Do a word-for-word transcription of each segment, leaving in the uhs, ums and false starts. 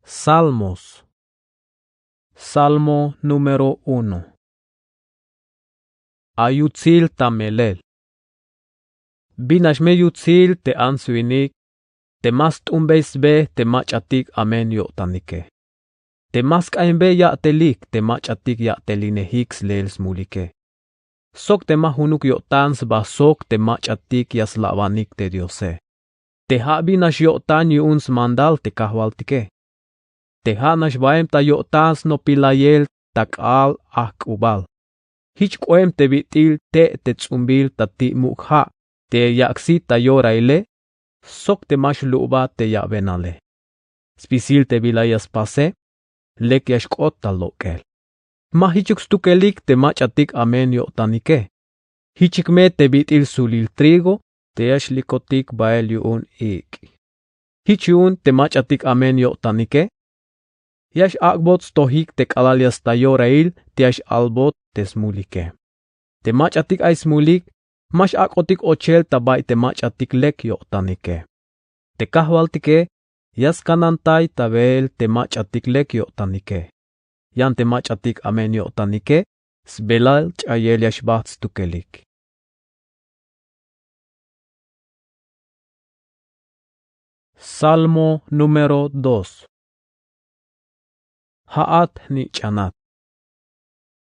Salmos. Salmo número uno. Ay yutsil ta melel. Bin nax me yutsil te ants winik te ma st'unbey sbe te mach'atik amen yo'tanike, te ma sk'ainbey ya'telik te mach'atik ya'telinejik sleel smulike, sok te ma junuk yo'tan sba sok te mach'atik ya slabanik te Diose. Te ja' bin nax yo'tan yu'un smandal te Kajwaltike. Te ja' nax baem ta yo'tan snopilayel ta k'aal ajk'ubal. Jich k'oem te bit'il te' te ts'umbil ta ti' muk' ja' te ya yaksi ta yoraile, sok te ma xlu'bat te yabenale. Spisil te bila ya spase, lek ya xk'ot ta lok'el. Ma jichuk stukelik te mach'atik amen yo'tanike. Jichik me te bit'il sulil trigo te ya xlikotik bael yu'un ik'. Jich yu'un te mach'atik amen yo'tanike, ya x-ak'bot stojik te k'alal ya sta yorail te ya x-albot te smulike. Te mach'atik ay smulik ma x-ak'otik ochel ta bay te mach'atik lek yo'tanike. Te Kajwaltike ya skanantay ta beel te mach'atik lek yo'tanike. Yan te mach'atik amen yo'tanike sbelal ch'ayel ya xbajt stukelik. Salmo número dos. Ja'at jnich'anat.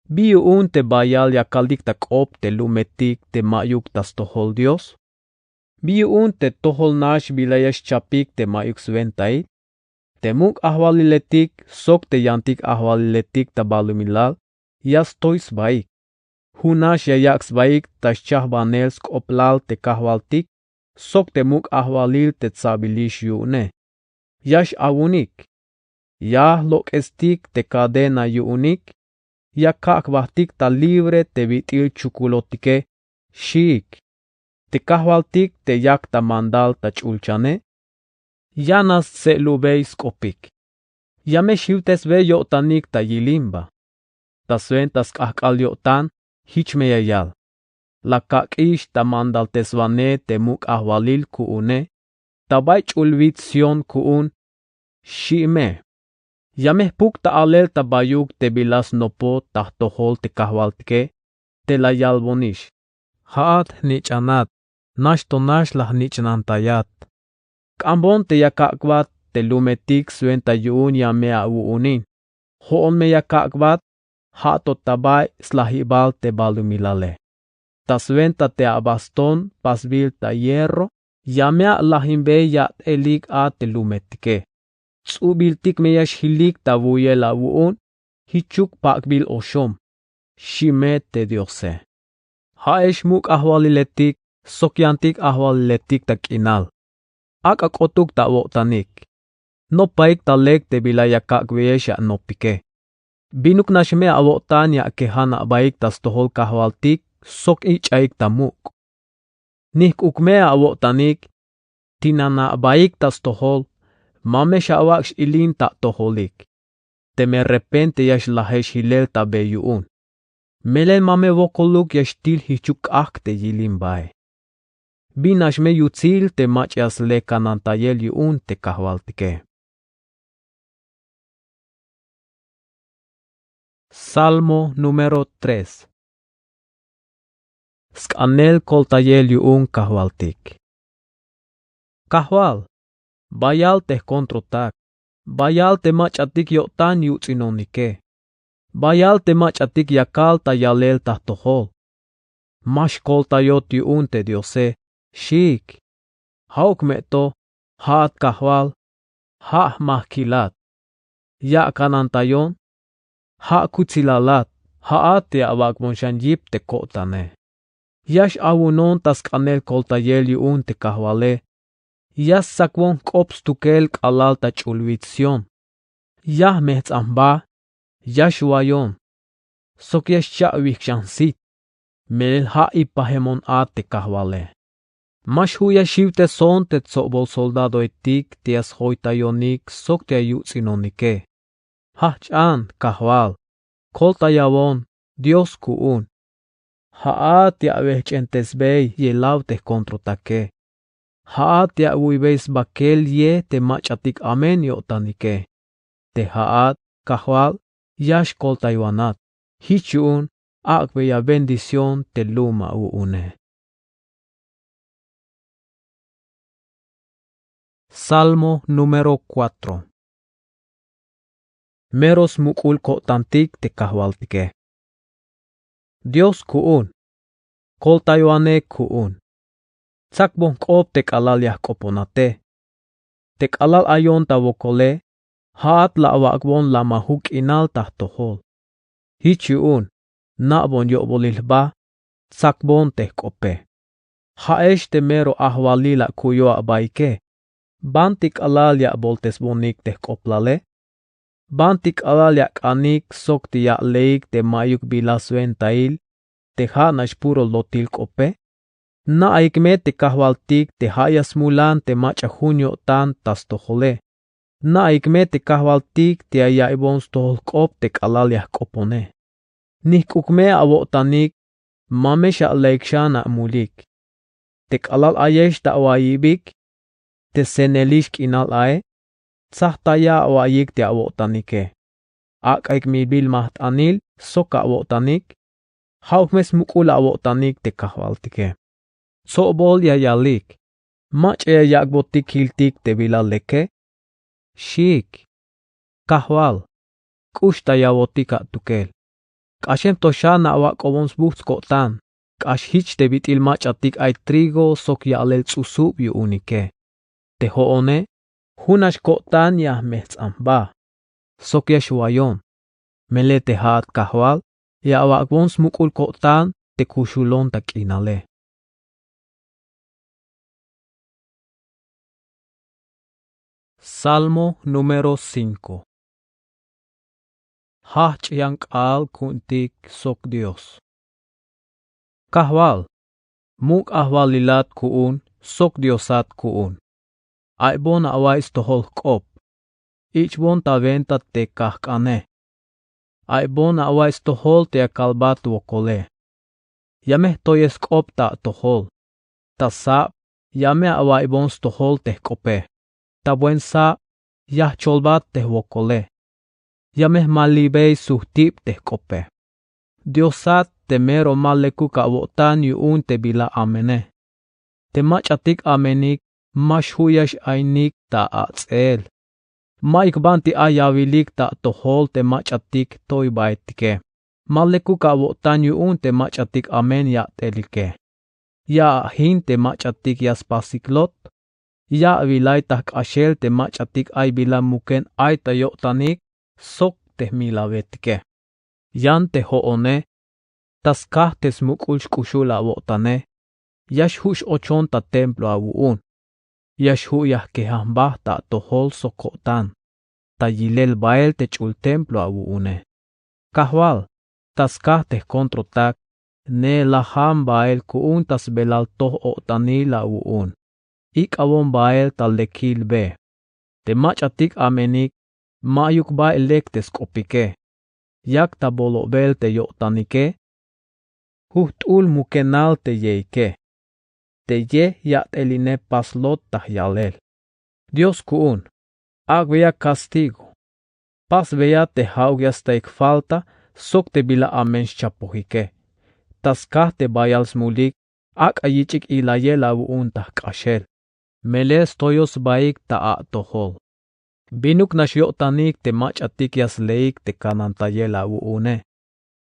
Bi yu'un te bayal ya kaltik ta k'op te lumetik te ma'yuk ta stojol Dios? Bi yu'un te tojol nax bila ya xchapik te ma'yuk swentail? Te muk' ajwaliletik sok te yantik ajwaliletik ta balumilal ya stoy sbaik. Jun nax ya yak' sbaik ta xchajbanel sk'oplal te Kajwaltik sok te muk' ajwalil te tsabilix yu'une. Ya x-awunik. Ya jlok'estik te cadena yu'unik. Ya kak' jbatik ta libre te bit'il chukulotike, xiik. Te Kajwaltik te yak ta mandal ta ch'ulchane ya nax stse'lubey sk'opik. Ya me xiwtesbey yo'tanik ta yilimba. Ta swenta sk'ajk'al yo'tan jich me ya yal: La kak'ix ta mandalteswanej te muk' ajwalil ku'une ta bay ch'ulwit Sión ku'un, xi' me. Ya me jpuk ta alel ta bayuk te bila snopot ta jtojol te Kajwaltike te la yalbonix: Ja'at jnich'anat, nax to nax la jnich'nantayat. K'ambon te ya kak'bat te lumetik swenta yu'un ya me awu'unin. Jo'on me ya kak'bat, ja' to ta bay slajibal te balumilale. Ta swenta te abaston pasbil ta hierro ya me alajinbey yat'elik a te lumetike. Ts'ubiltik me ya xjilik ta wuyel awu'un jichuk pak'bil oxom, xi' me te Diose. Ja'ex muk' ajwaliletik sok yantik ajwaliletik ta k'inal, ak'a k'otuk ta awo'tanik. Nopaik ta lek te bila ya kak'beyex anopike. Binuk nax me awo'tan ya akejan abaik ta stojol Kajwaltik sok ich'aik ta muk'. Nijk'uk me awo'tanik, tinan abaik ta stojol, ma me xawak' x-ilin ta atojolik. Teme repente ya xlajex jilel ta be yu'un. Melel ma me wokoluk ya xtil jichuk k'ajk' te yilimbae. Bin nax me yutsil te mach'a ya slekanantayel yu'un te Kajwaltike. Salmo número tres. Sk'anel koltayel yu'un Kajwaltik. Kajwal, bayal te jkontrotak, bayal te mach'atik yo'tan yuts'inonike, bayal te mach'atik yakal ta yalel ta jtojol. Ma xkoltayot yu'un te Diose, xiik. Ja'uk me to, ja'at Kajwal, ja' jmajkilat. Ya akanantayon, ja' kutsilalat, ja'at te awak'bon xan yip te ko'tane. Ya x-awunon ta sk'anel koltayel yu'un te Kajwale. Ya stsakbon jk'op stukel k'alal ta ch'ulwit Sión. Ya jmejts'an jba, ya xwayon, sok ya xcha'wijk xan jsit. Melel ja' ipajemon a te Kajwale. Ma xju' ya xiwteson te tsobol soldadoetik te ya sjoytayonik sok te ya yuts'inonike. Jajch'an, Kajwal, koltayawon, Dios ku'un. Ja'at te awejch'entesbey yelaw te jkontrotake. Ja'at te awuybey sbakel ye te mach'atik amen yo'tanike. Te ja'at, Kajwal, ya xkoltaywanat. Jich yu'un ak'beya bendición te lum awu'une. Salmo número cuatro. Mero smuk'ul ko'tantik te Kajwaltike. Dios ku'un, koltaywanej ku'un. Tsakbon jk'op te k'alal ya jk'oponate. Te k'alal ayon ta wokole, ja'at la awak'bon lamajuk k'inal ta jtojol. Jich yu'un, na'bon yo'bolil jba, tsakbon te jk'ope. Ja'ex te mero ajwalil akuyo abaike. Banti k'alal ya aboltesbonik te jk'oblale? Banti k'alal ya ak'anik sok te ya aleik te ma'yuk bila swentail, te ja'nax puro lotil k'ope? Na'aik me te Kajwaltik te ja' ya smulan te mach'a jun yo'tan ta stojole. Na'aik me te Kajwaltik te ya yaiybon stojol jk'op te k'alal ya jk'opone. Nijk'uk me awo'tanik, ma me xaleik xan amulik. Te k'alal ayex ta awa'iyibik, te scenelix k'inal ae, tsajtaya awa'iyik te awo'tanike. Ak'aik mibil majt'anil sok awo'tanik, ja'uk me smuk'ul awo'tanik te Kajwaltike. Tsobol ya yalik, mach'a ya yak'botik kiltik te bila leke. Xiik, Kajwal, k'uxtayawotik atukel. K'axem to xan awak'obon sbujts' ko'tan, k'ax jich te bit'il mach'atik ay trigo sok ya'lel ts'usub yu'unike. Te jo'one, junax ko'tan ya jmejts'an jba sok ya xwayon. Melel te ja'at Kajwal, ya awak'bon smuk'ul ko'tan te kuxulon ta k'inale. Salmo número cinco. Jajch' yan k'aal ku'untik sok Dios. Kajwal, muk' ajwalilat ku'un sok Diosat ku'un. Aybon awaiy stojol jk'op. Ich'bon ta wenta te kajk'ane. Aybon awaiy stojol te ya kalbat wokole. Ya me jtoyej sk'op ta atojol. Ta sab ya me awaiybon stojol te jk'ope. Ta buen sab ya jcholbat te jwokole. Ya me jmalibey sujtib te jk'ope. Diosat te mero ma lekuk awo'tan yu'un te bila amene. Te mach'atik amenik ma xju' ya x-ainik ta ats'eel. Ma'yuk banti ay yawilik ta atojol te mach'atik toybaetike. Ma lekuk awo'tan yu'un te mach'atik amen yat'elike. Ya ajin te mach'atik ya spasik lot. Ya awilay ta jk'axel te mach'atik ay bila muken ay ta yo'tanik sok te jmilawetike. Yan te jo'one, ta skaj te smuk'ul xk'uxul awo'tane, ya xju' x-ochon ta templo awu'un. Ya xju' ya jkejan jba ta atojol sok ko'tan, ta yilel bael te ch'ul templo awu'une. Kajwal, ta skaj te jkontrotak, neelajan bael ku'un ta sbelal toj o'tanil awu'un. Ik'awon bael ta lekil be. Te mach'atik amenik, ma'yuk bael lek te sk'opike. Yak ta bolobel te yo'tanike. Jujt'ul mukenal te yeike. Te ye yat'eline pas lot ta jyalel. Dios ku'un, ak'beya castigo. Pasbeya te ja'uk ya staik falta sok te bila amen xchapojike. Ta skaj te bayal smulik, ak'a yich'ik ilayel awu'un ta jk'axel. Melel stoyoj sbaik ta atojol. Binuk nax yo'tanik te mach'atik ya sleik te kanantayel awu'une.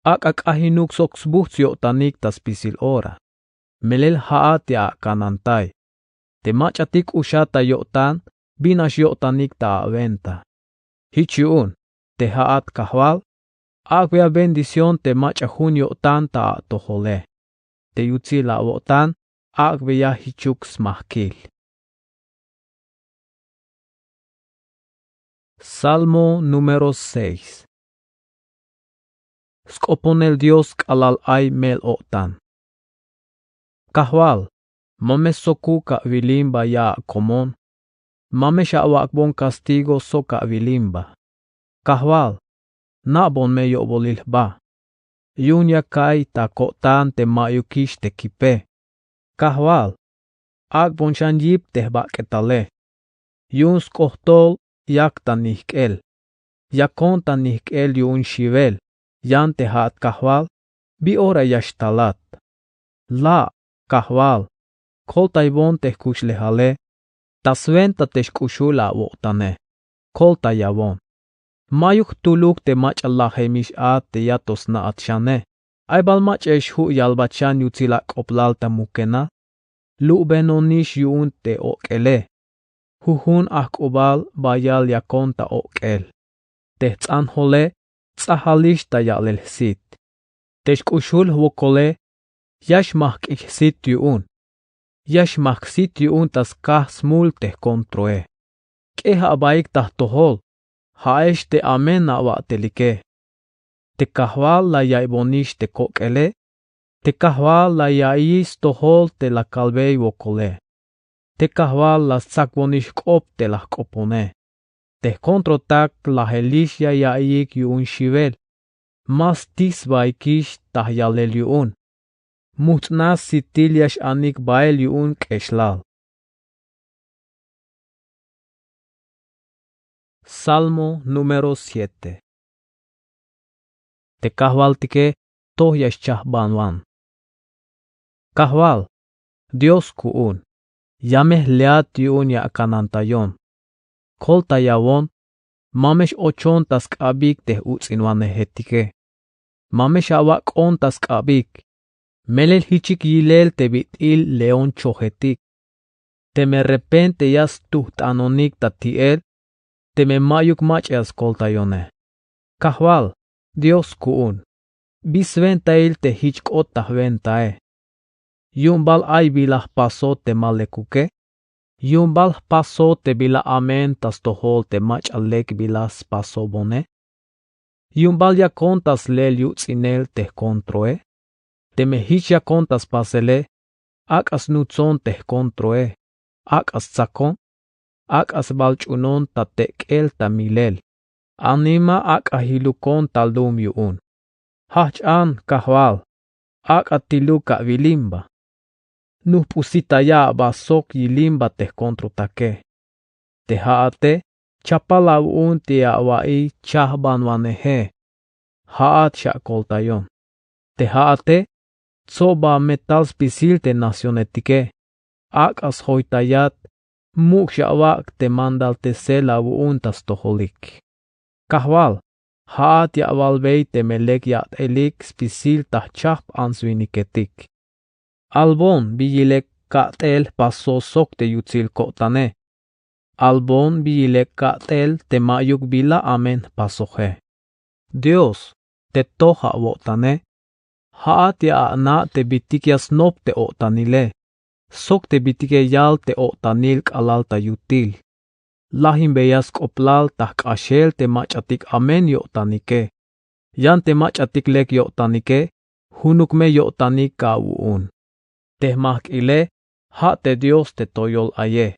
Ak'a k'ajinuk sok sbujts' yo'tanik ta spisil ora. Melel ja'at ya akanantay. Te mach'atik k'uxat ta yo'tan, bin nax yo'tanik ta awenta. Jich yu'un, te ja'at Kajwal, ak'beya bendición te mach'a jun yo'tan ta atojole. Te yutsil awo'tan, ak'beya jichuk smajkil. Salmo número seis. Sk'oponel Dios k'alal ay mel-o'tan. Kajwal, ma me sokuk awilimba ya akomon. Ma me xawak'bon castigo sok awilimba. Kajwal, na'bon me yo'bolil jba. Yu'un ya kaiy ta ko'tan te ma'yukix te kipe. Kajwal, ak'bon xan yip te jbak'etale. Yu'un sk'ojtol yak ta nijk'el. Yakon ta nijk'el yu'un xiwel. Yan te ja'at: Kajwal, ¿bi ora ya xtalat? La', Kajwal, koltaybon te jkuxlejale. Ta swenta te xk'uxul awo'tane. Koltayawon. Ma'yuk jtuluk te mach'a lajemix a te ya to sna'at xane. Ay bal mach'a ya xju' yalbat xan yutsil ak'oblal ta mukenal. Lu'benonix yu'un te ok'ele. Jujun ajk'ubal bayal yakon ta ok'el. Te jts'anjole ts'ajalix ta ya'lel jsit. Te xk'uxul jwokole ya xmajk'ik jsit yu'un. Ya xmajk' jsit yu'un ta skaj smul te jkontroe. K'ej abaik ta jtojol. Ja'ex te amen awa'telike. Te Kajwal la yaiybonix te kok'ele. Te Kajwal la yaiyix stojol te la kalbey wokole. Te Kajwal la stsakbonix jk'op te la jk'opone. Te jkontrotak lajelix ya yaiyik yu'un xiwel. Ma sti sbaikix ta jyalel yu'un. Mujts'nas sitil ya x-anik bael yu'un k'exlal. Salmo número siete. Te Kajwaltike toj ya xchajbanwan. Kajwal, Dios ku'un, ya me jleat yu'un ya akanantayon. Koltayawon, ma me x-ochon ta sk'abik te j-uts'inwanejetike. Ma me x-awak'on ta sk'abik. Melel jichik yilel te bit'il león chojetik. Teme repente ya stujt'anonik ta ti'el, teme ma'yuk mach'a ya skoltayone. Kajwal, Dios ku'un, ¿bi swentail te jich k'ot ta jwentae? ¿Yu'un bal ay bila jpasoj te ma lekuke? ¿Yu'un bal jpasoj te bila amen ta stojol te mach'a lek bila spasojbone? ¿Yu'un bal yakon ta slel yuts'inel te jkontroe? Teme jich yakon ta spasele, ak'a snutson te jkontroe, ak'a stsakon, ak'a sbalch'unon ta tek'el ta milel. Anima ak'a jilukon ta lum yu'un. Jajch an, Kajwal, ak'a tiluk awilimba. Nujp'usitaya aba sok yilimba te jkontrotake. Te ja'ate chapal awu'un te awa'iy chajbanwaneje. Ja'at xakoltayon. Te ja'ate tsob ametal spisil te nacionetike. Ak'a sjoytayat, muk' xawak' te mandaltesel awu'un ta stojolik. Kajwal, ja'at ya awalbey teme lek ya'telik spisil ta jchajp ants winiketik. Albon bi yilel ka'tel jpasoj sok te yutsil ko'tane. Albon bi yilel ka'tel te ma'yuk bila amen jpasoje. Dios, te toj awo'tane, ja'at ya ana' te bitik ya snop te o'tanile, sok te bitike yal te o'tanil k'alal ta yutil. Lajinbeya sk'oplal ta jk'axel te mach'atik amen yo'tanike. Yan te mach'atik lek yo'tanike, junuk me yo'tanik awu'un. Te jmajk'ile, ja' te Dios te toyol aye.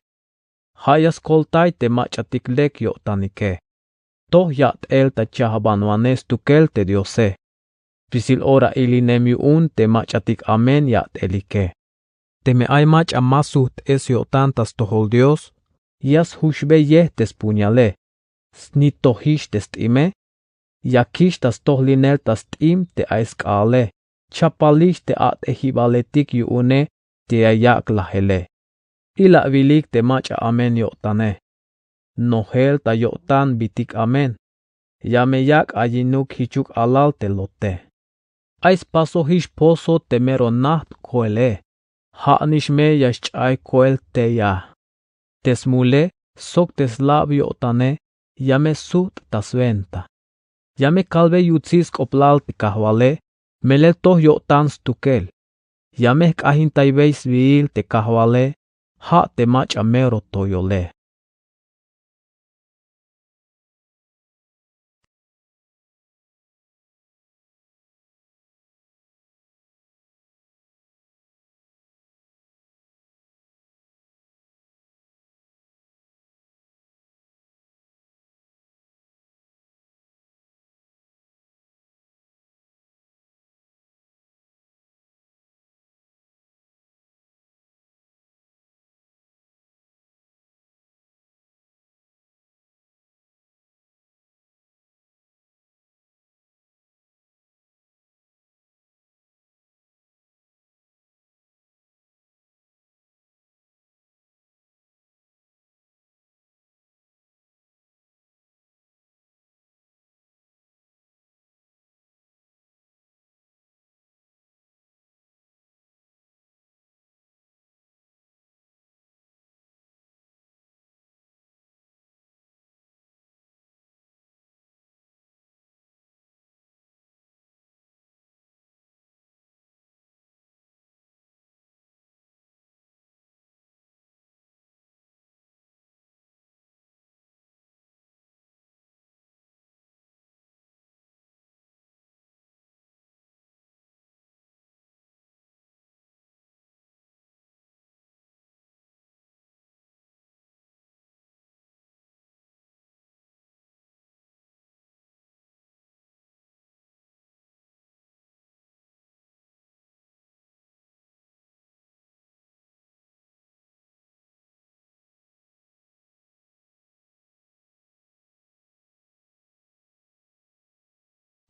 Ja' ya skoltay te mach'atik lek yo'tanike. Toj ya'tel ta chajbanwanej stukel te Diose. Spisil ora ilinem yu'un te mach'atik amen ya'telike. Teme ay mach'a ma sujt'es yo'tan ta stojol Dios, ya sjuxbey yej te spuñale, snitojix te st'ime, yakix ta stojlinel ta st'im te ay sk'aale, chapalix te a'tejibaletik yu'une te ya yak' lajele. Ila'wilik te mach'a amen yo'tane. Nojel ta yo'tan bitik amen. Ya me yak' ayinuk jichuk alal te lote. Ay spasojix pozo te mero najt koele. Ja'nix me ya xch'ay koel tey a. Te smule sok te slab yo'tane ya me sujt' ta swenta. Ya me kalbey yutsil sk'oplal te Kajwale, melel toj yo'tan stukel. Ya me jk'ajintaybey swiil te Kajwale, ja' te mach'a mero toyole.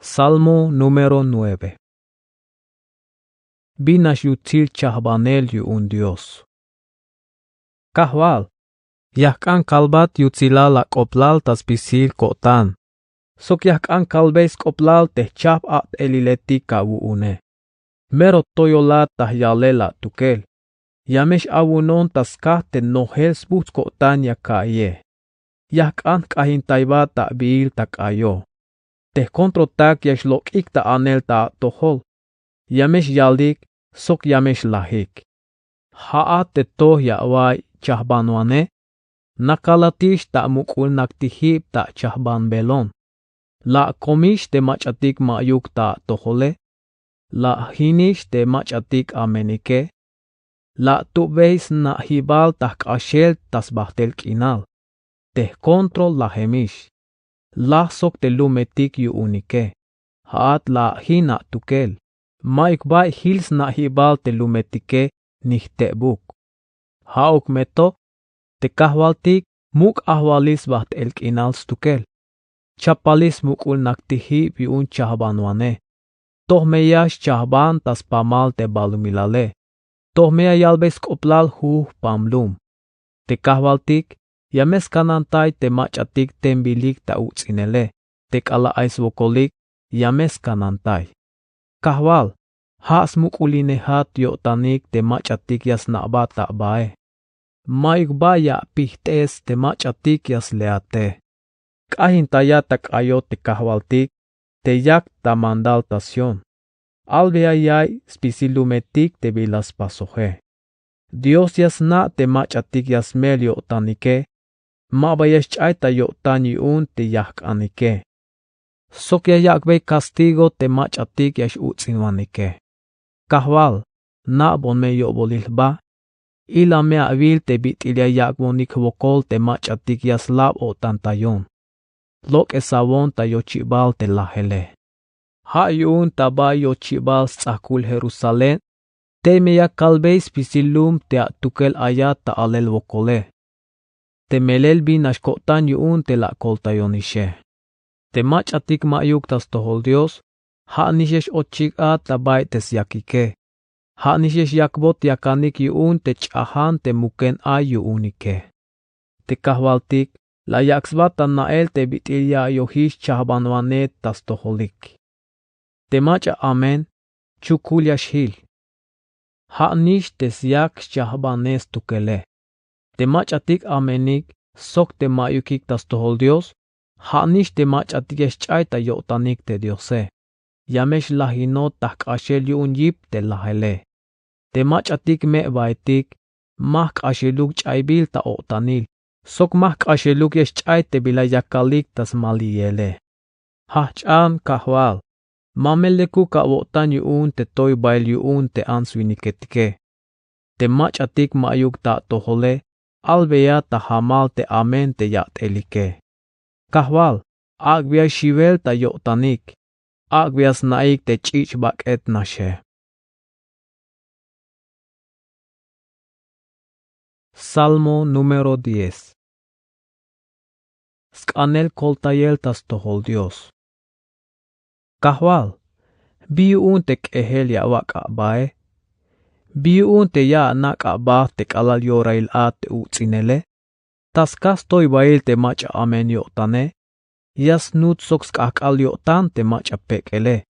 Salmo número nueve. Bin nax yutsil chajbanel yu'un Dios. Kajwal, ya jk'an kalbat yutsilal ak'oblal ta spisil ko'tan sok ya jk'an kalbey sk'oblal te jchajp a'teliletik awu'une. Mero toyolat ta jyalel atukel. Ya me x-awunon ta skaj te nojel sbujts' ko'tan ya ka'iye. Ya jk'an jk'ajintaybat abiil ta k'ayo. Te jkontrotak ya xlok'ik ta anel ta atojol. Ya me xyalik sok ya me xlajik. Ja'at te toj ya awa'iy chajbanwanej, nakalatix ta muk'ul naktijib ta achajbanbelon. La akomix te mach'atik ma'yuk ta atojole. La ajinix te mach'atik amenike. La atubey sna'jibal ta jk'axel ta sbajtel k'inal. Te jkontrol lajemix. Laj sok te lumetik yu'unike. Ja'at la ajin atukel. Ma'yuk bay jil sna'jibal te lumetike ni jtebuk. Ja'uk me to, te kajwaltik muk' ajwalil sbajt'el k'inal stukel. Chapalix smuk'ul naktijib yu'un chajbanwanej. Toj me ya xchajban ta spamal te balumilale. Toj me ya yalbey sk'oblal jujpam lum. Te kajwaltik ya me skanantay te mach'atik tembilik ta uts'inele. Te k'alal ay swokolik ya me skanantay. Kajwal, ja' smuk'ulinejat yo'tanik te mach'atik ya sna'bat abae. Ma'yuk bay ya apijt'es te mach'atik ya sleate. K'ajintayat ta k'ayo te kajwaltik te yak ta mandal ta Sión. Albeya ya'iy spisil lumetik te bila spasoje. Dios ya sna' te mach'atik ya smel yo'tanike. Ma ba ya xch'ay ta yo'tan yu'un te yajk'anike. Sok ya yak'bey castigo te mach'atik ya x-uts'inwanike. Kajwal, na'bon me yo'bolil jba. Ila me awil te bit'il ya yak'bonik jwokol te mach'atik ya slab-o'tantayon. Lok'esawon ta yochibal te lajele. Ja' yu'un ta bay yochibal sts'ajkul Jerusalén, tey me ya kalbey spisil lum te atukel ayat ta alel wokole. Te melel bin nax ko'tan yu'un te la akoltayonixe. Te mach'atik ma'yuk ta stojol Dios, ja'nix ya x-ochik a ta bay te syakike. Ja'nix ya xyakbot yakanik yu'un te ch'ajan te muken ay yu'unike. Te kajwaltik la yak' sba ta na'el te bit'il ya ayojix chajbanwanej ta stojolik. Te mach'a amen chukul ya xjil. Ja'nix te syak xchajbanej stukele. Te mach'atik amenik sok te ma'yukik ta stojol Dios, ja'nix te mach'atik ya xch'ay ta yo'tanik te Diose. Ya me xlajinot ta jk'axel yu'un yip te lajele. Te mach'atik me'baetik ma jk'axeluk ch'aybil ta o'tanil sok ma jk'axeluk ya xch'ay te bila yakalik ta smaliyele. Jajch'an kajwal, ma me lekuk awo'tan yu'un te toybael yu'un te ants winiketike. Te mach'atik ma'yuk ta atojole albeya ta jamal te amen te ya'telike. Kajwal, ak'beya xiwel ta yo'tanik. Ak'beya sna'ik te ch'ich' bak'et naxe. Salmo número diez. Sk'anel koltayel ta stojol Dios. Kajwal, bi yu'un te k'ejel ya awak' abae? Bi yu'un te ya anak' aba te k'alal yorail a te uts'inele? Ta skaj stoybail te mach'a amen yo'tane, ya snut sok sk'ajk'al yo'tan te mach'a pek'ele.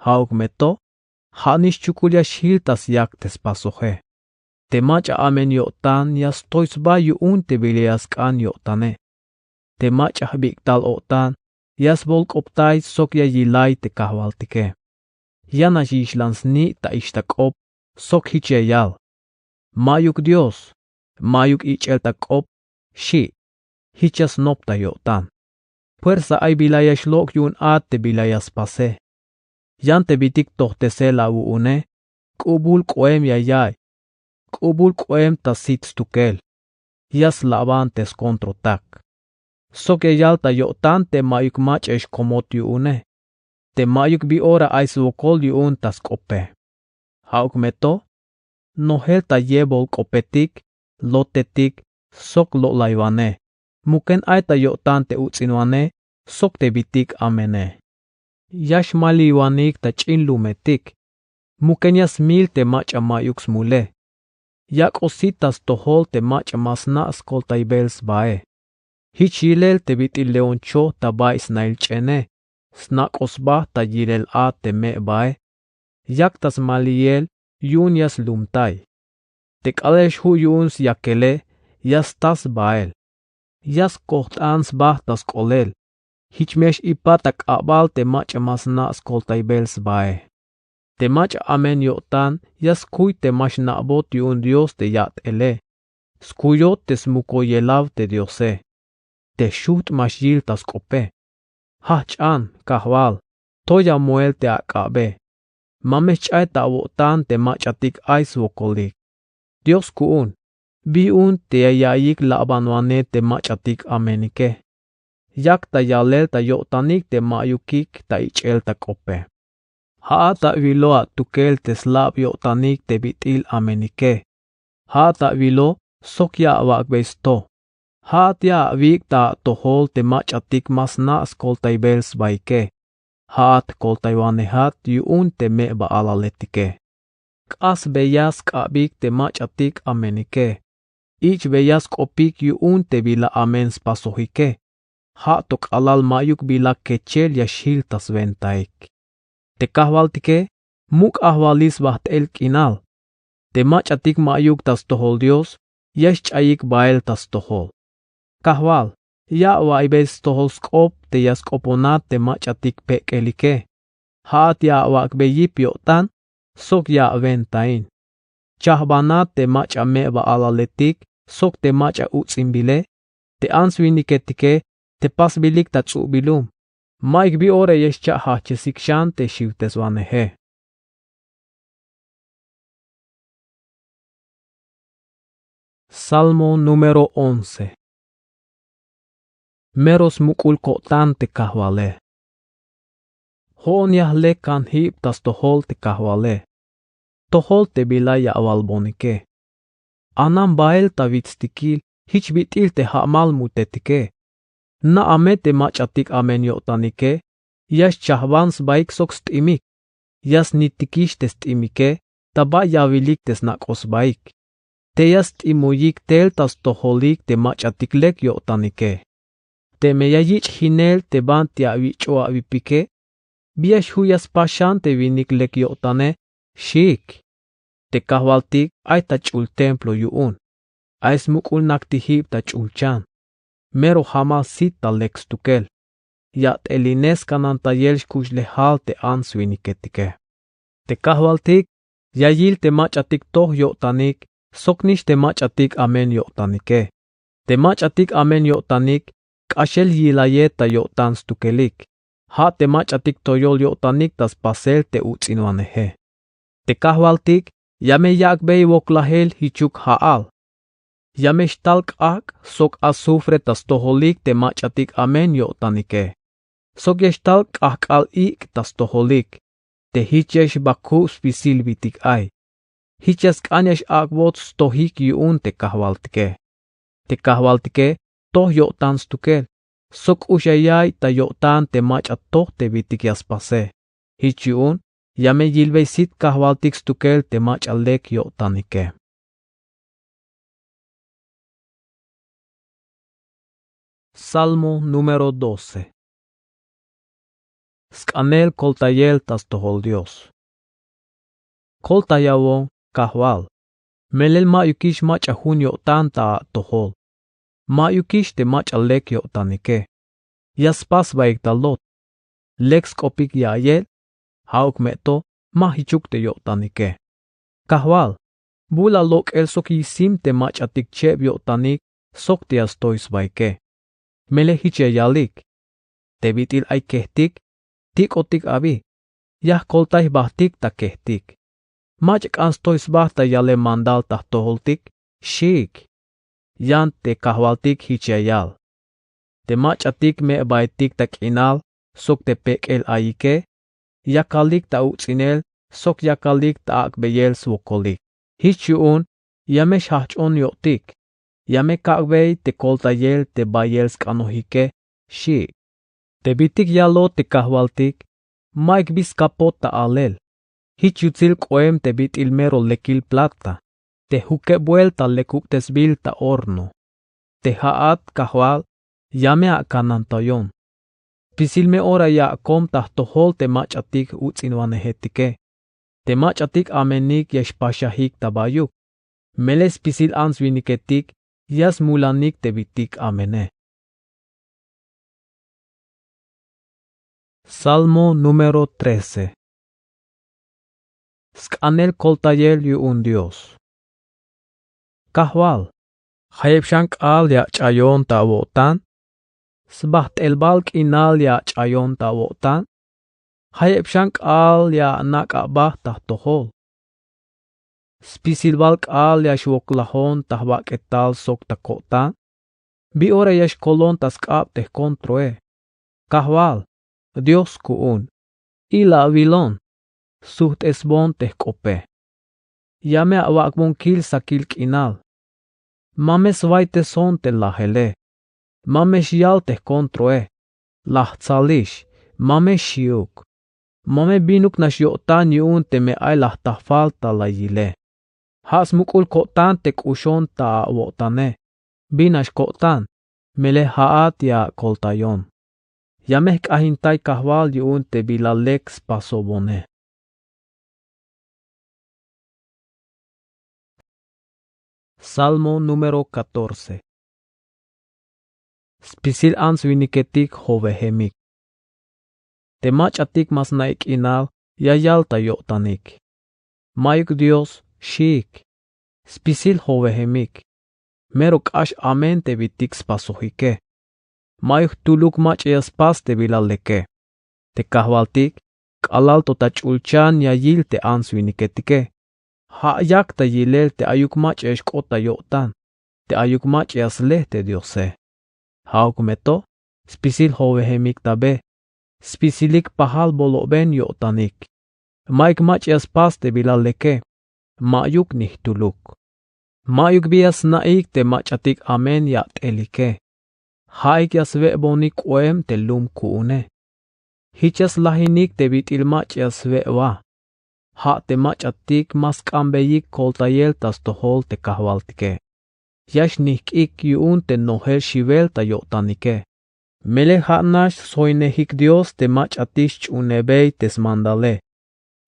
Ja'uk me to, ja'nix chukul ya xjil ta syak te spasoje. Te mach'a amen yo'tan ya stoy sba yu'un te bila ya sk'an yo'tane. Te mach'a jbik'tal o'tan ya sbolk'optay sok ya yilay te kajwaltike. Ya nax yixlan sni' ta ixta k'op sok jich ya yal: Ma'yuk Dios, ma'yuk ich'el ta k'op, xi'. Jich ya snop ta yo'tan. Puersa ay bila ya xlok' yu'un a te bila ya spase. Yan te bitik tojtesel awu'une, k'ubul k'oem ya ya'iy. K'ubul k'oem ta sit stukel. Ya slaban te skontrotak. Sok ya yal ta yo'tan te ma'yuk mach'a ya xkomot yu'une, te ma'yuk bi ora ay swokol yu'un ta sk'ope. Ja'uk me to, nojel ta yebol k'opetik, lotetik sok lo'laywanej, muken ay ta yo'tan te uts'inwanej sok te bitik amene. Ya xmaliwanik ta ch'in lumetik. Muken ya smil te mach'a ma'yuk smule. Yak'o sit ta stojol te mach'a ma sna' skoltaybel sbae. Jich yilel te bit'il león choj ta bay snahil ch'ene, snak'oj sba ta yilel a te me' bae. Yak ta smaliyel yu'un ya slumtay. Te k'alel xju' yu'un syakele ya stas sbael. Ya skojt'an sba ta sk'oplel. Jich me x-ipat ta k'abal te mach'a ma sna' skoltaybel sbae. Te mach'a amen yo'tan ya skuy te ma xna'bot yu'un Dios te yat'ele. Skuyot te smukoyelaw te Diose. Te xujt' ma xyil ta sk'ope. Jajch'an, Kajwal, toya moel te ak'abe. Ma me xch'ay ta awo'tan te mach'atik ay swokolik. Dios ku'un, bi yu'un te ya ya'iyik labanwanej te mach'atik amenike. Yak ta yalel ta yo'tanik te ma'yukik ta ich'el ta k'ope. Ja'at awilo atukel te slab yo'tanik te bit'il amenike. Ja'at awilo sok ya awak'bey sto. Ja'at ya awik' ta atojol te mach'atik ma sna' skoltaybel sbaike. Ja'at koltaywanejat yu'un te me' ba'alaletike. K'asbeya sk'abik te mach'atik amenike. Ich'beya sk'opik yu'un te bila amen spasojike. Ja' to k'alal ma'yuk bila kechel ya xjil ta swentaik. Te kajwaltike muk' ajwalil sbajt'el k'inal. Te mach'atik ma'yuk ta stojol Dios ya xch'ayik bael ta stojol. Kajwal, ya awa'iybey stojol sk'op te ya sk'oponat te mach'atik pek'elike. Ja'at ya awak'bey yip yo'tan sok ya awentain. Chajbanat te mach'a me' ba'alaletik sok te mach'a uts'inbile. Te ants winiketike te pasbilik ta ts'u'bilum. Ma'yuk bi ora ya xcha' jajchesik xan te xiwteswaneje. Salmo número once. Mero smuk'ul ko'tan te kajwale. Jo'on ya jlek kanjib ta stojol te kajwale. Tojol te bila ya awalbonike. Anan bael ta witstikil jich bit'il te ja'mal mutetike. Na'a me te mach'atik amen yo'tanike ya xchajban sbaik sok st'imik. Ya snitikix te st'imike ta ba yawilik te snak'oj sbaik. Te ya st'imuyik tel ta stojolik te mach'atik lek yo'tanike. Teme ya yich' jinel te banti awich'o awipike, bi ya xju' ya spas xan te winik lek yo'tane, xiik. Te kajwaltik ay ta ch'ul templo yu'un. Ay smuk'ul naktijib ta ch'ulchan. Mero jamal sit ta lek stukel. Yat'elinej skanantayel xkuxlejal te ants winiketike. Te kajwaltik ya yil te mach'atik toj yo'tanik soknix te mach'atik amen yo'tanike. Te mach'atik amen yo'tanik k'axel yilayej ta yo'tan stukelik. Ja' te mach'atik toyol yo'tanik ta spasel te uts'inwaneje. Te kajwaltik ya me yak'bey woklajel jichuk ja'al. Ya me xtal k'ajk' sok azufre ta stojolik te mach'atik amen yo'tanike. Sok ya xtal k'ajk'al ik' ta stojolik. Te jich ya xbakub spisil bitik ay. Jich ya sk'an ya x-ak'bot stojik yu'un te kajwaltike. Te kajwaltike toj yo'tan stukel. Sok k'ux ya ya'iy ta yo'tan te mach'a toj te bitik ya spase. Jich yu'un ya me yilbey sit kajwaltik stukel te mach'a lek yo'tanike. Salmo número doce. Sk'anel koltayel ta stojol Dios. Koltayawon, Kajwal, melel ma'yukix mach'a jun yo'tan ta atojol. Ma'yukix te mach'a lek yo'tanike. Ya spas sbaik ta Lot. Lek sk'opik ya'iyel, ja'uk me to ma jichuk te yo'tanike. Kajwal, bula lok'el sok yisim te mach'atik cheb yo'tanik sok te ya stoy sbaike. Melel jich ya yalik: Te bit'il ay kejtik, tik'otik abi, ya jkoltay jbajtik ta kejtik. Mach'a k'an stoy sba ta yalel mandal ta jtojoltik, xiik. Yan te kajwaltik jich ya yal: Te mach'atik me'baetik ta k'inal sok te pek'el ayike, yakalik ta uts'inel sok yakalik ta ak'beyel swokolik. Jich yu'un ya me xjajch'on yo'tik, ya me kak'bey te koltayel te bayel sk'anojike, xi'. Te bitik yalot te kajwaltik, ma'yuk bi skapot ta alel. Jich yutsil k'oem te bit'il mero lekil plata, te jukeb buelta lekubtesbil ta horno. Te ja'at Kajwal, ya me akanantayon. Spisil me ora ya akom ta jtojol te mach'atik uts'inwanejetike, te mach'atik amenik ya xpaxajik ta bayuk. Melel spisil ants winiketik ya smulanik te bit'il amene. Salmo número trece. Sk'anel koltayel yu'un Dios. Kajwal, jayeb xan k'aal ya ach'ayon ta awo'tan. Sbajt'elbal k'inal ya ach'ayon ta awo'tan. Jayeb xan k'aal ya anak' aba ta jtojol. Spisilbal k'aal ya xwoklajon ta jbak'etal sok ta ko'tan. Bi ora ya xkolon ta sk'ab te jkontroe. Kajwal, Dios ku'un, ila awilon, sujt'esbon te jk'ope. Ya me awak'bon kil sakil k'inal. Ma me swayteson te lajele. Ma me xyal te jkontroe: La jtsalix, ma me xi'uk. Ma me binuk nax yo'tan yu'un teme ay la jta falta la yile. Ja' smuk'ul ko'tan te k'uxon ta awo'tane. Bin nax ko'tan, melel ja'at ya akoltayon. Ya me jk'ajintay Kajwal yu'un te bila lek spasobone. Salmo número catorce. Spisil ants winiketik jowejemik. Te mach'atik ma sna'ik k'inal ya yal ta yo'tanik: Ma'yuk Dios, xiik. Spisil jowejemik. Mero k'ax amen te bit'il spasojike. Ma'yuk jtuluk mach'a ya spas te bila leke. Te Kajwaltik k'alal to ta ch'ulchan ya yil te ants winiketike. Ja' yak ta yilel te ayuk mach'a ya xk'ot ta yo'tan, te ayuk mach'a ya sle te Diose. Ja'uk me to spisil jowejemik ta be. Spisilik pajal boloben yo'tanik. Ma'yuk mach'a ya spas te bila leke. Ma'yuk ni jtuluk. Ma'yuk bi ya sna'ik te mach'atik amen ya a'telike. Ja'ik ya swe'bonik k'oem te lum ku'une. Jich ya slajinik te bit'il mach'a ya swe'ba. Ja' te mach'atik ma sk'anbeyik koltayel ta stojol te Kajwaltike. Ya xnijk'ik yu'un te nojel xiwel ta yo'tanike. Melel ja' nax sjoinejik Dios te mach'atik xch'uunebey te smandale.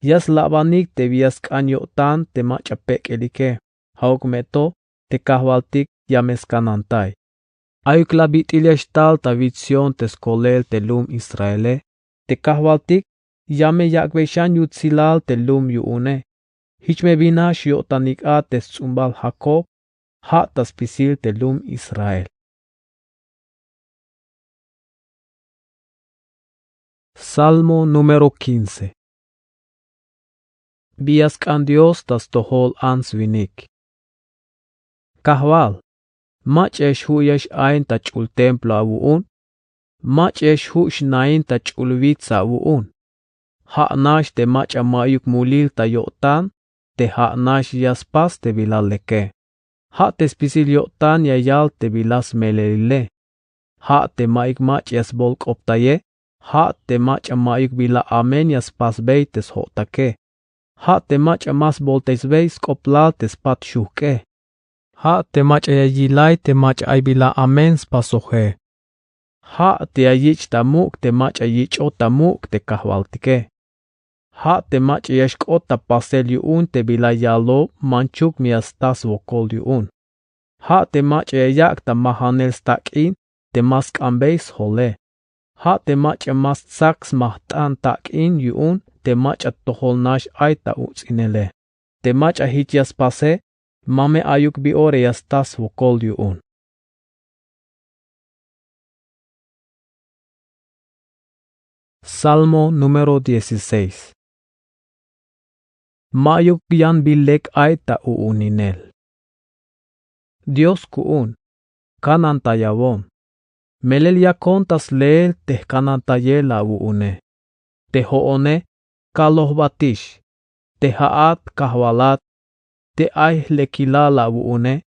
Ya slabanik te bi ya sk'an yo'tan te mach'a pek'elike. Ja'uk me to te Kajwaltik ya me skanantay. Ayuk la bit'il ya xtal ta wits Sión te skolel te lum Israele. Te Kajwaltik ya me yak'bey xan yutsilal te lum yu'une. Jich me bin nax yo'tanik a te sts'umbal Jacob, ja' ta spisil te lum Israel. Salmo número quince. Bi ya sk'an Dios ta stojol ants winik. Kajwal, mach'a ya xju' ya x-ain ta ch'ul templo awu'un. Mach'a ya xju' xnain ta ch'ul wits awu'un. Ja' nax te mach'a ma'yuk mulil ta yo'tan, te ja' nax ya spas te bila leke. Ja' te spisil yo'tan ya yal te bila smelelile. Ja' te ma'yuk mach'a ya sbolk'optaye. Ja' te mach'a ma'yuk bila amen ya spasbey te sjo'take. Ja' te mach'a ma sboltaysbey sk'oplal te spat xujk'e. Ja' te mach'a ya yilay te mach'a ay bila amen spasoje. Ja' te ya yich' ta muk' te mach'a yich'ot ta muk' te Kajwaltike. Ja' te mach'a ya xk'ot ta pasel yu'un te bila yalob: Manchuk me ya sta swokol yu'un. Ja' te mach'a ya yak' ta majanel stak'in te ma sk'anbey sjole. Ja' te mach'a ma stsak smajt'an tak'in yu'un te mach'a tojol nax ay ta uts'inele. Te mach'a jich ya spase, ma me ayuk bi ora ya sta swokol yu'un. Salmo número dieciséis. Ma'yuk yan bi lek ay ta u'uninel. Dios ku'un, kanantayawon. Melel yakon ta sleel te jkanantayel awu'une. Te jo'one, kalojbatix. Te ja'at, Kajwalat, te ay jlekilal awu'une.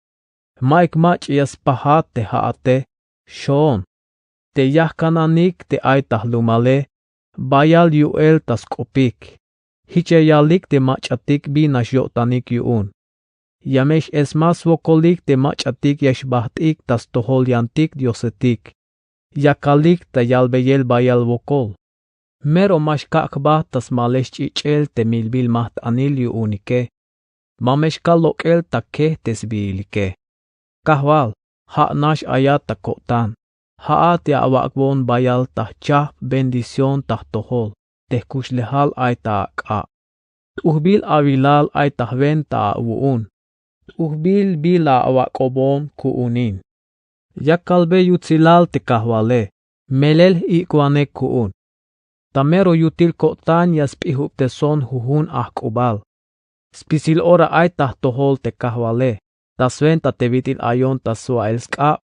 Ma'yuk mach'a ya spajat te ja'ate. Xoon, te ya jkananik te ay ta jlumale. Bayal yu'el ta sk'opik. Jich ya yalik te mach'atik bin nax yo'tanik yu'un. Ya me x-esmaj swokolik te mach'atik ya xbajt'ik ta stojol yantik diosetik. Yakalik ta yalbeyel bayal wokol. Mero ma xkak' jba ta smale xch'ich'el te milbil majt'anil yu'unike. Ma me xkal lok'el ta kej te sbiilike. Kajwal, ja' nax ayat ta ko'tan. Ja'at ya awak'bon bayal ta jchajp bendición ta jtojol te jkuxlejal ay ta ak'a'. T'ujbil awilal ay ta jwenta awu'un. T'ujbil bila awak'obon ku'unin. Ya kalbe yutsilal te kajwale. Melel j'ik'wanej ku'un. Ta mero yutil ko'tan ya sp'ijubteson jujun ajk'ubal. Spisil ora ay ta jtojol te kajwale. Ta swenta te bit'il ayon ta swa'el sk'ab.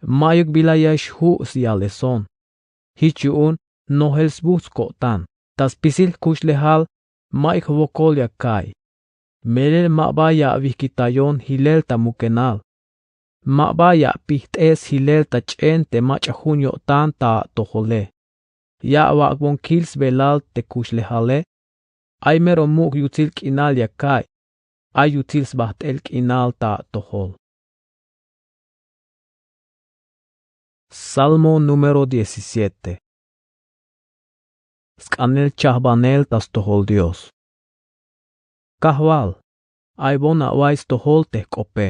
Ma'yuk bila ya xju' syaleson. Jich yu'un nojel sbujts' ko'tan. Ta spisil jkuxlejal ma'yuk jwokol ya ka'iy. Melel ma ba ya awijkitayon jilel ta mukenal. Ma ba ya apijt'es jilel ta ch'en te mach'a jun yo'tan ta atojole. Ya awak'bon kil sbelal te kuxlejale. Ay mero muk' yutsil k'inal ya ka'iy. Ay yutsil sbajt'el k'inal ta atojol. Salmo número diecisiete. Sk'anel chajbanel ta stojol Dios. Kajwal, aybon away stojol te jk'ope.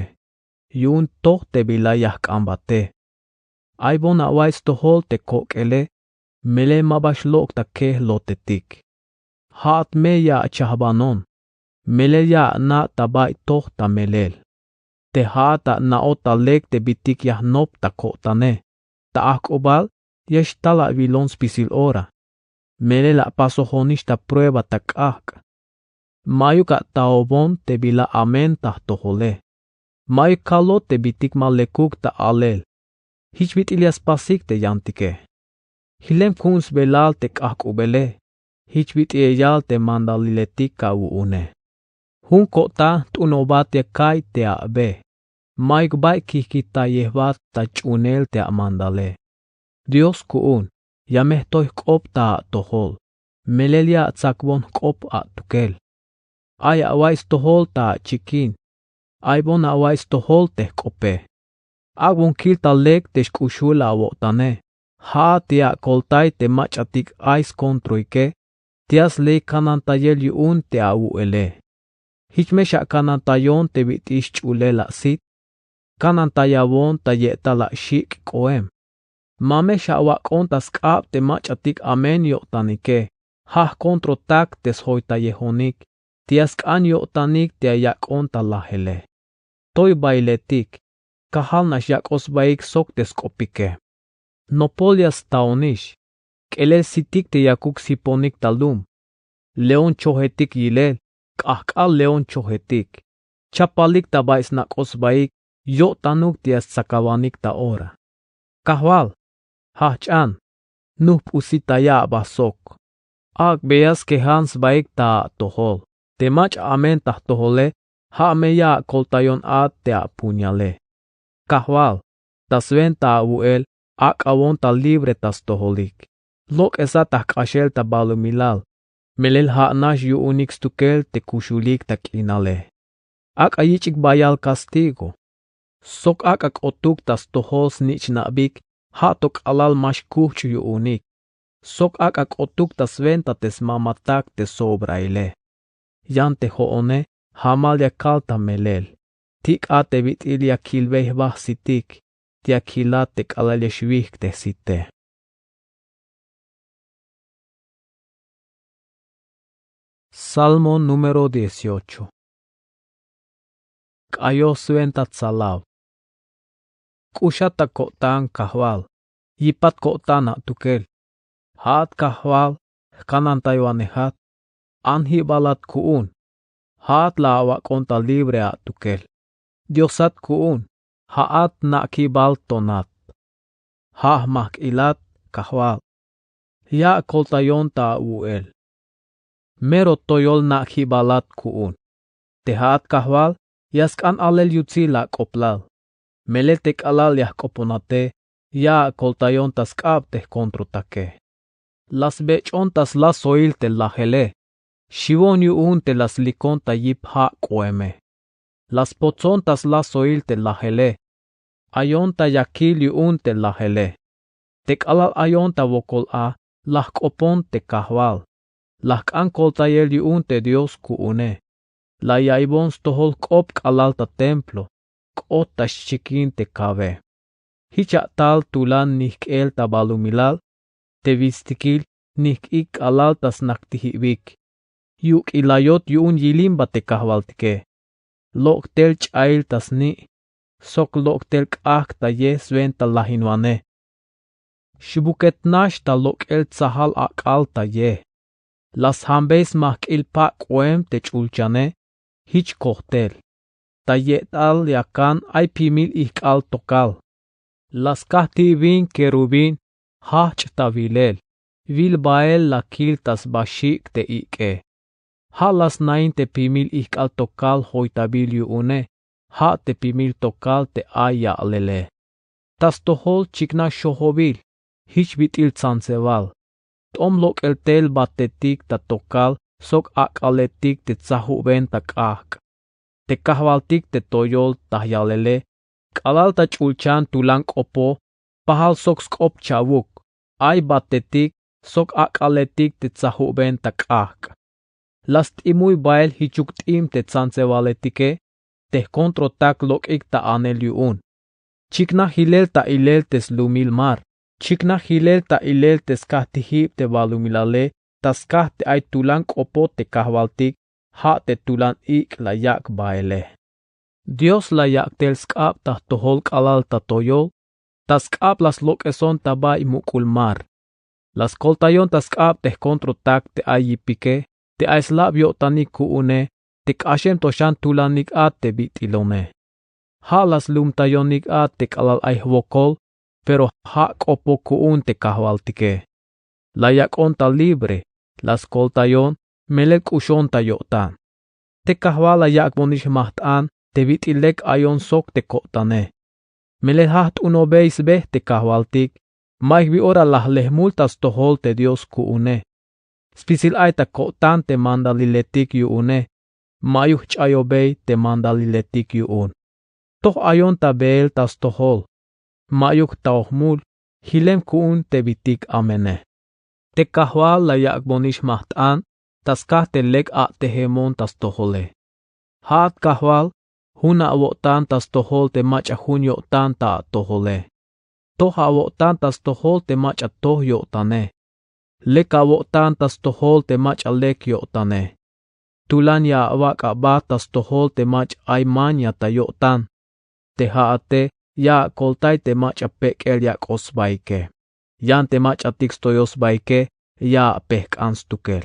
Yu'un toj te bila ya jk'ambate. Aybon away stojol te kok'ele. Melel ma ba xlok' ta kej lotetik. Ja'at me ya achajbanon. Melel ya ana' ta bay toj ta melel. Te ja'at ana'ot ta lek te bitik ya jnop ta ko'tane. Ta ajk'ubal ya xtal awilon spisil ora. Melel apasojonix ta prueba ta k'ajk'. Ma'yuk ataobon te bila amen ta jtojole. Ma'yuk kalot te bitik ma lekuk ta alel. Jich bit'il ya spasik te yantike. Jilem ku'un sbelal te k'ajk'ubele. Jich bit'il ya yal te mandaliletik kawu'une. Jun ko'tan jt'unobat ya ka'iy te abe. Ma'yuk bay kijkitayejbat ta ch'uunel te amandale. Dios ku'un, ya me jtoy jk'op ta atojol. Melel ya atsakbon jk'op atukel. Ay away stojol ta achikin. Aybon away stojol te jk'ope. Ak'bon kil ta lek te xk'uxul awo'tane. Ja'at ya akoltay te mach'atik ay skontroike. Te ya sle kanantayel yu'un te awu'ele. Jich me xakanantayon te bit'il xch'ulel asit. Kanantayawon ta ye'tal axik' k'oem. Ma me xawak'on ta sk'ab te mach'atik amen yo'tanike. Ja' jkontrotak te sjoytayejonik. Te ya sk'an yo'tanik te ya yak'on ta lajele. Toy bayiletik. Kajal nax yak'oj sbaik sok te sk'opike. Nopol ya staonix. K'elel sitik te yakuk siponik ta lum. León chojetik yilel. K'ajk'al león chojetik. Chapalik ta bay snak'oj sbaik. Yo'tanuk te ya stsakawanik ta ora. Kajwal, jajch'an. Nujp'usitaya aba sok. Ak'beya skejan sbaik ta atojol. Te mach'a amen ta jtojole. Ja' me ya akoltayon a te apuñale. Kajwal, ta swenta awu'el ak'awon ta libre ta stojolik. Lok'esat ta jk'axel ta balumilal. Melel ja' nax yu'unik stukel te kuxulik ta k'inale. Ak'a yich'ik bayal castigo. Sok ak'a k'otuk ta stojol snich'nabik. Ja' to k'alal ma xkujch' yu'unik. Sok ak'a k'otuk ta swenta te smamatak te sobraile. Yan te jo'one jamal ya kal ta melel. Tik' a te bit'il ya kilbey jba jsitik. Te ya kilat te k'alal ya xwijk' te jsite. Salmo número dieciocho. K'ayoj swenta tsalaw. K'uxat ta ko'tan kajwal. Yipat ko'tan atukel. Ja'at kajwal jkanantaywanejat. Anjibalat ku'un. Ja'at la awak'on ta libre atukel. Diosat ku'un. Ja'at na'kibaltonat. Ja' jmajk'ilat kajwal. Ya akoltayon ta awu'el. Mero toyol na'kibalat ku'un. Te ja'at kajwal ya sk'an alel yutsil ak'oblal. Melel te k'alal ya jk'oponate ya akoltayon ta sk'ab te jkontrotake. La sbech'on ta sla soil te lajele. Xiwon yu'un te la slikon ta yip ja' k'oeme. La spotson ta sla soil te lajele. Ayon ta yakil yu'un te lajele. Te k'alal ayon ta wokol a la jk'opon te kajwal. La jk'an koltayel yu'un te dios ku'une. La ya'iybon stojol jk'op k'alal ta templo. K'ot ta xchikin te kabe. Jich ya' tal tulan nijk'el ta balumilal. Te witstikil nijk'ik k'alal ta snaktiji'bik. Yuk'ilayot yu'un yilimba te kajwaltike. Lok' tel ch'ayil ta sni'. Sok lok' tel k'ajk' ta ye swenta lajinwane. Xbuket nax ta lok'el tsajal ak'al ta ye. La sjambey smajk'il pak' k'oem te ch'ulchane. Jich kojtel. Ta ye'tal yakan ay pimil ijk'al tokal. La skajti'bin kerubín. Jajch' ta wilel. Wil bael la kil ta sba xik' te ik'e. Ja' la sna'in te pimil ijk'al tokal joytabil yu'une. Ja' te pimil tokal te ay ya'lele. Ta stojol chiknaj xojobil. Jich bit'il tsantsewal. T'om lok'el tel batetik ta tokal sok ak'aletik te tsajuben ta k'ajk'. Te kajwaltik te toyol ta yalele. K'alal ta ch'ulchan tulan k'opo. Pajal sok sk'op cha'wuk. Ay batetik sok ak'aletik te tsajuben ta k'ajk'. La st'imuy bael jichuk t'im te tsantsewaletike. Te jkontrotak lok'ik ta anel yu'un. Chiknaj jilel ta ilel te slumil mar. Chiknaj jilel ta ilel te skajtijib te balumilale. Ta skaj te ay tulan k'opo te kajwaltik. Ja' te tulan ik' la yak' baele. Dios la yak' tel sk'ab ta jtojol k'alal ta toyol. Ta sk'ab la slok'eson ta bay muk'ul mar. La skoltayon ta sk'ab te jkontrotak te ay yipike. Te ay slab yo'tanik ku'une. Te k'axem to xan tulanik a te bit'ilone. Ja' la slumtayonik a te k'alal ay jwokol. Pero ja' k'opo ku'un te kajwaltike. La yak'on ta libre. La skoltayon. Melel k'uxon ta yo'tan. Te kajwal la yak'bonix jmajt'an te bit'il lek ayon sok te ko'tane. Melel ja' jt'unobey sbe te kajwaltik. Mayuk bi ora la jlejmul ta stojol te dios ku'une. Spisil ay ta ko'tan te mandaliletik yu'une. Mayuk jch'ayobey te mandaliletik yu'un. Toj ayon ta beel ta stojol. Mayuk jtaoj mul. Jilem ku'un te bitik amene. Te kajwal la yak'bonix jmajt'an ta skaj te lek a'tejemon ta stojole. Ja'at kajwal. Jun awo'tan ta stojol te mach'a jun yo'tan ta atojole. Toj awo'tan ta stojol te mach'a toj yo'tane. Lek awo'tan ta stojol te mach'a lek yo'tane. Tulan ya awak' aba ta stojol te mach'a ay maña ta yo'tan. Te ja'ate ya akoltay te mach'a pek'el yak'oj sbaike. Yan te mach'atik stoyoj sbaike ya apejk'an stukel.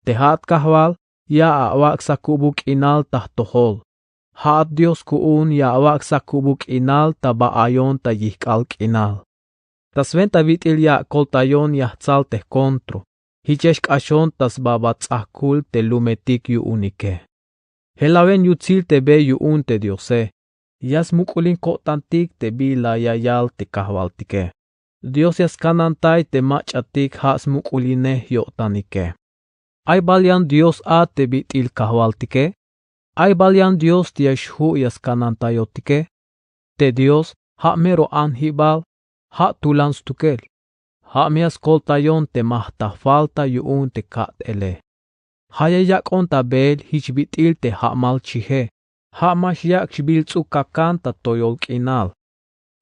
Te ja'at kajwal ya awak' sakubuk k'inal ta jtojol. Ja'at dios ku'un ya awak' sakubuk k'inal ta ba ayon ta yijk'al k'inal. Ta swenta bit'il ya akoltayon yajtsal te jkontro. Jichex k'axon ta sba ba ts'ajkul te lumetik yu'unike. Jelawen yutsil te be yu'un te diose. Ya smuk'ulin ko'tantik te bila ya yal te kajwaltike. Dios ya skanantay te mach'atik ja' smuk'ulinej yo'tanike. Ay bal yan dios a te bit'il kajwaltike? Ay bal yan dios te ya xju' ya skanantayotike? Te dios ja' mero anjibal. Ja' tulan stukel. Ja' me ya skoltayon te ma jta falta yu'un te ka't'ele. Ja' ya yak'on ta beel jich bit'il te ja'mal chije. Ja' ma xyak' xbil ts'uk kakan ta toyol k'inal.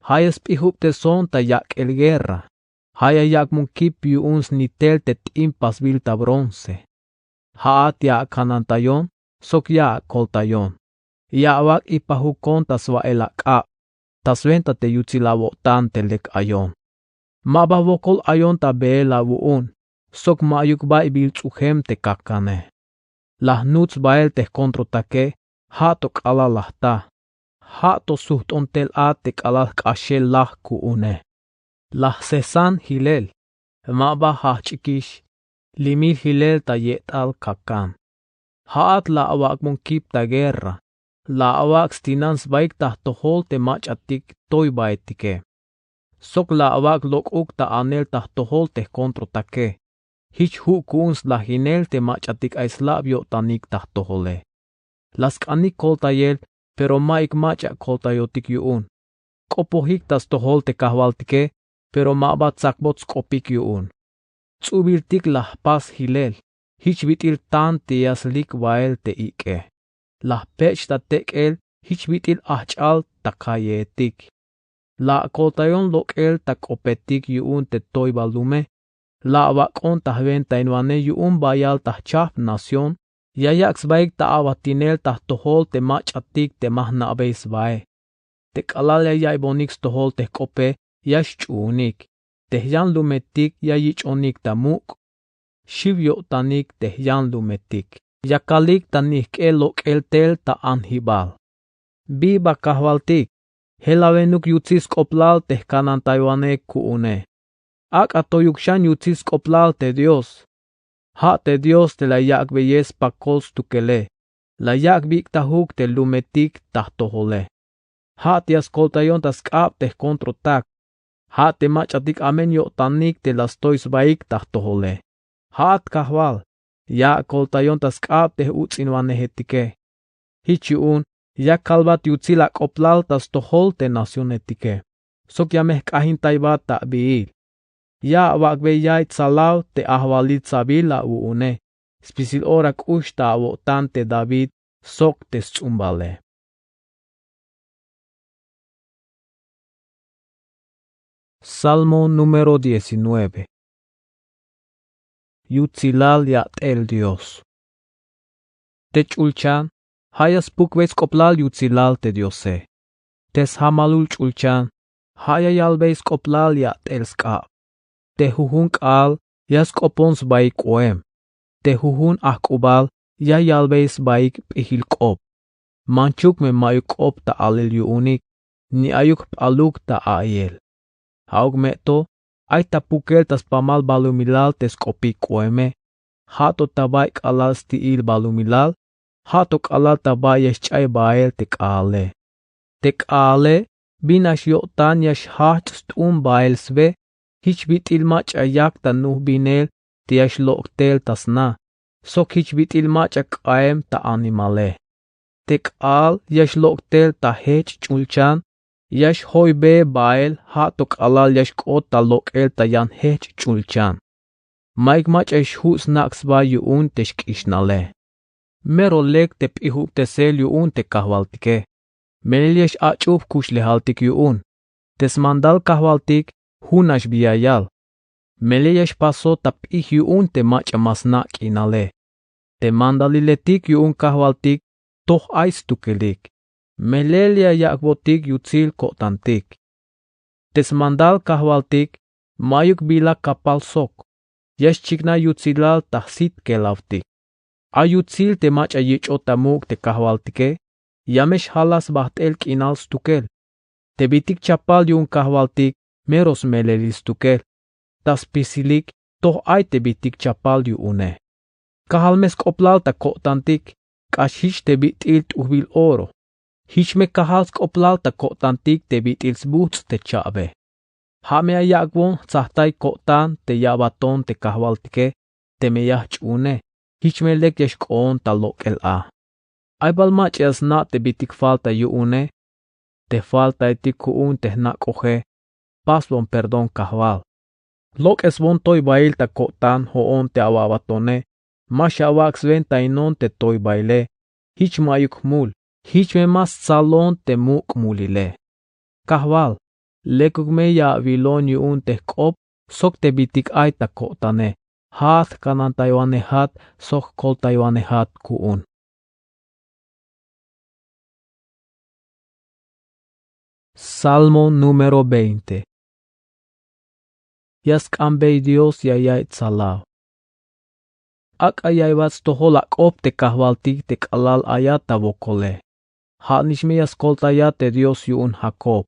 Ja' ya sp'ijubteson ta yak'el guerra. Ja' ya yak'bon kip yu'un snitel te t'in pasbil ta bronce. Ja'at ya akanantayon sok ya akoltayon. Ya awak' ipajukon ta swa'el ak'ab. Ta swenta te yutsil awo'tan te lek ayon. Ma ba wokol ayon ta beel awu'un. Sok mayuk bay bil ts'ujem te kakane. La jnuts bael te jkontrotake. Ja' to k'alal la jta. Ja' to sujt'on tel a te k'alal jk'axel laj ku'une. La jsesan jilel. Ma ba jajch'ikix. Limil jilel ta ye'tal kakan. Ja'at la awak'bon kip ta guerra. La awak' stinan sbaik ta jtojol te mach'atik toy baetike. Sok la awak' lok'uk ta anel ta jtojol te jkontrotake. Jich ju' ku'un slajinel te mach'atik ay slab yo'tanik ta jtojole. La sk'anik koltayel, pero ma'yuk mach'a koltayotik yu'un. K'opojik ta stojol te kajwaltike, pero ma ba tsakbot sk'opik yu'un. Ts'ubiltik la jpas jilel, jich bit'il tanto ya slik bael te ik'e. La jpech' ta tek'el, jich bit'il ajch'al ta kallejtik. La akoltayon lok'el ta k'opetik yu'un te toybal lume. La awak'on ta jwentainwanej yu'un bayal ta jchajp nación, ya yak' sbaik ta abatinel ta jtojol te mach'atik te ma jna'bey sbae. Te k'alal ya ya'iybonik stojol te jk'ope ya xch'uunik, te jyanlumetik ya yich'onik ta muk'. Xiw yo'tanik te jyanlumetik. Yakalik ta nijk'el lok'el tel ta anjibal. Bi ba kajwaltik, jelawenuk yutsil sk'oplal te jkanantaywanej ku'une. Ak'a toyuk xan yutsil sk'oplal te Dios. Ja' te Dios te la yak'beyel spakol stukele. La yak' bik'tajuk te lumetik ta jtojole. Ja' te ya skoltayon ta sk'ab te jkontrotak. Ja' te mach'atik amen yo'tanik te la stoy sbaik ta jtojole. Ja'at kajwal, ya akoltayon ta sk'ab te j-uts'inwanejetike. Jich yu'un ya kalbat yutsil ak'oplal ta stojol te nacionetike, sok ya me jk'ajintaybat ta abiil. Ya awak'bey ya'iy tsalaw te ajwalil tsabil awu'une, spisil ora k'ux ta awo'tan te David sok te sts'umbale. Salmo número diecinueve. Yutsilal ya'tel Dios. Te ch'ulchan ja' ya spukbey sk'oplal yutsilal te Diose. Te sjamalul ch'ulchan ja' ya yalbey sk'oplal ya'tel sk'ab. Te jujun k'aal ya sk'opon sbaik k'oem. Te jujun ajk'ubal ya yalbey sbaik p'ijil k'op. Manchuk me ma'yuk k'op ta alel yu'unik, ni ayuk jp'aluk ta a'iyel. Ja'uk me to ay ta pukel ta spamal balumilal te sk'opik k'oeme. Ja' to ta bay k'alal sti'il balumilal, ja' to k'alal ta bay ya xch'ay bael te k'aale. Te k'aale bin nax yo'tan ya xjajch' st'un bael sbe. Jich bit'il mach'a yak ta nujbinel te ya xlok' tel ta sna, sok jich bit'il mach'a k'aem ta animale. Te k'aal ya xlok' tel ta jech ch'ulchan ya xjoybe bael, ja' to k'alal ya xk'ot ta lok'el ta yan jech ch'ulchan. Ma'yuk mach'a xju' snak' sba yu'un te xk'ixnale. Mero lek te p'ijubtesel yu'un te kajwaltike. Melel ya x-ach'ub jkuxlejaltik yu'un. Te smandal kajwaltik jun nax bi ya yal. Melel ya xpasot ta p'ij yu'un te mach'a ma sna' k'inale. Te mandaliletik yu'un kajwaltik toj ay stukelik. Melel ya yak'botik yutsil ko'tantik. Te smandal kajwaltik ma'yuk bila kapal sok. Ya xchiknaj yutsilal ta jsit kelawtik. Ay yutsil te mach'a yich'ot ta muk' te kajwaltike, ya me xjalaj sbajt'el k'inal stukel. Te bitik chapal yu'un kajwaltik mero smelelil stukel. Ta spisilik toj ay te bitik chapal yu'une. Kajal me sk'oplal ta ko'tantik k'ax jich te bit'il t'ujbil oro. Jich me kajal sk'oplal ta ko'tantik te bit'il sbuts' te cha'be. Ja' me ya yak'bon jtsajtay ko'tan te ya abaton te kajwaltike teme ya jch'uune. Jich me lek ya xk'oon ta lok'el a. Ay bal mach'a ya sna' te bitik falta yu'une. Te faltaetik ku'un te jnak'oje. Pasbon perdón kajwal. Lok'esbon toybail ta ko'tan jo'on te awabatone. Ma xawak' swentainon te toybaile. Jich ma'yuk jmul. Jich me ma stsalon te muk' mulile. Kajwal, lekuk me ya awilon yu'un te jk'op sok te bitik ay ta ko'tane. Ja'at jkanantaywanejat sok jkoltaywanejat ku'un. Salmo número veinte. Ya sk'anbey Dios ya yaiy tsalaw. Ak'a yaibat stojol ak'op te kajwaltik te k'alal ayat ta wokole. Ja' nix me ya skoltayat te Dios yu'un Jacob.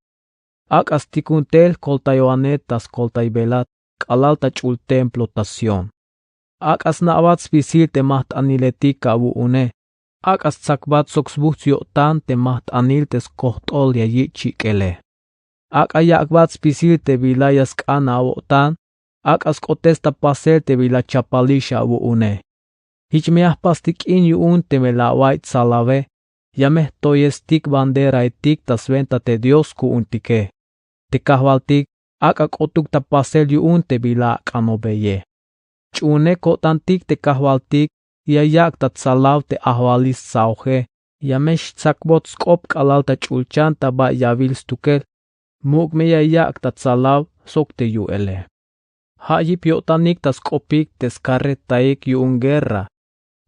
Ak'a stikun tel jkoltaywanej ta skoltaybelat k'alal ta ch'ul templo ta Sión. Ak'a sna'bat spisil te majt'aniletik awu'une. Ak'a stsakbat sok sbujts' yo'tan te majt'anil te skojt'ol ya yich' chik'ele. Ak'a yak'bat spisil te bila ya sk'an awo'tan. ak'a sk'otes ta pasel te bila chapalix awu'une. Jich me ya jpastik k'in yu'un teme la awa'y tsalawe, ya me jtoyestik banderaetik ta swenta te Dios ku'untike. Te kajwaltik ak'a k'otuk ta pasel yu'un te bila ak'anobeye. Ch'uune ko'tantik te kajwaltik ya yak' ta tsalaw te ajwalil stsaoje, ya me xtsakbot sk'op k'alal ta ch'ulchan ta bay yawil stukel. Muk' me ya yak' ta tsalaw sok te yu'ele. Ja' yip yo'tanik ta sk'opik te skarretaik yu'un guerra.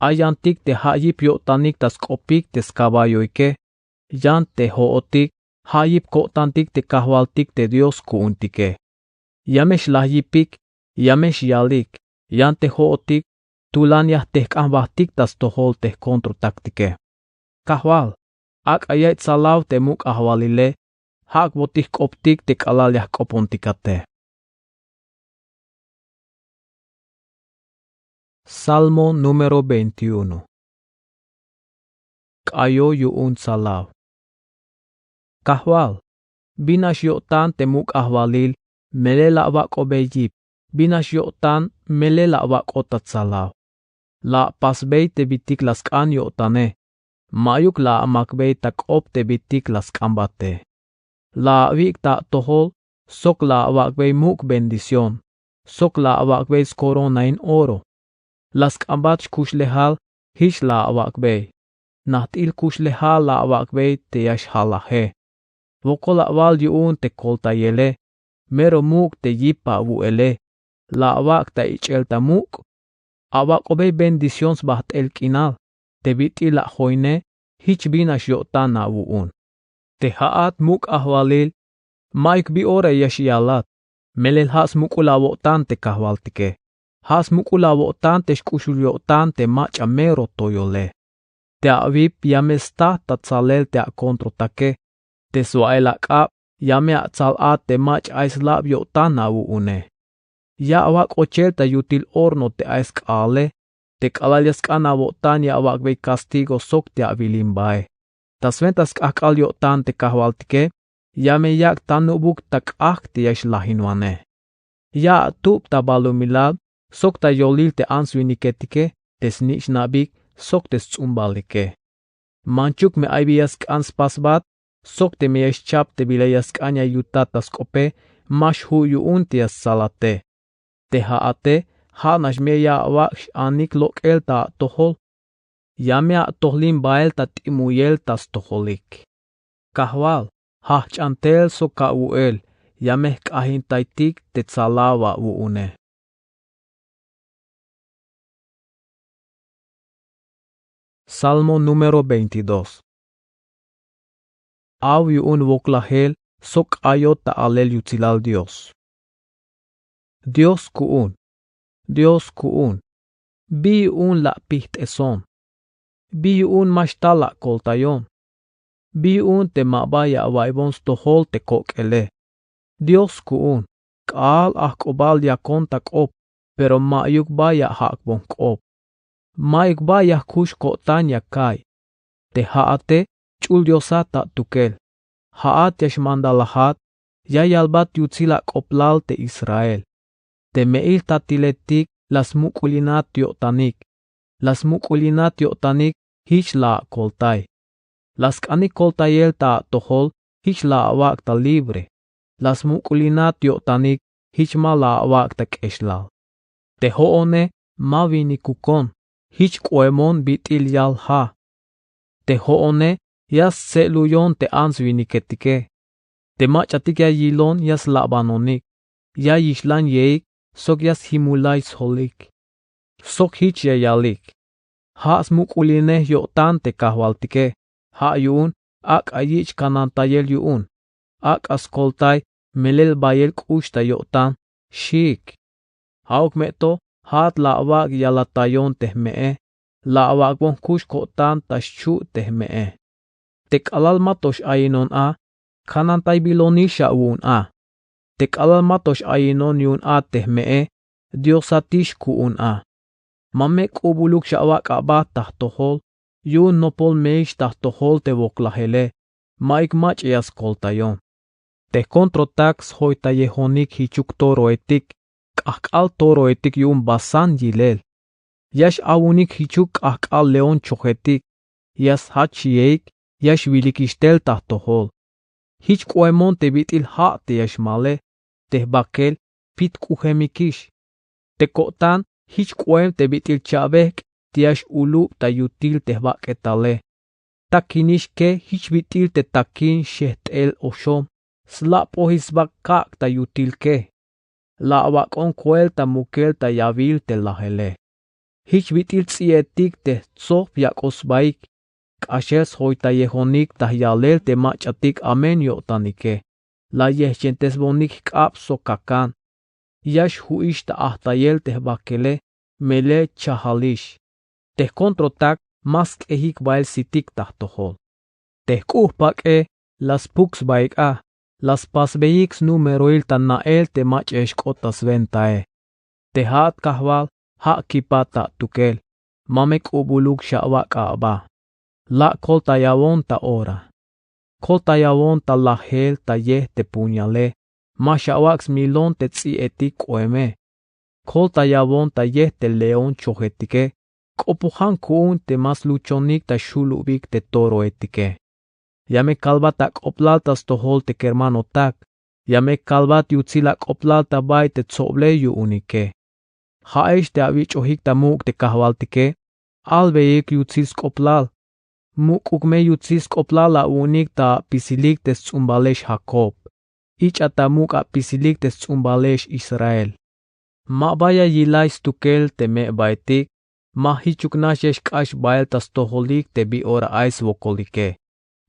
Ay yantik te ja' yip yo'tanik ta sk'opik te skaballoike. Yan te jo'otik ja' yip ko'tantik te kajwaltik te Dios ku'untike. Ya me xlaj yipik, ya me xyalik, yan te jo'otik tulan ya jtejk'an jbatik ta stojol te jkontrotaktike. Kajwal, ak'a ya'iy tsalaw te muk' ajwalile, jak'botix jk'optik te k'alal ya jk'opontikate. Salmo número veintiuno. K'ayo yu'un tsalaw. Kajwal, binax yo'tan te muk' ajwalil melel la awak'obey yip, binax yo'tan melel la awak'ot ta tsalaw. La apasbey te bitik la sk'an yo'tane, ma'yuk la amakbey ta k'op te bitik la sk'anbate. La awik' ta atojol sok la awak'bey muk' bendición, sok la awak'bey skoronain oro. La sk'anbat xkuxlejal jich la awak'bey. Najt'il kuxlejal la awak'bey te ya xjalaje. Wokol awal yu'un te koltayele, mero muk' te yip awu'ele. La awak' ta ich'el ta muk'. Awak'obey bendición sbajt'el k'inal, te bit'il la ajoyne, jich binax yo'tan awu'un. Te ja'at muk' ajwalil, ma'yuk bi ora ya xyalat, melel ja' smuk'ul awo'tan te kajwaltike. Ja' smuk'ul awo'tan te xk'uxul yo'tan te mach'a mero toyole. Te awip ya me sta ta tsalel te akontrotake, te swa'el ak'ab ya me atsal a te mach'a ay slab yo'tan awu'une. Ya awak' ochel ta yutil horno te ay sk'aale, te k'alal ya sk'an awo'tan ya awak'bey castigo sok te awilimbae. Ta swenta sk'ajk'al yo'tan te kajwaltike, ya me yak' tanubuk ta k'ajk' te ya xlajinwane. Ya atub ta balumilal sok ta yolil te ants-winiketike, te snich'nabik sok te sts'umbalike. Manchuk me ay bi ya sk'an spasbat sok teme ya xchap te bila ya sk'an ya yutat ta sk'ope, ma xju' yu'un te ya stsalate. Te ja'ate, ja'nax me ya awak' x-anik lok'el ta atojol. Ya me atojlin bael ta t'imuyel ta stojolik. Kajwal, jajch'an tel sok awu'el, ya me jk'ajintaytik te tsalaw awu'une. Salmo número veintidós. Aw yu'un woklajel sok k'ayot ta alel yutsilal Dios. Dios ku'un, Dios ku'un, bi yu'un la apijt'eson, bi yu'un ma xtal la akoltayon, bi yu'un te ma ba ya awa'iybon stojol te kok'ele. Dios ku'un, k'aal ajk'ubal yakon ta k'op, pero ma'yuk ba ya ajak'bon jk'op. Ma'yuk ba ya jkux ko'tan ya ka'iy. Te ja'ate, ch'ul Diosat ta atukel. Ja'at ya xmandalajat, ya yalbat yutsil ak'oblal te Israel. Te me'il tatiletik la smuk'ulinat yo'tanik, la smuk'ulinat yo'tanik jich la akoltay. La sk'anik koltayel ta atojol jich la awak' ta libre. La smuk'ulinat yo'tanik jich ma la awak' ta k'exlal. Te jo'one ma winikukon, jich k'oemon bit'il yal ja. Te jo'one ya stse'luyon te ants-winiketike. Te mach'atik ya yilon ya slabanonik, ya yixlan yeik sok ya sjimulay sjolik. Sok jich ya yalik: Ja' smuk'ulinej yo'tan te kajwaltike, ja' yu'un ak'a yich' kanantayel yu'un, ak'a skoltay melel bayel k'ux ta yo'tan, xiik. Ja'uk me to ja'at la awak' yalatayon te jme'e, la awak'bon jkux ko'tan ta xchu' te jme'e. Te k'alal ma to x-ayinon a, kanantaybilonix awu'un a. Te k'alal ma to x-ayinon yu'un a te jme'e, Diosatix ku'un a. Ma me k'ubuluk x-awak' aba ta jtojol, yu'un nopol me'ix ta jtojol te woklajele, ma'yuk mach'a ya skoltayon. Te jkontrotak sjoytayejonik jichuk toroetik, k'ajk'al toroetik yu'un Basán yilel. Ya x-awunik jichuk k'ajk'al león chojetik. Ya sjach xiyeik, ya xwilikix tel ta jtojol. Jich k'oemon te bit'il ja' te ya xmale, te jbakel pitk'ujemikix. Te ko'tan jich k'oem te bit'il cha'bejk' te ya x-ulub ta yutil te jbak'etale. Takinix ke jich bit'il te takin xejt'el oxom, slap'ojix sba kak' ta yutil ke. La awak'on koel ta mukel ta yawil te lajele. Jich bit'il ts'i'etik te jtsojb yak'oj sbaik, k'axel sjoytayejonik ta jyalel te mach'atik amen yo'tanike. La yejchentesbonik jk'ab sok kakan. Ya xju'ix ta ajtayel te jbakele, melel chajalix. Te jkontrotak ma sk'ejik bael sitik ta jtojol. Te jk'u' jpak'e la spuk sbaik a, la spasbeyik snumeroil ta na'el te mach'a ya xk'ot ta swentae. Te ja'at kajwal, ja' kipat ta atukel, ma me k'ubuluk xawak' aba. La' koltayawon ta ora. Koltayawon ta lajel ta yej te puñale, ma xawak' smilon te ts'i'etik k'oeme. Koltayawon ta yej te león chojetike, k'opojan ku'un te ma sluchonik ta xulubik te toroetike. Ya me kalbat ak'oblal ta stojol te kermanotak. Ya me kalbat yutsil ak'oblal ta bay te tsoble yu'unike. Ja'ex te awich'ojik ta muk' te kajwaltike, albeyik yutsil sk'oblal. Muk'uk me yutsil sk'oblal awu'unik ta apisilik te sts'umbalex Jacob. Ich'a ta muk' apisilik te sts'umbalex Israel. Ma ba ya yilax stukel te me'baetik, ma jichuk nax ya xk'ax bael ta stojolik te bi ora ay swokolike.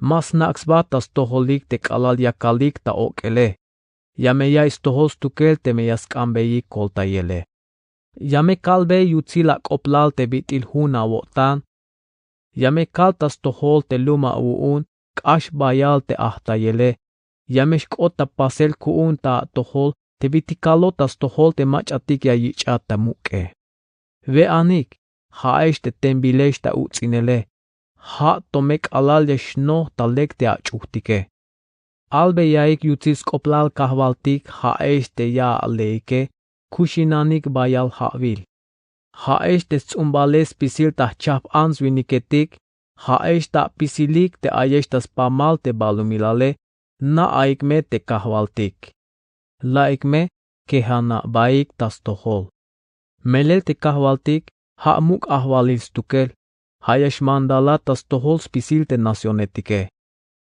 Ma snak' sba ta stojolik te k'alal yakalik ta ok'ele. Ya me yaiy stojol stukel teme ya sk'anbeyik koltayele. Ya me kalbey yutsil ak'oblal te bit'il jun awo'tan. Ya me kal ta stojol te lum awu'un k'ax bayal te ajtayele. Ya me xk'ot ta pasel ku'un ta atojol te bit'il kalot ta stojol te mach'atik ya yich'at ta muk'e. We'anik, ja'ex te tembilex ta uts'inele, ja' to me k'alal ya xnoj ta lek te ach'ujtike. Albeyaik yutsil sk'oblal kajwaltik ja'ex te ya aleike, kuxinanik bayal ja'wil. Ja'ex te sts'umbalex spisil ta jchajp-ants-winiketik, ja'ex ta apisilik te ayex ta spamal te balumilale, na'aik me te kajwaltik. La'ik me, kejan a'baik ta stojol. Melel te kajwaltik, ja' muk' ajwalil stukel, ja' ya xmandalat ta stojol spisil te nacionetike.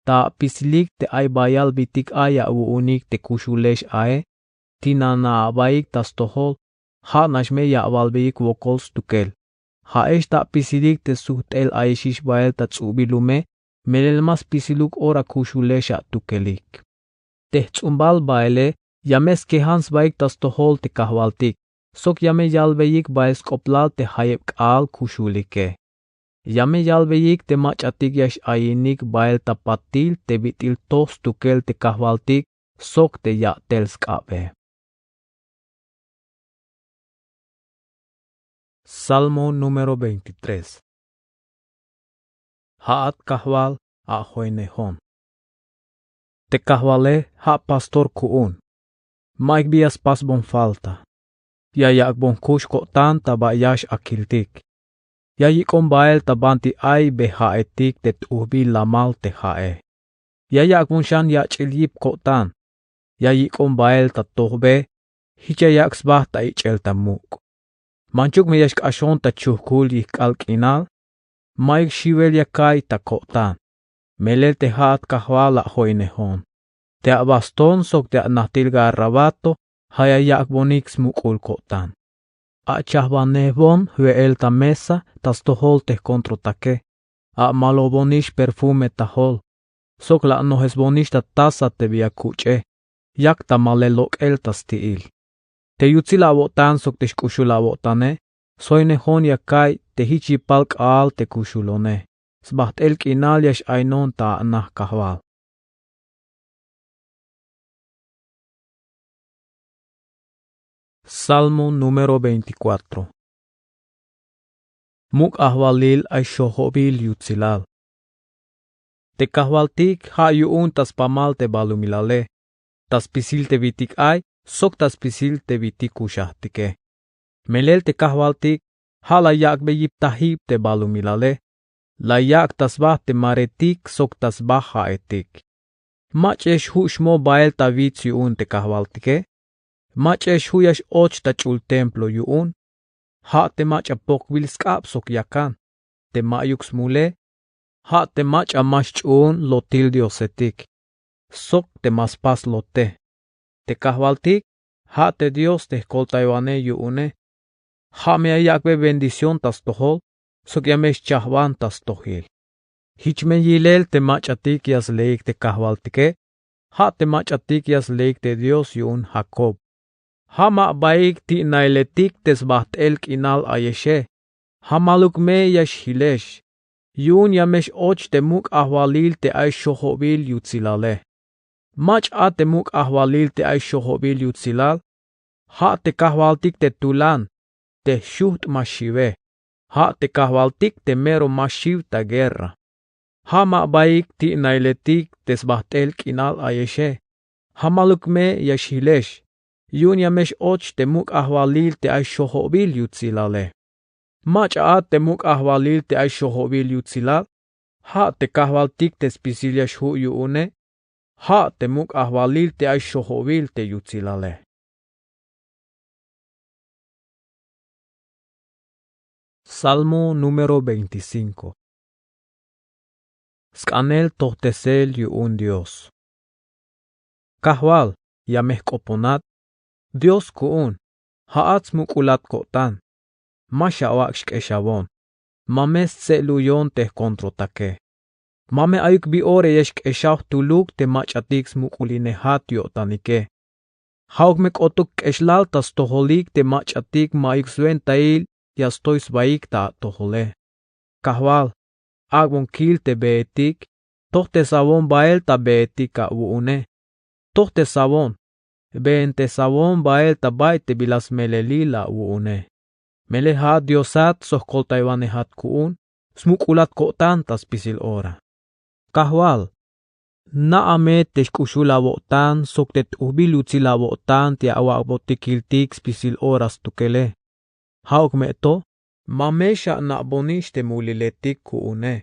Ta apisilik te ay bayal bit'il ay awu'unik te kuxulex ae, tinana a'baik ta stojol, ja' nax me ya awalbeyik wokol stukel. Ja'ex ta apisilik te sujt'el ayexix bael ta ts'ubil lume, melel ma spisiluk ora kuxulex atukelik. Te jts'umbal baele, ya me skejan sbaik ta stojol te kajwaltik, sok ya me yalbeyik bael sk'oblal te jayeb k'aal kuxulike. Ya me yalbeyik te mach'atik ya x-ayinik bael ta patil te bit'il toj stukel te kajwaltik sok te ya'tel sk'abe. Salmo número veintitrés. Ja'at kajwal, ajoinejon. Te kajwale, ja' pastor ku'un. Ma'yuk bi ya spasbon falta. Ya yak'bon kux ko'tan ta ba ya x-akiltik. Ya yik'on bael ta banti ay be ja'etik te t'ujbil lamal te ja'e. Ya yak'bon xan yach'il yip ko'tan. Ya yik'on bael ta tojbe, jich ya yak' sba ta ich'el ta muk'. Manchuk me ya xk'axon ta chujkul yijk'al k'inal, ma'yuk xiwel ya ka'iy ta ko'tan. Melel te ja'at kajwal ajoinejon. Te abaston sok te anajtil garrabato, ja' ya yak'bonik smuk'ul ko'tan. Achajbanejbon jwe'el ta mesa ta stojol te jkontrotake. Amalobonix perfume ta jol. Sok la anojesbonix ta taza te bi ya kuch'e. Yak ta malel lok'el ta sti'il. Te yutsil awo'tan sok te xk'uxul awo'tane, sjoinejon ya ka'iy te jich yipal k'aal te kuxulone. Sbajt'el k'inal ya x-ainon ta anaj kajwal. Salmo número veinticuatro. Muk' ajwalil ay xojobil yutsilal. Te kajwaltik ja' yu'un ta spamal te balumilale. Ta spisil te bit'il ay, sok ta spisil te bit'ik kuxajt'ike. Melel te kajwaltik ja' la yak'be yiptajib te balumilale. La yak' ta sba te maretik sok ta sba ja'etik. Mach'a ya xju' xmo bael ta wits yu'un te kajwaltike. Mach'a ya xju' ya x'och ta ch'ul templo yu'un. Ja' te mach'a pokbil sk'ab sok yakan, te ma'yuk smule. Ja' te mach'a ma xch'uun lotil diosetik, sok te ma spas lote. Te kajwaltik ja' te dios te jkoltaywanej yu'une. Ja' me ya yak'be bendición ta stojol, sok ya me xchajban ta stojil. Jich me yilel te mach'atik ya sleik te kajwaltike. Ja' te mach'atik ya sleik te dios yu'un jakob. Ja' ma baik ti'nailetik te sbajt'el k'inal ayexe. Ja' maluk me ya xjilex. Yu'un ya me x'och te muk' ajwalil te ay xojobil yutsilale. Mach'a a te muk' ajwalil te ay xojobil yutsilal. Ja' te kajwaltik te tulan, te jxujt' ma xiwe. Ja' te kajwaltik te mero ma xiw ta guerra. Ja' ma baik ti'nailetik te sbajt'el k'inal ayexe. Ja' maluk me ya xjilex. Yu'un ya me x'och te muk' ajwalil te ay xojobil yutsilale. Mach'a a te muk' ajwalil te ay xojobil yutsilal. Ja' te kajwaltik te spisil ya xju' yu'une. Ja' te muk' ajwalil te ay xojobil te yutsilale. Salmo número veinticinco. Sk'anel tojtesel yu'un dios. Kajwal, ya me jk'oponat. Dios ku'un, ja'at smuk'ulat ko'tan. Ma xawak' xk'exawon. Ma me stse'luyon te jkontrotake. Ma me ayuk bi ora ya xk'exaw jtuluk te mach'atik smuk'ulinejat yo'tanike. Ja'uk me k'otuk k'exlal ta stojolik te mach'atik ma'yuk swentail ya stoy sbaik ta atojole. Kajwal, ak'bon kil te beetik. Tojtesawon bael ta beetik awu'une. Tojtesawon, beentesawon bael ta bay te bila smelelil awu'une. Melel ja'at diosat sok jkoltaywanejat ku'un, smuk'ulat ko'tan ta spisil ora. Kajwal, na'a me te xk'uxul awo'tan sok te t'ujbil yutsil awo'tan te awak'botik kiltik spisil ora stukele. Ja'uk me to, ma me xana'bonix te muliletik ku'une.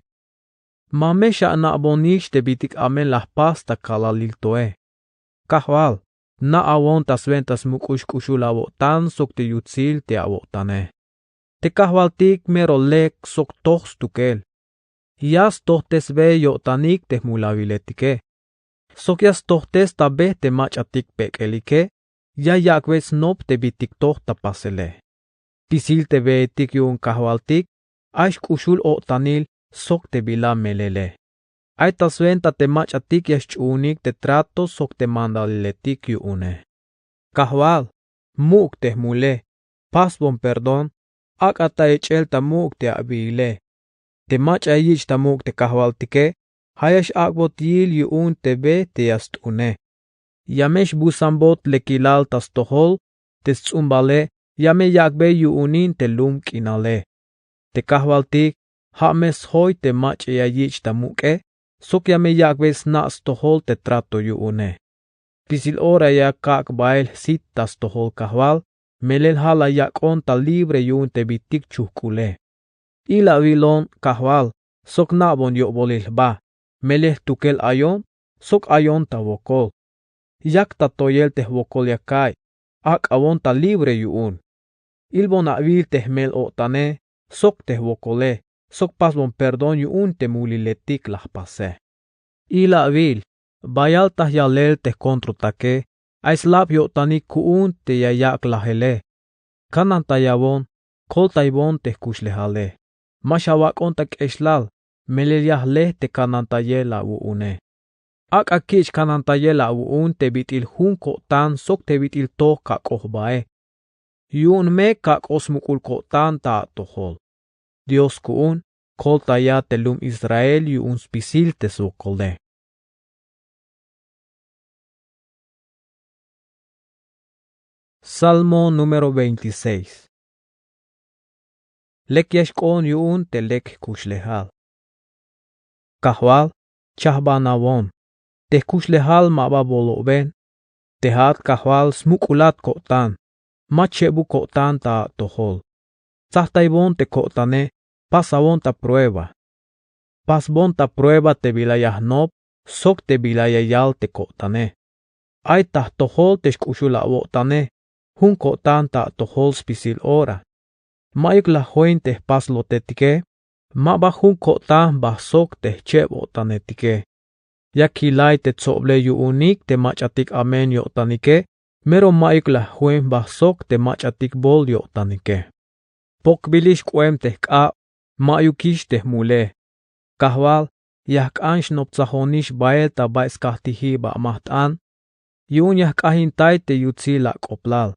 Ma me xana'bonix te bitik amel la jpas ta kalalil toe. Kajwal, na'awon ta swenta smuk'ul xk'uxul awo'tan sok te yutsil te awo'tane. Te kajwaltik mero lek sok toj stukel. Ya stojtesbe yo'tanik te jmulawiletike. Sok ya stojtes ta be te mach'atik pek'elike. Ya yak'be snop te bitik toj ta pasele. Spisil te beetik yu'un kajwaltik, ay xk'uxul o'tanil sok te bila melele. Ay ta swenta te mach'atik ya xch'uunik te trato sok te mandaliletik yu'une. Kajwal, muk' te jmule, pasbon perdón, ak'a ta ech'el ta muk' te abiile. Te mach'a ya yich' ta muk' te kajwaltike, ja' ya x'ak'bot yil yu'un te be te ya st'une. Ya me xbusanbot lekilal ta stojol, te sts'umbale ya me yak'be yu'unin te lum k'inale. Te kajwaltik, ja' me sjoy te mach'a ya yich' ta muk'e, sok ya me yak'be sna' stojol te trato yu'une. Spisil ora ya kak' bael jsit ta stojol kajwal, melel ja' la yak'on ta libre yu'un te bitik chujk'ule. Ilawilon kajwal, sok na'bon yo'bolil jba, melel jtukel ayon, sok ayon ta wokol. Yak ta toyel te jwokol ya ka'iy, ak'awon ta libre yu'un. Ilbon awil te jmel-o'tane, sok te jwokole, sok pasbon perdón yu'un te muliletik la jpase. Ilawil, bayal ta jyalel te jkontrotake, ay slab yo'tanik ku'un te ya yak' lajele. Kanantayawon, koltaywon te jkuxlejale. Ma xawak'on ta k'exlal, melel ya jle te kanantayel awu'une. Ak'a kich' kanantayel awu'un te bit'il jun ko'tan sok te bit'il toj kak'oj bae. Yu'un me kak'oj smuk'ul ko'tan ta atojol. Dios ku'un, koltaya te lum Israel yu'un spisil te swokole. Salmo número veintiséis. Lek ya xk'oon yu'un te lek jkuxlejal. Kajwal, chajbanawon, te jkuxlejal ma ba boloben. Te ja'at kajwal smuk'ulat ko'tan, ma chebuk ko'tan ta atojol. Tsajtaybon te ko'tane, pasabon ta prueba. Pasbon ta prueba te bila ya jnop sok te bila ya yal te ko'tane. Ay ta jtojol te xk'uxul awo'tane, jun ko'tan ta atojol spisil ora. Ma'yuk la join te jpaslotetike, ma ba jun ko'tan jba sok te jcheb-o'tanetike. Ya kilay te tsoblel yu'unik te mach'atik amen yo'tanike, mero ma'yuk la join jba sok te mach'atik bol yo'tanike. Pokbilix k'oem te jk'ab, ma'yukix te jmule. Kajwal, ya jk'an xnoptsajonix bael ta bay skajtijib amajt'an. Yu'un ya jk'ajintay te yutsil ak'oblal,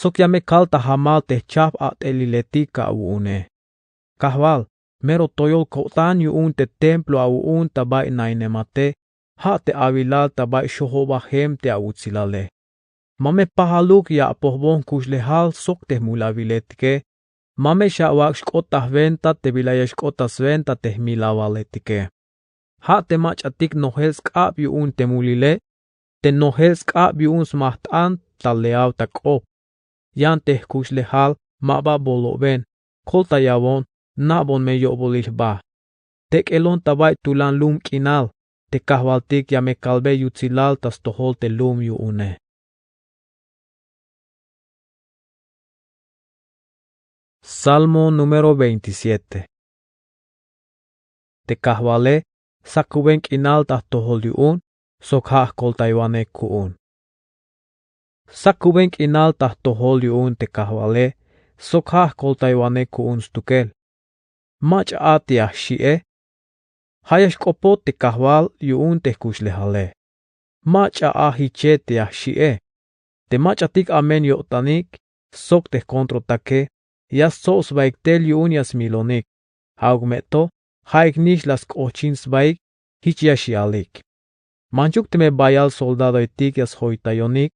sok ya me kal ta jamal te jchajp at'eliletik awu'une. Kajwal, mero toyol ko'tan yu'un te templo awu'un ta bay nainemate, ja' te awilal ta bay xojobajem te awutsilale. Ma me pajaluk ya apojbon jkuxlejal sok te jmulawiletike. Ma me xawak' xk'ot ta jwenta te bila ya xk'ot ta swenta te jmilawaletike. Ja' te mach'atik nojel sk'ab yu'un te mulile, te nojel sk'ab yu'un smajt'an ta leaw ta k'op. Yan te jkuxlejal ma ba boloben, koltayawon, na'bon me yo'bolil jba. Tek'elon ta bay tulan lum k'inal, te kajwaltik ya me kalbe yutsilal ta stojol te lum yu'une. Salmo número veintisiete. Te kajwale, sakuben k'inal ta jtojol yu'un, sok ja' jkoltaywanej ku'un. Sakuben k'inal ta jtojol yu'un te kajwale, sok ja' jkoltaywanej ku'un stukel. Mach'a a te ya jxi'e. Ja' ya xk'opoj te kajwal yu'un te jkuxlejale. Mach'a a jiche te ya jxi'e. Te mach'atik amen yo'tanik sok te jkontrotake, ya stsob sbaik tel yu'un ya smilonik. Ja'uk me to, ja'ik nix la sk'ojchin sbaik, jich ya xi-alik. Manchuk teme bayal soldadoetik ya sjoytayonik,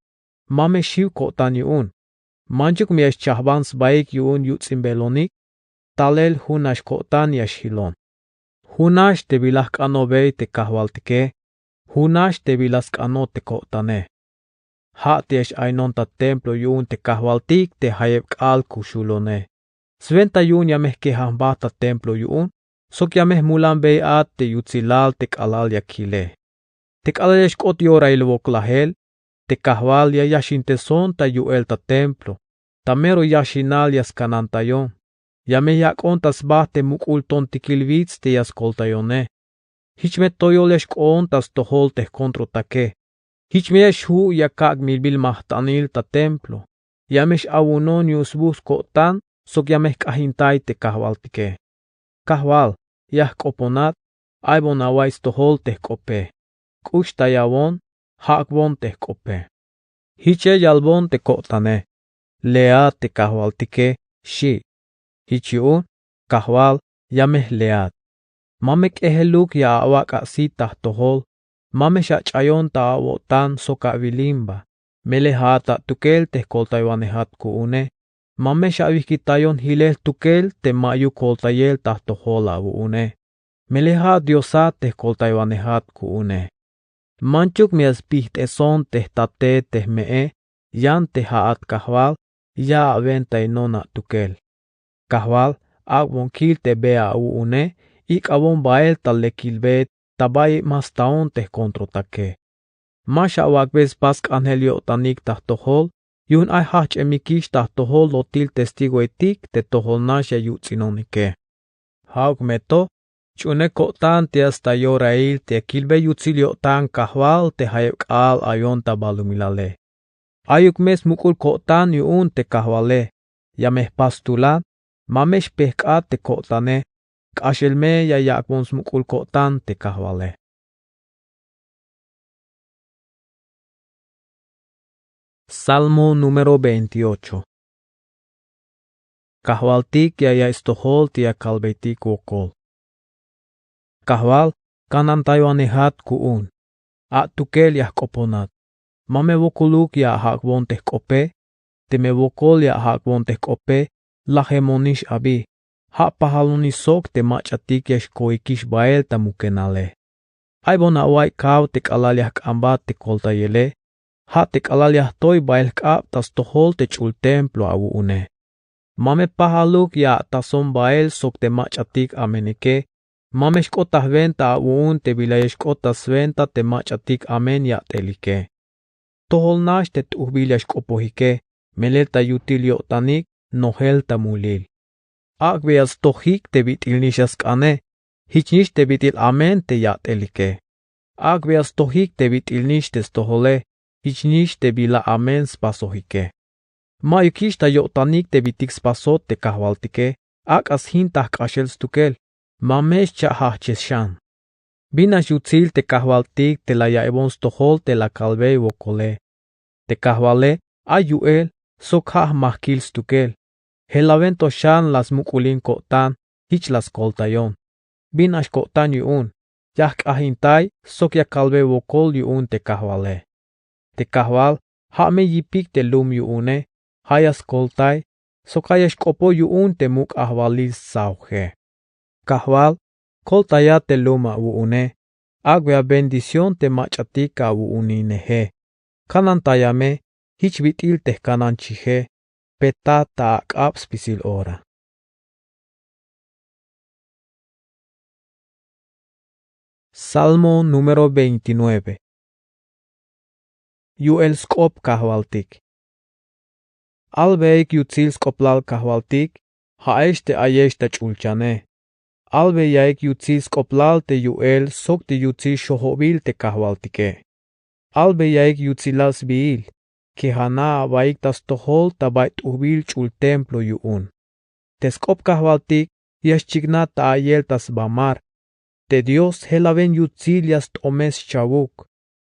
ma me xiw ko'tan yu'un. Manchuk me ya xchajban sbaik yu'un yuts'inbelonik, talel junax ko'tan ya xjilon. Junax te bila jk'anojbey te kajwaltike, junax te bila sk'anoj te ko'tane. Ja' te ya x-ainon ta templo yu'un te kajwaltik te jayeb k'aal kuxulone. Swenta yu'un ya me jkejan jba ta templo yu'un, sok ya me jmulanbey a te yutsilal te k'alal ya kile. Te k'alal ya xk'ot yorail woklajel, te kajwal ya yaxinteson ta yu'el ta templo, ta mero yaxinal ya skanantayon. Ya me yak'on ta sba te muk'ul tontikil wits te ya skoltayone. Jich me toyol ya xk'oon ta stojol te jkontrotake. Jich me ya xju' ya kak' milbil majt'anil ta templo. Ya me x-awunon yu'un sbuj sko'tan sok ya me jk'ajintay te kajwaltike. Kajwal, ya jk'oponat, aybon away stojol te jk'ope. K'uxtayawon, jak'bon te jk'ope. Jich ya yalbon te ko'tane: Leat te kajwaltike, xi'. Jich yu'un, kajwal, ya me jleat. Ma me k'ejeluk ya awak' asit ta jtojol, ma me xach'ayon ta awo'tan sok awilimba. Melel ja'at atukel te jkoltaywanejat ku'une. Ma me xawijkitayon jilel jtukel te ma'yuk koltayel ta jtojol awu'une. Melel ja'at Diosat te jkoltaywanejat ku'une. Manchuk me ya spijt'eson te jtate te jme'e, yan te ja'at kajwal ya awentaynon atukel. Kajwal, ak'bon kil te be awu'une, ik'awon bael ta lekilbe ta bayeb ma staon te jkontrotake. Ma xawak'be spas k'anjel yo'tanik ta jtojol, yu'un ay jajch'emikix ta jtojol lotil testigoetik te tojol nax ya yuts'inonike. Ja'uk me to, ch'uunej ko'tan te ya sta yorail te ya kilbe yutsil yo'tan kajwal te jayeb k'aal ayon ta balumilale. Ayuk me smuk'ul ko'tan yu'un te kajwale, ya me jpas tulan, ma me xpejk'at te ko'tane, k'axel me ya yak'bon smuk'ul ko'tan te kajwale. Salmo número veintiocho. Kajwaltik ya ya'iy stojol te ya kalbeytik wokol. Kajwal, kanantaywanejat ku'un. Atukel ya jk'oponat. Ma me wokoluk ya ajak'bon te jk'ope. Teme wokol ya ajak'bon te jk'ope, lajemonix abi. Ja' pajalonix sok te mach'atik ya xkoikix bael ta mukenale. Aybon awaiy kaw te k'alal ya jk'anbat te koltayele. ja' te k'alal ya jtoy bael jk'ab ta stojol te ch'ul templo awu'une. Ma me pajaluk ya a'tason bael sok te mach'atik amenike. Ma me xk'ot ta jwenta awu'un te bila ya xk'ot ta swenta te mach'atik amen yat'elike. Tojol nax te t'ujbil ya xk'opojike, melel ta yutil yo'tanik nojel ta mulil. Ak'be ya stojik te bit'il nix ya sk'ane, jich nix te bit'il amen te yat'elike. Ak'be ya stojik te bit'il nix te stojole, jich nix te bila amen spasojike. Ma'yukix ta yo'tanik te bitik spasot te kajwaltike, ak'a sjin ta jk'axel stukel, ma me xcha' jajches xan. Bin nax yutsil te kajwaltik te la ya'iybon stojol te la kalbey wokole. Te kajwale ay yu'el sok ja' jmajkil stukel. Jelawen to xan la smuk'ulin ko'tan, jich la skoltayon. Bin nax ko'tan yu'un, ya jk'ajintay sok ya kalbey wokol yu'un te kajwale. Te kajwal ja' me yipik te lum yu'une, ja' ya skoltay sok ja' ya xk'opoj yu'un te muk' ajwalil stsawje. Kajwal, koltaya te lum awu'une, ak'be abendición te mach'atik awu'unineje. Kanantaya me jich bit'il te jkananchije, petat ta ak'ab spisil ora. Salmo número veintinueve. Yu'el sk'op kajwaltik. Albeik yutsil sk'oplal kajwaltik, ja'ex te ayex ta ch'ulchane. Albe yaik yutsil sk'oplal te yu'el sok te yutsil xojobil te kajwaltike. Albe yaik yutsilal sbiil, kejana abaik ta stojol ta bay t'ujbil ch'ul templo yu'un. Te sk'op kajwaltik ya xchiknaj ta ayel ta sba mar. Te Dios jelawen yutsil ya st'omel schawuk.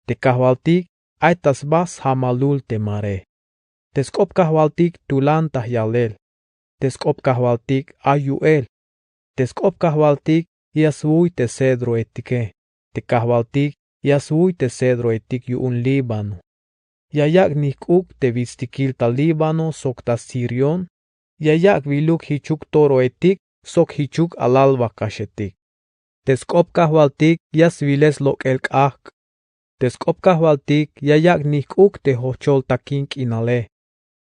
Te kajwaltik ay ta sba sjamalul te mare. Te sk'op kajwaltik tulan ta jyalel. Te sk'op kajwaltik ay yu'el. Te sk'op kajwaltik ya swuy te cedroetike. Te kajwaltik ya swuy te cedroetik yu'un Líbano. Ya yak' nijk'uk te witstikil ta Líbano sok ta Sirión. Ya yak' wiluk jichuk toroetik sok jichuk alal wakaxetik. Te sk'op kajwaltik ya swiles lok'el k'ajk'. Te sk'op kajwaltik ya yak' nijk'uk te jochol takin k'inale.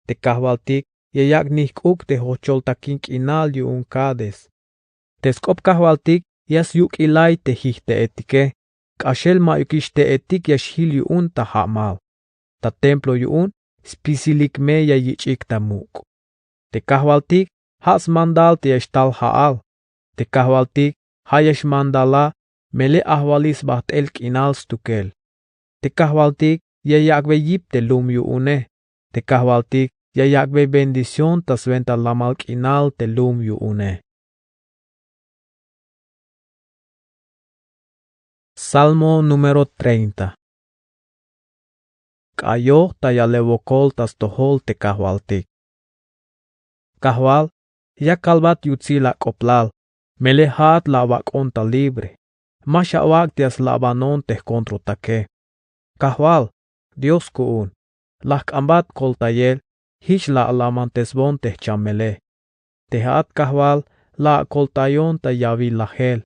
Te kajwaltik ya yak' nijk'uk te jochol takin k'inal yu'un Cades. Te sk'op kajwaltik ya syuk'ilay te jijte'etike, k'axel ma'yukix te'etik ya xjil yu'un ta ja'mal. Ta templo yu'un spisilik me ya yich'ik ta muk'. Te kajwaltik ja' smandal te ya xtal ja'al. Te kajwaltik ja' ya xmandala, melel ajwalil sbajt'el k'inal stukel. Te kajwaltik ya yak'bey yip te lum yu'une. Te kajwaltik ya yak'bey bendición ta swenta lamal k'inal te lum yu'une. Salmo número treinta. K'ayoj ta yalel wokol ta stojol te kajwaltik. Kajwal, ya kalbat yutsil ak'oblal, melel ja'at la awak'on ta libre. Ma xawak' te ya slabanon te jkontrotake. Kajwal, Dios ku'un, la jk'ambat koltayel, jich la alamantesbon te jchamele. Te ja'at kajwal la akoltayon ta yawil lajel,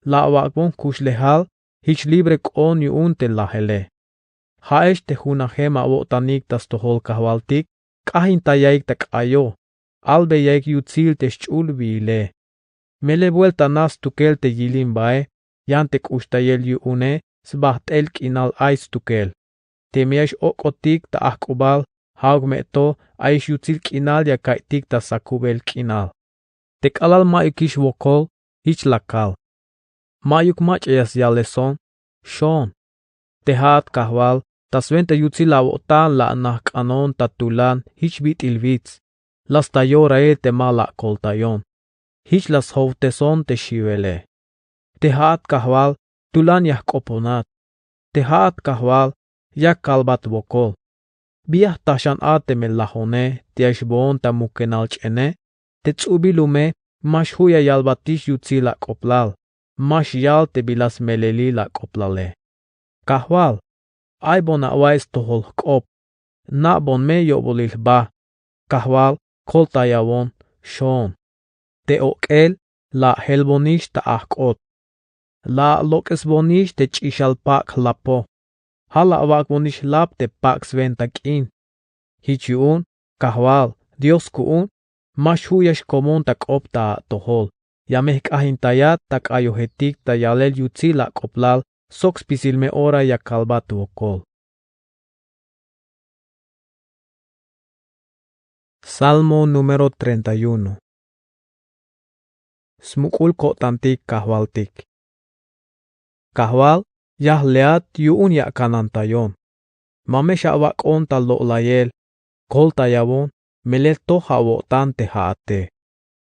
la awak'bon jkuxlejal, jich libre k'oon yu'un te lajele. Ja'ex te junajem awo'tanik ta stojol kajwaltik, k'ajintayaik ta k'ayoj, albeyaik yutsil te xch'ul wi'ile. Melel buelta nax stukel te yilin bae, yan te k'uxtayel yu'une sbajt'el k'inal ay stukel. Teme ya x-ok'otik ta ajk'ubal, ja'uk me to ayix yutsil k'inal ya kaiytik ta sakubel k'inal. Te k'alal ma'yukix wokol, jich la kal. Ma'yuk mach'a ya syaleson, xoon. Te ja'at kajwal, ta swenta yutsil awo'tan la anajk'anon ta tulan jich bit'il wits, la stayorail te ma la akoltayon. Jich la sjowteson te xiwele. Te ja'at kajwal, tulan ya jk'oponat. Te ja'at kajwal, ya kalbat wokol. Bi ya jtaxan a teme lajone te ya xboon ta mukenal ch'ene? Te ts'ubil lume ma xju' ya yalbatix yutsil ak'oblal, ma xyal te bila smelelil ak'oblale. Kajwal, aybon awa'iy stojol jk'op, na'bon me yo'bolil jba. Kajwal, koltayawon, xoon. Te ok'el la ajelbonix ta ajk'ot. La alok'esbonix te ch'ixal pak' jlapo. Ja' la awak'bonix lap te pak' swenta k'in. Jich yu'un, Kajwal Dios ku'un, ma xju' ya xkomon ta k'op ta atojol. Ya me jk'ajintayat ta k'ayojetik ta yalel yutsil ak'oblal sok spisil me ora ya kalbat wokol. Salmo número treinta y uno. Smuk'ul ko'tantik Kajwaltik. Kajwal, ya jleat yu'un ya akanantayon. Ma me xawak'on ta lo'layel, koltayawon, melel toj awo'tan te ja'ate.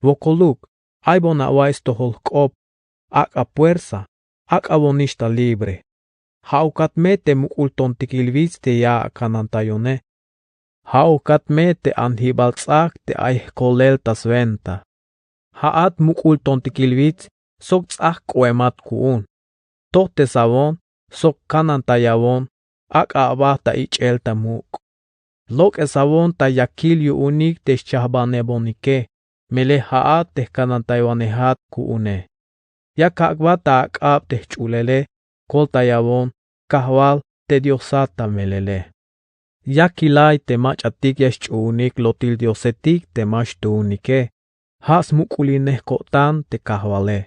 Wokoluk, aybon awa'iy stojol jk'op, ak'a puersa, ak'abonix ta libre. Ja'ukat me te muk'ul tontikil wits te ya akanantayone. Ja'ukat me te anjibal ts'ajk te ay jkolel ta swenta. Ja'at muk'ul tontikil wits sok ts'ajk k'oemat ku'un. Tojtesawon sok kanantayawon, ak'a aba ta ich'el ta muk'. Lok'esawon ta yakil yu'unik te xchajbanebonike, melel ja'at te jkanantaywanejat ku'une. Ya kak'bat ta ak'ab te jch'ulele, koltayawon, Kajwal te Diosat ta melele. Ya kilay te mach'atik ya xch'uunik lotil diosetik te ma xtuunike, ja' smuk'ulinej ko'tan te Kajwale.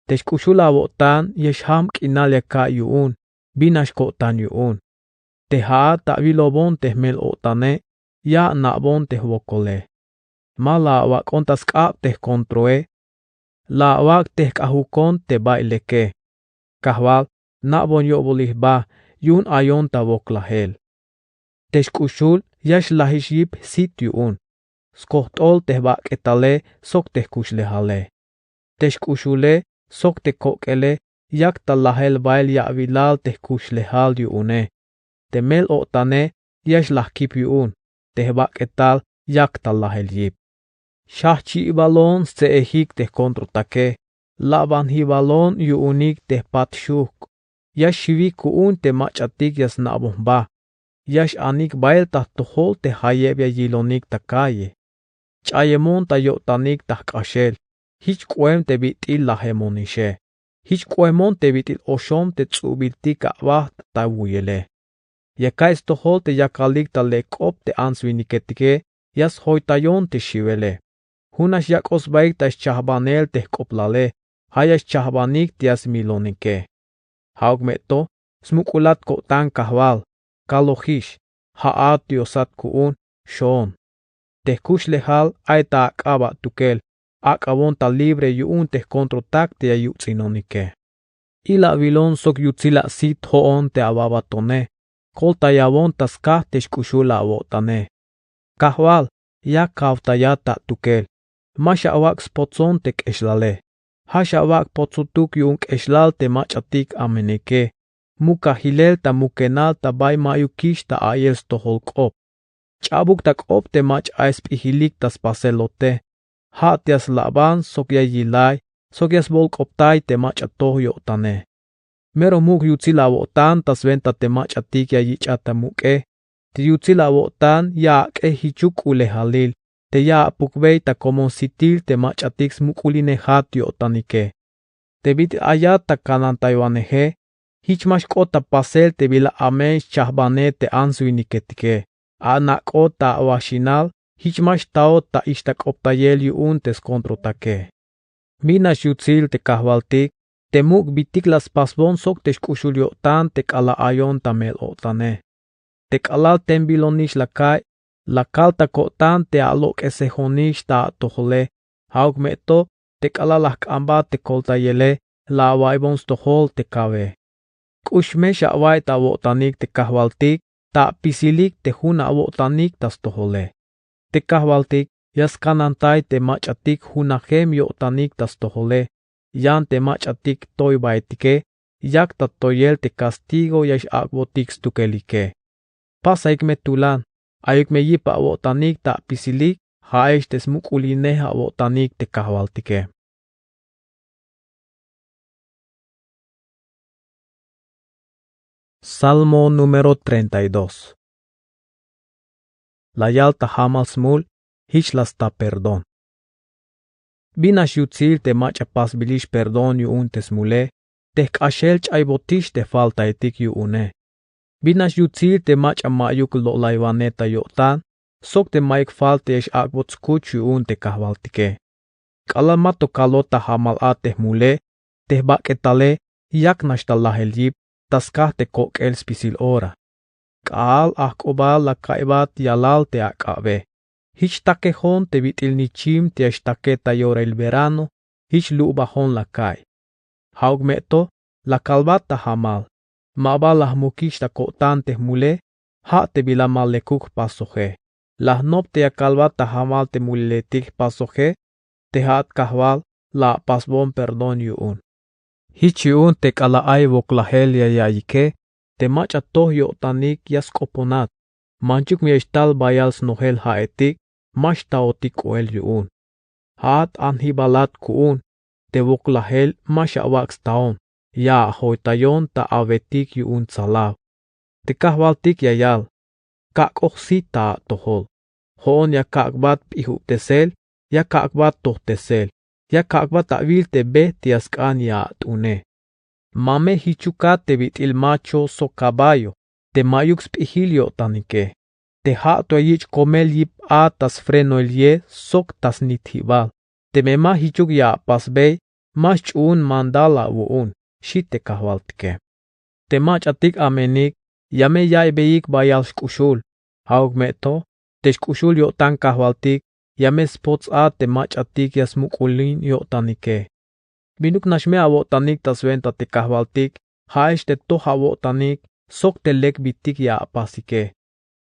Te xk'uxul awo'tan ya xjam k'inal ya ka'iy yu'un, bin nax ko'tan yu'un. Te ja'at ta awilobon te jmel-o'tane, ya ana'bon te jwokole. Ma la awak'on ta sk'ab te jkontroe, la awak' te jk'ajukon te bay leke. Kajwal, na'bon yo'bolil jba, yu'un ayon ta woklajel. Te xk'uxul ya xlajix yip jsit yu'un, skojt'ol te jbak'etale sok te jkuxlejale. Te xk'uxule sok te kok'ele yak ta lajel bael ya'bilal te jkuxlejal yu'une. Te mel-o'tane ya xlaj kip yu'un, te jbak'etal yak ta lajel yip. Xjajchi'ibalon stse'ejik te jkontrotake, labanjibalon yu'unik te jpat xujk'. Ya xiwik ku'un te mach'atik ya sna'bon jba. Ya x-anik bael ta jtojol te jayeb ya yilonik ta calle. Ch'ayemon ta yo'tanik ta jk'axel, jich k'oem te bit'il lajemonixe. Jich k'oemon te bit'il oxom te ts'ubiltik abajt' ta wuyele. Ya ka'iy stojol te yakalik ta lek k'op te ants-winiketike, ya sjoytayon te xiwele. Jun nax yak'oj sbaik ta xchajbanel te jk'oblale, ja' ya xchajbanik te ya smilonike. Ja'uk me to, smuk'ulat ko'tan Kajwal, kalojix, ja'at Diosat ku'un, xoon. Te jkuxlejal ay ta ak'ab atukel, ak'abon ta libre yu'un te jkontrotak te ya yuts'inonike. Ilawilon sok yutsil asit jo'on te awabatone, koltayawon ta skaj te xk'uxul awo'tane. Kajwal, ya kawtayat ta atukel, ma xawak' spotson te k'exlale. Ja' xawak' potsotuk yu'un k'exlal te mach'atik amenike, muk ajilel ta mukenal ta bay ma'yukix ta a'iyel stojol k'op. Ch'abuk ta k'op te mach'a ay sp'ijilik ta spaselote, ja' te ya slaban sok ya yilay sok ya sbolk'optay te mach'a toj yo'tane. Mero muk' yutsil awo'tan ta swenta te mach'atik ya yich'at ta muk'e. Te yutsil awo'tan ya ak'e jichuk k'ulejalil te ya apukbey ta komon sitil te mach'atik smuk'ulinejat yo'tanike. Te bit'il ayat ta kanantaywaneje, jich ma xk'ot ta pasel te bila amen xchajbanej te ants-winiketike. Anak'ot ta awaxinal, jich ma xtaot ta ixtak'optayel yu'un te skontrotake. Bin nax yutsil te Kajwaltik, te muk' bitik la spasbon sok te xk'uxul yo'tan te k'alal ayon ta mel-o'tane. Te k'alal tembilonix la ka'iy, la kal ta ko'tan te alok'esejonix ta atojole, ja'uk me to te k'alal la jk'anbat te koltayele, la awa'iybon stojol te kawe. K'ux me xawa'iy ta awo'tanik te Kajwaltik ta apisilik te jun awo'tanik ta stojole. Te Kajwaltik ya skanantay te mach'atik junajem yo'tanik ta stojole. Yan te mach'atik toybaetike yak ta toyel te castigo ya x-ak'botik stukelike. Pasaik me tulan, ayuk me yip awo'tanik ta apisilik ja'ex te smuk'ulinej awo'tanik te Kajwaltike. Salmo número treinta y dos. La yal ta jamal smul, jich la sta perdón. Bin nax yutsil te mach'a pasbilix perdón yu'un te smule, te jk'axel ch'aybotix te faltaetik yu'une. Bin nax yutsil te mach'a ma'yuk lo'laywanej ta yo'tan sok te ma'yuk falta ya x-ak'bot skuch yu'un te kajwaltike? K'alal ma to kalot ta jamal a te jmule, te jbak'etale yak nax ta lajel yip ta skaj te kok'el spisil ora. K'a'al ajk'ubal la ka'iybat yalal te ak'abe. Jich takejon te bit'il nichim te ya xtake ta yorail verano, jich lu'bajon la ka'iy. Ja'uk me to la kalbat ta jamal, ma ba la jmukix ta ko'tan te jmule, ja' te bila ma lekuk jpasoje. La jnop te ya kalbat ta jamal te muliletik jpasoje, te ja'at kajwal la apasbon perdón yu'un. Jich yu'un te k'alal ay woklajel ya ya'iyike te mach'a toj yo'tanik ya sk'oponat, manchuk me ya xtal bayal snojel ja'etik ma xtaotik k'oel yu'un. Ja'at anjibalat ku'un te woklajel ma xawak' staon, ya ajoytayon ta awetik yu'un tsalaw. Te kajwaltik ya yal: kak'oj sit ta atojol. Jo'on ya kak'bat p'ijubtesel, ya kak'bat tojtesel, ya kak'bat awil te be te ya sk'an ya at'une. Ma me jichukat te bit'il macho sok kaballo te ma'yuk sp'ijil yo'tanike, te ja' to ya yich' komel yip a ta sfrenoel ye sok ta snitjibal. Teme ma jichuk ya apasbey, ma xch'uun mandal awu'un, xi' te kajwaltike. Te mach'atik amenik ya me yaiybeyik bayal xk'uxul. Ja'uk me to te xk'uxul yo'tan kajwaltik ya me spots a te mach'atik ya smuk'ulin yo'tanike. Binuk nax me awo'tanik ta swenta te kajwaltik ja'ex te toj awo'tanik sok te lek bitik ya apasike.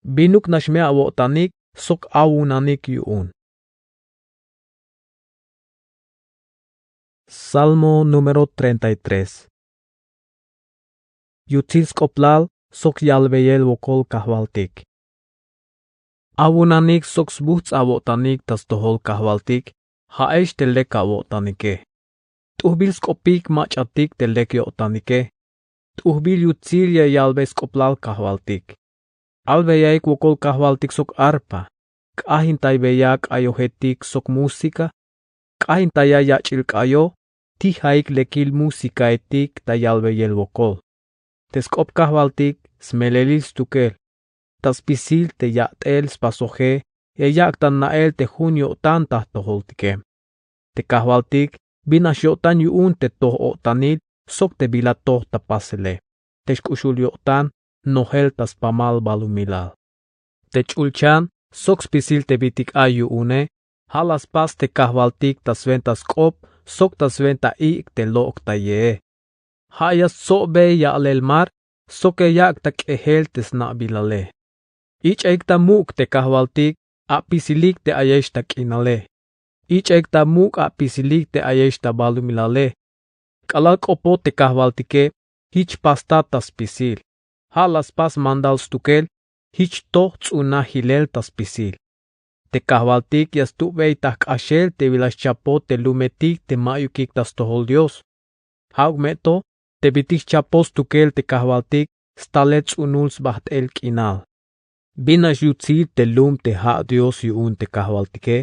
Binuk nax me awo'tanik sok awunanik yu'un. Salmo número treinta y tres. Yutsil sk'oplal sok yalbeyel wokol kajwaltik. Awunanik sok sbujts' awo'tanik ta stojol kajwaltik ja'ex te lek awo'tanike. T'ujbil sk'opik mach'atik te lek yo'tanike. T'ujbil yutsil ya yalbey sk'oplal kajwaltik. Albeyaik wokol kajwaltik sok arpa, k'ajintaybeya k'ayojetik sok música, k'ajintaya yach'il k'ayoj, tijaik lekil músicaetik ta yalbeyel wokol. Te sk'op kajwaltik smelelil stukel, ta spisil te yat'el spasoje ya yak' ta na'el te jun yo'tan ta jtojoltike. Te kajwaltik bin nax yo'tan yu'un te toj o'tanil sok te bila toj ta pasele, te xk'uxul yo'tan nojel ta spamal balumilal. Te ch'ulchan sok spisil te bitik ay yu'une, ja' la spas te kajwaltik ta swenta sk'op sok ta swenta ik' te lok' ta yee. Ja' ya stsobey ya'lel mar sok ya yak' ta k'ejel te sna'bilale. Ich'aik ta muk' te kajwaltik apisilik te ayex ta k'inale. Ich'aik ta muk' apisilik te ayex ta balumilale. K'alal k'opoj te kajwaltike jich pastat ta spisil. Ja' la spas mandal stukel jich toj ts'unaj jilel ta spisil. Te kajwaltik ya stubey ta jk'axel te bila xchapot te lumetik te ma'yukik ta stojol Dios. Ja'uk me to te bitik xchapot stukel te kajwaltik stalel ts'unul sbajt'el k'inal. Bin nax yutsil te lum te ja' Dios yu'un te kajwaltike,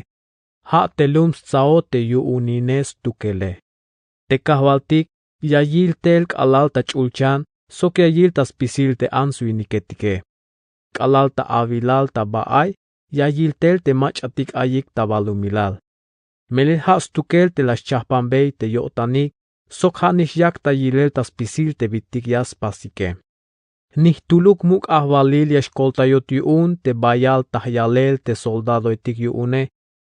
ja' te lum stsaot te yu'unine stukele. Te kajwaltik ya yil tel k'alal ta ch'ulchan sok ya yil ta spisil te ants-winiketike. K'alal ta awilal ta ba ay ya yil tel te mach'atik ayik ta balumilal. Melel ja' stukel te la xchajpanbey te yo'tanik sok ja' nix yak ta yilel ta spisil te bitik ya spasike. Ni jtuluk muk' ajwalil ya xkoltayot yu'un te bayal ta jyalel te soldadoetik yu'une,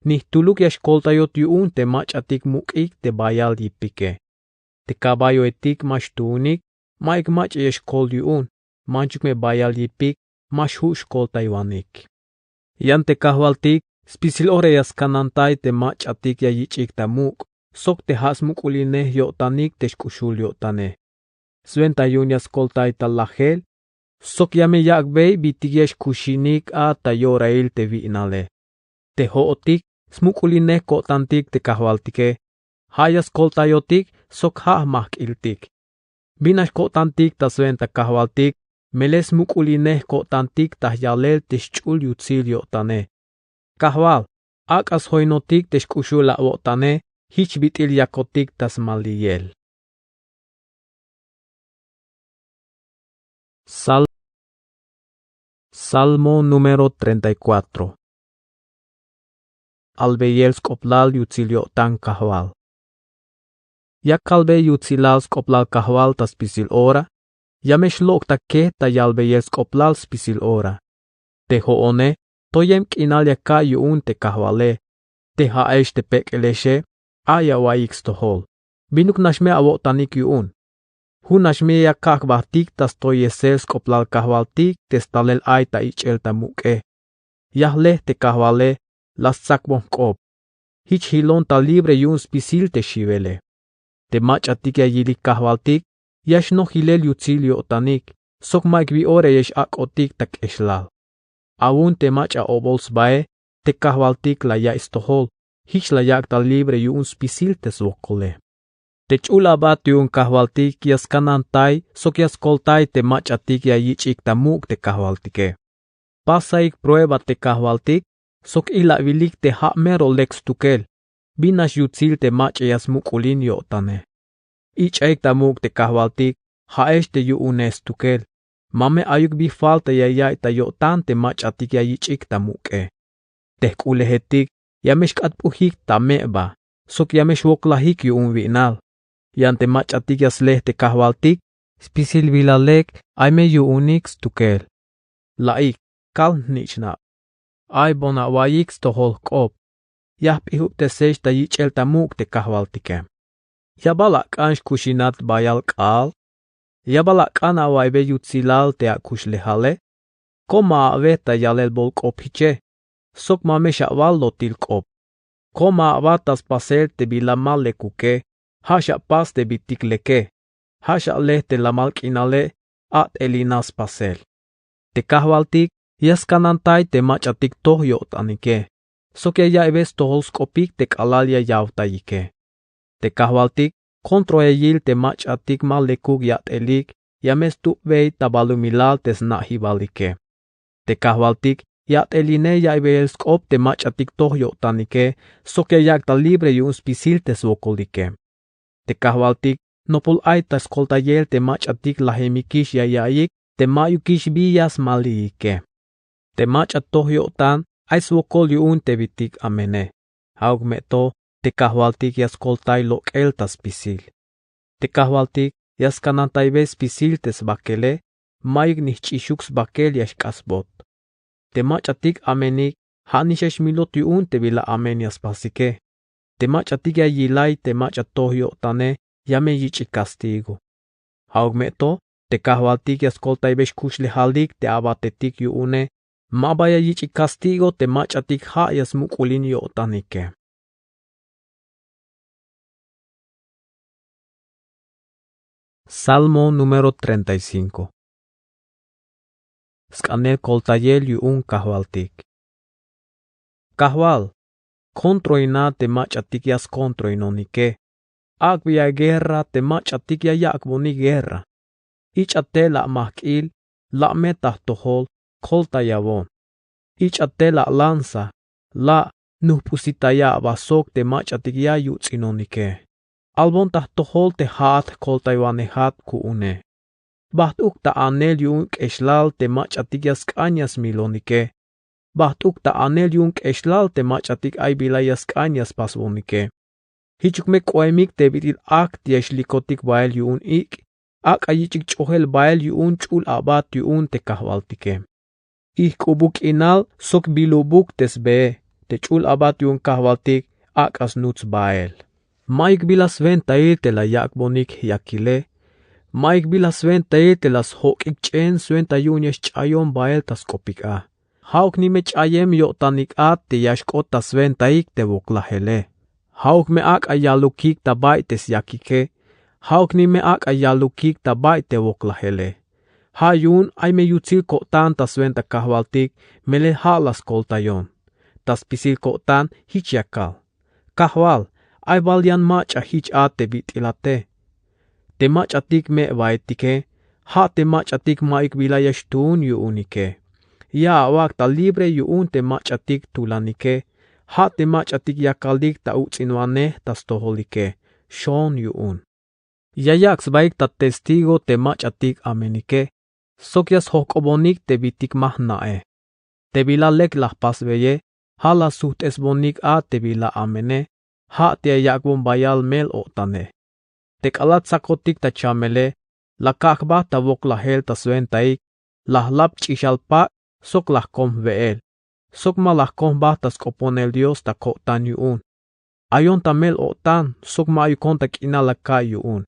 ni jtuluk ya xkoltayot yu'un te mach'atik muk'ik te bayal yipike. Te caballoetik ma xtuunik, ma'yuk mach'a ya xkol yu'un, manchuk me bayal yipik ma xju' xkoltaywanik. Yan te kajwaltik spisil ora ya skanantay te mach'atik ya yich'ik ta muk' sok te ja' smuk'ulinej yo'tanik te xk'uxul yo'tane. Swenta yu'un ya skoltay ta lajel sok ya me yak'bey bitik ya xkuxinik a ta yorail te wi'nale. Te jo'otik smuk'ulinej ko'tantik te kajwaltike, ja' ya skoltayotik sok ja' jmajk'iltik. Bin nax ko'tantik ta swenta kajwaltik melel smuk'ulinej ko'tantik ta jyalel te xch'ul yutsil yo'tane. Kajwal, ak'a sjoinotik te xk'uxul awo'tane jich bit'il yakotik ta smaliyel. Sal Salmo número treinta y cuatro. Albeyel sk'oplal yutsil yo'tan Kajwal. Ya kalbey yutsilal sk'oplal Kajwal ta spisil ora, ya me xlok' ta kej ta yalbeyel sk'oplal spisil ora. Te jo'one, toyem k'inal ya ka'y yu'un te Kajwale, te ja'ex te pek'elexe, a ya awa'iyik stojol. ¿Binuk nax me awo'tanik yu'un? Jun nax me ya kak' jbajtik ta stoyesel sk'oplal Kajwaltik te stalel ay ta ich'el ta muk'e. Ya jle te Kajwale, la stsakbon jk'op. Jich jilon ta libre yu'un spisil te xiwele. Te mach'atik ya yilik Kajwaltik, ya xnoj jilel yutsil yo'tanik, sok ma'yuk bi ora ya x-ak'otik ta k'exlal. Awun te mach'a obol sbae, te Kajwaltik la yaiy stojol, jich la yak' ta libre yu'un spisil te swokole. Te ch'ul abat yu'un Kajwaltik ya skanantay sok ya skoltay te mach'atik ya yich'ik ta muk' te Kajwaltike. Pasaik prueba te Kajwaltik, sok ila'wilik te ja' mero lek stukel, bin nax yutsil te mach'a ya smuk'ulin yo'tane. Ich'aik ta muk' te Kajwaltik, ja'ex te yu'une stukel, ma me ayuk bi falta ya yaiy ta yo'tan te mach'atik ya yich'ik ta muk'e. Te jk'ulejetik, ya me xk'atp'ujik ta me'ba, sok ya me xwoklajik yu'un wi'nal. Yan te mach'atik ya sle te Kajwaltik, spisil bila lek ay me yu'unik stukel. La'ik, kal jnich'nab. Aybon awa'iyik stojol jk'op. Ya jp'ijubtesex ta yich'el ta muk' te Kajwaltike. ¿Ya bal ak'an xkuxinat bayal k'aal? ¿Ya bal ak'an awa'iybey yutsilal te akuxlejale? Ko ma awe ta yalel bol k'op jiche, sok ma me xawal lotil k'op. Ko ma aba ta spasel te bila ma lekuke, ja' xapas te bitik leke, ja' xale te lamal k'inale, at'elinal spasel. Te Kajwaltik ya skanantay te mach'atik toj yo'tanike, sok ya yaiybey stojol sk'opik te k'alal ya yawtayike. Te Kajwaltik kontroyayil te mach'atik ma lekuk yat'elik, ya me stupbey ta balumilal te sna'jibalike. Te Kajwaltik yat'eline yaiybeyel sk'op te mach'atik toj yo'tanike, sok ya yak' ta libre yu'un spisil te swokolike. Te Kajwaltik nopol ay ta skoltayel te mach'atik lajemikix ya yaiyik te ma'yukix bi ya smaliiyike. Te mach'a toj yo'tan ay swokol yu'un te bit'il amene. Ja'uk me to, te Kajwaltik ya skoltay lok'el ta spisil. Te Kajwaltik ya skanantaybey spisil te sbakele, ma'yuk ni jch'ixuk sbakel ya xk'asbot. Te mach'atik amenik, ja' nix ya xmilot yu'un te bila amen ya spasike. Te mach'atik ya yilay te mach'a toj yo'tane, ya me yich'ik castigo. Ja'uk me to, te Kajwaltik ya skoltaybey xkuxlejalik te abatetik yu'une, ma ba ya yich'ik castigo te mach'atik ja' ya smuk'ulin yo'tanike. Salmo número treinta y cinco. Sk'anel koltayel yu'un Kajwaltik. Kajwal, kontroina te mach'atik ya skontroinonike. Ak'beya guerra te mach'atik ya yak'bonik guerra. Ich'a tela majk'il, la' me ta jtojol, koltayawon. Ich'a tela lanza, la' nujp'usitaya aba sok te mach'atik ya yuts'inonike. Albon ta jtojol te ja'at jkoltaywanejat ku'une. Bajt'uk ta anel yu'un k'exlal te mach'atik ya sk'an ya smilonike. Bajt'uk ta anel yu'un k'exlal te mach'atik ay bila ya sk'an ya spasbonike. Jichuk me k'oemik te bit'il akt ya xlikotik bael yu'un ik', ak'a yich'ik ch'ojel bael yu'un ch'ul abat yu'un te Kajwaltike. Ijk'ubuk k'inal sok bilubuk te sbee, te ch'ul abat yu'un Kajwaltik, ak'a snuts bael. Ma'yuk bila swentail te la yak'bonik yakile. Ma'yuk bila swentail te la sjok'ik ch'en swenta yu'un ya xch'ayon bael ta sk'opik a. Ja'uk ni me ch'ayem yo'tanik a te ya xk'ot ta swentaik te woklajele. Ja'uk me ak'a yalukik ta bay te syakike. Ja'uk ni me ak'a yalukik ta bay te woklajele. Ja' yu'un ay me yutsil ko'tan ta swenta Kajwaltik, melel ja' la skoltayon. Ta spisil ko'tan jich ya kal: Kajwal, ay bal yan mach'a jich a te bit'ilate. Te mach'atik me'baetike, ja' te mach'atik ma'yuk bila ya xtuun yu'unike. Ya awak' ta libre yu'un te mach'atik tulanike, ja' te mach'atik yakalik ta uts'inwanej ta stojolike, xoon yu'un. Ya yak' sbaik ta testigo te mach'atik amenike, sok ya sjojk'obonik te bitik ma jna'e. Te bila lek la jpasbeye, ja' la sujt'esbonik a te bila amene, ja' te ya yak'bon bayal mel-o'tane. Te k'alal tsakotik ta chamele, la kak' jba ta woklajel ta swentaik, la jlap ch'ixal pak' sok la jkom jwe'el, sok ma la jkom jba ta sk'oponel Dios ta ko'tan yu'un. Ayon ta mel-o'tan sok ma'yukon ta k'inal la ka'iy yu'un.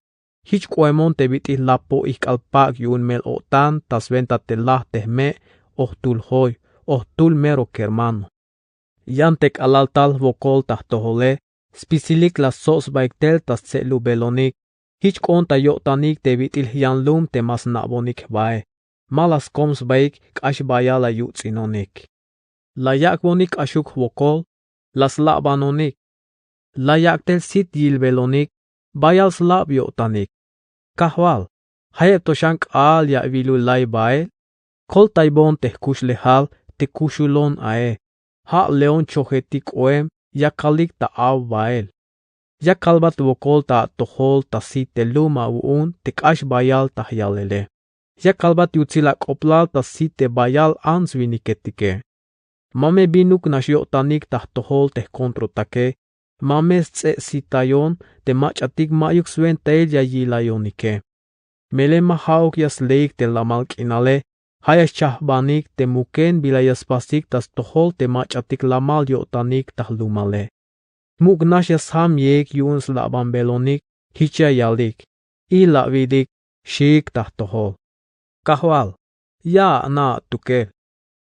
Jich k'oemon te bit'il lapo ijk'al pak' yu'un mel-o'tan ta swenta te laj te jme' o jtul joy o jtul mero kermano. Yan te k'alal tal jwokol ta jtojole, spisilik la stsob sbaik tel ta stse'lubelonik. Jich k'oon ta yo'tanik te bit'il jyanlum te ma sna'bonik jbae. Ma la skom sbaik k'ax bayal la yuts'inonik. La yak'bonik k'axuk jwokol, la sla'banonik. La yak' tel sit yilbelonik, bayal slab yo'tanik. Kajwal, jayeb to xan k'aal ya awilul lay bael. Koltaybon te jkuxlejal te kuxulon ae. Ja' león chojetik k'oem, ya kalik ta aw bael. Ya kalbat wokol ta atojol ta sit te lum awu'un te k'ax bayal ta jyalele. Ya kalbat yutsil ak'oblal ta sit te bayal ants winiketike. Ma me binuk nax yo'tanik ta jtojol te jkontrotake. Ma me sts'e'sitayon te mach'atik ma'yuk swentail ya yilayonike. Melel ma ja'uk ya sleik te lamal k'inale, ja' ya xchajbanik te muken bila ya spasik ta stojol te mach'atik lamal yo'tanik ta jlumale. Muk' nax ya sjamyeik yu'un sla'banbelonik, jich ya yalik: Ila awilik, xiik ta jtojol. Kajwal, ya ana' atukel.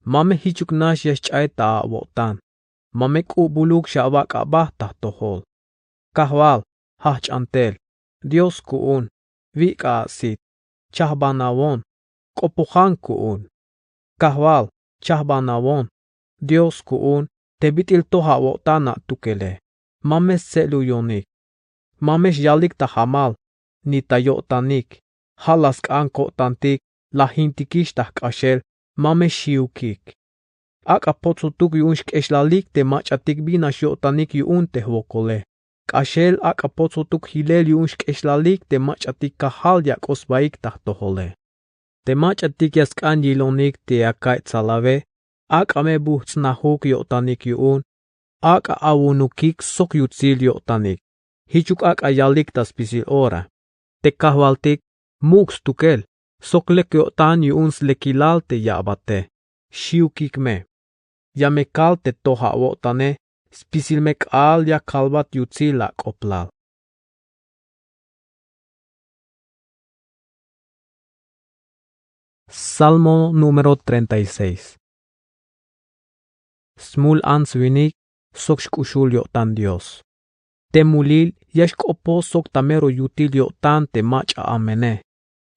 Ma me jichuk nax ya xch'ay ta awo'tan. Ma me k'ubuluk xawak' aba ta jtojol. Kajwal, jajch'an tel. Dios ku'un, wik' a asit. Chajbanawon. K'opojan ku'un. Kajwal, chajbanawon. Dios ku'un, te bit'il toj awo'tan atukele. Ma me stse'luyonik. Ma me xyalik ta jamal, ni ta yo'tanik. Ja' la sk'an ko'tantik, la jintikix ta jk'axel, ma me xiwkik. Ak'a pots'otuk yu'un xk'exlalik te mach'atik bin nax yo'tanik yu'un te jwokole. K'axel ak'a pots'otuk jilel yu'un xk'exlalik te mach'atik kajal yak'oj sbaik ta jtojole. Te mach'atik ya sk'an yilonik te ya ka'iy tsalawe, ak'a me bujts'najuk yo'tanik yu'un. Ak'a awunukik sok yutsil yo'tanik. Jichuk ak'a yalik ta spisil ora. Te kajwaltik, muk' stukel, sok lek yo'tan yu'un slekilal te ya abate. Xiwkik me. Ya me kal te toj awo'tane, spisil me k'aal ya kalbat yutsil ak'oblal. Salmo número treinta y seis. Smul ants winik sok xk'uxul yo'tan Dios. Te mulil ya xk'opoj sok ta mero yutil yo'tan te mach'a amene.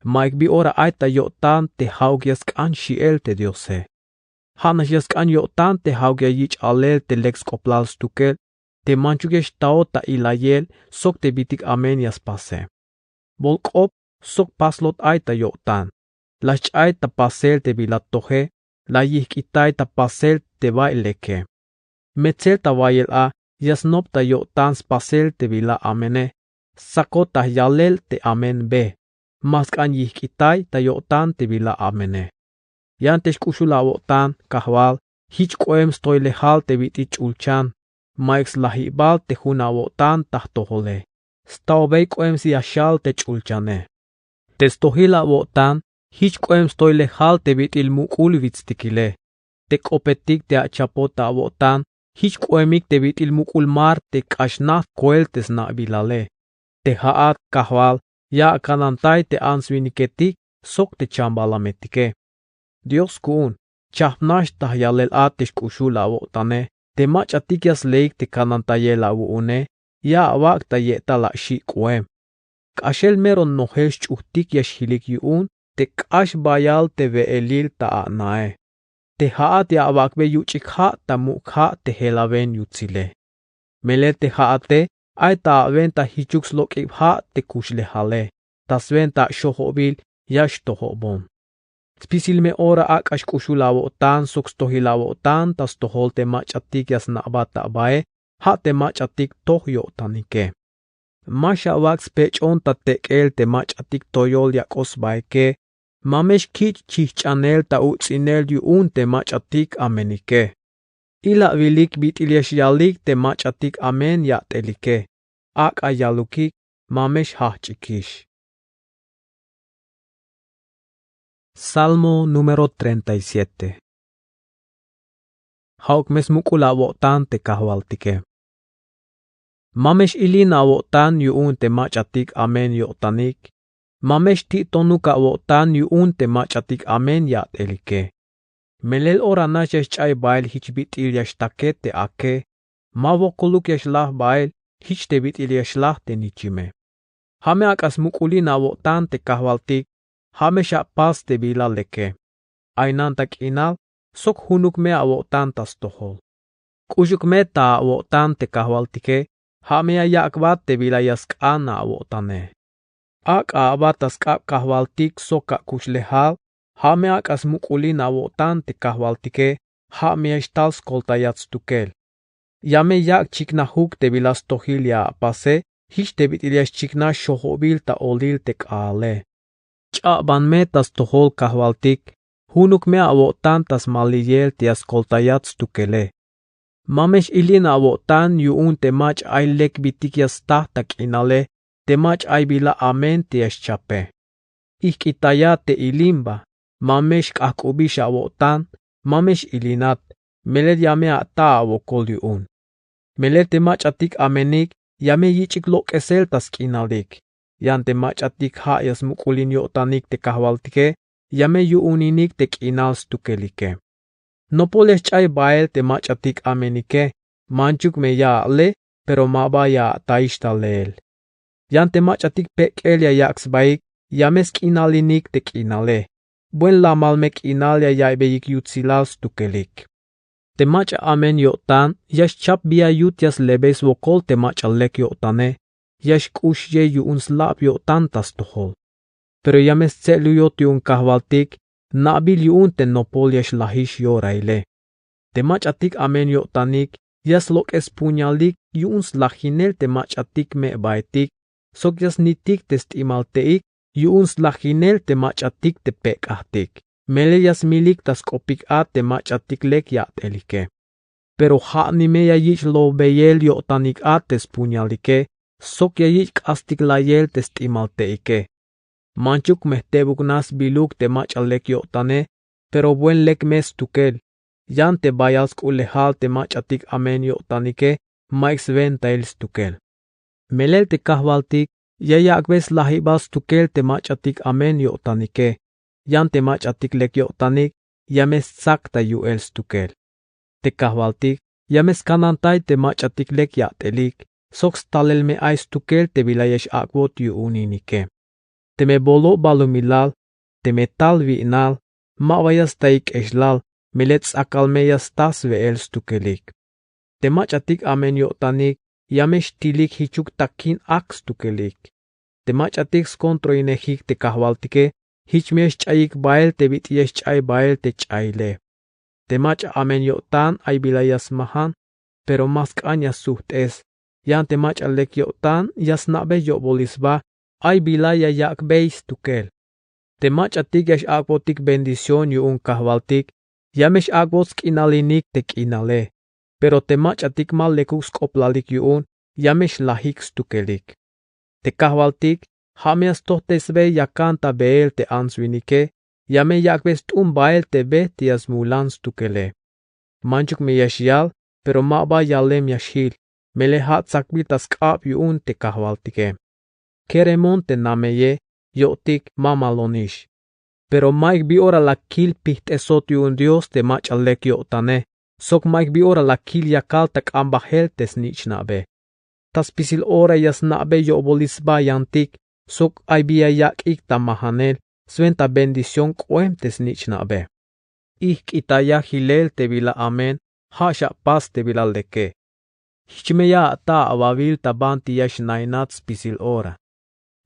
Ma'yuk bi ora ay ta yo'tan te ja'uk ya sk'an xi'el te Diose. Ja' nax ya sk'an yo'tan te ja'uk ya yich' alel te lek sk'oblal stukel, te manchuk ya xtaot ta ilayel sok te bitik amen ya spase. Bolk'op sok paslot ay ta yo'tan. La xch'ay ta pasel te bila toje, la yijk'itay ta pasel te bay leke. Metsel ta wayel a ya snop ta yo'tan spasel te bila amene, sakot ta yalel te amen be, ma sk'an yijk'itay ta yo'tan te bila amene. Yan te xk'uxul awo'tan, kajwal, jich k'oem stoylejal te bit'il ch'ulchan, ma'yuk slajibal te jun awo'tan ta jtojole. Stawbey k'oem ya xal te ch'ulchane. Te stojil awo'tan, jich k'oem stoylejal te bit'il muk'ul witstikile. Te k'opetik te achapot ta awo'tan, jich k'oemik te bit'il muk'ul mar te k'ax najt koel te sna'bilale. Te ja'at, kajwal, ya akanantay te ants winiketik sok te chambalametike. Dios ku'un, chajp nax ta jyalel a te xk'uxul awo'tane, te mach'atik ya sleik te kanantayel awu'une, ya awak' ta ye'tal axi' k'oem. K'axel mero nojel xch'ujtik ya xjilik yu'un te k'ax bayal te we'elil ta anae. Te ja'at ya awak'bey yuch'ik ja' ta muk' ja' te jelawen yutsile. Melel te ja'ate ay ta awen ta jichuk slok'ib ja' te kuxlejale, ta swenta xojobil ya xtojobon. Spisil me ora ak'a xk'uxul awo'tan sok stojil awo'tan ta stojol te mach'atik ya sna'bat ta bae, ja' te mach'atik toj yo'tanike. Ma xawak' spech'on ta tek'el te mach'atik toyol yak'oj sbaike, Ma me xkich' chihch'anel ta uts'inel yu'un te mach'atik amenike. Ila'wilik bit'il ya xyalik te mach'atik amen ya'telike. Ak'a yalukik, ma me xjajch'ikix. Salmo número treinta y siete. Ja'uk me smuk'ul awo'tan te kajwaltike. Ma me x'ilin awo'tan yu'un te mach'atik amen yo'tanik. Ma me xti'tonuk awo'tan yu'un te mach'atik amen ya'telike. Melel ora nax ya xch'ay bael jich bit'il ya xtake te ake. Ma wokoluk ya xlaj bael jich te bit'il ya xlaj te nichime. Ja' me ak'a smuk'ulin awo'tan te kajwaltik, ja' me xapas te bila leke. Aynan ta k'inal sok junuk me awo'tan ta stojol. K'uxuk me ta awo'tan te kajwaltike, ja' me ya yak'bat te bila ya sk'an awo'tane. Ak'a aba ta sk'ab kajwaltik sok akuxlejal, ja' me ak'a smuk'ulin awo'tan te kajwaltike, ja' me ya xtal skoltayat stukel. Ya me yak' chiknajuk te bila stojil ya apase jich te bit'il ya xchiknaj xojobil ta olil te k'aale. Ch'a'ban me ta stojol kajwaltik, junuk me awo'tan ta smaliyel te ya skoltayat stukele. Ma me x'ilin awo'tan yu'un te mach'a ay lek bitik ya staj ta k'inale, te mach'a ay bila amen te ya xchape. Ijk'itaya te ilimba, ma me xk'ajk'ubix awo'tan, ma me x'ilinat, melel ya me ata awokol yu'un. Melel te mach'atik amenik ya me yich'ik lok'esel ta sk'inalik. Yan te mach'atik ja' ya smuk'ulin yo'tanik te kajwaltike, ya me yu'uninik te k'inal stukelike. Nopol ya xch'ay bael te mach'atik amenike, manchuk me ya ale, pero ma ba ya ataix ta leel. Yan te mach'atik pek'el ya yak' sbaik, ya me sk'inalinik te k'inale. Buen lamal me k'inal ya yaiybeyik yutsilal stukelik. Te mach'a amen yo'tan ya xchap bi ya yut ya slebey swokol te mach'a lek yo'tane, ya xk'ux ye yu'un slab yo'tan ta stojol. Pero ya me stse'luyot yu'un kajwaltik, na'bil yu'un te nopol ya xlajix yoraile. Te mach'atik amen yo'tanik ya slok'es puñalik yu'un slajinel te mach'atik me'baetik, sok ya snitik te st'imalte'ik yu'un slajinel te mach'atik te pek'ajtik. Melel ya smilik ta sk'opik a te mach'atik lek ya'telike. Pero ja' ni me ya yich' lobeyel yo'tanik a te spuñalike, sok ya yich' k'astik layel te st'imalte'ike. Manchuk me jtebuk nax sbiluk te mach'a lek yo'tane, pero buen lek me stukel. Yan te bayal sk'ulejal te mach'atik amen yo'tanike, ma'yuk swentail stukel. Melel te kajwaltik ya yak'bey slajibal stukel te mach'atik amen yo'tanike. Yan te mach'atik lek yo'tanik ya me stsak ta yu'el stukel. Te kajwaltik ya me skanantay te mach'atik lek ya'telik, sok stalel me ay stukel te bila ya x-ak'bot yu'uninike. Teme bolob balumilal, teme tal wi'nal, ma ba ya staik k'exlal, melel ts'akal me ya sta swe'el stukelik. Te mach'atik amen yo'tanik ya me xtilik jichuk takin ak stukelik. Te mach'atik skontroinejik te kajwaltike, jich me ya xch'ayik bael te bit'il ya xch'ay bael te ch'aile. Te mach'a amen yo'tan ay bila ya smajan, pero ma sk'an ya sujt'es. Yan te mach'a lek yo'tan ya sna'bey yo'bolil sba, ay bila ya yak'bey stukel. Te mach'atik ya x-ak'botik bendición yu'un kajwaltik, ya me x-ak'bot sk'inalinik te k'inale. Pero te mach'atik ma lekuk sk'oplalik yu'un, ya me xlajik stukelik. Te kajwaltik ja' me ya stojtesbey yakan ta beel te ants winike, ya me yak'bey st'un bael te be te ya smulan stukele. Manchuk me ya xyal, pero ma ba yalem ya xjil, melel ja' tsakbil ta sk'ab yu'un te kajwaltike. Keremon te nameye, yo'tik mamalonix. Pero ma'yuk bi ora la kil pijt'esot yu'un Dios te mach'a lek yo'tane, sok ma'yuk bi ora la kil yakal ta k'ambajel te snich'na'be. Ta spisil ora ya sna'bey yo'bolil sba yantik, sok ay bi ya yak'ik ta majanel, swenta bendición k'oem te snich'na'be. Ijk'itaya jilel te bila amen, ja' xapas te bila leke. Jich me ya ata awawil ta banti ya xnainat spisil ora.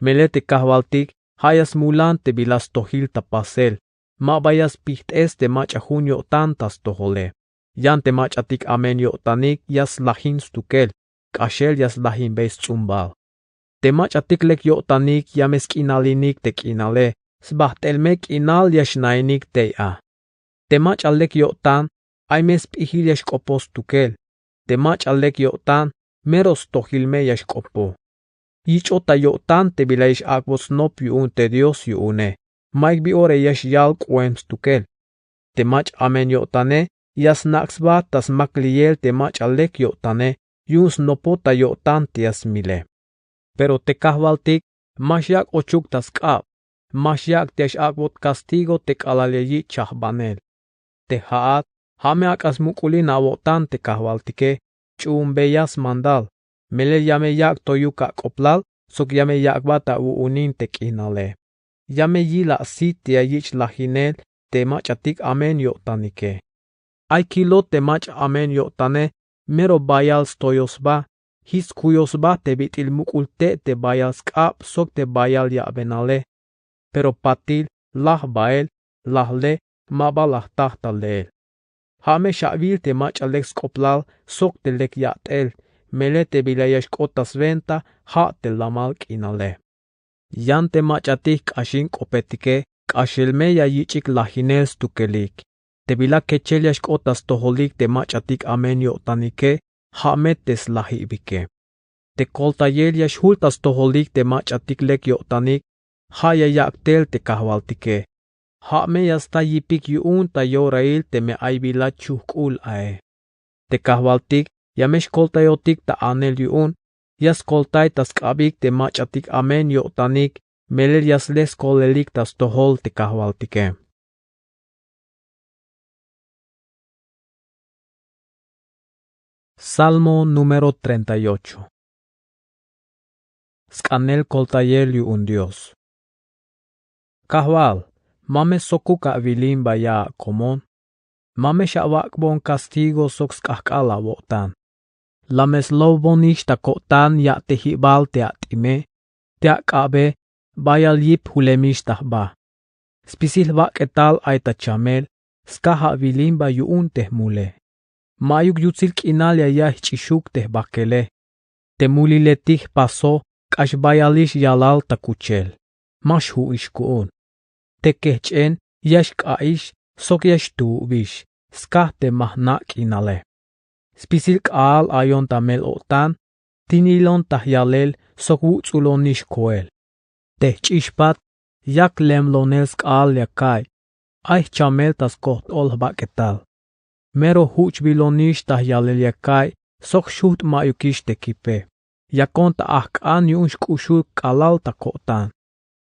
Melel te kajwaltik ja' ya smulan te bila stojil ta pasel, ma ba ya spijt'es te mach'a jun yo'tan ta stojole. Yan te mach'atik amen yo'tanik ya slajin stukel, k'axel ya slajinbey sts'umbal. Te mach'atik lek yo'tanik ya me sk'inalinik te k'inale, sbajt'el me k'inal ya xnainik tey a. Te mach'a lek yo'tan, ay me sp'ijil ya xk'opoj stukel. Te mach'a lek yo'tan, mero stojil me ya xk'opoj. Yich'ot ta yo'tan te bila ya x-ak'bot snop yu'un te Dios yu'une, ma'yuk bi ora ya xyal k'oem stukel. Te mach'a amen yo'tane ya snak' sba ta smakliyel te mach'a lek yo'tane yu'un snopoj ta yo'tan te ya smile. Pero te kajwaltik ma xyak' ochuk ta sk'ab, ma xyak' te ya x-ak'bot castigo te k'alal ya yich' chajbanel. Te ja'at, ja' me ak'a smuk'ulin awo'tan te kajwaltike, ch'u'unbeya smandal, melel ya me yak' toyuk ak'oblal sok ya me yak'bat awu'unin te k'inale. Ya me yil asit te ya yich' lajinel te mach'atik amen yo'tanike. Ay kilot te mach'a amen yo'tane mero bayal stoyoj sba, jich skuyoj sba te bit'il muk'ul te' te bayal sk'ab sok te bayal ya'benale. Pero patil, laj bael, laj le, ma ba la jta ta leel. Ja' me xawil te mach'a lek sk'oblal sok te lek ya'tel, melel te bila ya xk'ot ta swenta ja' te lamal k'inale. Yan te mach'atik k'axin k'opetike, k'axel me ya yich'ik lajinel stukelik. Te bila kechel ya xk'ot ta stojolik te mach'atik amen yo'tanike, ja' me te slajibike. Te koltayel ya xjul ta stojolik te mach'atik lek yo'tanik, ja' ya yak' tel te kajwaltike. Ja' me ya sta yipik yu'un ta yorail teme ay bila chujk'ul ae. Te kajwaltik ya me xkoltayotik ta anel yu'un, ya skoltay ta sk'abik te mach'atik amen yo'tanik, melel ya sle skolelik ta stojol te kajwaltike. Salmo número treinta y ocho. Sk'anel koltayel yu'un Dios. Kajwal, ma me sokuk awilin baya akomon, ma me xawak'bon castigo sok sk'ajk'al awo'tan. La me slowbonix ta ko'tan ya' te jibal te at'ime, te ak'abe, bayal yip julemix ta jba. Spisil jbak'etal ay ta chamel, skaj awilin ba yu'un te jmule. Ma'yuk yutsil k'inal ya ya'iy jch'ixuk te jbakele. Te muliletik jpaso, k'ax bayalix yalal ta kuchel. Ma xju'ix ku'un. Te kejch'en ya xk'a'ix sok ya xtuubix, skaj te ma jna' k'inale. Spisil k'aal ayon ta mel-o'tan, tinilon ta jyalel sok wuts'ulonix koel. Te jch'ix pat, yak lemlonel sk'aal ya ka'iy, ay jchamel ta skojt'ol jbak'etal. Mero juch'bilonix ta jyalel ya ka'iy sok xujt' ma'yukix te kipe. Yakon ta ajk'an yu'un xk'uxul k'alal ta ko'tan.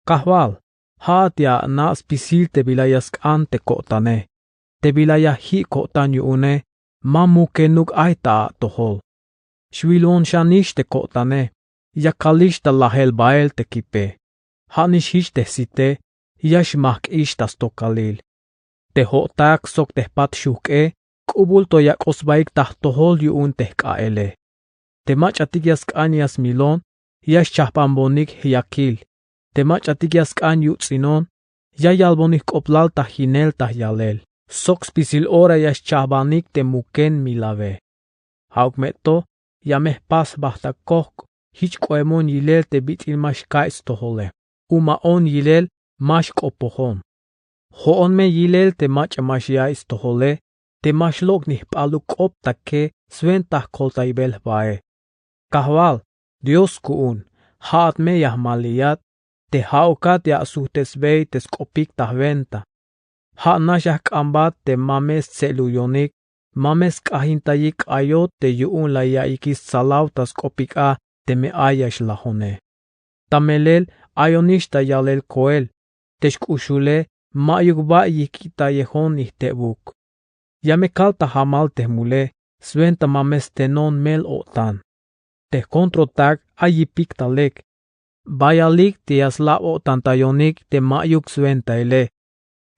Kajwal, ja'at ya ana' spisil te bila ya sk'an te ko'tane. Te bila ya ji' ko'tan yu'une, ma mukenuk ay ta atojol. Xwilon xanix te ko'tane, ya kalix ta lajel bael te kipe. Ja'nix jich te jsite, ya xmajk'ix ta stokalil. Te jo'tak sok te jpat xujk'e, k'ubul to yak'oj sbaik ta jtojol yu'un te jk'a'ele. Te mach'atik ya sk'an ya smilon, ya xchajbanbonik jyakil. Te mach'atik ya sk'an yuts'inon, ya yalbonik jk'oblal ta jinel ta jyalel. Sok spisil ora ya xchajbanik te muken milawe. Ja'uk me to, ya me jpas jba ta kojk', jich k'oemon yilel te bit'il ma xka'iy stojole. Uma'on yilel ma xk'opojon. Jo'on me yilel te mach'a ma xya'iy stojole, te ma xlok' ni jp'aluk k'op ta ke swenta jkoltaybel jbae. Kajwal, Dios ku'un, ja'at me ya jmaliyat, te ja'ukat ya asujt'esbey te sk'opik ta jwenta. Ja' nax ya jk'ambat te ma me stse'luyonik, ma me sk'ajintayik k'ayot te yu'un la ya'iyikix stsalaw ta sk'opik a teme ay ya xlajone. Ta melel ayonix ta yalel koel, te xk'uxule ma'yuk ba yijk'itayejon ni jtebuk. Ya me kal ta jamal te jmule, swenta ma me stenon mel-o'tan. Te jkontrotak ay yipik ta lek. Bayalik te ya slab-o'tantayonik te ma'yuk swentaile.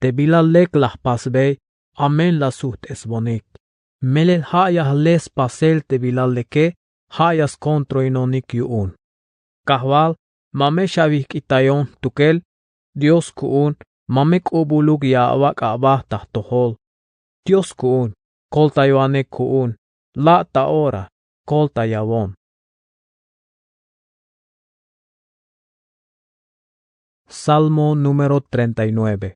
Te bila lek la jpasbey, amen la sujt'esbonik. Melel ja' ya jle spasel te bila leke, ja' ya skontroinonik yu'un. Kajwal, ma me xawijk'itayon jtukel, Dios ku'un, ma me k'ubuluk ya awak' aba ta jtojol. Dios ku'un, koltayowanej ku'un, la' ta ora, koltayawon. Salmo número treinta y nueve.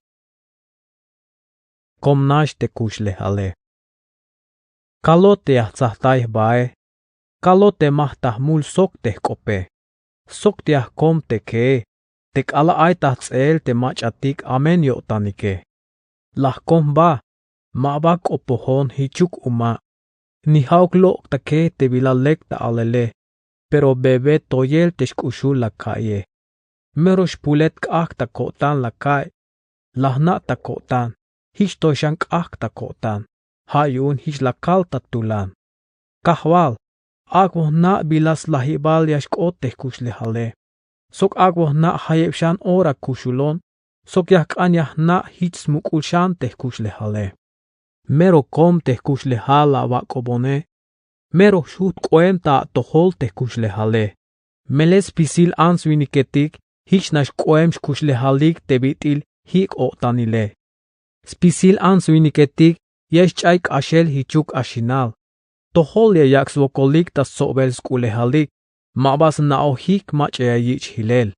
Kom nax te kuxlejale. Kalot te ya jtsajtay jbae. Kalot te ma jta jmul sok te jk'ope. Sok te ya jkom te kee, te k'alal ay ta jts'eel te mach'atik amen yo'tanike. La jkom jba, ma ba k'opojon jichuk uma. Ni ja'uk lok'take te bila lek ta alele, pero bebe toyel te xk'uxul la ka'ye. Mero xpulet k'ajk' ta ko'tan la ka'iy. La jna' ta ko'tan, jich to xan k'ajk' ta ko'tan, ja' yu'un jich la kal ta tulan. Kajwal, ak'bon jna' bila slajibal ya xk'ot te jkuxlejale. Sok ak'bon jna' jayeb xan ora kuxulon, sok ya jk'an ya jna' jich smuk'ul xan te jkuxlejale. Mero kom te jkuxlejal la awak'obone. Mero jxujt k'oem ta atojol te jkuxlejale. Melel spisil ants-winiketik jich nax k'oem xkuxlejalik te bit'il jik' o'tanile. Spisil ants-winiketik ya xch'ay k'axel jichuk axinal. Tojol ya yak' swokolik ta stsobel sk'ulejalik, ma ba sna'ojik mach'a ya yich' jilel.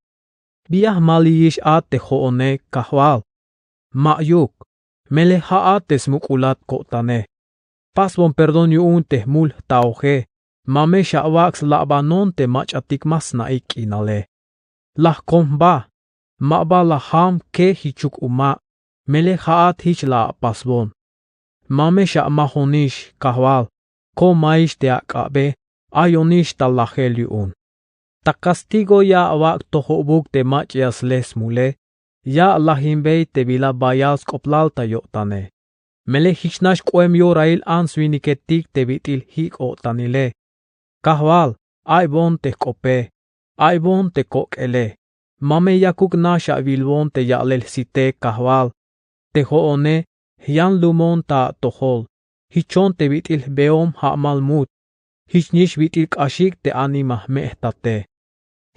Bi ya jmaliyix a te jo'one, Kajwal? Ma'yuk, melel ja'at te smuk'ulat ko'tane. Pasbon perdón yu'un te jmul jtaoje, ma me xawak' slabanon te mach'atik ma sna'ik k'inale. La jkom jba, ma ba la jam ke jichuk uma, melel ja'at jich la apasbon. Ma me xamajonix, Kajwal, komaix te ak'abe, ayonix ta lajel yu'un. Ta kastigo ya awak' tojobuk te mach'a ya sle smule, ya alajinbey te bila bayal sk'oplal ta yo'tane. Melel jich nax k'oem yorail ants-winiketik te bit'il jik' o'tanile. Kajwal, aybon te jk'ope, aybon te kok'ele. Ma me yakuk nax awilbon te ya'lel jsite, Kajwal? Te jo'one, jyanlumon ta atojol, jichon te bit'il jbeom ja'mal mut, jichnix bit'il k'axik te anima jme' jtate.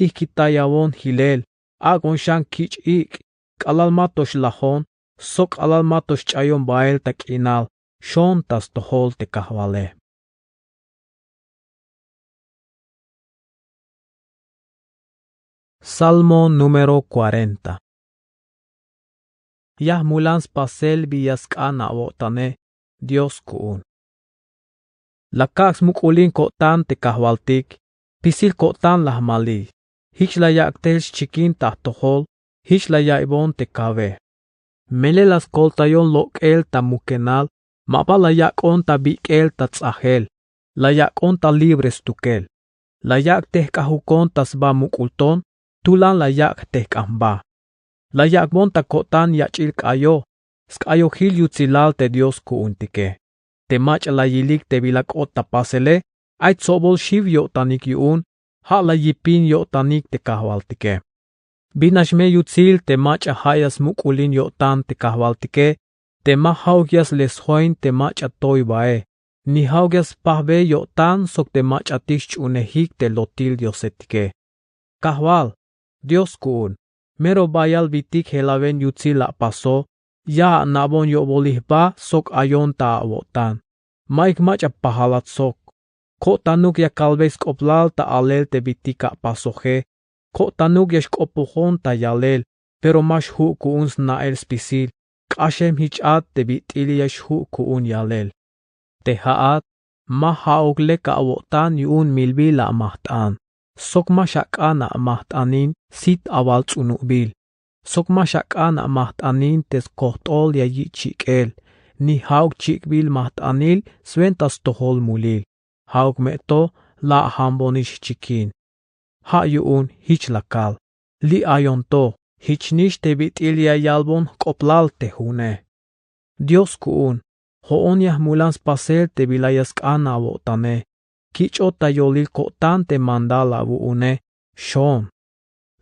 Ijkitayawon jilel, ak'bon xan kich' ik', k'alal ma to xlajon, sok k'alal ma to xch'ayon bael ta k'inal, xon ta stojol te Kajwale. Salmo número cuarenta. Ya jmulan spasel bi ya sk'an awo'tane, Dios ku'un. La kak' smuk'ulin ko'tan te Kajwaltik, spisil ko'tan la jmaliy, jich la yak' tel xchikin ta jtojol, jich la ya'iybon te kawe. Melel la skoltayon lok'el ta mukenal, ma ba la yak'on ta bik'el ta ts'ajel, la yak'on ta libre stukel. La yak' tejk'ajukon ta sba muk'ul ton, tulan la yak' jtejk'an jba. La yak'bon ta ko'tan yach'il k'ayo, sk'ayojil yutsilal te Dios ku'untike. Te mach'a la yilik te bila k'ot ta pasele, ay tsobol xiw yo'tanik yu'un, ja' la yipin yo'tanik te Kajwaltike. Bi nax me yutsil te mach'a ja' ya smuk'ulin yo'tan te Kajwaltike, te ma ja'uk ya sle sjoin te mach'a toy bae, ni ja'uk ya spajbe yo'tan sok te mach'atik xch'uunejik te lotil diosetike. Kajwal, Dios ku'un, mero bayal bitik jelawen yutsil la apaso, ya ana'bon yo'bolil jba sok ayon ta awo'tan. Ma'yuk mach'a pajalat sok. Ko'tanuk ya kalbey sk'oplal ta alel te bitik apasoje. Ko'tanuk ya xk'opojon ta yalel, pero ma xju' ku'un sna'el spisil, k'axem jich at te bit'il ya xju' ku'un yalel. Te ja'at, ma ja'uk lek awo'tan yu'un milbil la amajt'an, sok ma xak'an amajt'anin sit awal ts'unubil, sok ma xak'an amajt'anin te skojt'ol ya yich' chik'el, ni ja'uk chik'bil majt'anil swenta stojol mulil, ja'uk me to la ajambonix jchikin. Ja' yu'un jich la kal, li' ayon to, jichnix te bit'il ya yalbon jk'oplal te june. Dios ku'un, jo'on ya jmulan spasel te bila ya sk'an awo'tane, kich'ot ta yolil ko'tan te mandal awu'une, xon.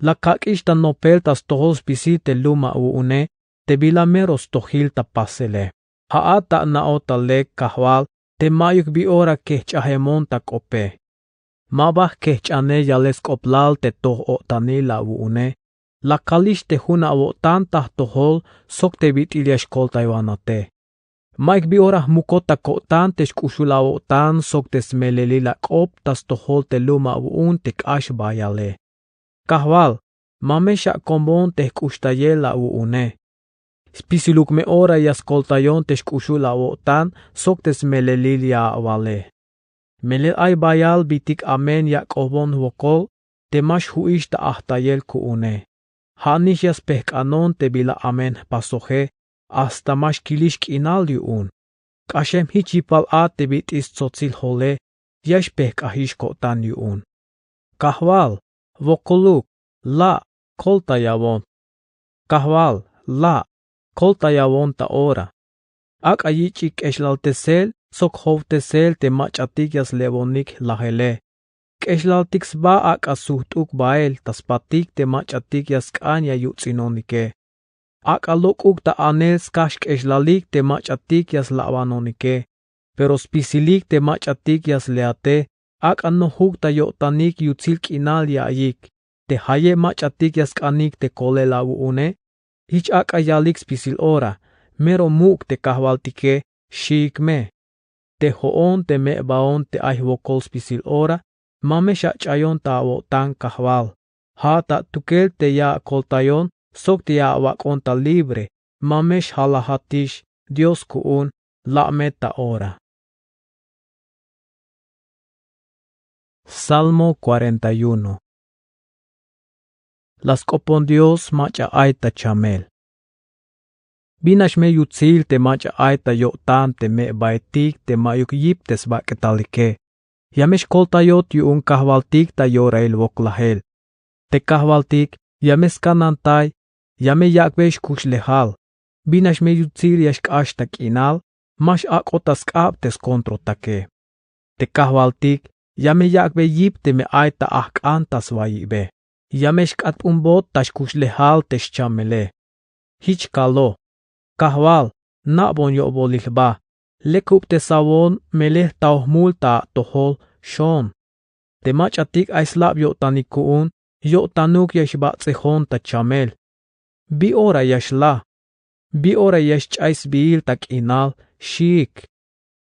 La kak'ix ta nopel ta stojol spisil te lum awu'une, te bila mero stojil ta pasele. Ja'at ana'ot ta lek, Kajwal, te ma'yuk bi ora kejch'ajemon ta k'ope. Ma ba jkejch'ane yalel sk'oplal te toj o'tanil awu'une, la kalix te jun awo'tan ta jtojol sok te bit'il ya xkoltaywanate. Ma'yuk bi ora jmukot ta ko'tan te xk'uxul awo'tan sok te smelelil ak'op ta stojol te lum awu'un te k'ax bayale. Kajwal, ma me xakombon te jk'uxtayel awu'une. Spisiluk me ora ya skoltayon te xk'uxul awo'tan sok te smelelil ya awale. Melel ay bayal bitik amen ya ak'ojbon jwokol te ma xju'ix ta ajtayel ku'une. Ja' nix ya spejk'anon te bila amen jpasoje hasta ma xkilix k'inal yu'un. K'axem jich yipal a te bit'il stsotsil jole ya xpejk'ajix ko'tan yu'un. Kajwal, wokoluk, la', koltayawon. Kajwal, la', koltayawon ta ora. Ak'a yich'ik k'exlaltesel sok jowtesel te mach'atik ya slebonik lajele. K'exlaltik sba ak'a sujt'uk bael ta spatik te mach'atik ya sk'an ya yuts'inonike. Ak'a lok'uk ta anel skajk'exlalik te mach'atik ya slabanonike. Pero spisilik te mach'atik ya sleate, ak'a nojuk ta yo'tanik yutsil k'inal ya ayik. Te jayeb mach'atik ya sk'anik te kolel awu'une, jich ak'a yalik spisil ora, mero muk' te kajwaltike, xiik me. Te jo'on te me'baon te ay jwokol spisil ora, ma me xach'ayon ta awo'tan kajwal. Ja'at atukel te ya akoltayon sok te ya awak'on ta libre, ma me xjalajatix. Dios ku'un, la' me ta ora. Salmo cuarenta y uno. La sk'opon Dios mach'a ay ta chamel. Bin nax me yutsil te mach'a ay ta yo'tan te me'baetik te ma'yuk yip te sbak'etalike. Ya me xkoltayot yu'un kajwaltik ta yorail woklajel. Te kajwaltik ya me skanantay, ya me yak'bey xkuxlejal. Bin nax me yutsil ya xk'ax ta k'inal, ma x-ak'ot ta sk'ab te skontrotake. Te kajwaltik ya me yak'bey yip teme ay ta ajk'an ta swayibe. Ya me xk'atp'unbot ta xkuxlejal te xchamele. Jich kalo: Kajwal, na'bon yo'bolil jba. Lekubtesawon melel jtaw jmul ta atojol, xon. Te mach'atik ay slab yo'tanik ku'un, yo'tanuk ya xbats'ejon ta chamel. Bi ora ya xla. Bi ora ya xch'ay sbiil ta k'inal, xiik.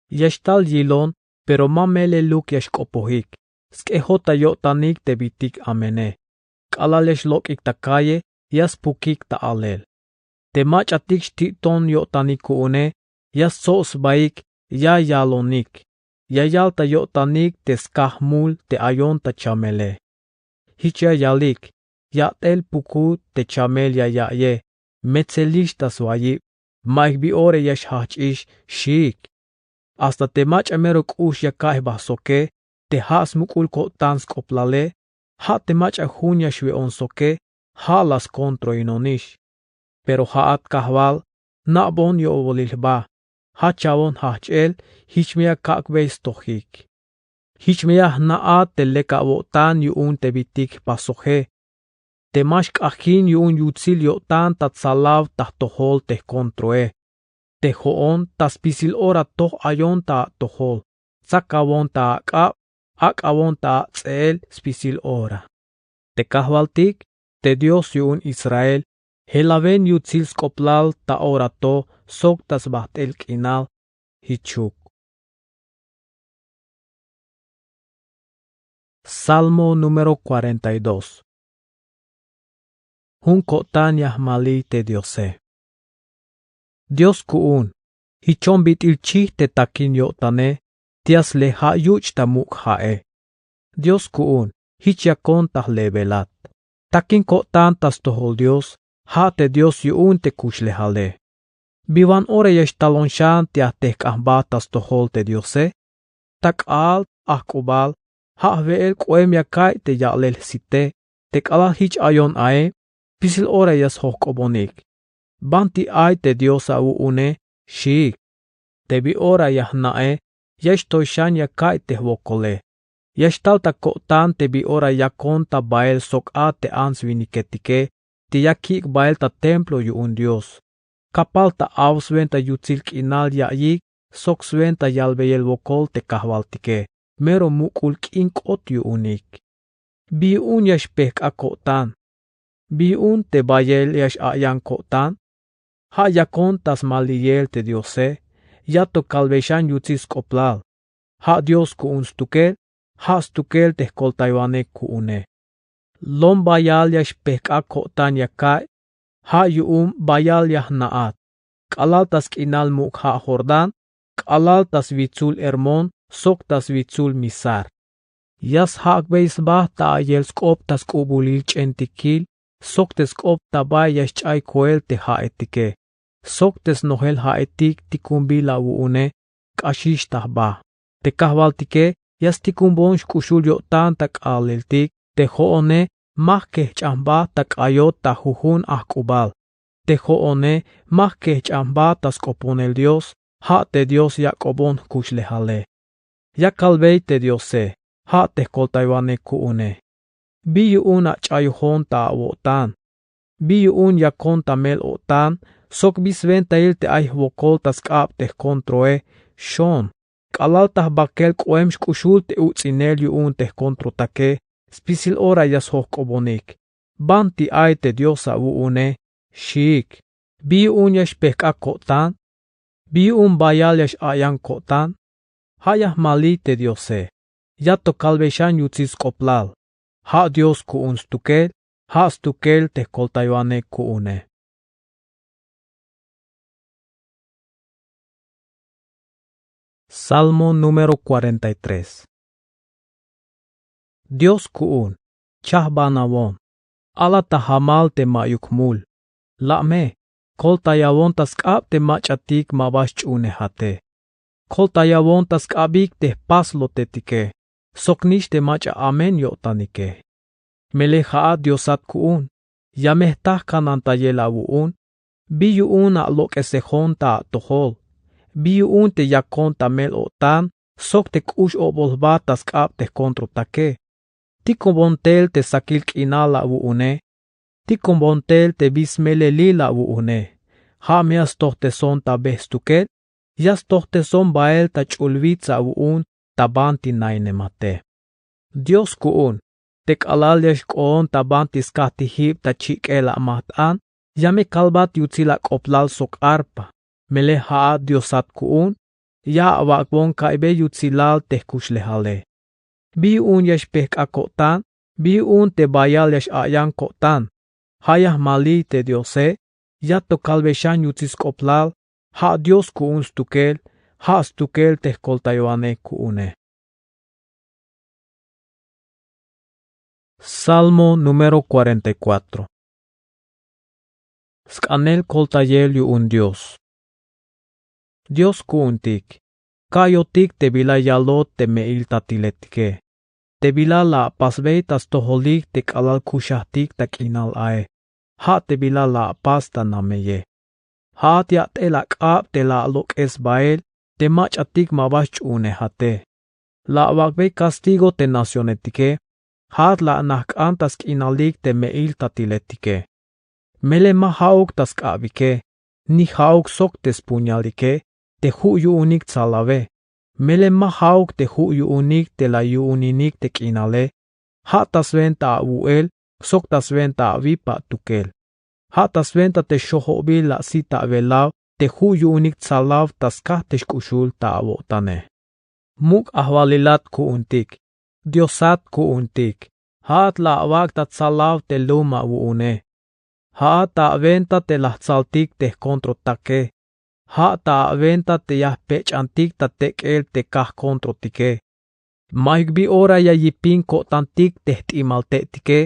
Ya xtal yilon, pero ma meleluk ya xk'opojik. Sk'ejot ta yo'tanik te bitik amene. K'alal ya xlok'ik ta calle, ya spukik ta alel. Te mach'atik xti'ton yo'tanik ku'une, ya stsob sbaik, ya yalonik. Ya yal ta yo'tanik te skaj jmul te ayon ta chamele. Jich ya yalik: Ya'tel puku te chamel ya ya'ye, metselix ta swayib, ma'yuk bi ora ya xjajch'ix, xiik. Hasta te mach'a mero k'ux ya ka'iy jba soke, te ja' smuk'ul ko'tan sk'oplale, ja' te mach'a jun ya xwe'on soke, ja' la skontroinonix. Pero ja'at kajwal, na'bon yo'bolil jba, jachawon jajch'el, jich me ya kak'bey stojik. Jich me ya jna'at te lek awo'tan yu'un te bitik jpasoje. Te ma xk'ajin yu'un yutsil yo'tan ta tsalaw ta jtojol te jkontroe. Te jo'on ta spisil ora toj ayon ta atojol, tsakawon ta ak'ab, ak'awon ta ats'eel spisil ora. Te kajwaltik, te Dios yu'un Israel, jelawen yutsil sk'oplal ta ora to sok ta sbajt'el k'inal. Jichuk. Salmo número cuarenta y dos. Jun ko'tan ya jmaliy te Diose. Dios ku'un, jichon bit'il chij te takin yo'tane, te ya sle ja' yuch' ta muk' ja'e. Dios ku'un, jich yakon ta jlebelat. Takin ko'tan ta stojol Dios, ja' te Dios yu'un te kuxlejale. Bi wan ora ya xtalon xan te ya jtejk'an jba ta stojol te Diose. Ta k'aal ajk'ubal, ja' jwe'el k'oem ya ka'iy te ya'lel jsite. Te k'alal jich ayon ae, spisil ora ya sjojk'obonik: ¿Banti ay te Dios awu'une? Xiik. Te bi ora ya jna'e, ya xtoy xan ya ka'iy te jwokole. Ya xtal ta ko'tan te bi ora yakon ta bael sok a te ants winiketike te ya kik' bael ta templo yu'un Dios. Kapal ta aw swenta yutsil k'inal ya'iyik sok swenta yalbeyel wokol te kajwaltike, mero muk'ul k'in k'ot yu'unik. ¿Bi yu'un ya xpejk'a ko'tan? ¿Bi yu'un te bayel ya x-a'yan ko'tan? Ja' yakon ta smaliyel te Diose, ya to kalbey xan yutsil sk'oplal. Ja' Dios ku'un stukel, ja' stukel te jkoltaywanej ku'une. Lom bayal ya xpejk'aj ko'tan ya ka'iy, ja' yu'un bayal ya jna'at, k'alal ta sk'inal muk' ja' Jordán, k'alal ta switsul Hermón sok ta switsul Misar. Ya sjak'bey sba ta a'iyel sk'op ta sk'ubulil ch'entikil sok te sk'op ta bay ya xch'ay koel te ja'etike sok te snojel ja'etik tikunbil awu'une. K'axix ta jba, te kajwaltike ya stikunbon xk'uxul yo'tan ta k'aaleltik. Te jo'one ma jkejch'an jba ta k'ayot ta jujun ajk'ubal. Te jo'one ma jkejch'an jba ta sk'oponel Dios, ja' te Dios yak'obon jkuxlejale. Ya kalbey te Diose, ja' te jkoltaywanej ku'une: ¿Bi yu'un ach'ayojon ta awo'tan? ¿Bi yu'un yakon ta mel-o'tan sok bi swentail te ay jwokol ta sk'ab te jkontroe? Xoon, k'alal ta jbakel k'oem xk'uxul te uts'inel yu'un te jkontrotake, spisil ora ya sjojk'obonik: ¿Banti ay te Dios awu'une? Xiik. ¿Bi yu'un ya xpejk'aj ko'tan? ¿Bi yu'un bayal ya x-a'yan ko'tan? Ja' ya jmaliy te Diose, ya to kalbe xan yutsil sk'oplal. Ja' Dios ku'un stukel, ja' stukel te jkoltaywanej ku'une. Salmo número cuarenta y tres. Dios ku'un, chajbanawon, ala ta jamal te ma'yuk mul. La' me, koltayawon ta sk'ab te mach'atik ma ba xch'u'unejate. Koltayawon ta sk'abik te jpaslotetike, soknix te mach'a amen yo'tanike. Melel ja'at Diosat ku'un, ya me jta jkanantayel awu'un. ¿Bi yu'un alok'esejon ta atojol? ¿Bi yu'un te yakon ta mel-o'tan sok te k'ux obol jba ta sk'ab te jkontrotake? Tikunbon tel te sakil k'inal awu'une. Tikunbon tel te bi smelelil awu'une. Ja' me ya stojteson ta bej stukel, ya stojteson bael ta ch'ulwits awu'un ta banti na'inemate. Dios ku'un, te k'alal ya xk'oon ta banti skajtijib ta chik'el amajt'an, ya me kalbat yutsil ak'oplal sok arpa. Melel ja'at Diosat ku'un, ya awak'bon ka'iybel yutsilal te jkuxlejale. ¿Bi yu'un ya xpejk'aj ko'tan? ¿Bi yu'un te bayal ya x-a'yan ko'tan? Ja' ya jmaliy te Diose, ya to kalbe xan yutsil sk'oplal. Ja' Dios ku'un stukel, ja' stukel te jkoltaywanej ku'une. Salmo número cuarenta y cuatro. Sk'anel koltayel yu'un Dios. Dios ku'untik, ka'yotik te bila yalot te me'il tatiletike. Te bila la apasbey ta stojolik te k'alal kuxajtik ta k'inal ae. Ja' te bila la apas ta nameye. Ja'at ya at'el ak'ab te la alok'es bael te mach'atik ma ba xch'u'unejate. La awak'bey castigo te nacionetike. Ja'at la ana jk'an ta sk'inalik te me'il tatiletike. Melel ma ja'uk ta sk'abike, ni ja'uk sok te spuñalike te ju' yu'unik tsalawe. Melel ma ja'uk te ju' yu'unik te la yu'uninik te k'inale. Ja' ta swenta awu'el sok ta swenta awip atukel. Ja' ta swenta te xojobil la asit awelaw te ju' yu'unik tsalaw ta skaj te xk'uxul ta awo'tane. Muk' ajwalilat ku'untik, Diosat ku'untik, ja'at la awak' ta tsalaw te lum awu'une. Ja'at ta awenta te la jtsaltik te jkontrotake. Ja' ta awenta te ya jpech'antik ta tek'el te kajkontrotike. Mayuk bi ora ya yipin ko'tantik te jt'imal te'tike,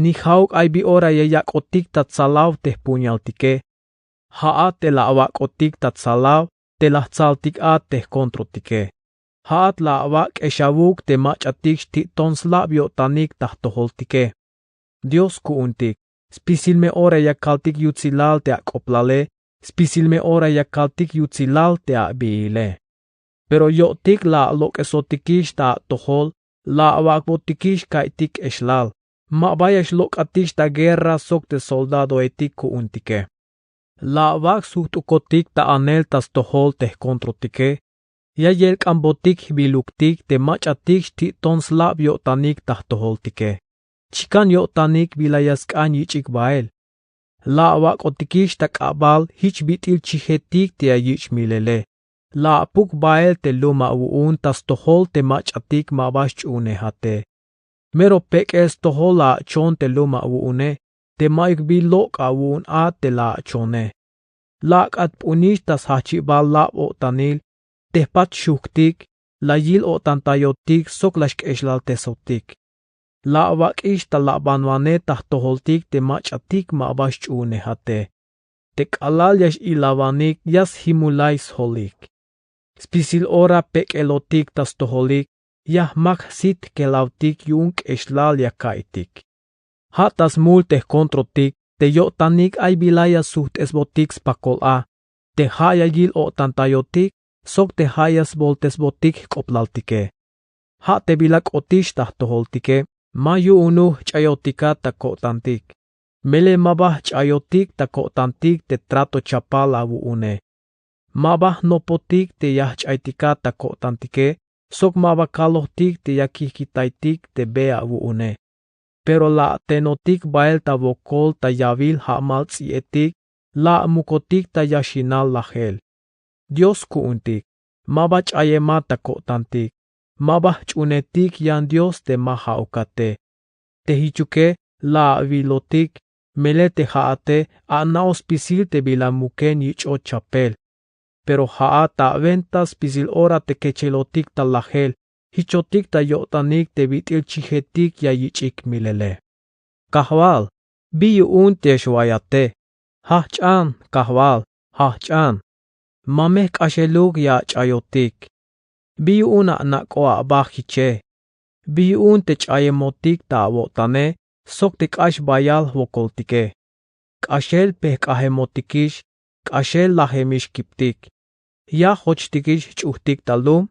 ni ja'uk ay bi ora ya yak'otik ta tsalaw te jpuñaltike. Ja'at te la awak'otik ta tsalaw te la jtsaltik a te jkontrotike. Ja'at la awak' k'exawuk te mach'atik xti'ton slab yo'tanik ta jtojoltike. Dios ku'untik, spisil me ora ya kaltik yutsilal te ak'oplale, spisil me ora ya kaltik yutsilal te abiile. Pero yo'tik la alok'esotikix ta atojol, la awak'botikix kaiytik k'exlal, ma ba ya xlok'atix ta guerra sok te soldadoetik ku'untike. La awak' sjujt'ukotik ta anel ta stojol te jkontrotike. Ya yelk'anbotik jbiluktik te mach'atik xti'ton slab yo'tanik ta jtojoltike. Chikan yo'tanik bila ya sk'an yich'ik bael. La awak'otikix ta k'abal jich bit'il chijetik te ya yich' milele. La apuk bael te lum awu'un ta stojol te mach'atik ma ba xch'u'unejate. Mero pek'el stojol la ach'on te lum awu'une, te ma'yuk bi lok' awu'un a te la ach'one. La ak'atp'unix ta sjajchibal lab o'tanil. Te jpatxujktik la yil o'tantayotik sok la xk'exlaltesotik. La awak'ix ta labanwanej ta jtojoltik te mach'atik ma ba xch'uhunejate. Te k'alal ya x-ilawanik ya sjimulay sjolik. Spisil ora pek'elotik ta stojolik ya jmak jsitkelawtik yu'un k'exlal ya ka'iytik. Ja' ta smul te jkontrotik te yo'tanik ay bila ya sujt'esbotik spakol a, te ja' ya yil o'tantayotik sok te ja' ya sboltesbotik jk'oplaltike. Ja' te bila k'otix ta jtojoltike ma yu'unuj jch'ayotika ta ko'tantik. Melel ma ba jch'ayotik ta ko'tantik te trato chapal awu'une. Ma ba jnopotik te ya jch'aytika ta ko'tantike sok ma ba kalojtik te ya kijkitaytik te be awu'une. Pero la atenotik bael ta wokol ta yawil ja'mal ts'i'etik. La amukotik ta yaxinal lajel. Dios ku'untik, ma ba ch'ayemat ta ko'tantik. Ma ba jch'uunetik yan Dios te ma ja'ukate. Te jichuke la awilotik. Melel te ja'ate ana'oj spisil te bila muken yich'ot chapel. Pero ja'at ta awenta spisil ora te kechelotik ta lajel, jichotik ta yo'tanik te bit'il chijetik ya yich'ik milele. Kajwal, bi yu'un te xwayate? Jajch'an, kajwal, jajch'an. Ma me jk'axeluk ya ach'ayotik? Bi yu'un anak'o aba jiche? Bi yu'un te ch'ayemotik ta awo'tane sok te k'ax bayal jwokoltike? K'axel pejk'ajemotikix, k'axel lajemix kiptik. Ya jochtikix jch'ujtik ta lum.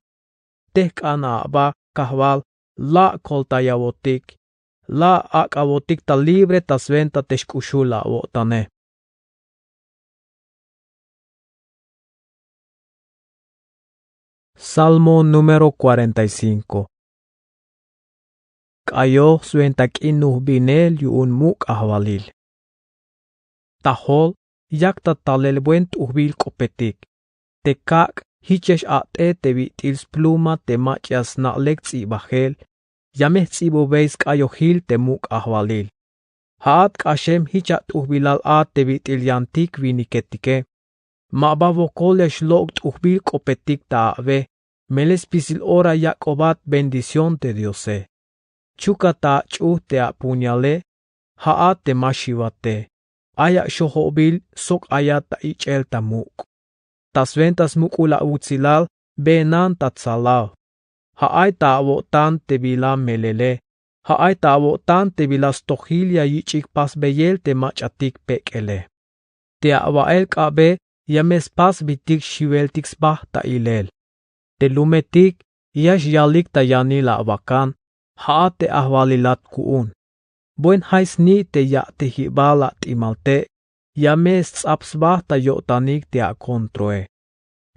Te jk'an aba, kajwal, la akoltayawotik. La ak'awotik ta libre ta swenta te xk'uxul awo'tane. Salmo número cuarenta y cinco. K'ayoj swenta k'in nujbinel yu'un muk' ajwalil. Ta jol yak ta talel buen t'ujbil k'opetik. Te kak' jich ya x-a't'e te bit'il spluma te mach'a ya sna' lek ts'ibajel. Ya me jts'ibubey sk'ayojil te muk' ajwalil. Ja'at k'axem jich at'ujbilal a te bit'il yantik winiketike. Ma ba wokol ya xlok' t'ujbil k'opetik ta awe. Melel spisil ora yak'obat bendición te Diose. Chuka ta ach'uj te apuñale. Ja'at te ma xiwate. Ay axojobil sok ayat ta ich'el ta muk'. Ta swenta smuk'ul awutsilal beenan ta tsalaw. Ja' ay ta awo'tan te bila melele. Ja' ay ta awo'tan te bila stojil ya yich'ik pasbeyel te mach'atik pek'ele. Te awa'el k'abe ya me spasbitik xiweltik sba ta ilel. Te lumetik ya xyalik ta yanil awakan. Ja'at te ajwalilat ku'un. Buen jay sni' te ya'tejibal at'imal te'. Ya me sts'ap sba ta yo'tanik te akontroe.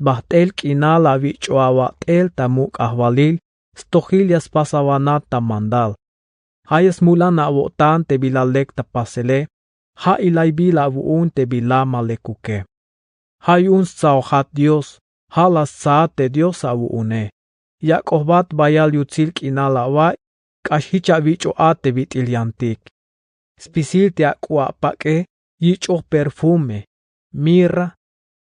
Bajt'el k'inal awich'o awat'el ta muk' ajwalil. Stojil ya spasawanat ta mandal. Ja' ya smulan awo'tan te bila lek ta pasele. Ja' ilaybil awu'un te bila ma lekuke. Ja' yu'un stsaojat Dios. Ja' la stsaat te Dios awu'une. Yak'ojbat bayal yutsil k'inal awa'iy. K'ax jich awich'o a te bit'il yantik. Spisil te ak'u apak'e yich'oj perfume, mirra,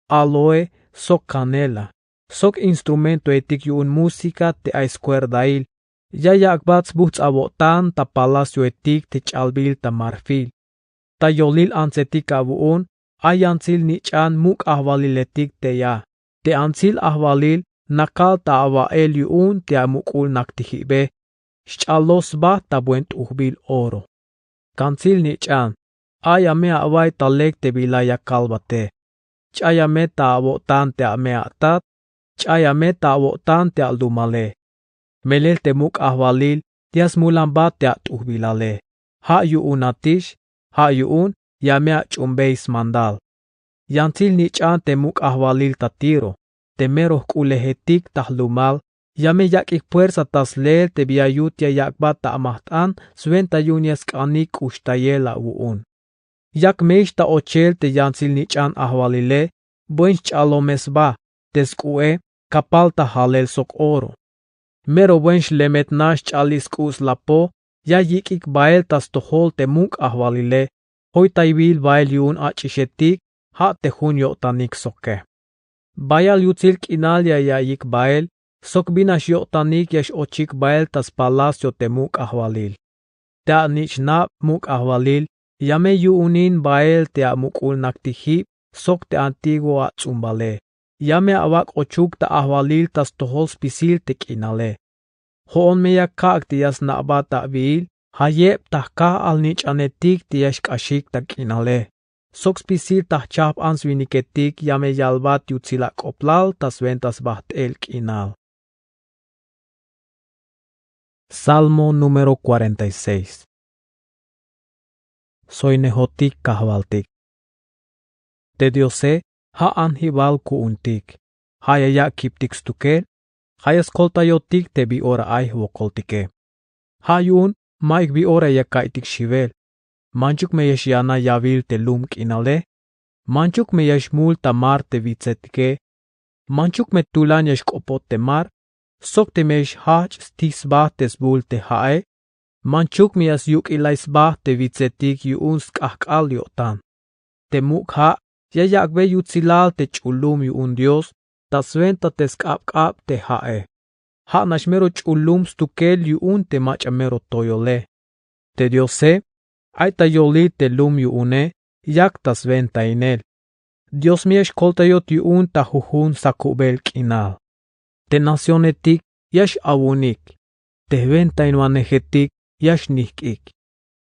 áloe sok canela. Sok instrumentoetik yu'un música te ay skuerdail. Ya yak'bat sbujts' awo'tan ta palacioetik te ch'albil ta marfil. Ta yolil antsetik awu'un ay yantsil nich'an muk' ajwaliletik tey a. Te antsil ajwalil nakal ta awa'el yu'un te amuk'ul naktijibe. Xch'aloj sba ta buen t'ujbil oro. Kantsil nich'an ay ame awa'iy ta lek te bila ya kalbate. Ch'ay ame ta awo'tan te ame atat. Ch'ay ame ta awo'tan te alumale. Melel te muk' ajwalil ya smulanbat te at'ujbilale. Ja' yu'unatix. Ja' yu'un ya me ach'uunbey smandal. Yantsil nich'an te muk' ajwalil ta Tiro. Te mero jk'ulejetik ta jlumal ya me yak'ik puersa ta sleel te bi ya yut ya yak'bat ta amajt'an swenta yu'un ya sk'anik k'uxtayel awu'un. Yak meix ta ochel te yantsil nich'an ajwalile. Buen xch'alome sba. Te sk'u'e kapal ta jalel sok oro. Mero buen xlemetna xch'alil sk'u' slapo. ya yik'ik bael ta stojol te muk' ajwalile. Joytaybil bael yu'un ach'ixetik, ja' te jun yo'tanik soke. Bayal yutsil k'inal ya ya'iyik bael sok bin nax yo'tanik ya x-ochik bael ta spalacio te muk' ajwalil. Te anich'nab muk' ajwalil, ya me yu'unin bael te amuk'ulnaktijib sok te antiguo ats'umbale. Ya me awak' ochuk ta ajwalil ta stojol spisil te k'inale. Jo'on me ya kak' te ya sna'bat abiil, jayeb ta jkaj alnich'anetik te ya xk'axik ta k'inale. Sok spisil ta jchajp ants winiketik ya me yalbat yutsil ak'oblal ta swenta sbajt'el k'inal. Salmo número cuarenta y seis. Soynejotik kajwaltik. Te Diose, ja' anjibal ku'untik, ja' ya yak' kiptik stukel, ja' ya skoltayotik te bi ora ay jwokoltike. Ja' yu'un ma'yuk bi ora ya ka'iytik xiwel. Manchuk me ya xyana yawil te lum k'inale. Manchuk me ya xmul ta mar te witsetike. Manchuk me tulan ya xk'opot te mar, sok teme ya xjajch' stij sba te sbul te ja'e. Manchuk me ya syuk'ilay sba te witsetik yu'un sk'ajk'al yo'tan. Te muk' ja' ya yak'be yutsilal te ch'ul lum yu'un Dios ta swenta te sk'abk'ab te ja'e. Ja' nax mero ch'ul lum stukel yu'un te mach'a mero toyole. Te Diose, ay ta yolil te lum yu'une, yak ta swentainel. Dios me ya xkoltayot yu'un ta jujun sakubel k'inal. Te nacionetik ya x-awunik, te jwentainwanejetik ya xnijk'ik.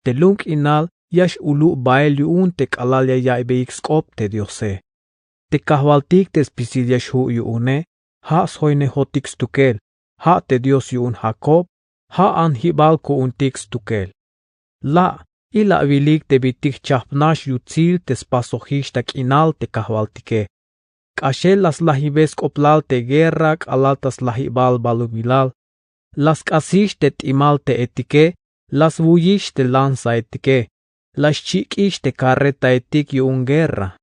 Te lum k'inal ya x-ulub bael yu'un te k'alal ya yaiybeyik sk'op te Diose. Te kajwaltik te spisil ya xju' yu'une, ja' sjoynejotik stukel, ja' te Dios yu'un Jacob, ja' anjibal ku'untik stukel. La' ilawilik te bitik jchajp nax yutsil te spasojix ta k'inal te kajwaltike. K'axel la slajinbe sk'oblal te guerra k'alal ta slajibal balumilal. La sk'asix te t'imal te etike, la swuyix te lanzaetike, la xchik'ix te carretaetik yu'un guerra.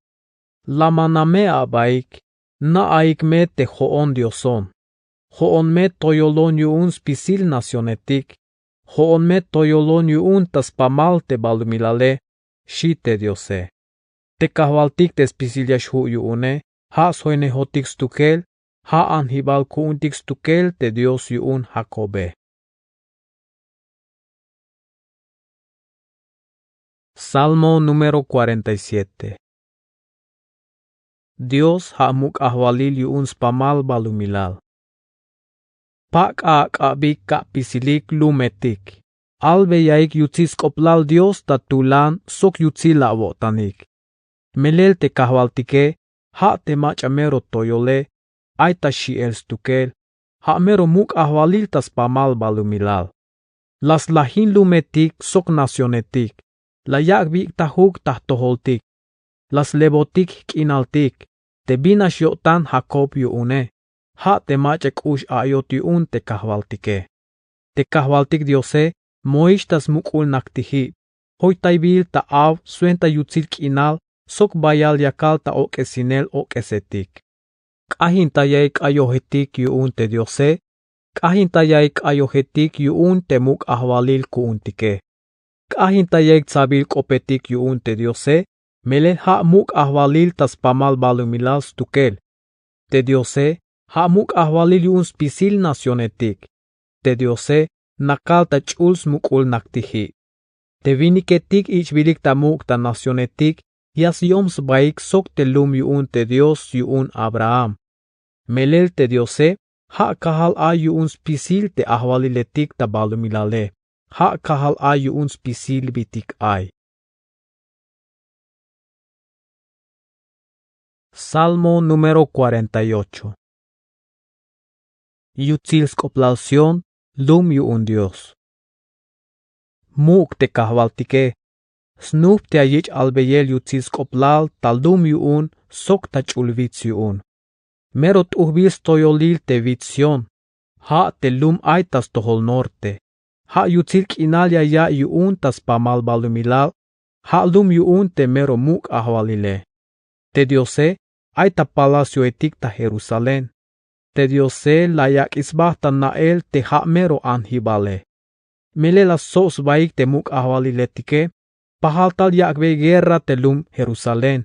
La ma name abaik, na'aik me te jo'on Dioson. Jo'on me toyolon yu'un spisil nacionetik. Jo'on me toyolon yu'un ta spamal te balumilale, xi' te Diose. Te kajwaltik te spisil ya xju' yu'une, ja' sjoynejotik stukel, ja' anjibal ku'untik stukel te Dios yu'un Jacobe. Salmo número cuarenta y siete. Dios ja' muk' ajwalil yu'un spamal balumilal. Pak'a ak'abik ka'pisilik lumetik. Albeyaik yutsil sk'oblal Dios ta tulan sok yutsil awo'tanik. Melel te kajwaltike, ja' te mach'a mero toyole, ay ta xi'el stukel, ja' mero muk' ajwalil ta spamal balumilal. La slajin lumetik sok nacionetik, la yak' bik'tajuk ta jtojoltik. La slebotik jk'inaltik, te bin nax yo'tan Jacob yu'une, ja' te mach'a k'ux ayot yu'un te kajwaltike. Te kajwaltik Diose, moix ta smuk'ulnaktijib, joytaybil ta aw swenta yutsil k'inal sok bayal yakal ta ok'esinel ok'esetik. K'ajintayaik k'ayojetik yu'un te Diose, k'ajintayaik k'ayojetik yu'un te muk' ajwalil ku'untike. K'ajintayaik tsabil k'opetik yu'un te Diose, melel ja' muk' ajwalil ta spamal balumilal stukel. Te Diose, ja' muk' ajwalil yu'un spisil nacionetik. Te Diose, nakal ta ch'ul smuk'ulnaktijib. Te winiketik ich'bilik ta muk' ta nacionetik, ya syom sbaik sok te lum yu'un te Dios yu'un Abraham. Melel te Diose, ja' kajal ay yu'un spisil te ajwaliletik ta balumilale, ja' kajal ay yu'un spisil bitik ay. Salmo número cuarenta y ocho. Yutsil sk'oblal Sión, lum yu'un Dios. Muk' te kajwaltike, snup te ya yich' albeyel yutsil sk'oblal ta lum yu'un sok ta ch'ul wits yu'un. Mero t'ujbil stoyolil te wits Sión, ja' te lum ay ta stojol norte, ja' yutsil k'inal ya ya'iy yu'un ta spamal balumilal, ja' lum yu'un te mero muk' ajwalile. Te Diose, ay ta palacioetik ta Jerusalén. Te Diose, la yak'ix sba ta na'el te ja' mero anjibale. Melel la stsob sbaik te muk' ajwaliletike, pajal tal yak'bey guerra te lum Jerusalén.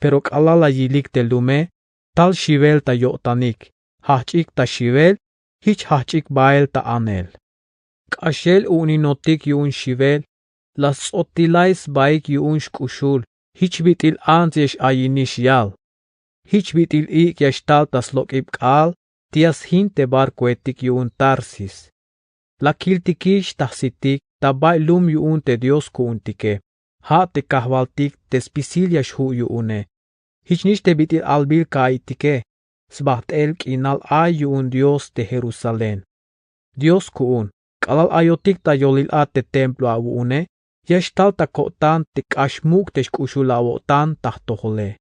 Pero k'alal la yilik te lume, tal xiwel ta yo'tanik, jajch'ik ta xiwel, jich jajch'ik bael ta anel. K'axel u'uninotik yu'un xiwel, la sts'otilay sbaik yu'un xk'uxul, jich bit'il ants ya x-ayinix yal. Jich bit'il ik' ya xtal ta slok'ib k'aal te ya sjin te barkoetik yu'un Tarsis. La kiltikix ta jsitik ta bay lum yu'un te dios ku'untike, ja' te kajwaltik te spisil ya xju' yu'une. Jichnix te bit'il albil ka'iytike, sbajt'el k'inal ay yu'un Dios te Jerusalén. Dios ku'un, k'alal ayotik ta yolil a te templo awu'une, ya xtal ta ko'tan te k'ax muk' te xk'uxul awo'tan ta jtojole.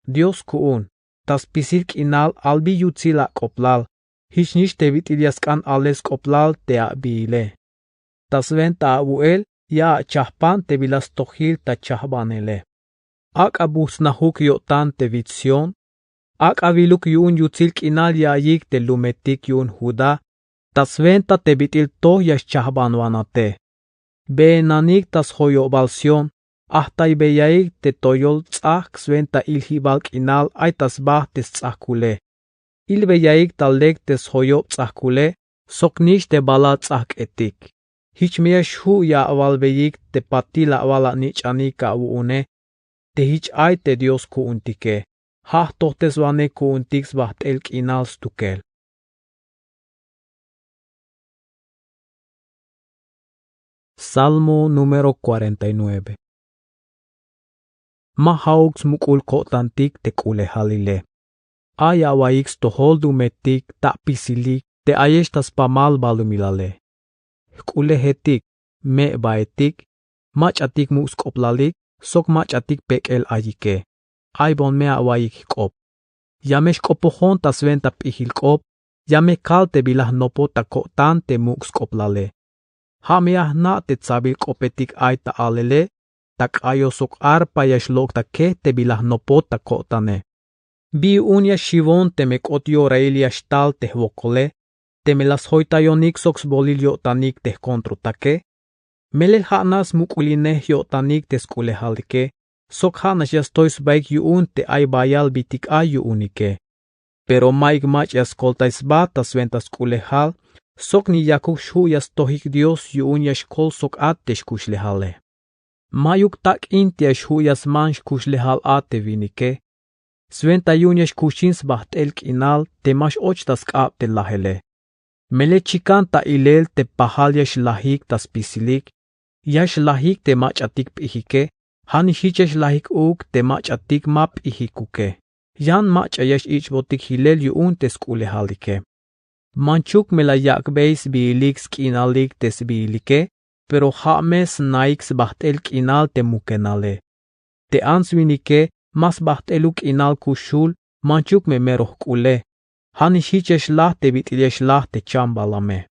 Dios ku'un, ta spisil k'inal albi yutsil ak'oblal, jichnix te bit'il ya sk'an alel sk'oblal te abiile. Ta swenta awu'el ya achajpan te bila stojil ta chajbanele. Ak'a bujtsnajuk yo'tan te wits Sión, ak'a wiluk yu'un yutsil k'inal ya ayik te lumetik yu'un Judá, ta swenta te bit'il toj ya xchajbanwanate. Beenanik ta sjoyobal Sión, ajtaybeyaik te toyol ts'ajk' swenta iljibal k'inal ay ta sba te sts'ajkule. Ilbeyaik ta lek te sjoyob ts'ajkule, soknix te bala ts'ajk'etik. Jich me ya xju' ya awalbeyik te patil awal anich'anik awu'une, te jich ay te Dios ku'untike, ja' jtojteswanej ku'untik sbajt'el k'inal stukel. Salmo número cuarenta y nueve. Ma ja'uk smuk'ul ko'tantik te k'ulejalile. Ay awaik stojol lumetik ta apisilik te ayex ta spamal balumilale. Jk'ulejetik, me'baetik, mach'atik muk' sk'oblalik sok mach'atik pek'el ayike. Aybon me awaik jk'op. Ya me xk'opojon ta swenta p'ijil k'op, ya me kal te bila jnopot ta ko'tan te muk' sk'oblale. Ja' me ya jna' te tsabil k'opetik ay ta alele, ta k'ayo sok arpa ya xlok'take te bila jnopot ta ko'tane. Bi yu'un ya xiwon teme k'ot yorail ya xtal te jwokole, teme la sjoytayonik sok sbolil yo'tanik te jkontrotake. Melel ja' nax smuk'ulinej yo'tanik te sk'ulejalike, sok ja' nax ya stoy sbaik yu'un te ay bayal bitik ay yu'unike. Pero mayuk mach'a ya skoltay sba ta swenta sk'ulejal, sok ni yakuk xju' ya stojik Dios yu'un ya xkol sok at te xkuxlejale. Mayuk tak'in te ya xju' ya sman xkuxlejal a te winike. Swenta yu'un ya xkuxin sbajt'el k'inal te ma x-och ta sk'ab te lajele. Melel chikan ta ilel te pajal ya xlajik ta spisilik, ya xlajik te mach'atik p'ijike, ja' nix jich ya xlajik uuk te mach'atik ma p'ijikuke. Yan mach'a ya x-ich'botik jilel yu'un te sk'ulejalike. Manchuk me la yak'bey sbiilik sk'inalik te sbiilike, pero ja' me snaik sbajt'el k'inal te mukenale. Te ants winike ma sbajt'eluk k'inal kuxul, manchuk me mero jk'ule. Ja' nix jich ya xlaj te bit'il ya xlaj te chambalame.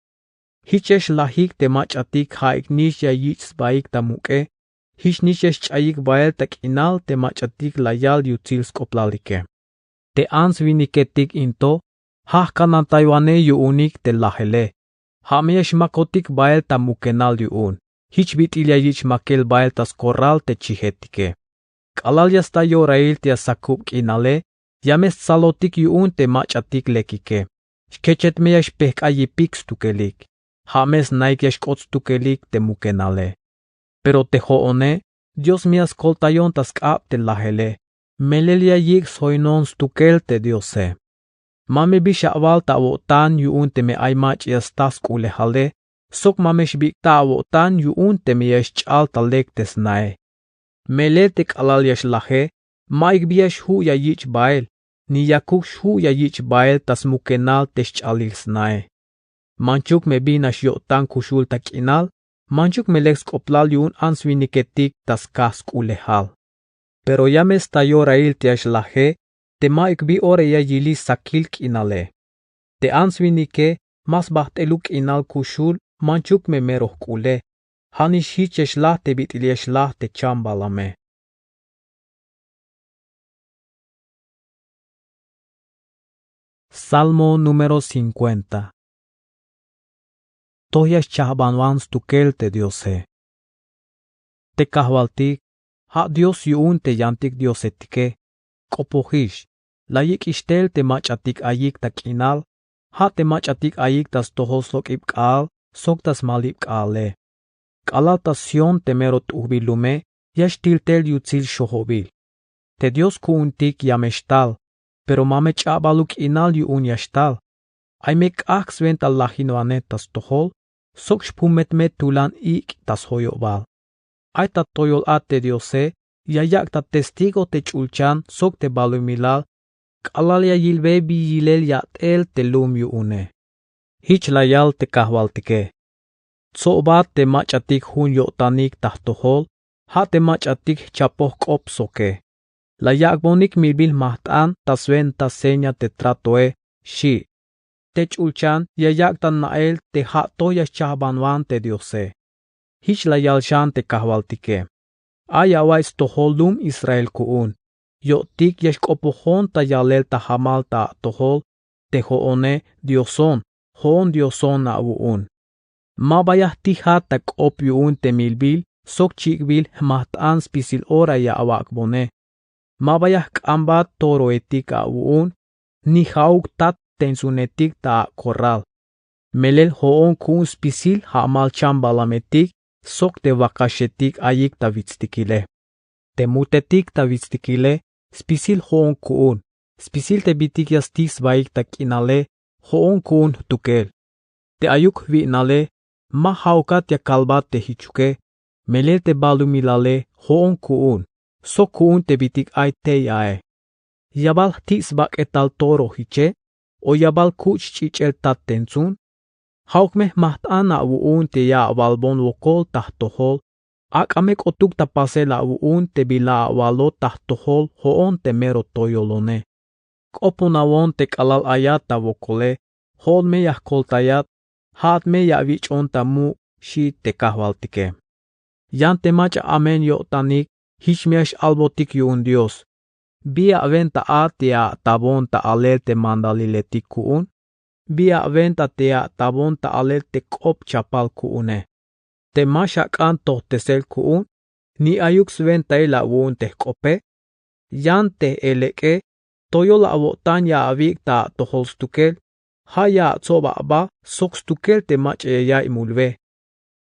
Jich ya xlajik te mach'atik ja'ik nix ya yich' sbaik ta muk'e, jich nix ya xch'ayik bael ta k'inal te mach'atik la yal yutsil sk'oplalike. Te ants winiketik in to, ja' jkanantaywanej yu'unik te lajele. Ja' me ya xmakotik bael ta mukenal yu'un, jich bit'il ya yich' makel bael ta skorral te chijetike. K'alal ya sta yorail te ya sakub k'inale, ya me stsalotik yu'un te mach'atik lekike. Xkechet me ya xpejk'ay yipik stukelik. Ja' me snaik ya xk'ot stukelik te mukenale. Pero te jo'one, Dios me ya skoltayon ta sk'ab te lajele. Melel ya yik' sjoinon stukel te Diose. Ma me bi xawal ta awo'tan yu'un teme ay mach'a ya sta sk'ulejale, sok ma me xbik' ta awo'tan yu'un teme ya xch'al ta lek te snae. Melel te k'alal ya xlaje, mayuk bi ya xju' ya yich' bael, ni yakuk xju' ya yich' bael ta smukenal te xch'alil snae. Manchuk me bi nax yo'tan kuxul ta k'inal, manchuk me lek sk'oplal yu'un ants winiketik ta skaj sk'ulejal. Pero ya me sta yorail te ya xlaje, te mayuk bi ora ya yilix sakil k'inale. Te ants winike ma sbajt'eluk k'inal kuxul, manchuk me mero jk'ule. Ja' nix jich ya xlaj te bit'il ya xlaj te chambalame. Salmo número cincuenta. toj ya xchajbanwan stukel te Diose. Te Kajwaltik, ja' Dios yu'un te yantik diosetike. K'opojix, la yik'ix tel te mach'atik ayik ta k'inal, ja' te mach'atik ayik ta stojol slok'ib k'aal sok ta smalib k'aale. K'alal ta Sión te mero t'ujbil lume ya xtil tel yutsil xojobil. Te Dios ku'untik ya me xtal, pero ma me ch'a'baluk k'inal yu'un ya xtal. Ay me k'ajk' swenta lajinwanej ta stojol sok xpumet me tulan ik' ta sjoyobal. Ay ta toyol a te Diose ya yak' ta testigo te ch'ulchan sok te balumilal k'alal ya yilbe bi yilel ya'tel te lum yu'une. Jich la yal te Kajwaltike: Tsobat te mach'atik jun yo'tanik ta jtojol, ja' te mach'atik jchapoj k'op soke. La yak'bonik milbil jmajt'an ta swenta seña te tratoe, xi'. Te ch'ulchan ya yak' ta na'el te ja' toj ya xchajbanwan te Diose. Jich la yal xan te Kajwaltike: Ay awa'y stojol lum Israel ku'un, yo'tik ya xk'opojon ta yalel ta jamal ta atojol te jo'one Dioson, jo'on Dioson awu'un. Ma ba ya jtijat ta k'op yu'un te milbil sok chik'bil jmajt'an spisil ora ya awak'bone. Ma ba ya jk'ambat toroetik awu'un, ni ja'uk tat tentsunetik ta akorral. Melel jo'on ku'un spisil jamal chambalametik sok te wakaxetik ayik ta witstikile. Te mutetik ta witstikile spisil jo'on ku'un, spisil te bitik ya stij sbaik ta k'inale jo'on ku'un jtukel. Te ayuk jwi'nale ma ja'ukat ya kalbat te jichuke, melel te balumilale jo'on ku'un sok ku'un te bitik ay tey ae. ¿Ya bal jti' sbak'etal toro jiche o ya bal kuch' ch'ich'el tat tentsun? Ja'uk me jmajt'an awu'un te ya awalbon wokol ta jtojol, ak'a me k'otuk ta pasel awu'un te bila awalot ta jtojol jo'on te mero toyolone. K'oponawon te k'alal ayat ta wokole, jo'on me ya jkoltayat, ja'at me ya awich'on ta muk', xi' te Kajwaltike. Yan te mach'a amen yo'tanik jich me ya x-albotik yu'un Dios: ¿Bi awenta a te ya a'tabon ta alel te mandaliletik ku'un? ¿Bi awenta te ya a'tabon ta alel te k'op chapal ku'une? Te ma xak'an tojtesel ku'un, ni ayuk swentail awu'un te jk'ope. Yan te j-elek'e, toyol awo'tan ya awik' ta atojol stukel, ja' ya atsob aba sok stukel te mach'a ya yaiy mulwe.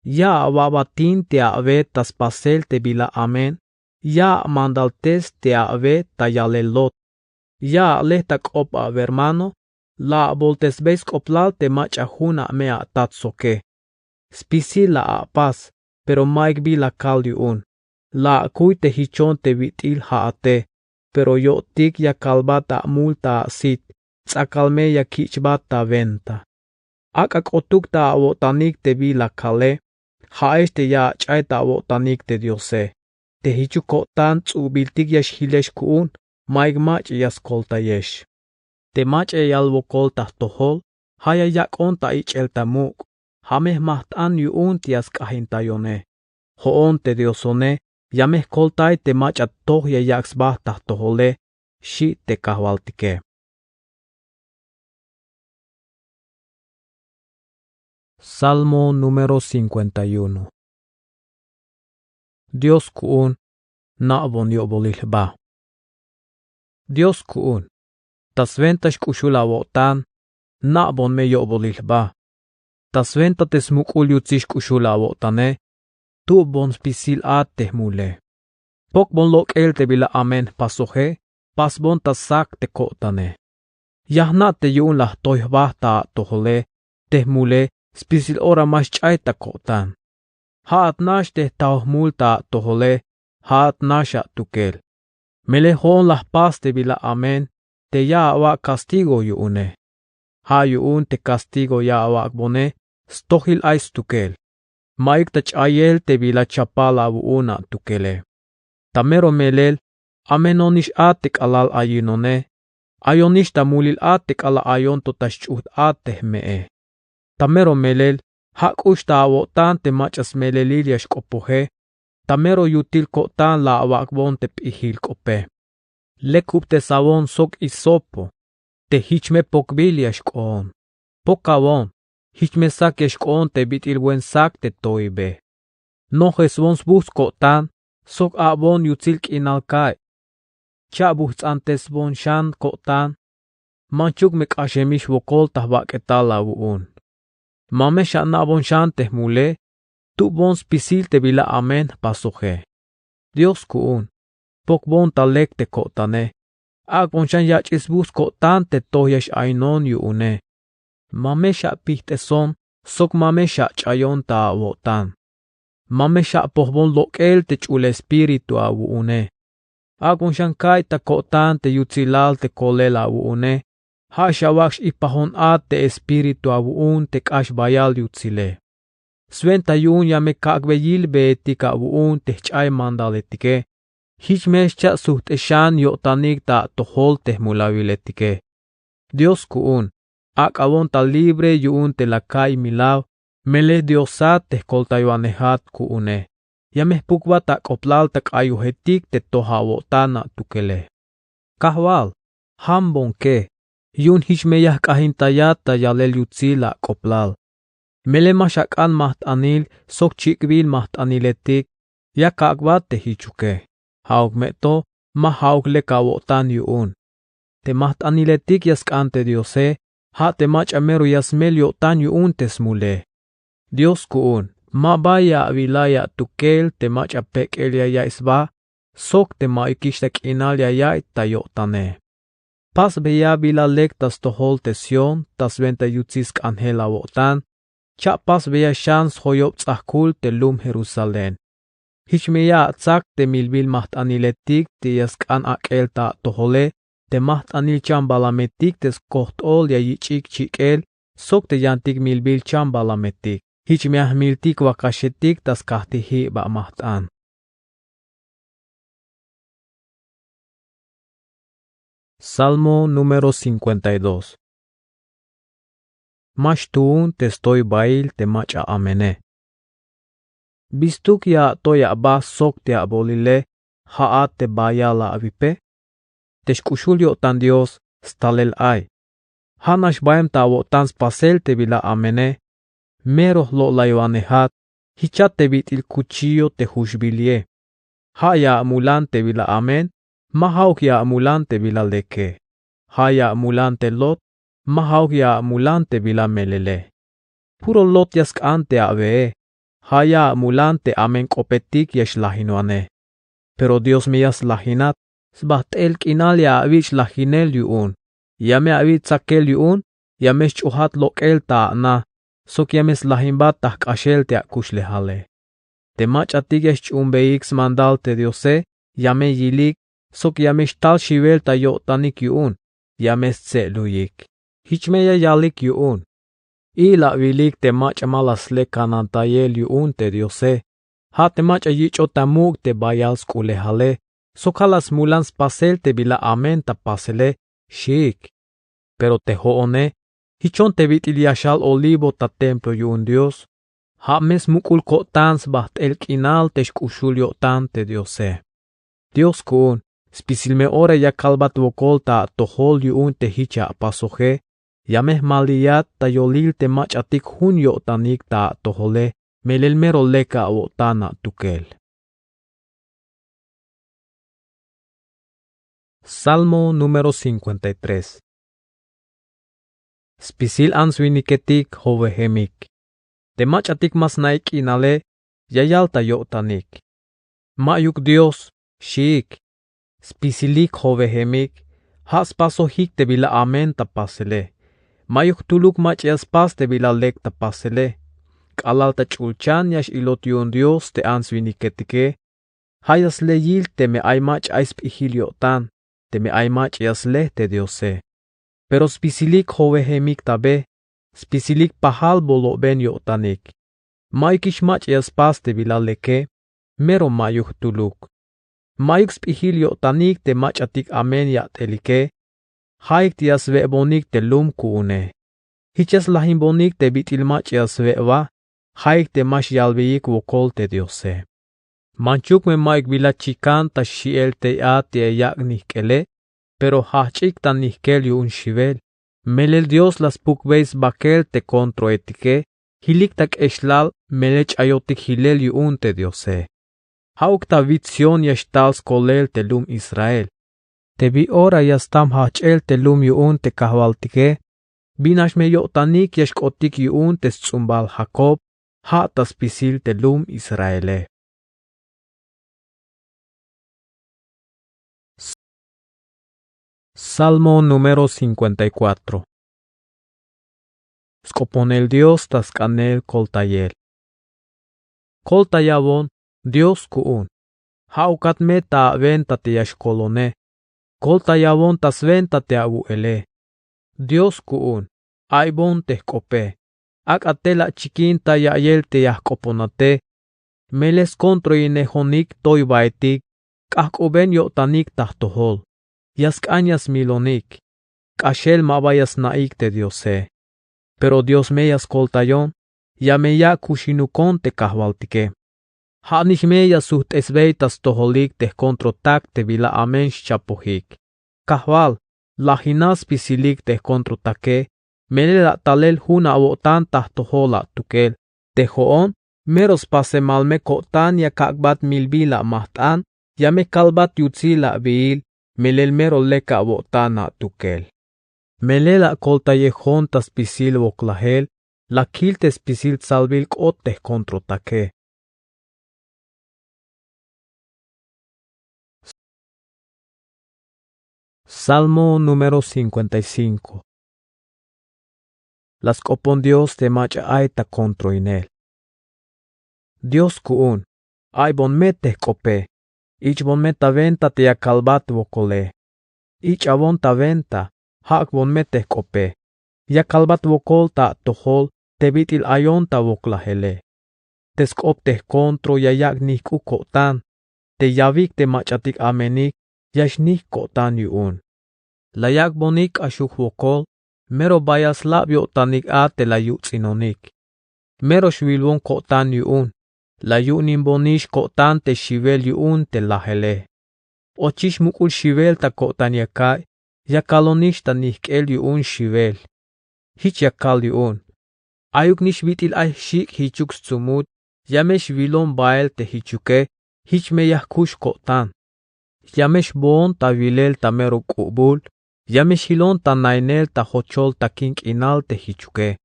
Ya awabatin te awe ta spasel te bila amen, ya amandaltes te awe ta yalel Lot. Ya ale ta k'op awermano, la aboltesbey sk'oplal te mach'a jun ame atat soke. Spisil la apas, pero ma'yuk bi la kal yu'un. La akuy te jichon te wit'il ja'ate, pero yo'tik ya kalbat amul ta asit, ts'akal me ya kich'bat ta wenta. Ak'a k'otuk ta awo'tanik te bi la kale, ja'ex te ya ach'ay ta awo'tanik te Diose. Te jichuk ko'tan ts'ubiltik ya xjilex ku'un, ma'yuk mach'a ya skoltayex. Te mach'a ya yal wokol ta jtojol, ja' ya yak'on ta ich'el ta muk', ja' me jmajt'an yu'un te ya sk'ajintayone. Jo'on te Diosone ya me jkoltay te mach'a toj ya yak' sba ta jtojole, xi' te Kajwaltike. Salmo número cincuenta y uno. Dios ku'un, na'bon yo'bolil jba. Dios ku'un, ta swenta xk'uxul awo'tan, na'bon me yo'bolil jba. Ta swenta te smuk'ul yutsil xk'uxul awo'tane, tu'bon spisil a te jmule. Pokbon lok'el te bila amen jpasoje, pasbon ta sak te ko'tane. Ya jna' te yu'un la jtoy jba ta atojole, te jmule spisil ora ma xch'ay ta ko'tan. Ja'at nax te jtaoj jmul ta atojole, ja'at nax atukel. Melel jo'on la jpas te bila amen te ya awak' castigo yu'une. Ja' yu'un te castigo ya awak'bone stojil ay stukel. Ma'yuk ta ch'ayel te bila chapal awu'un atukele. Ta mero melel, amenonix a te k'alal ayinone, ayonix ta mulil a te k'alal ayon to ta xch'ujt a te jme'e. Ta mero melel, ja' k'ux ta awo'tan te mach'a smelelil ya xk'opoje, ta mero yutil ko'tan la awak'bon te p'ijil k'ope. Lek kubtesawon sok hisopo, te jich me pokbil ya xk'oon. Pokawon, Jich me sak ya xk'oon te bit'il buen sak te toibe. Nojesbon sbujts' ko'tan sok a'bon yutsil k'inal kaiy. Cha'bujts'antesbon xan ko'tan. Manchuk me k'axemix wokol ta jbak'etal awu'un. Ma me xana'bon xan te jmule. Tubon spisil te bila amen jpasoje. Dios ku'un, pokbon ta lek te ko'tane. Ak'bon xan yach'il sbujts' ko'tan te toj ya x-ainon yu'une. Ma me xapijt'eson sok ma me xach'ayon ta awo'tan. Ma me xapojbon lok'el te ch'ul espíritu awu'une. Ak'bon xan kaiy ta ko'tan te yutsilal te kolel awu'une. Ja' xawak' x-ipajon a te espíritu awu'un te k'ax bayal yutsile. Swenta yu'un ya me kak'be yilbeetik awu'un te jch'ay mandaletike. Jich me xcha' sujt'e xan yo'tanik ta atojol te jmulawiletike. Dios ku'un, ak'abon ta libre yu'un te la kaiy milaw. Melel Diosat te jkoltaywanejat ku'une. Ya me jpukbat ak'oblal ta k'ayujetik te toj awo'tan atukele. Kajwal, jambon ke, yu'un jich me ya jk'ajintayat ta yalel yutsil ak'oblal. Melel ma xak'an majt'anil sok chik'bil majt'aniletik. Ya kak'bat te jichuke. Ja'uk me to, ma ja'uk lek awo'tan yu'un. Te majt'aniletik ya sk'an te Diose, ja' te mach'a mero ya smel yo'tan yu'un te smule. Dios ku'un, ma bay ya awilay atukel te mach'a pek'el ya yaiy sba sok te ma'yukix ta k'inal ya yaiy ta yo'tane. Pasbeya bila lek ta stojol te Sión ta swenta yutsil sk'anjel awo'tan. Cha'pasbeya xan sjoyob ts'ajkul te lum Jerusalén. Jich me ya atsak te milbil majt'aniletik te ya sk'an ak'el ta atojole, te majt'anil chambalametik te skojt'ol ya yich'ik chik'el sok te yantik milbil chambalametik. Jich me ajmiltik wakaxetik ta skajtijib amajt'an. Salmo número cincuenta y dos. Ma xtuun te stoy bail te mach'a amene. Bistuk ya atoy aba sok te abolile, ja'at te bayal awipe. Te xk'uxul yo'tan Dios stalel ay. Ja'nax baem ta awo'tan spasel te bila amene. Mero jlo'laywanejat, jichat te bit'il kuchillo te juxbilie. Ja' ya amulan te bila amen, ma ja'uk ya amulan te bila leke. Ja' ya amulan te lot, ma ja'uk ya amulan te bila melele. Puro lot ya sk'an te awee. Ja' ya amulan te amen k'opetik ya xlajinwane. Pero Dios me ya slajinat, sbajt'el k'inal ya awich' lajinel yu'un. Ya me awich' tsakel yu'un, ya me xch'uujat lok'el ta ana, sok ya me slajinbat ta jk'axel te akuxlejale. Te mach'atik ya xch'uunbeyik smandal te Diose, ya me yilik, sok ya me xtal xiwel ta yo'tanik yu'un, ya me stse'luyik. Jich me ya yalik yu'un. Ila awilik te mach'a ma la sle kanantayel yu'un te Diose. Ja' te mach'a yich'ot ta muk' te bayal sk'ulejale, sok ja' la smulan spasel te bila amen ta pasele, xiik. Pero te jo'one, jichon te bit'il yaxal olivo ta templo yu'un Dios. Ja' me smuk'ul ko'tan sbajt'el k'inal te xk'uxul yo'tan te Diose. Dios ku'un, spisil me ora ya kalbat wokol ta atojol yu'un te jich apasoje, ya me jmaliyat ta yolil te mach'atik jun yo'tanik ta atojole, melel mero lek awo'tan atukel. Salmo número cincuenta y tres. Spisil ants winiketik jowejemik. Te mach'atik ma sna'ik k'inale, ya yal ta yo'tanik. Ma'yuk Dios, xiik. Spisilik jowejemik, ja' spasojik te bila amen ta pasele. Ma'yuk jtuluk mach'a ya spas te bila lek ta pasele. K'alal ta ch'ulchan ya x-ilot yu'un Dios te ants winiketike. Ja' ya sle yil teme ay mach'a ay sp'ijil yo'tan, teme ay mach'a ya sle te Diose. Pero spisilik jowejemik ta be, spisilik pajal boloben yo'tanik. Ma'yukix mach'a ya spas te bila leke, mero ma'yuk jtuluk. Ma'yuk sp'ijil yo'tanik te mach'atik amen ya'telike, ja'ik te ya swe'bonik te lum ku'une. Jich ya slajinbonik te bit'il mach'a ya swe'ba, ja'ik te ma xyalbeyik wokol te Diose. Manchuk me ma'yuk bila chikan ta xi'el tey a te ya yak' nijk'ele, pero jajch'ik ta nijk'el yu'un xiwel. Melel Dios la spukbey sbakel te kontroetike. Jilik ta k'exlal melel ch'ayotik jilel yu'un te Diose. Ja'uk ta witsion ya xtal skolel te lum Israel. Te bi ora ya stam jajch'el te lum yu'un te kajwaltike, binax me yo'tanik ya xk'otik yu'un te sts'umbal Jakob, ja' ta spisil te lum Israele. Salmo número cincuenta y cuatro. Sk'oponel Dios ta sk'anel koltayel. Koltayawon Dios ku'un. Ja'ukat me ta awenta te ya xkolone. Koltayawon ta swenta te awu'ele. Dios ku'un, aybon te jk'ope. Ak'a te la chikin ta ya'iyel te ya jk'oponate. Melel skontroyinejonik toybaetik, k'ajk'uben yo'tanik ta jtojol. Ya sk'an ya smilonik. K'axel ma ba ya sna'ik te Diose. Pero Dios me ya skoltayon, ya me yak' kuxinukon te kajwaltike. Ja'nix me ya sujt'esbey ta stojolik te jkontrotak te bila amen xchapojik. Kajwal, lajinal spisilik te jkontrotake, melel la talel jun awo'tan ta jtojol atukel. Te jo'on, mero spasemal me ko'tan ya kak'bat milbil amajt'an, ya me kalbat yutsil abiil, melel mero lek awo'tan atukel. Melel akoltayejon ta spisil woklajel, la kil te spisil tsalbil k'ot te jkontrotake. Salmo número cincuenta y cinco. La sk'opon Dios te mach'a ay ta kontroinel. Dios ku'un, aybon me te jk'ope, ich'bon me ta wenta te ya kalbat wokole. Ich'awon ta wenta, jak'bon me te jk'ope. Ya kalbat wokol ta atojol te bit'il ayon ta woklajele. Te sk'op te jkontro ya yak' nijk'uk ko'tan, te yawik te mach'atik amenik ya xnijk ko'tan yu'un. La yak'bonik k'axuk wokol, mero bayal slab yo'tanik a te la yuts'inonik. Mero xwilwon ko'tan yu'un, la yu'ninbonix ko'tan te xiwel yu'un te lajele. Ochix muk'ul xiwel ta ko'tan ya ka'iy, ya kalonix ta nijk'el yu'un xiwel. Jich ya kal yu'un. Ayuk nix bit'il ay jxik' jichuk stsumut, ya me xwilon bael te jichuke, jich me ya jkux ko'tan. Ya me xboon ta wilel ta mero k'ubul, ya me xjilon ta nainel ta jochol takin k'inal te jichuke.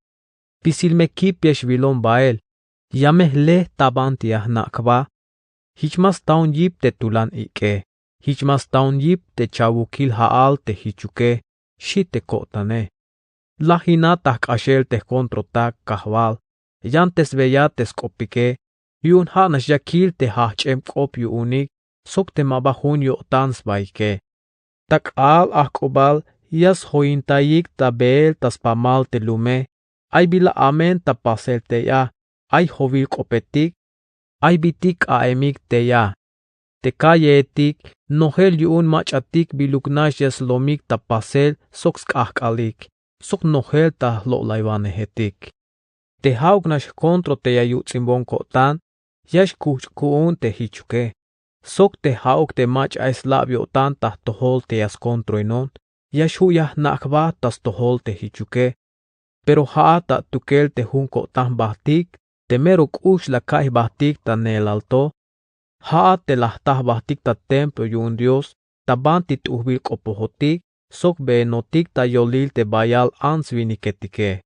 Spisil me kip ya xwilon bael, ya me jle ta banti ya jna' jba. Jich ma staon yip te tulan ik'e, jich ma staon yip te chawukil ja'al te jichuke, xi' te ko'tane. Lajinat ta jk'axel te jkontrotak kajwal, yantesbeya te sk'opike, yu'un ja' nax ya kil te jajch'em k'op yu'unik sok te ma ba jun yo'tan sbaike. Ta k'aal ajk'ubal ya sjoyintayik ta beel ta spamal te lume, ay bila amen ta pasel tey a, ay jowil k'opetik, ay bitik k'a'emik tey a. Te kalleetik, nojel yu'un mach'atik biluk nax ya slomik ta pasel sok sk'ajk'alik, sok nojel ta jlo'laywanejetik. Te ja'uk nax jkontro te ya yuts'inbon ko'tan, ya xkuch' ku'un te jichuke. Sok te ja'uk te mach'a ay slab yo'tan ta jtojol te ya skontroinon, ya xju' ya jna' jba ta stojol te jichuke. Pero ja'at ta atukel te jun ko'tan jbajtik te mero k'ux la ka'iy jbajtik ta neelal to. Ja'at te la jta jbajtik ta templo yu'un Dios ta banti t'ujbil k'opojotik sok beenotik ta yolil te bayal ants winiketike.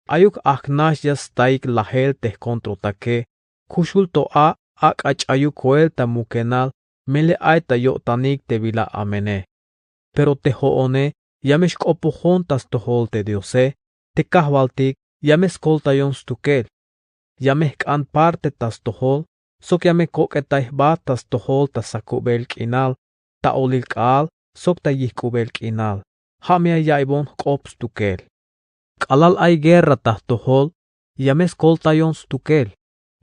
Ayuk ajk'nax ya staik lajel te jkontrotake, kuxul to a ak'a ch'ayuk koel ta mukenal melel ay ta yo'tanik te bila amene. Pero te jo'one ya me xk'opojon ta stojol te Diose, te kajwaltik ya me skoltayon stukel. Ya me jk'an parte ta stojol sok ya me kok'etay jba ta stojol ta sakubel k'inal, ta olil k'aal sok ta yijk'ubel k'inal. Ja' me ya yaiybon jk'op stukel. K'alal ay guerra ta jtojol, ya me skoltayon stukel.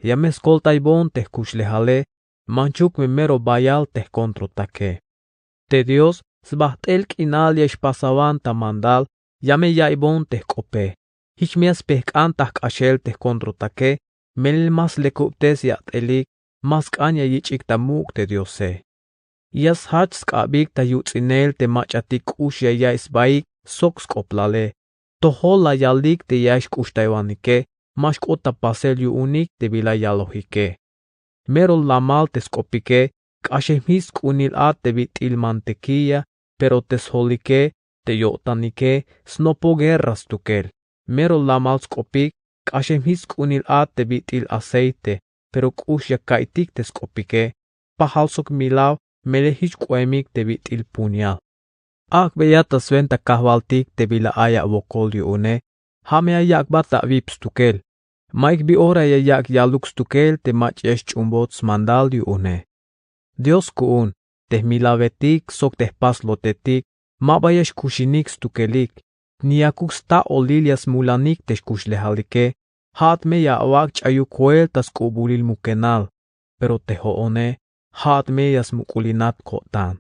Ya me skoltaybon te jkuxlejale, manchuk me mero bayal te jkontrotake. Te Dios sbajt'el k'inal ya xpasawan ta mandal, ya me yaiybon te jk'ope. Jich me ya spejk'an ta jk'axel te jkontrotake, melel ma slekubtes yat'elik, ma sk'an ya yich'ik ta muk' te Diose. Ya sjach sk'abik ta yuts'inel te mach'atik k'ux ya yaiy sbaik sok sk'oplale, Tojol la yalik te ya xk'uxtaywanike, ma xk'ot ta pasel yu'unik te bila yalojike. Mero lamal te sk'opike, k'axem jich sk'unil a te bit'il mantequilla, pero te sjolike, te yo'tanike, snopoj guerra stukel. Mero lamal sk'opik, k'axem jich sk'unil a te bit'il aceite, pero k'ux ya ka'iytik te sk'opike. Pajal sok milaw, melel jich k'oemik te bit'il puñal. Ak'beya ta swenta kajwaltik te bila ay awokol yu'une, ja' me ya yak'bat awip stukel. Ma'yuk bi ora ya yak' yaluk stukel te mach'a ya xch'uunbot smandal yu'une. Dios ku'un, te jmilawetik sok te jpaslotetik, ma ba ya xkuxinik stukelik, ni yakuk sta olil ya smulanik te xkuxlejalike. Ja'at me ya awak' ch'ayuk joel ta sk'ubulil mukenal, pero te jo'one, ja'at me ya smuk'ulinat ko'tan.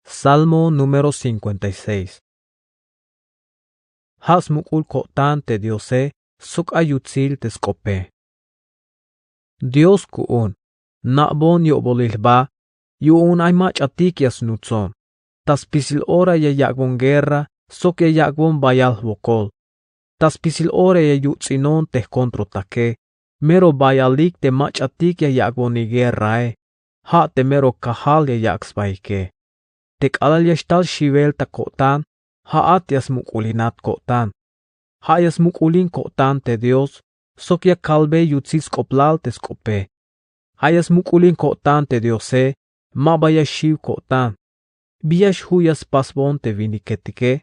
Salmo número cincuenta y seis. Ja' smuk'ul ko'tan te Diose sok ay yutsil te sk'ope. Dios ku'un, na'bon yo'bolil jba, yu'un ay mach'atik ya snutson. Ta spisil ora ya yak'bon guerra sok ya yak'bon bayal jwokol. Ta spisil ora ya yuts'inon te jkontrotake, mero bayalik te mach'atik ya yak'bonik guerrae. Ja' te mero kajal ya yak' sbaike. Te k'alal ya xtal xiwel ta ko'tan, ja'at ya smuk'ulinat ko'tan. Ja' ya smuk'ulin ko'tan te Dios sok ya kalbe yutsil sk'oplal te sk'ope. Ja' ya smuk'ulin ko'tan te Diose, ma ba ya xiw ko'tan. Bi ya xju' ya spasbon te winiketike.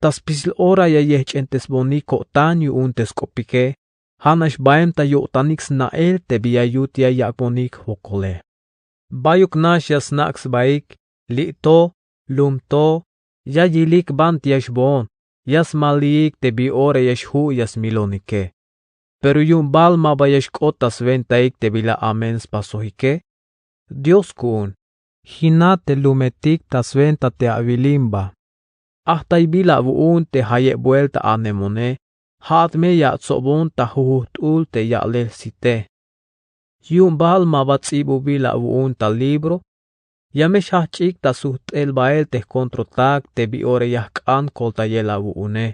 Ta spisil ora ya yejch'entesbonik ko'tan yu'un te sk'opike, ja'nax baem ta yo'tanik sna'el te bi ya yut ya yak'bonik jwokole. Bayuk nax ya snak' sbaik, li' to, lum to, ya yilik banti ya xboon, ya smaliik te bi ora ya xju' ya smilonike. Pero yu'un bal ma ba ya xk'ot ta swentaik te bila amen spasojike. Dios ku'un, jina te lumetik ta swenta te awilimba. Ajtaybil awu'un te jayeb buelta anemone, ja'at me ya atsobon ta jujujt'ul te ya'lel site. Yu'un bal ma ba ts'ibubil awu'un ta libro. Ya me xjajch'ik ta sujt'el bael te jkontrotak te bi ora ya jk'an koltayel awu'une.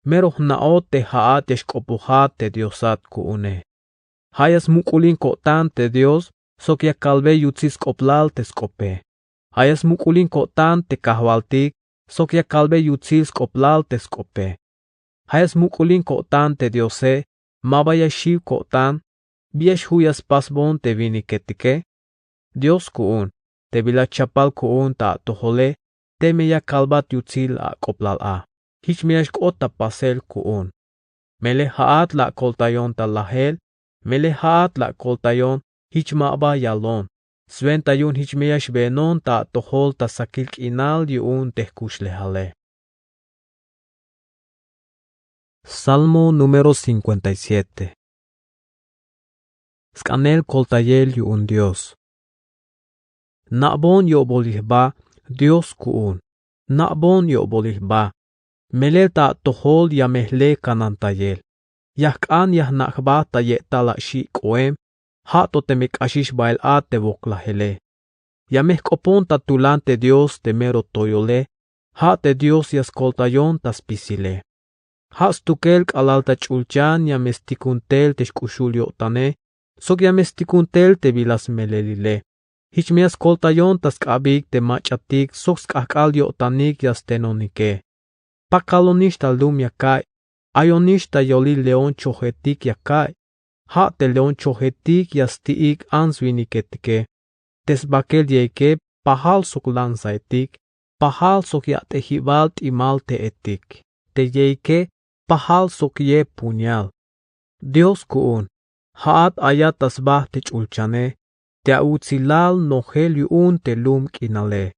Mero jna'ot te ja'at ya xk'opojat te Diosat ku'une. Ja' ya smuk'ulin ko'tan te Dios sok ya kalbe yutsil sk'oplal te sk'ope. Ja' ya smuk'ulin ko'tan te kajwaltik sok ya kalbe yutsil sk'oplal te sk'ope. Ja' ya smuk'ulin ko'tan te Diose, ma ba ya xiw ko'tan. Bi ya xju' ya spasbon te winiketike. Dios ku'un, te bila chapal ku'un ta atojole, teme ya kalbat yutsil ak'oblal a, jich me ya xk'ot ta pasel ku'un. Melel ja'at la akoltayon ta lajel, melel ja'at la akoltayon jich ma ba yalon. Swenta yu'un jich me ya xbeenon ta atojol ta sakil k'inal yu'un te jkuxlejale. Salmo número cincuenta y siete. Sk'anel koltayel yu'un Dios. Na'bon yo'bolil jba, Dios ku'un, na'bon yo'bolil jba. Melel ta atojol ya me jle kanantayel. Ya jk'an ya jna' jba ta ye'tal axi' k'oem, ja' to teme k'axix bael a te woklajele. Ya me jk'opon ta tulan te Dios te mero toyole, ja' te Dios ya skoltayon ta spisile. Ja' stukel k'alal ta ch'ulchan ya me stikun tel te xk'uxul yo'tane, sok ya me stikun tel te bila smelelile. Jich me ya skoltayon ta sk'abik te mach'atik sok sk'ajk'al yo'tanik ya stenonike. Pakalonix ta lum ya ka'iy, ayonix ta yolil león chojetik ya ka'iy. Ja' te león chojetik ya sti'ik ants winiketike. Te sbakel yeike pajal sok lantsaetik, pajal sok yat'ejibal t'imal te'etik. Te yeike pajal sok ye puñal. Dios ku'un, ja'at ayat ta sba te ch'ulchane, te awutsilal nojel yu'un te lum k'inale.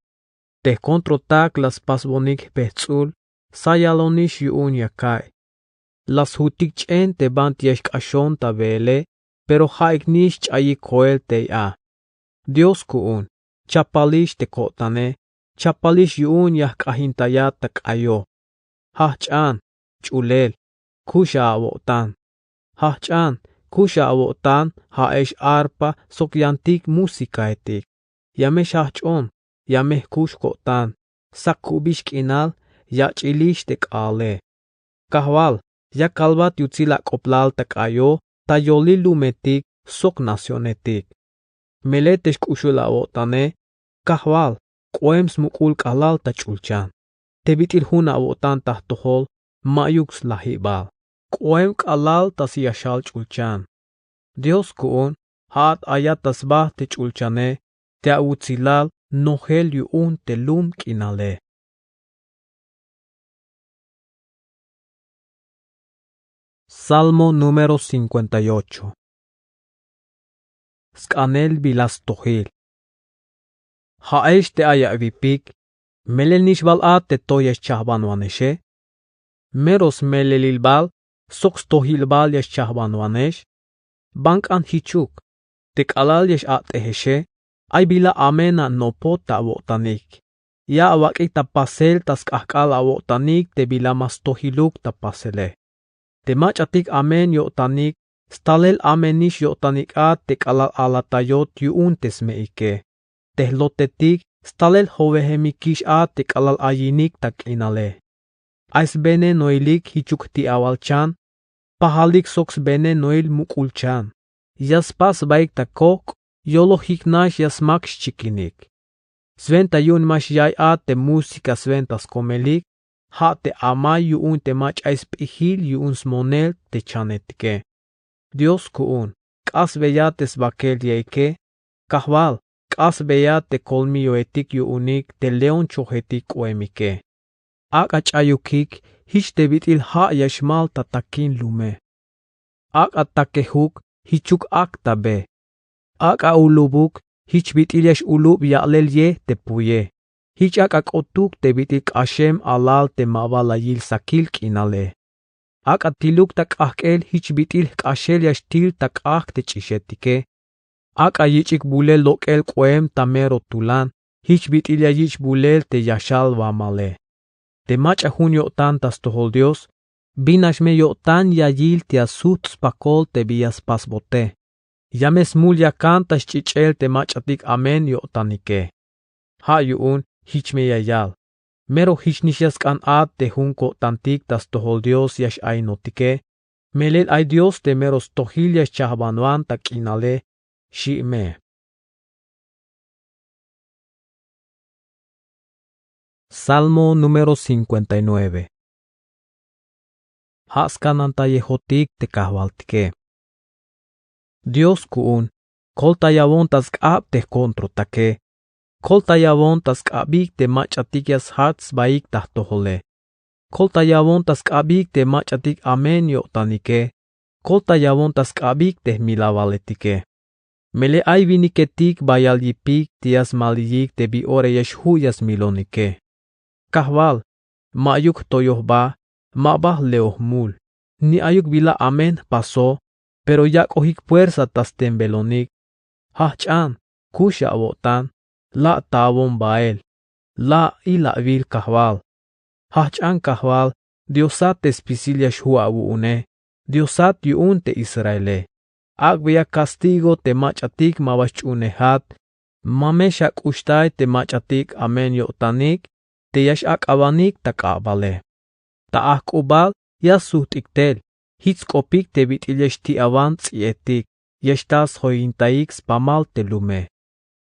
Te jkontrotak la spasbonik jpejts'ul, sayalonix yu'un ya ka'iy. La sjutik ch'en te banti ya xk'axon ta weele, pero ja'ik nix ch'ayik joel tey a. Dios ku'un, chapalix te ko'tane, chapalix yu'un ya jk'ajintayat ta k'ayo. Jajch'an, ch'ulel, kux a awo'tan. Jajch'an, kux a awo'tan, ja'ex arpa sok yantik músicaetik. Ya me xjajch'on, ya me jkux ko'tan. Sakubix k'inal, yach'ilix te k'aale. Kajwal, ya kalbat yutsil ak'oblal ta k'ayo, ta yolil lumetik sok nacionetik. Melel te xk'uxul awo'tane, Kajwal, k'oem smuk'ul k'alal ta ch'ulchan. Te bit'il jun awo'tan ta jtojol, ma'yuk slajibal. K'oem k'alal ta syaxal ch'ulchan. Dios ku'un, ja'at ayat ta sba te ch'ulchane, te awutsilal nojel yu'un te lum k'inale. Salmo número cincuenta y ocho. Sk'anel bila stojil. Ja'ex te ay awipik, melel nix bal a te to ya xchajbanwanexe. Mero smelelil bal sok stojil bal ya xchajbanwanex. Ban k'an jichuk, te k'alal ya x-a'tejexe, ay bila amen anopot ta awo'tanik. Ya awak'ik ta pasel ta sk'ajk'al awo'tanik te bila ma stojiluk ta pasele. Te mach'atik amen yo'tanik, stalel amenix yo'tanik a te k'alal alatayot yu'un te sme'ike. Te jlotetik, stalel jowejemikix a te k'alal ayinik ta k'inale. Ay svenenoilik jichuk jti'awal chan, pajalik sok svenenoil muk'ul chan. Ya spas sbaik ta kojk', yolojik nax ya smak xchikinik. Swenta yu'un ma xyaiy a te música swenta skomelik, ja' te amay yu'un te mach'a ay sp'ijil yu'un smonel te chanetike. Dios ku'un, k'asbeya te sbakel yeike. Kajwal, k'asbeya te kolmilloetik yu'unik te león chojetik k'oemike. Ak'a ch'ayukik jich te bit'il ja' ya xmal ta takin lume. Ak'a takejuk jichuk ak ta be. Ak'a ulubuk jich bit'il ya x-ulub ya'lel ye te puye. Jich ak'a k'otuk te bit'il k'axem alal te ma ba la yil sakil k'inale. Ak'a tiluk ta k'ajk'el jich bit'il jk'axel ya xtil ta k'ajk' te ch'ixetike. Ak'a yich'ik bulel lok'el k'oem ta mero tulan jich bit'il ya yich' bulel te yaxal wamale. Te mach'a jun yo'tan ta stojol Dios, bin nax me yo'tan ya yil te ya sujt' spakol te bi ya spasbote. Ya me smul yakan ta xch'ich'el te mach'atik amen yo'tanike. Ja' yu'un jich me ya yal, mero jich nix ya sk'an a te jun ko'tantik ta stojol Dios ya x-ainotike, melel ay Dios te mero stojil ya xchajbanwan ta k'inale, xi' me. Salmo número cincuenta y nueve. Ja' skanantayejotik te kajwaltike. Dios ku'un, koltayawon ta sk'ab te jkontrotake. Koltayawon ta sk'abik te mach'atik ya sjajch sbaik ta jtojole. Koltayawon ta sk'abik te mach'atik amen yo'tanike. Koltayawon ta sk'abik te jmilawaletike. Melel ay winiketik bayal yipik te ya smaliyik te bi ora ya xju' ya smilonike. Kajwal, ma'yuk jtoyoj ba, ma ba jleoj mul, ni ayuk bila amen jpaso, pero yak'ojik puersa ta stenbelonik. Jajch'an, kux awo'tan, la' taawon bael, la' il awil kajwal. Jajch'an kajwal, Diosat te spisil ya xju' awu'une, Diosat yu'un te Israele. Ak'beya castigo te mach'atik ma ba xch'uunejat, ma me xak'uxtay te mach'atik amen yo'tanik, te ya x-ak'awanik ta k'abale. Ta ajk'ubal ya sujt'ik tel, jich sk'opik te bit'il ya xti'awan ts'i'etik, ya xtal sjoyintaik spamal te lume.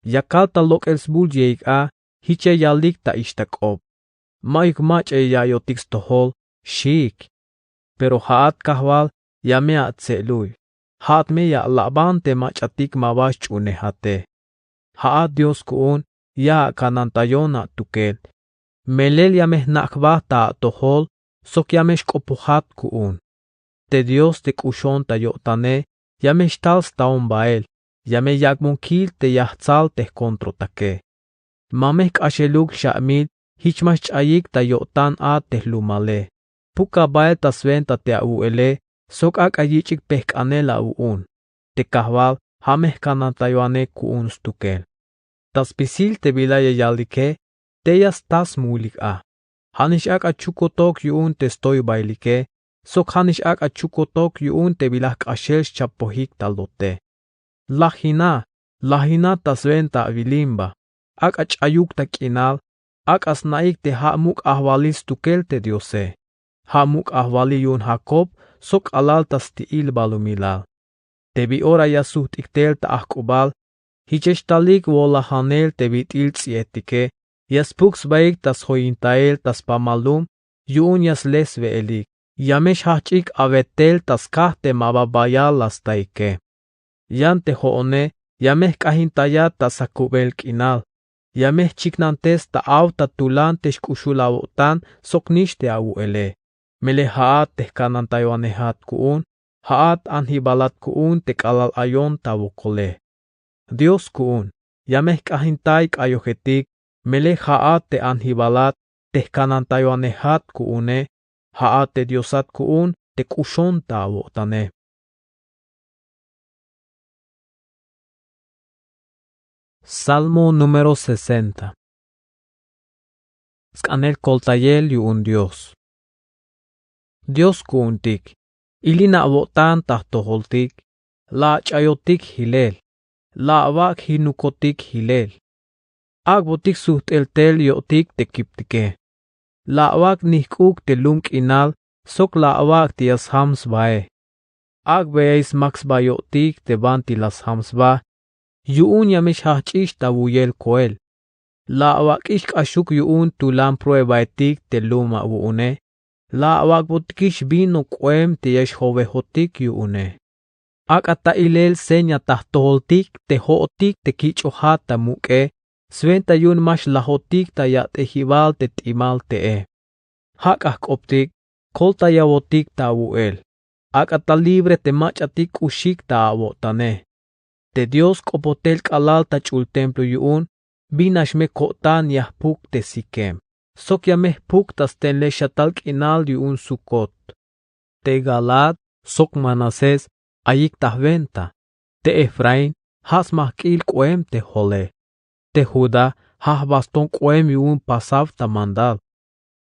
Ya kal ta lok'el sbul yeik a, jich ya yalik ta ixta k'op. Ma'yuk mach'a ya ya'iyotik stojol, xiik. Pero ja'at kajwal, ya me atse'luy. Ja'at me ya alaban te mach'atik ma ba xch'uunejate. Ja'at Dios ku'un, ya akanantayon atukel. Melel ya me jna' jba ta atojol, sok ya me xk'opojat ku'un. Te Dios te k'uxon ta yo'tane, ya me xtal staon bael, ya me yak'bon kil te yajtsal te jkontrotake. Ma me jk'axeluk xamil, jich ma xch'ayik ta yo'tan a te jlumale. Puka bael ta swenta te awu'ele, sok ak'a yich'ik pejk'anel awu'un. Te kajwal, ja' me jkanantaywanej ku'un stukel. Ta spisil te bila ya yalike, tey ya sta smulik a. Ja'nix ak'a chukutok yu'un te stoybailike, sok ja'nix ak'a chukutok yu'un te bila jk'axel xchapojik ta lote. Lajina, lajina ta swenta awilimba, ak'a ch'ayuk ta k'inal, Ak'a sna'ik te ja' muk' ajwalil stukel te Diose. Ja' muk' ajwalil yu'un Jakob sok k'alal ta sti'il balumilal. Te bi ora ya sujt'ik tel ta ajk'ubal, jichex talik wolajanel te bit'il ts'i'etike, ya spuk sbaik ta sjoyintael ta spamal lum, yu'un ya sle swe'elik. Ya me xjajch'ik awet tel ta skaj te ma ba bayal la staike. Yan te jo'one, ya me jk'ajintayat ta sakubel k'inal. Ya me jchiknantes ta aw ta tulan te xk'uxul awo'tan soknix te awu'ele. Melel ja'at te jkanantayowanejat ku'un, ja'at anjibalat ku'un te k'alal ayon ta wokole. Dios ku'un, ya me jk'ajintay k'ayojetik, melel ja'at te anjibalat te jkanantayowanejat ku'une, ja'at te Diosat ku'un te k'uxon ta awo'tane. Salmo número sesenta. Sk'anel koltayel yu'un Dios. Dios ku'untik, ilin awo'tan ta jtojoltik, la ach'ayotik jilel, la awak' jinukotik jilel. Ak'botik sujt'el tel yo'tik te kiptike. La awak' nijk'uk te lum k'inal sok la awak' te ya sjam sbae. Ak'beya smak sba yo'tik te banti la sjam sba. Yu'un ya me xjajch'ix ta wuyel koel. La awak'ix k'axuk yu'un tulan pruebaetik te lum awu'une. La awak'botikix vino k'oem te ya xjowejotik yu'une. Ak'a ta ilel seña ta jtojoltik te jo'otik te kich'ojat ta muk'e, swenta yu'un ma xlajotik ta yat'ejibal te t'imal te'e. Jak'a jk'optik, koltayawotik ta awu'el. Ak'a ta libre te mach'atik k'uxik ta awo'tane. Te Dios k'opoj tel k'alal ta ch'ul templo yu'un, bin nax me ko'tan ya jpuk te Siquem, sok ya me jpuk ta stenlej xatal k'inal yu'un Sucot. Te Galaad sok Manasés ayik ta jwenta, te Efraín ja' smajk'il k'oem te jole. Te Judá ja' jbaston k'oem yu'un pasaw ta mandal.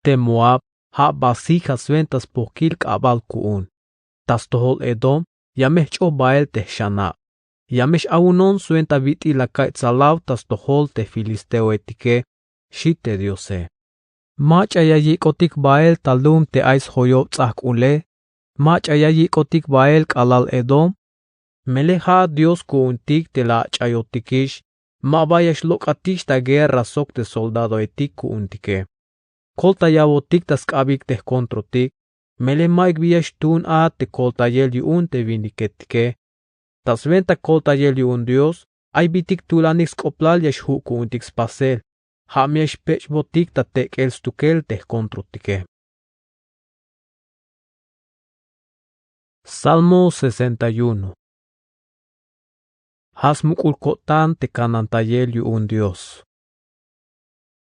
Te Moab ja' vasija swenta spojkil k'abal ku'un. Ta stojol Edom ya me jch'oj bael te jxanab. Ya me x-awunon swenta bit'il la ka'iy tsalaw ta stojol te filisteoetike, xi' te Diose. Mach'a ya yik'otik bael ta lum te ay sjoyob ts'ajk'ule, mach'a ya yik'otik bael k'alal Edom. Melel ja'at Dios ku'untik te la ach'ayotikix, ma ba ya xlok'atix ta guerra sok te soldadoetik ku'untike. Koltayawotik ta sk'abik te jkontrotik, melel ma'yuk bi ya xtuun a te koltayel yu'un te winiketike. Ta swenta koltayel yu'un Dios, ay bitik tulanik sk'oplal ya xju' ku'untik spasel, ja' me ya xpech'botik ta tek'el stukel te jkontrotike. Salmo sesenta y uno. Ja' smuk'ul ko'tan te kanantayel yu'un Dios.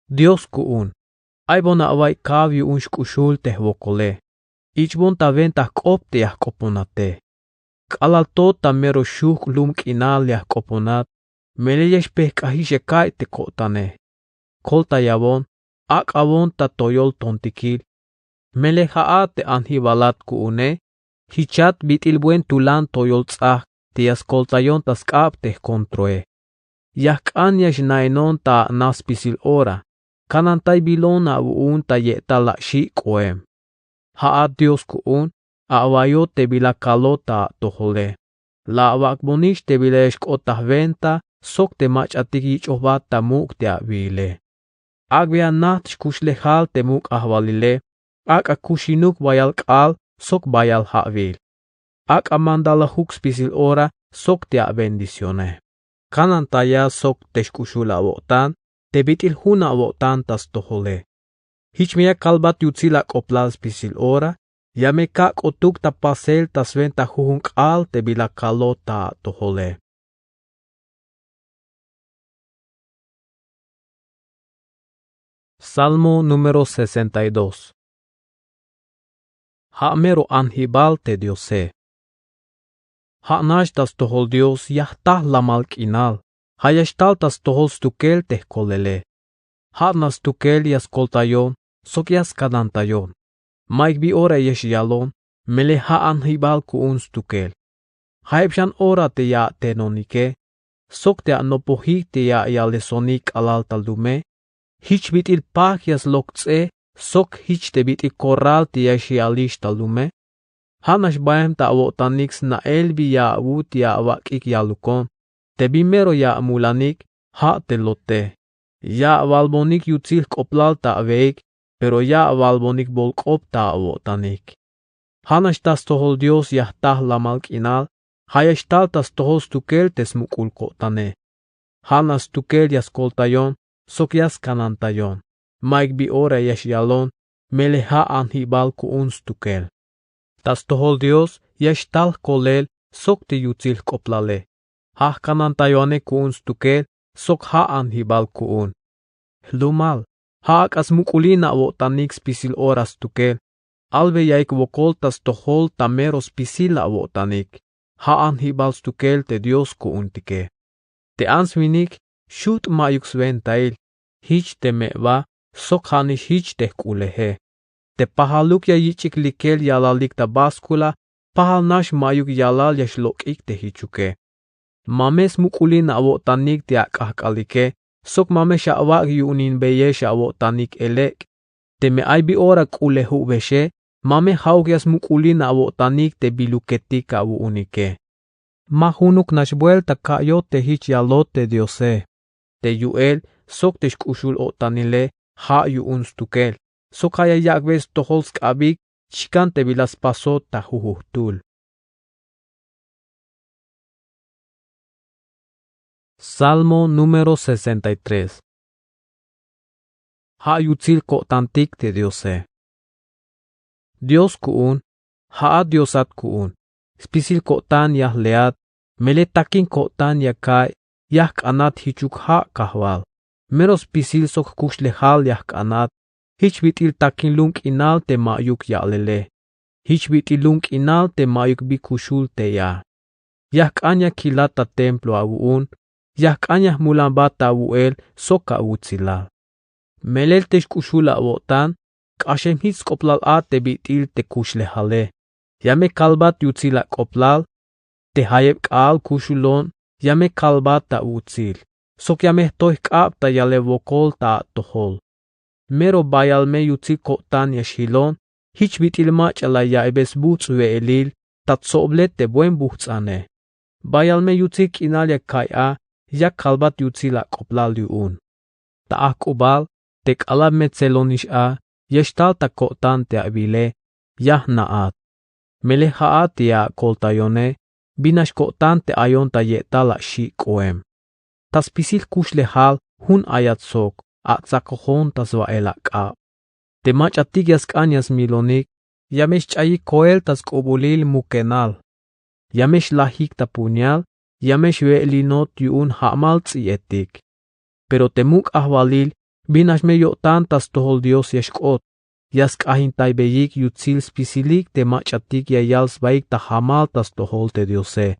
Dios ku'un, aybon awa'iy kaw yu'un xk'uxul te jwokole. Ich'bon ta wenta jk'op te ya jk'oponate. K'alal to ta mero xujk' lum k'inal ya jk'oponat, melel ya xpejk'ajix ya ka'iy te ko'tane. Koltayawon, ak'awon ta toyol tontikil. Melel ja'at te anjibalat ku'une, jichat bit'il buen tulan toyol ts'ajk te ya skoltayon ta sk'ab te jkontroe. Ya jk'an ya xna'inon ta ana spisil ora, kanantaybilon awu'un ta ye'tal la xi' k'oem. Ja'at Dios ku'un, awa'iyot te bila kalot ta atojole. La awak'bonix te bila ya xk'ot ta jwenta sok te mach'atik yich'ojbat ta muk' te awiile. Ak'beya najt xkuxlejal te muk' ajwalile, ak'a kuxinuk bayal k'aal sok bayal ja'wil. Ak'a mandalajuk spisil ora sok te abendicione. Kanantaya sok te xk'uxul awo'tan te bit'il jun awo'tan ta stojole. Jich me ya kalbat yutsil ak'oblal spisil ora, ya me kak'otuk ta pasel ta swenta jujun k'aal te bila kalot ta atojole. Salmo número sesenta y dos. Ja' mero anjibal te Diose. Ja' nax ta stojol Dios ya jta jlamal k'inal, ja' ya xtal ta stojol stukel te jkolele. Ja' nax stukel ya skoltayon sok ya skanantayon. Ma'yuk bi ora ya xyalon, melel ja' anjibal ku'un stukel. Ja'eb xan ora te ya a'tenonike, sok te anopojik te ya yalesonik k'alal ta lume, Jich bit'il pajk ya slok ts'e sok jich te bit'il korral te ya xyalix ta lume. Ja' nax baem ta awo'tanik sna'el bi ya awut ya awak'ik yalukon. Te bi mero ya amulanik ja' te lote. Ya awalbonik yutsil jk'oblal ta aweik, pero ya awalbonik bolk'ob ta awo'tanik. Ja' nax ta stojol Dios ya jta jlamal k'inal. Ja' ya xtal ta stojol stukel te smuk'ul ko'tane. Ja' nax stukel ya skoltayon sok ya skanantayon. Mayuk bi ora ya xyalon, melel ja' anjibal ku'un stukel. Ta stojol Dios ya xtal jkolel sok te yutsil jk'oblale. Ja' jkanantayoane ku'un stukel sok ja' anjibal ku'un. Jlumal, ja' ak'a smuk'ulin awo'tanik spisil ora stukel. Albe yaik wokol ta stojol ta mero spisil awo'tanik. Ja' anjibal stukel te Dios ku'untike. Te ants winik xujt' mayuk swentail. Jich te me'ba sok ja'nix jich te jk'uleje. Te pajaluk ya yich'ik likel yalalik ta báscula, pajal nax mayuk yalal ya xlok'ik te jichuke. Ma me smuk'ulin awo'tanik te ak'ajk'alike sok ma me xawak' yu'uninbeyex awo'tanik elek'. Teme ay bi ora k'uleju'bexe, ma me ja'uk ya smuk'ulin awo'tanik te biluketik awu'unike. Ma junuk nax buelta ka'yot te jich yalot te Diose. Te yu'el sok te xk'uxul o'tanile ja' yu'un stukel sok ja' ya yak'bey stojol sk'abik chikan te bila spasot ta jujujtul. Salmo número sesenta y tres. Ja' yutsil ko'tantik te Diose. Dios ku'un, ja'at Diosat ku'un. Spisil ko'tan ya jleat, melel takin ko'tan ya ka'iy, ya jk'anat jichuk ja' Kajwal. Mero spisil sok jkuxlejal ya jk'anat. Jich bit'il takin lum k'inal te mayuk ya'lele. Jich bit'il lum k'inal te mayuk bi kuxul tey a. Ya jk'an ya kilat ta templo awu'un, ya jk'an ya jmulanbat ta awu'el sok awutsilal. Melel te xk'uxul awo'tan, k'axem jich sk'oblal a te bit'il te kuxlejale. Ya me kalbat yutsil ak'oblal, te jayeb k'aal kuxulon ya me kalbat ta awutsil, sok ya me jto jk'ab ta yalel wokol ta atojol. Mero bayal me yutsil ko'tan ya xjilon, jich bit'il mach'a la yaiybey sbuts' we'elil ta tsoblet te buen bujts'ane. Bayal me yutsil k'inal ya ka'iy a, ya kalbat yutsil ak'oblal yu'un. Ta ajk'ubal te k'alal me tselonix a, ya xtal ta ko'tan te awile, ya jna'at. Melel ja'at ya akoltayone, bin nax ko'tan te ayon ta ye'tal axi' k'oem. Ta spisil jkuxlejal jun ayat sok, atsakojon ta swa'el ak'ab. Te mach'atik ya sk'an ya smilonik, ya me xch'ayik koel ta sk'ubulil mukenal. Ya me xlajik ta puñal, ya me xwe'linot yu'un ja'mal ts'i'etik. Pero te muk' ajwalil, bin nax me yo'tan ta stojol Dios ya xk'ot, ya sk'ajintaybeyik yutsil spisilik te mach'atik ya yal sbaik ta jamal ta stojol te Diose.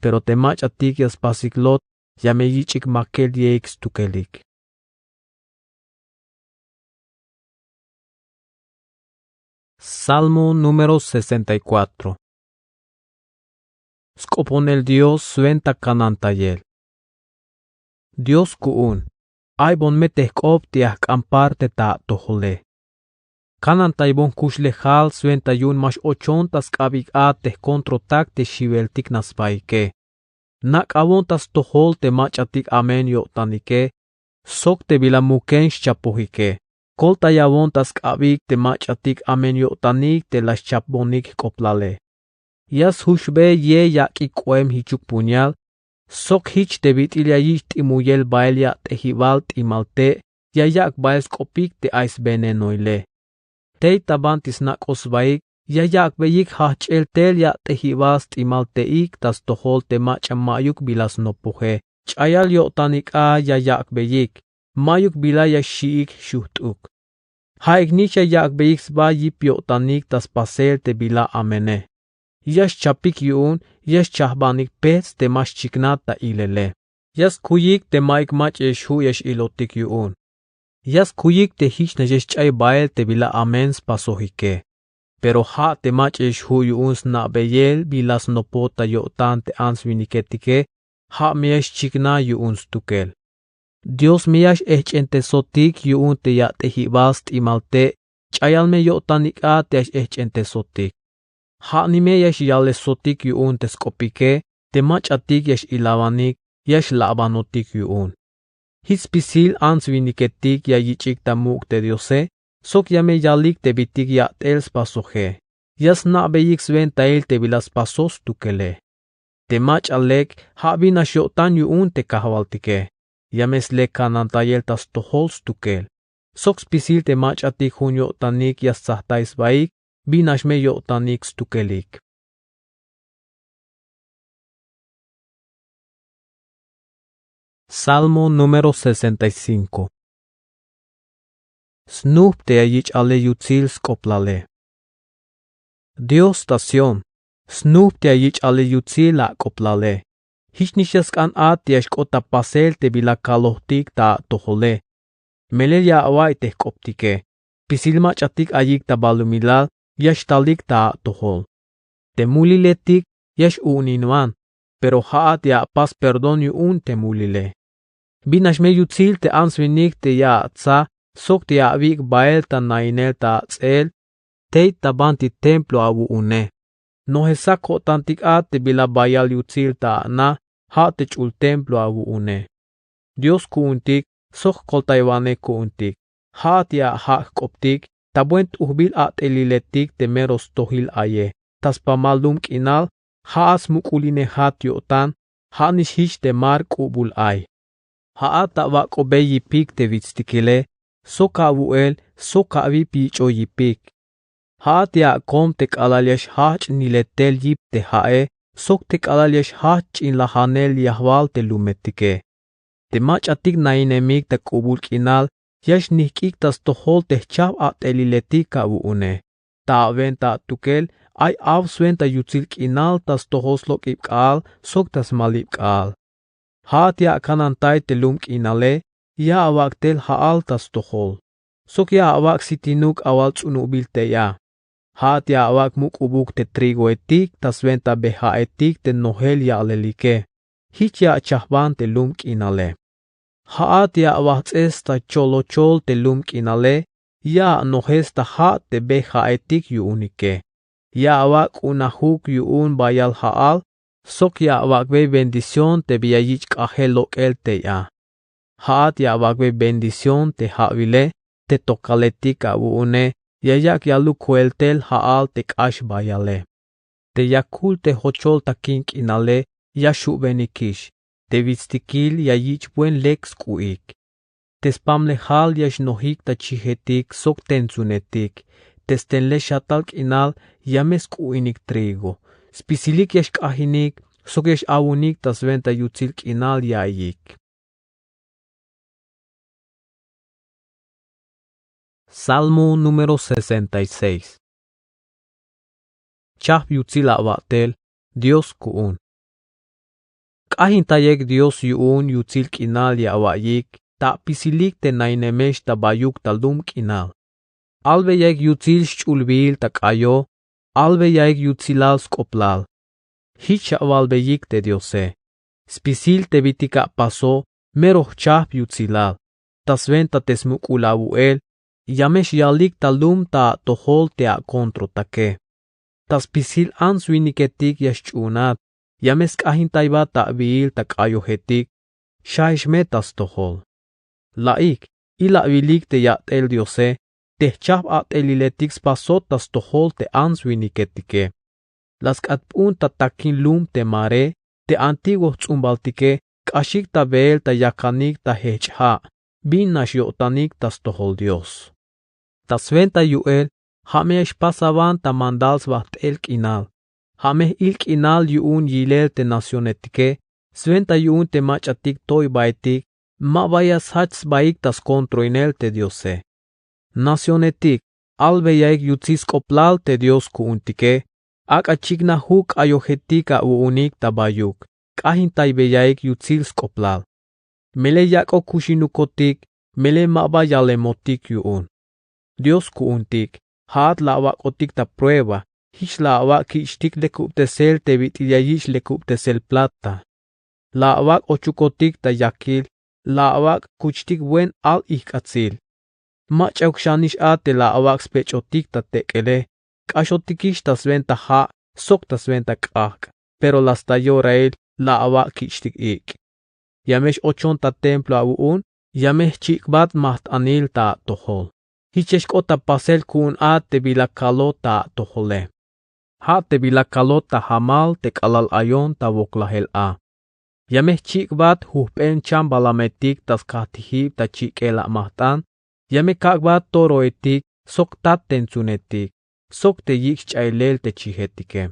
Pero te mach'atik ya spasik lot, ya me yich'ik makel yeik stukelik. Salmo número sesenta y cuatro. Sk'oponel Dios swenta kanantayel. Dios ku'un, aybon me te jk'op te ya jk'an parte ta atojole. Kanantaybon jkuxlejal swenta yu'un ma x-ochon ta sk'abik a te jkontrotak te xiweltik nax sbaike. Nak'awon ta stojol te mach'atik amen yo'tanike sok te bila muken xchapojike. Koltayawon ta sk'abik te mach'atik amen yo'tanik te la xchapbonik jk'oblale. Ya sjuxbe ye yak'ik k'oem jichuk puñal sok jich te bit'il ya yich' t'imuyel bael ya't'ejibal t'imal te' ya yak' bael sk'opik te ay svenenoile. Tey ta banti snak'oj sbaik ya yak'beyik jajch'el tel ya't'ejibal st'imal te'ik ta stojol te mach'a ma'yuk bila snopoje. Ch'ayal yo'tanik a ya yak'beyik, ma'yuk bila ya xxi'ik xujt'uk. Ja'ik nix ya yak'beyik sba yip yo'tanik ta spasel te bila amene. Ya xchapik yu'un ya xchajbanik pejts te ma xchiknat ta ilele. Ya skuyik te ma'yuk mach'a ya xju' ya x-ilotik yu'un. Ya skuyik te jich nax ya xch'ay bael te bila amen spasojike. Pero ja' te mach'a ya xju' yu'un sna'beyel bila snopot ta yo'tan te ants winiketike, ja' me ya xchikna yu'un stukel. Dios me ya x-ehch'entesotik yu'un te ya't'ejibal st'imal te' ch'ayal me yo'tanik a te ya x-ehch'entesotik. Ja' ni me ya x-yalesotik yu'un te sk'opike te mach'atik ya x-ilawanik ya x-la'banotik yu'un. Jich spisil ants-winiketik ya yich'ik ta muk' te Diose sok ya me yalik te bit'ik ya'tel spasoje. Ya sna'beyik swentail te bila spasoj stukele. Te mach'a lek ja' bin nax yo'tan yu'un te kajwaltike. Ya me slekanantayel ta stojol stukel. Sok spisil te mach'atik jun yo'tanik ya stsajtay sbaik bin nax me yo'tanik stukelik. Salmo número sesenta y cinco. Snujp te ya yich' ale yutsil sk'oplale. Dios ta Sión, snujp te ya yich' ale yutsil ak'oplale. Jich nix ya sk'an a te ya xk'ot ta pasel te bila kalojtik ta atojole. Melel ya awa'iy te jk'optike. Spisil mach'atik ayik ta balumilal ya xtalik ta atojol. Te muliletik ya x-u'uninwan, pero ja'at ya apas perdón yu'un te mulile. Bin nax me yutsil te ants-winik te ya atsa sok te ya awik' bael ta nainel ta ats'el tey ta banti templo awu'une. Nojesak ko'tantik a te bila bayal yutsil ta ana ja' te ch'ul templo awu'une. Dios ku'untik sok jkoltaywanej ku'untik. Ja'at ya ajak' jk'optik ta buen t'ujbil a't'eliletik te mero stojil aye. Ta spamal lum k'inal ja'at smuk'ulinejat yo'tan, ja' nix jich te mar k'ubul ay. Ja'at awak'obey yipik te witstikile sok awu'el sok awip yich'oy yipik. Ja'at ya akom te k'alal ya xjajch' niletel yip te ja'e sok te k'alal ya xjajch' ch'inlajanel yajwal te lumetike. Te mach'atik nainemik ta k'ubul k'inal ya xnijk'ik ta stojol te jchajp a't'eliletik awu'une. Ta awenta atukel ay aw swenta yutsil k'inal ta stojol slok'ib k'aal sok ta smalib k'aal. Ja'at ya akanantay te lum k'inale, ya awak' tel ja'al ta stojol. Sok ya awak' sitinuk awal ts'unubil tey a. Ja'at ya awak' muk'ubuk te trigoetik ta swenta be ja'etik te nojel ya'lelike. Jich ya achajban te lum k'inale. Ja'at ya awajts'es ta cholochol te lum k'inale, ya anojes ta ja' te be ja'etik yu'unike. Ya awak' k'unajuk yu'un bayal ja'al sok ya awak'bey bendición te bi ya yich' k'ajel lok'el tey a. Ja'at ya awak'bey bendición te ja'wile, te tokaletik awu'une ya yak' yaluk koel tel ja'al te k'ax bayale. Te yakul te jochol takin k'inale ya xju'benikix, te witstikil ya yich' buen lek sk'u'ik. Te spamlejal ya xnojik ta chijetik sok tentsunetik, te stenlel xatal k'inal ya me sk'u'inik trigo. Spisilik ya xk'ajinik sok ya x-awunik ta swenta yutsil k'inal ya ayik. Salmo número sesenta y seis. Chajp yutsil awa'tel, Dios ku'un. K'ajintayaik Dios yu'un yutsil k'inal ya awa'iyik ta apisilik te nainemex ta bayuk ta lum k'inal. Albeyaik yutsil xch'ulbil ta k'ayo, albeyaik yutsilal sk'oplal. Jich xawalbeyik te Diose. Spisil te bit'ik apaso mero jchajp yutsilal. Ta swenta te smuk'ul awu'el ya me xyalik ta lum ta atojol te akontrotake. Ta spisil ants-winiketik ya xch'uunat, ya me sk'ajintaybat ta awiil ta k'ayojetik, xaex me ta stojol. La'ik, il awilik te ya'tel Diose, te jchajp a'teliletik spasot ta stojol te ants-winiketike. La sk'at p'un ta takin lum te mare, te antiguo jts'umbaltike k'axik ta beel ta yakanik ta jejch' ja', bin nax yo'tanik ta stojol Dios. Ta swenta yu'el, ja' me ya xpasawan ta mandal sba jt'el k'inal. Ja' me j-il k'inal yu'un yilel te nacionetike, swenta yu'un te mach'atik toybaetik, ma ba ya sjajch sbaik ta skontroinel te Diose. Nacionetik, albeyaik yutsil sk'oplal te Dios ku'untike, ak'a chiknajuk k'ayojetik awu'unik ta bayuk, k'ajintaybeyaik yutsil sk'oplal. Melel yak'oj kuxinukotik, melel ma ba yalemotik yu'un. Dios ku'untik, ja'at la awak'otik ta prueba, jich la awak' kich'tik lekubtesel te bit'il ya yich' lekubtesel plata. La awak' ochukotik ta yakil, la awak' kuchtik buen al ijk'atsil. Mach'auk xanix a te la awak' spech'otik ta tek'ele, k'axotikix ta swenta ja' sok ta swenta k'ajk', pero la sta yorahil la awak' kich'tik ik'. Ya me x-ochon ta templo awu'un, ya me jchik'bat majt'anil ta atojol. Jich ya xk'ot ta pasel ku'un a te bila kalot ta atojole. Ja' te bila kalot ta jamal te k'alal ayon ta woklajel a. Ya me jchik'bat jujp'em chambalametik ta skajtijib ta chik'el amajt'an, ya me kak'bat toroetik sok tat te ntsunetik, sok te yik' xch'ailel te chijetike.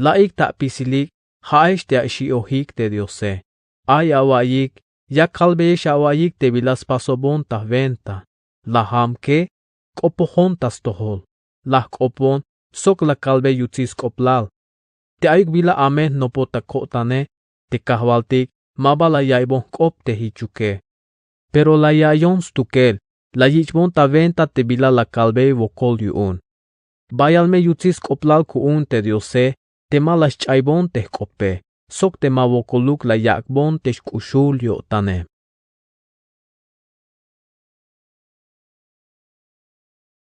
La'ik ta apisilik, ja'ex te axi'ojik te Diose. Ay awa'yik, ya kalbeyex awa'yik te bila spasobon ta jwenta. La jamke, k'opojon ta stojol. La jk'opon, sok la kalbe yutsil sk'oplal. Te ayuk bila amen jnopot ta ko'tane, te kajwaltik ma ba la yaiybon jk'op te jichuke. Pero la yaiyon stukel, la yich'bon ta wenta te bila la kalbey wokol yu'un. Bayal me yutsil sk'oplal ku'un te Diose, te ma la xch'aybon te jk'ope, sok te ma wokoluk la yak'bon te xk'uxul yo'tane.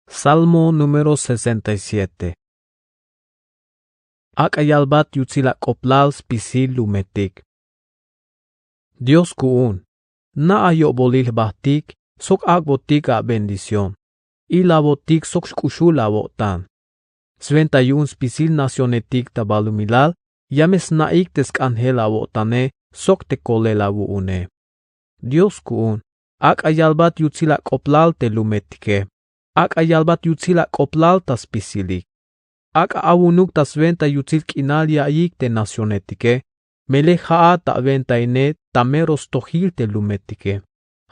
Salmo número sesenta y siete. Ak'a yalbat yutsil ak'oplal spisil lumetik. Dios ku'un, na'a yo'bolil jbajtik sok ak'botik abendición. Ilawotik sok xk'uxul awo'tan. Swenta yu'un spisil nacionetik ta balumilal, ya me sna'ik te sk'anjel awo'tane sok te kolel awu'une. Dios ku'un, ak'a yalbat yutsil ak'oplal te lumetike. Ak'a yalbat yutsil ak'oplal ta spisilik. Ak'a awunuk ta swenta yutsil k'inal ya'iyik te nacionetike, melel ja'at ta awentainej ta mero stojil te lumetike.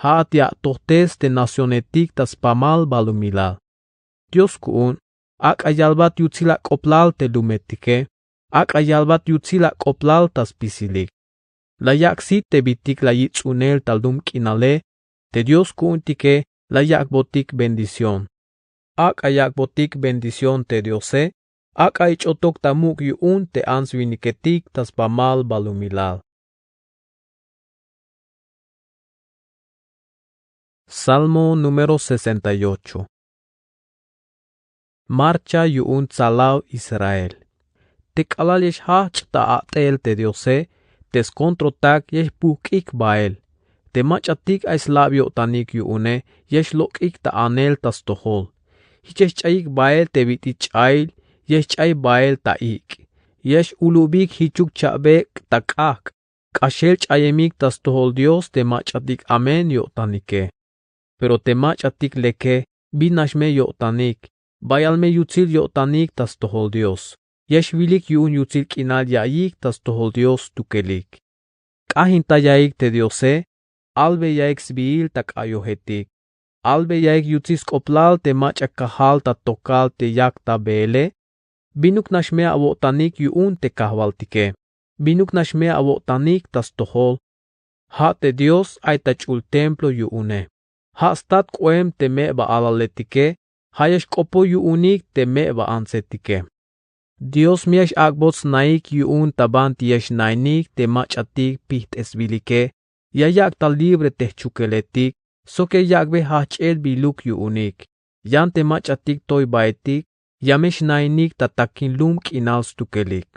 Ja'at ya atojtes te nacionetik ta spamal balumilal. Dios ku'un, ak'a yalbat yutsil ak'oplal te lumetike, ak'a yalbat yutsil ak'oplal ta spisilik. La yak' sit te bitik la yich' ts'unel ta lum k'inale, te Dios ku'untike la yak'botik bendición. Ak'a yak'botik bendición te Diose, ak'a ich'otok ta muk' yu'un te ants winiketik ta spamal balumilal. Salmo número sesenta y ocho. Marcha yu'un tsalaw Israel. Te k'alal ya xjajch' ta a'tel te Diose, te skontrotak ya xpujk'ik bael. Te mach'atik ay slab yo'tanik yu'une ya xlok'ik ta anel ta stojol. Jich ya xch'ayik bael te bit'il ch'ail, ya xch'ay bael ta ik'. Ya x-ulubik jichuk chabek' ta k'ajk'. K'axel ch'ayemik ta stojol Dios te mach'atik amen yo'tanike. Pero te mach'atik leke, bin nax me yo'tanik, bayal me yutsil yo'tanik ta stojol Dios. Ya xwilik yu'un yutsil k'inal ya'iyik ta stojol Dios stukelik. K'ajintayaik te Diose, albeyaik sbiil ta k'ayojetik. Albeyaik yutsil sk'oplal te mach'a kajal ta tokal te yak ta beele. Binuk nax me awo'tanik yu'un te kajwaltike. Binuk nax me awo'tanik ta stojol. Ja' te Dios ay ta ch'ul templo yu'une. Ja' stat k'oem te me'ba alaletike. Ja' ya xk'opoj yu'unik te me'ba antsetike. Dios me ya x-ak'bot snaik yu'un ta banti ya xnainik te mach'atik pijt'esbilike. Ya yak' ta libre te jchukeletik, sok ya yak'bey jajch'el biluk yu'unik. Yan te mach'atik toybaetik, ya me xnainik ta takin lum k'inal stukelik.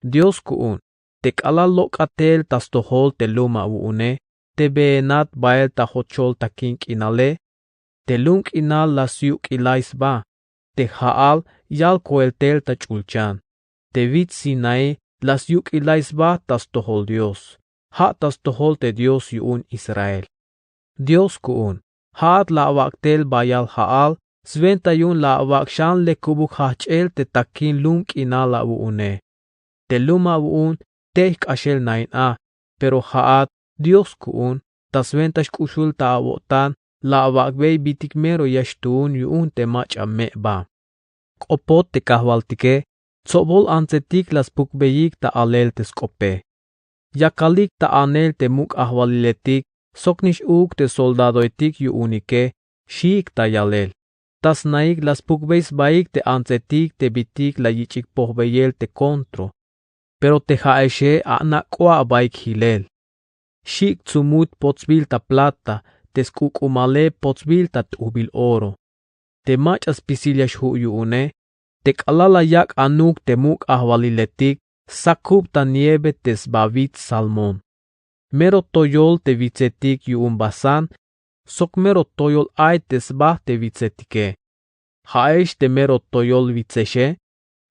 Dios ku'un, te k'alal lok'at tel ta stojol te lum awu'une, te beenat bael ta jochol takin k'inale, te lum k'inal la syuk'ilay sba, te ja'al yal koel tel ta ch'ulchan. Te wits Sinaí la syuk'ilay sba ta stojol Dios, ja' ta stojol te Dios yu'un Israel. Dios ku'un, ja'at la awak' tel bayal ja'al, swenta yu'un la awak' xan lekubuk jajch'el te takin lum k'inal awu'une. Te lum awu'un tey jk'axel nain a, pero ja'at, Dios ku'un, ta swenta xk'uxul ta awo'tan, la awak'bey bitik mero ya xtuun yu'un te mach'a me'ba. K'opot te kajwaltike, tsobol antsetik la spukbeyik ta alel te sk'ope. Yakalik ta anel te muk' ajwaliletik, sok nix uuk te soldadoetik yu'unike, xiik ta yalel. Ta snaik la spukbey sbaik te antsetik te bitik la yich'ik pojbeyel te kontro. Pero te ja'exe anak'o abaik jilel. xi'k tsumut potsbil ta plata te sk'uk'umale potsbil ta t'ujbil oro. Te mach'a spisil ya xju' yu'une, te k'alal la yak' anuk te muk' ajwaliletik, sakub ta nieve te sba wits Salmón. Mero toyol te witsetik yu'un Basán, sok mero toyol ay te sba te witsetike. Ja'ex te mero toyol witsexe,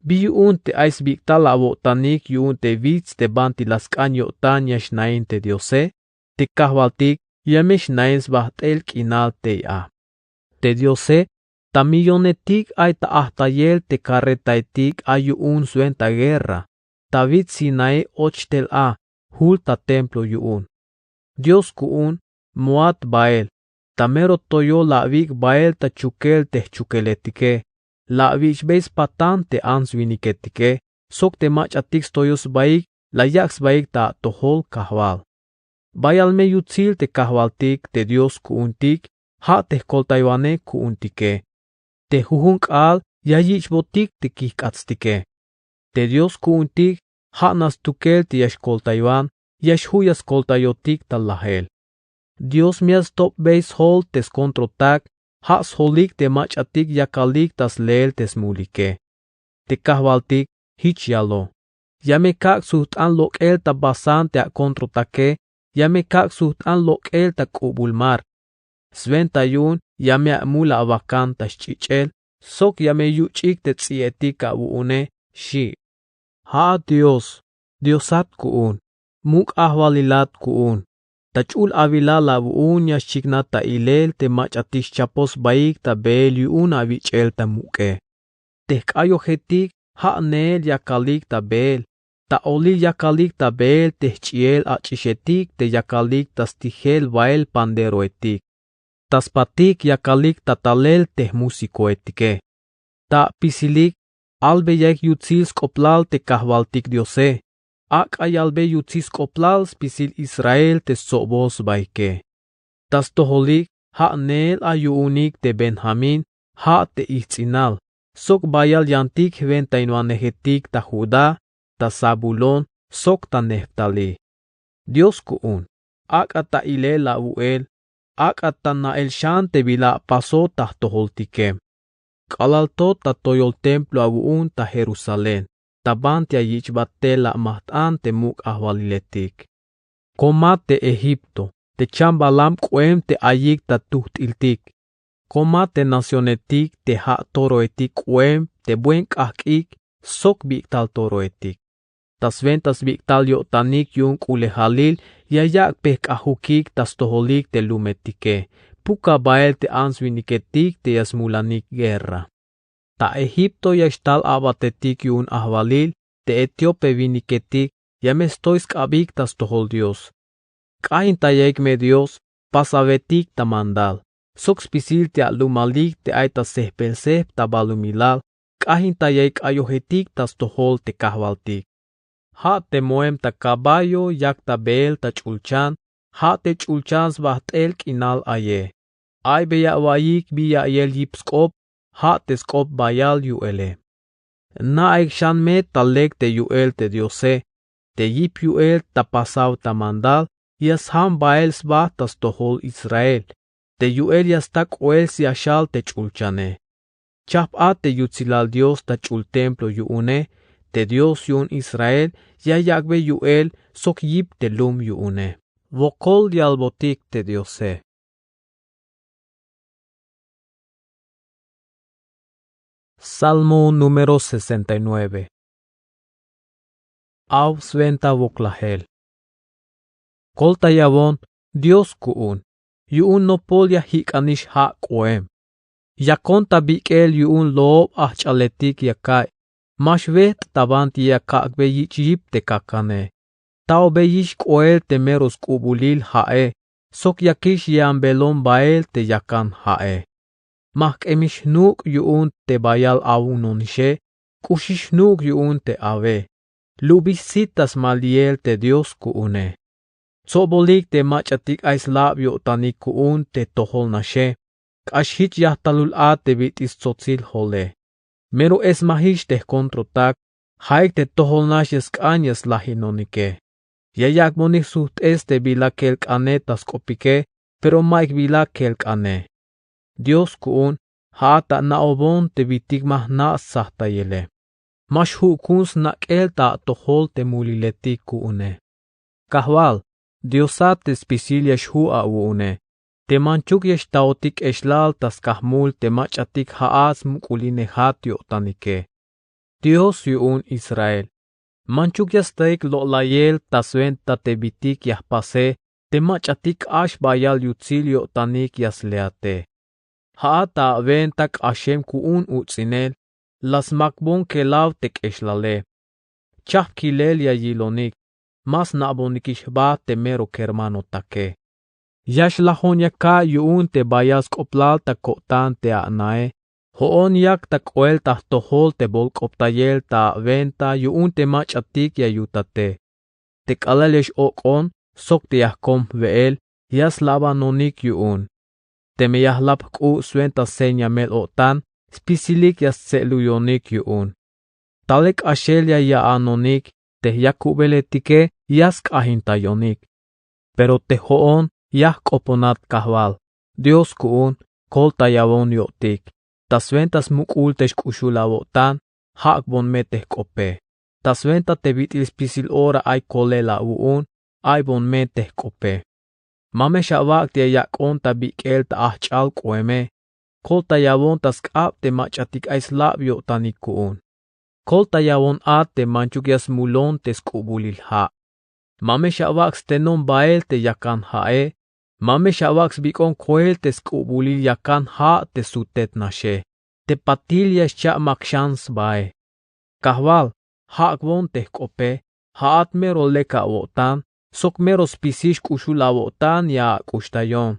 bi yu'un te ay sbik'tal awo'tanik yu'un te wits te banti la sk'an yo'tan ya xnain te Diose, te kajwaltik ya me xnain sbajt'el k'inal tey a. Te Diose, ta millonetik ay ta ajtayel te karretaetik ay yu'un swenta guerra, ta wits Sinaí och tel a, jul ta templo yu'un. Dios ku'un, moat bael, ta mero toyol la awik' bael ta chukel te jchukeletike, la awich'bey spatan te ants winiketike, sok te mach'atik stoyol sbaik la yak' sbaik ta atojol kajwal. Bayal me yutsil te kajwaltik te Dios ku'untik, ja' te jkoltaywane ku'untike. Te jujun k'aal ya yich'botik te kijk'atstike. Te Dios ku'untik, ja' nax stukel te ya xkoltaywan, ya xju' ya skoltayotik ta lajel. Dios me ya stopbey sjol te skontrotak, ja' sjolik te mach'atik yakalik ta sleel te smulike. Te kajwaltik jich yalo: Ya me kak' sujt'an lok'el ta Basán te akontrotake, ya me kak' sujt'an lok'el ta k'ubul mar. Swenta yu'un ya me amul awakan ta xch'ich'el, sok ya me yuch'ik te ts'i'etik awu'une, xi'. Ja'a Dios, Diosat ku'un, muk' ajwalilat ku'un. Ta ch'ul awilal awu'un ya xchiknaj ta ilel te mach'atik xchapoj sbaik ta beel yu'un awich'el ta muk'e. Te jk'ayojetik ja' neel yakalik ta beel, ta olil yakalik ta beel te jch'iel ach'iixetik te yakalik ta stijel wael panderoetik, ta spatik yakalik ta talel te jmúsikoetike. Ta apisilik albeyaik yutsil sk'oplal te Kajwaltik Diose, ak'a yalbey yutsil sk'oplal spisil Israel te stsobol sbaike. Ta stojolik ja' neel ay yu'unik te Benjamín, ja' te ijts'inal, sok bayal yantik jwentainwanejetik ta Judá, ta Zabulón, sok ta Neftalí. Dios ku'un, ak'a ta ilel awu'el, ak'a ta na'el xan te bila apasoj ta jtojoltike. K'alal to ta toyol templo awu'un ta Jerusalén, ta banti ya yich'bat tel a ma jt'an te muk' ajwaliletik. Koma te Egipto, te chambalam k'oem te ayik ta tujt'iltik. Koma te nacionetik te ja' toroetik k'oem te buen k'ajk'ik sok bik'tal toroetik. Ta swenta sbik'tal yo'tanik yu'un k'ulejalil ya yak'pej k'ajukik ta stojolik te lumetike, puka bael te ants winiketik te ya smulanik guerra. Ta Egipto ya xtal a'batetik yu'un ajwalil, te etíope winiketik ya me stoy sk'abik ta stojol Dios. K'ajintayaik me Dios, pasawetik ta mandal, sok spisil te alumalik te ay ta sejpel-sejp ta balumilal, k'ajintayaik k'ayojetik ta stojol te Kajwaltik. Ja' te moem ta caballo yak ta beel ta ch'ulchan, ja' te ch'ulchan sbajt'el k'inal aye. Aybeya awa'iyik bi ya'iyel yip sk'op, ja' te sk'op bayal yu'ele. Na'aik xan me ta lek te yu'el te Diose, te yip yu'el ta pasaw ta mandal ya sjam bael sba ta stojol Israel, te yu'el ya sta k'oel syaxal te ch'ulchane. Chajp a te yutsilal Dios ta ch'ul templo yu'une, te Dios yu'un Israel ya yak'be yu'el sok yip te lum yu'une. Wokol yalbotik te Diose. Salmo número sesenta y nueve. Aw swenta woklajel. Koltayawon, Dios ku'un, yu'un nopol ya jik'anix ja' k'oem. Yakon ta bik'el yu'un loob ajch'aletik ya ka'iy, ma xwejt' ta banti ya kak'bey yich' yip te kakane. Ta'obeyix k'oel te mero sk'ubulil ja'e, sok yakix ye'ambelon bael te yakan ja'e. Ma jk'emix jnuk' yu'un te bayal awunonixe, k'uxix jnuk' yu'un te awe. Lubix sit ta smaliyel te Dios ku'une. Tsobolik te mach'atik ay slab yo'tanik ku'un te tojol naxe, k'ax jich yajtalul a te bit'il stsotsil jole. Mero esmajix te jkontrotak, ja'ik te tojol nax ya sk'an ya slajinonike. Ya yak'bonik sujt'es te bila kelk'ane ta sk'opike, pero ma'yuk bila kelk'ane. Dios ku'un, ja'at ta ana'obon te bitik ma jna' sjajtayele. Ma xju' ku'un snak'el ta atojol te muliletik ku'une. Kajwal, Diosat, te spisil ya xju' awu'une. Te manchuk ya xtaotik k'exlal ta skajmul te mach'atik ja'at smuk'ulinejat yo'tanike. Dios yu'un Israel, manchuk ya staik lo'layel ta swenta te bitik ya jpase te mach'atik k'ax bayal yutsil yo'tanik ya sleate. Ja'at ta awenta k'axem ku'un uts'inel, la smakbon kelaw te k'exlale. Chajp kilel ya yilonik, ma sna'bonikix jba te mero kermanotake. Ya xlajon ya ka'iy yu'un te bayal sk'oplal ta ko'tan te a'nae. Jo'on yak ta k'oel ta jtojol te bolk'optayel ta awenta yu'un te mach'atik ya yutate. Te k'alal ya x-ok'on sok te ya jkom jwe'el ya slabanonik yu'un. Teme ya jlap jk'u' swenta seña mel-o'tan, spisilik ya stse'luyonik yu'un. Talel k'axel ya ya'anonik, te yakubeletikej ya sk'ajintayonik. Pero te jo'on ya jk'oponat kajwal, Dios ku'un, koltayawon yo'tik. Ta swenta smuk'ul te xk'uxul awo'tan, jak'bon me te jk'ope. Ta swenta te bit'il spisil ora ay kolel awu'un, aybon me te jk'ope. Ma me xawak' te ya yak'on ta bik'el ta ajch'al k'oeme. Koltayawon ta sk'ab te mach'atik ay slab yo'tanik ku'un. Koltayawon a te manchuk ya smulon te sk'ubulil ja'. Ma me xawak' stenon bael te yakan ja'e. Ma me xawak' sbik'on koel te sk'ubulil yakan ja' te sutet naxe, te patil ya xcha' makxan sbae. Kajwal, jak'bon te jk'ope, ja'at mero lek awo'tan, sok mero spisil xk'uxul awo'tan ya ak'uxtayon.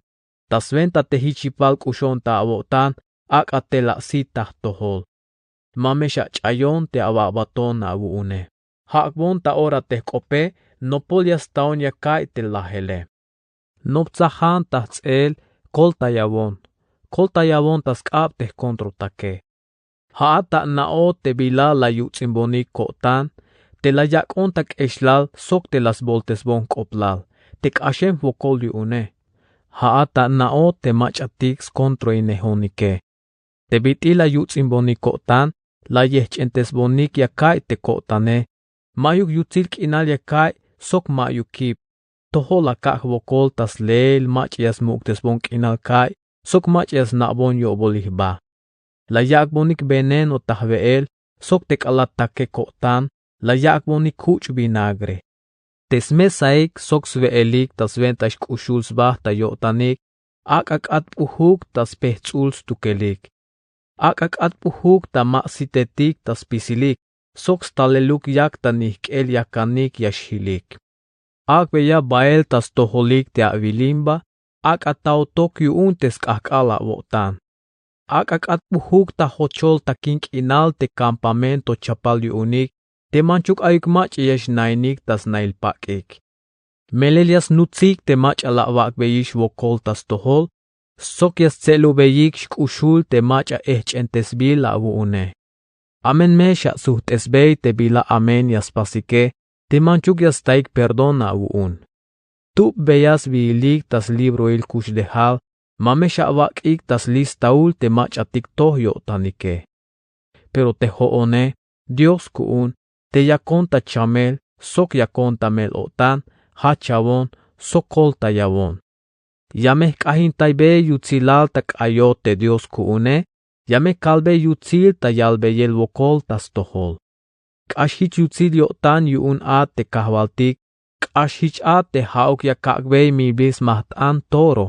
Ta swenta te jich yipal k'uxon ta awo'tan, ak'a tela sit ta jtojol. Ma me xach'ayon te awa'baton awu'une. Jak'bon ta ora te jk'ope, nopol ya staon ya ka'iy te lajele. Noptsajan ta jts'eel, koltayawon. Koltayawon ta sk'ab te jkontrotake. Ja'at ta ana'ot te bila la yuts'inbonik ko'tan, te la yak'on ta k'exlal sok te la sboltesbon jk'oblal, te k'axem jwokol yu'une. Ja'at ta ana'ot te mach'atik skontroinejonike. Te bit'il la yuts'inbonik ko'tan, la yejch'entesbonik ya ka'iy te ko'tane. Ma'yuk yutsil k'inal ya ka'iy sok ma'yuk kip. Tojol la kak' jwokol ta sleel mach'a ya smuk'tesbon k'inal ka'iy sok mach'a ya sna'bon yo'bolil jba. La yak'bonik veneno ta jwe'el sok te k'alal take ko'tan, la yak'bonik kuch' vinagre. Te smesaik sok swe'elik ta swenta xk'uxul sba ta yo'tanik, ak'a k'at p'ujuk ta spejts'ul stukelik. Ak'a k'at p'ujuk ta ma sitetik ta spisilik, sok staleluk yak ta nijk'el yakanik ya xjilik. Ak'beya bael ta stojolik te awilimba, ak'a taotok yu'un te sk'ajk'al awo'tan. Ak'a k'at p'ujuk ta jochol takin k'inal te campamento chapal yu'unik, te manchuk ayuk mach'a ya xnainik ta snail pak'ik. Melel ya snutsik te mach'a la awak'beyix wokol ta stojol, sok ya stse'lubeyik xk'uxul te mach'a ejch'entesbil awu'une. Amen me xasujt'esbey te bila amen ya spasike, te manchuk ya staik perdón awu'un. Tupbeya sbiilik ta slibroil kuxlejal, ma me xawak'ik ta slistaul te mach'atik toj yo'tanike. Pero te jo'one, Dios ku'un, te yakon ta chamel sok yakon ta mel-o'tan, jachawon sok koltayawon. Ya me jk'ajintaybey yutsilal ta k'ayot te Dios ku'une, ya me kalbey yutsil ta yalbeyel wokol ta stojol. K'ax jich yutsil yo'tan yu'un a te kajwaltik, k'ax jich a te ja'uk ya kak'bey milbil smajt'an toro,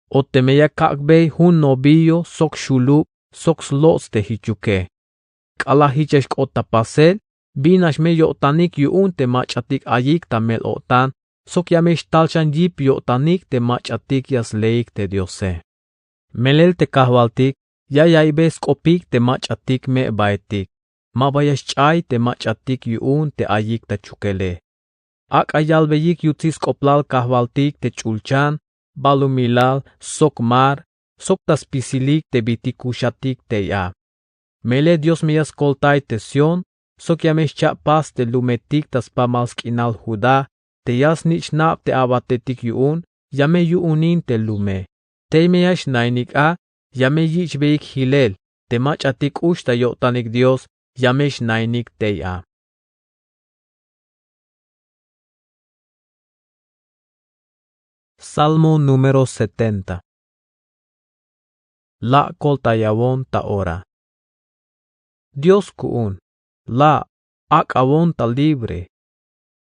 o teme ya kak'bey jun novillo sok xulub sok slots' te jichuke. K'alal jich ya xk'ot ta pasel, binax me yo'tanik yu'un te mach'atik ayik ta mel-o'tan, sok ya me xtal xan yip yo'tanik te mach'atik ya sleik te Diose. Melel te kajwaltik ya yaiybey sk'opik te mach'atik me'baetik, ma ba ya xch'ay te mach'atik yu'un te ayik ta chukele. Ak'a yalbeyik yutsil sk'oblal kajwaltik te ch'ulchan, balumilal, sok mar, sok ta spisilik te bitik kuxatik tey a. Melel Dios me ya skoltay te Sión, sok ya me xcha' pas te lumetik ta spamal sk'inal Judá, te ya snich'nab te abatetik yu'un, ya me yu'unin te lume. Tey me ya xnahinik a, ya me yich'beyik jilel te mach'atik k'ux ta yo'tanik Dios, ya me xnahinik tey a. Salmo número setenta. La' koltayawon ta ora. Dios ku'un, la' ak'awon ta libre.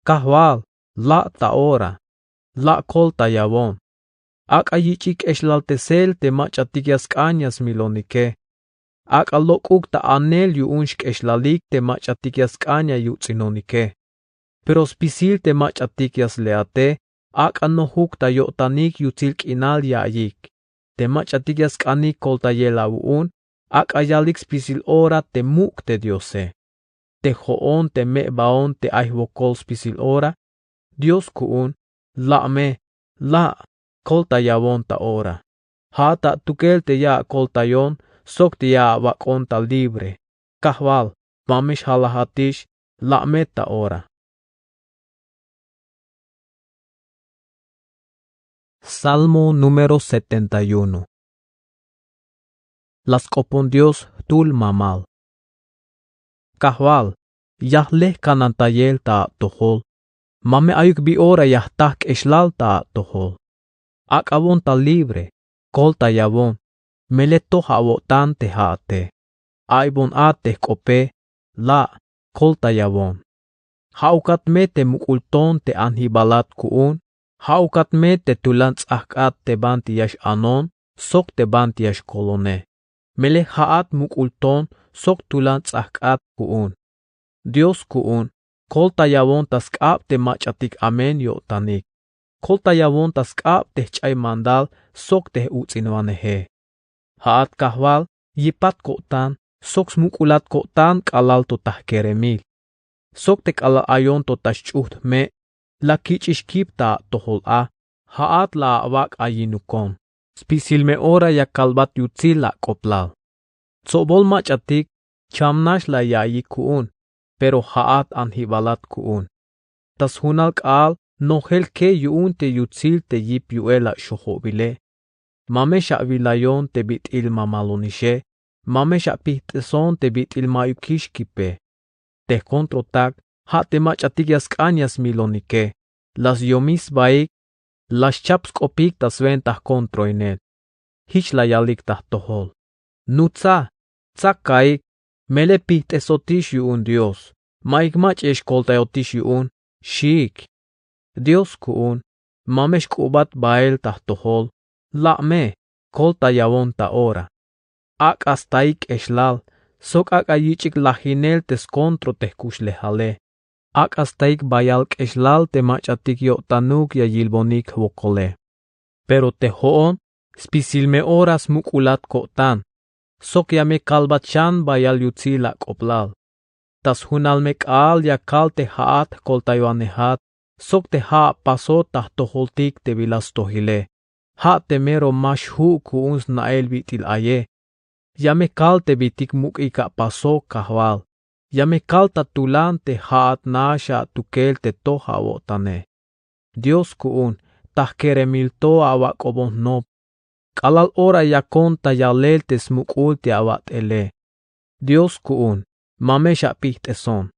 Kajwal, la' ta ora. La' koltayawon. Ak'a yich'ik k'exlaltesel te mach'atik ya sk'an ya smilonike. Ak'a lok'uk ta anel yu'un xk'exlalik te mach'atik ya sk'an ya yuts'inonike. Pero spisil te mach'atik ya sle'ate, ak'a nojuk ta yo'tanik yutsil k'inal ya'iyik. Te mach'atik ya sk'anik koltayel awu'un, ak'a yalik spisil ora te muk' te Diose. Te jo'on te me'baon te ay jwokol spisil ora, Dios ku'un, la' me, la', koltayawon ta ora. Ja'at atukel te ya akoltayon sok te ya awak'on ta libre. Kajwal, ma me xjalajatix, la' me ta ora. Salmo número setenta y uno. La sk'opon Dios jtul mamal. Kajwal, ya jlejkanantayel ta atojol. Ma me ayuk bi ora ya jta jk'exlal ta atojol. Ak'awon ta libre, koltayawon, melel toj awo'tan te ja'ate. Aybon a te jk'ope, la', koltayawon. Ja'ukat me te muk'ul ton te anjibalat ku'un, ja'ukat me te tulan ts'ajk'at te banti ya x-anon sok te banti ya xkolone. Melel ja'at muk'ul ton sok tulan ts'ajk'at ku'un. Dios ku'un, koltayawon ta sk'ab te mach'atik amen yo'tanik. Koltayawon ta sk'ab te jch'ay mandal sok te j-uts'inwaneje. Ja'at Kajwal, yipat ko'tan sok smuk'ulat ko'tan k'alal to ta jkeremil. Sok te k'alal ayon to ta xch'ujt' jme', la kich'ix kip ta atojol a, ja'at la awak' ayinukon. Spisil me ora ya kalbat yutsil ak'oblal. Tsobol mach'atik, chamnax la ya'iyik ku'un, pero ja'at anjibalat ku'un. Ta sjunal k'aal nojel ke yu'un te yutsil te yip yu'el axojobile. Ma me xawilayon te bit'il mamalonixe, ma me xapijt'eson te bit'il ma'yukix kipe. Te jkontrotak, ja' te mach'atik ya sk'an ya smilonike, la syomiy sbaik, la xchap sk'opik ta swenta jkontroinel. Jich la yalik ta jtojol: Nutsa, tsa kaik, melel pijt'esotix yu'un Dios, ma'yuk mach'a ya xkoltayotix yu'un, xiik. Dios ku'un, ma me xk'ubat bael ta jtojol, la' me, koltayawon ta ora. Ak'a staik k'exlal, sok ak'a yich'ik lajinel te skontro te jkuxlejale. Ak'a staik bayal k'exlal te mach'atik yo'tanuk ya yilbonik jwokole. Pero te jo'on, spisil me ora smuk'ulat ko'tan, sok ya me kalbat xan bayal yutsil ak'oblal. Ta sjunal me k'aal ya kal te ja'at jkoltaywanejat, sok te ja' apasot ta jtojoltik te bila stojile. Ja' te mero ma xju' ku'un sna'el bit'il aye. Ya me kal te bitik muk'ik apasoj Kajwal. Ya me kal ta tulan te ja'at nax atukel te toj awo'tane. Dios ku'un, ta jkeremil to awak'obon jnop. K'alal ora yakon ta yalel te smuk'ul te awat'ele. Dios ku'un, ma me xapijt'eson.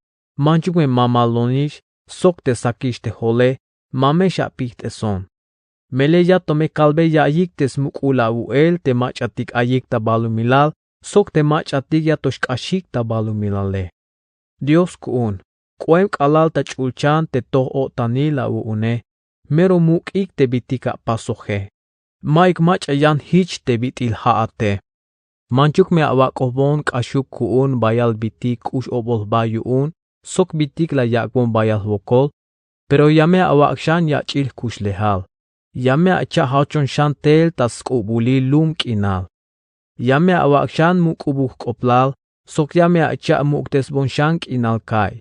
Manchuk me mamalonix sok te sakix te jole, ma me xapijt'eson. Melel ya to me kalbe ya'iyik te smuk'ul awu'el te mach'atik ayik ta balumilal sok te mach'atik ya to xk'axik ta balumilale. Dios ku'un, k'oem k'alal ta ch'ulchan te toj o'tanil awu'une, mero muk'ik te bitik apasoje. Ma'yuk mach'a yan jich te bit'il ja'ate. Manchuk me awak'ojbon k'axuk ku'un bayal bitik k'ux obol jba yu'un sok bitik la yak'bon bayal jwokol, pero ya me awak' xan yach'il jkuxlejal. Ya me acha'jajchon xan tel ta sk'ubulil lum k'inal. Ya me awak' xan muk'ubuk jk'oblal sok ya me acha' muk'tesbon xan k'inal kaiy.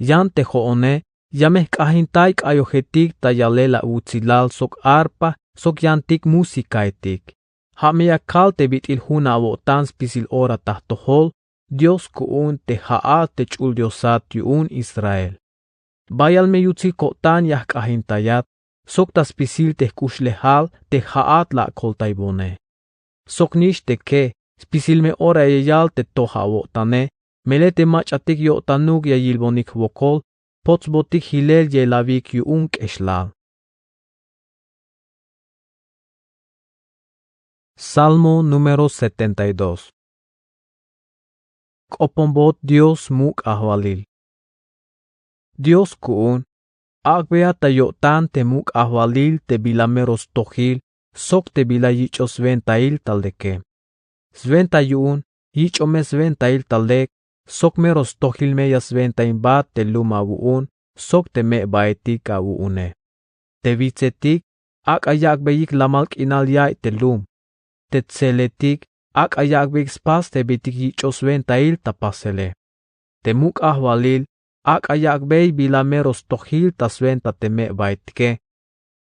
Yan te jo'one, ya me jk'ajintay k'ayojetik ta yalel awutsilal sok arpa sok yantik musikaetik. Ja' me ya kal te bit'il jun awo'tan spisil ora ta jtojol, Dios ku'un te ja'at te ch'ul Diosat yu'un Israel. Bayal me yutsil ko'tan ya jk'ajintayat sok ta spisil te jk'uxlejal te ja'at la akoltaybone. Sok nix te ke spisil me ora ya yal te to awo'tane, melel te mach'atik yo'tanuk ya yilbonik jwokol, potsbotik jilel yelawik yu'un k'exlal. Salmo número setenta y dos. K'oponbot Dios muk' ajwalil. Dios ku'un, ak'beya ta yo'tan te muk' ajwalil te bila mero stojil sok te bila yich'oj swentail tal leke. Swenta yu'un yich'oj me swentail tal lek, sok mero stojil me ya swentainbat te lum awu'un sok te me'baetik awu'une. Te witsetik ak'a yak'beyik lamal k'inal yaiy te lum. Te tseletik ak'a yak'beyik spas te bitik yich'oj swentail ta pasele. Te muk' ajwalil ak'a yak'bey bila mero stojil ta swenta te me'baetike.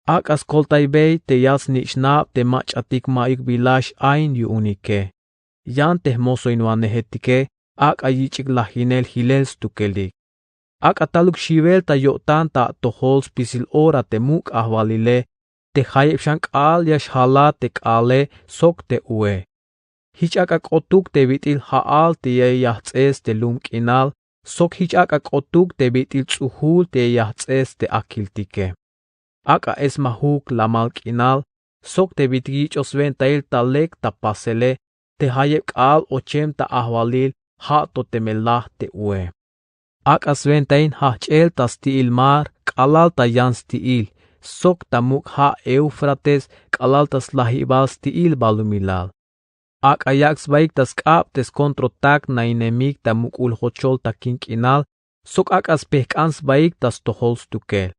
Ak'a skoltaybey te ya snich'nab te mach'atik ma'yuk bila x-ain yu'unike. Yan te jmosoinwanejetike ak'a yich'ik lajinel jilel stukelik. Ak'a taluk xiwel ta yo'tan ta atojol spisil ora te muk' ajwalile, te jayeb xan k'aal ya xjalat te k'aale sok te ue. Jich ak'a k'otuk te bit'il ja'al te ya yajts'es te lum k'inal, sok jich ak'a k'otuk te bit'il ts'ujul te ya yajts'es te akiltike. Ak'a esmajuk lamal k'inal sok te bitik yich'oj swentail ta lek ta pasele, te jayeb k'aal ochem ta ajwalil ja' to teme laj te ue. Ak'a swentain jajch'el ta sti'il mar k'alal ta yan sti'il, sok ta muk' ja' Eufrates k'alal ta slajibal sti'il balumilal. Ak'a yak' sbaik ta sk'ab te skontrotak nainemik ta muk'ul jochol takin k'inal, sok ak'a spejk'an sbaik ta stojol stukel.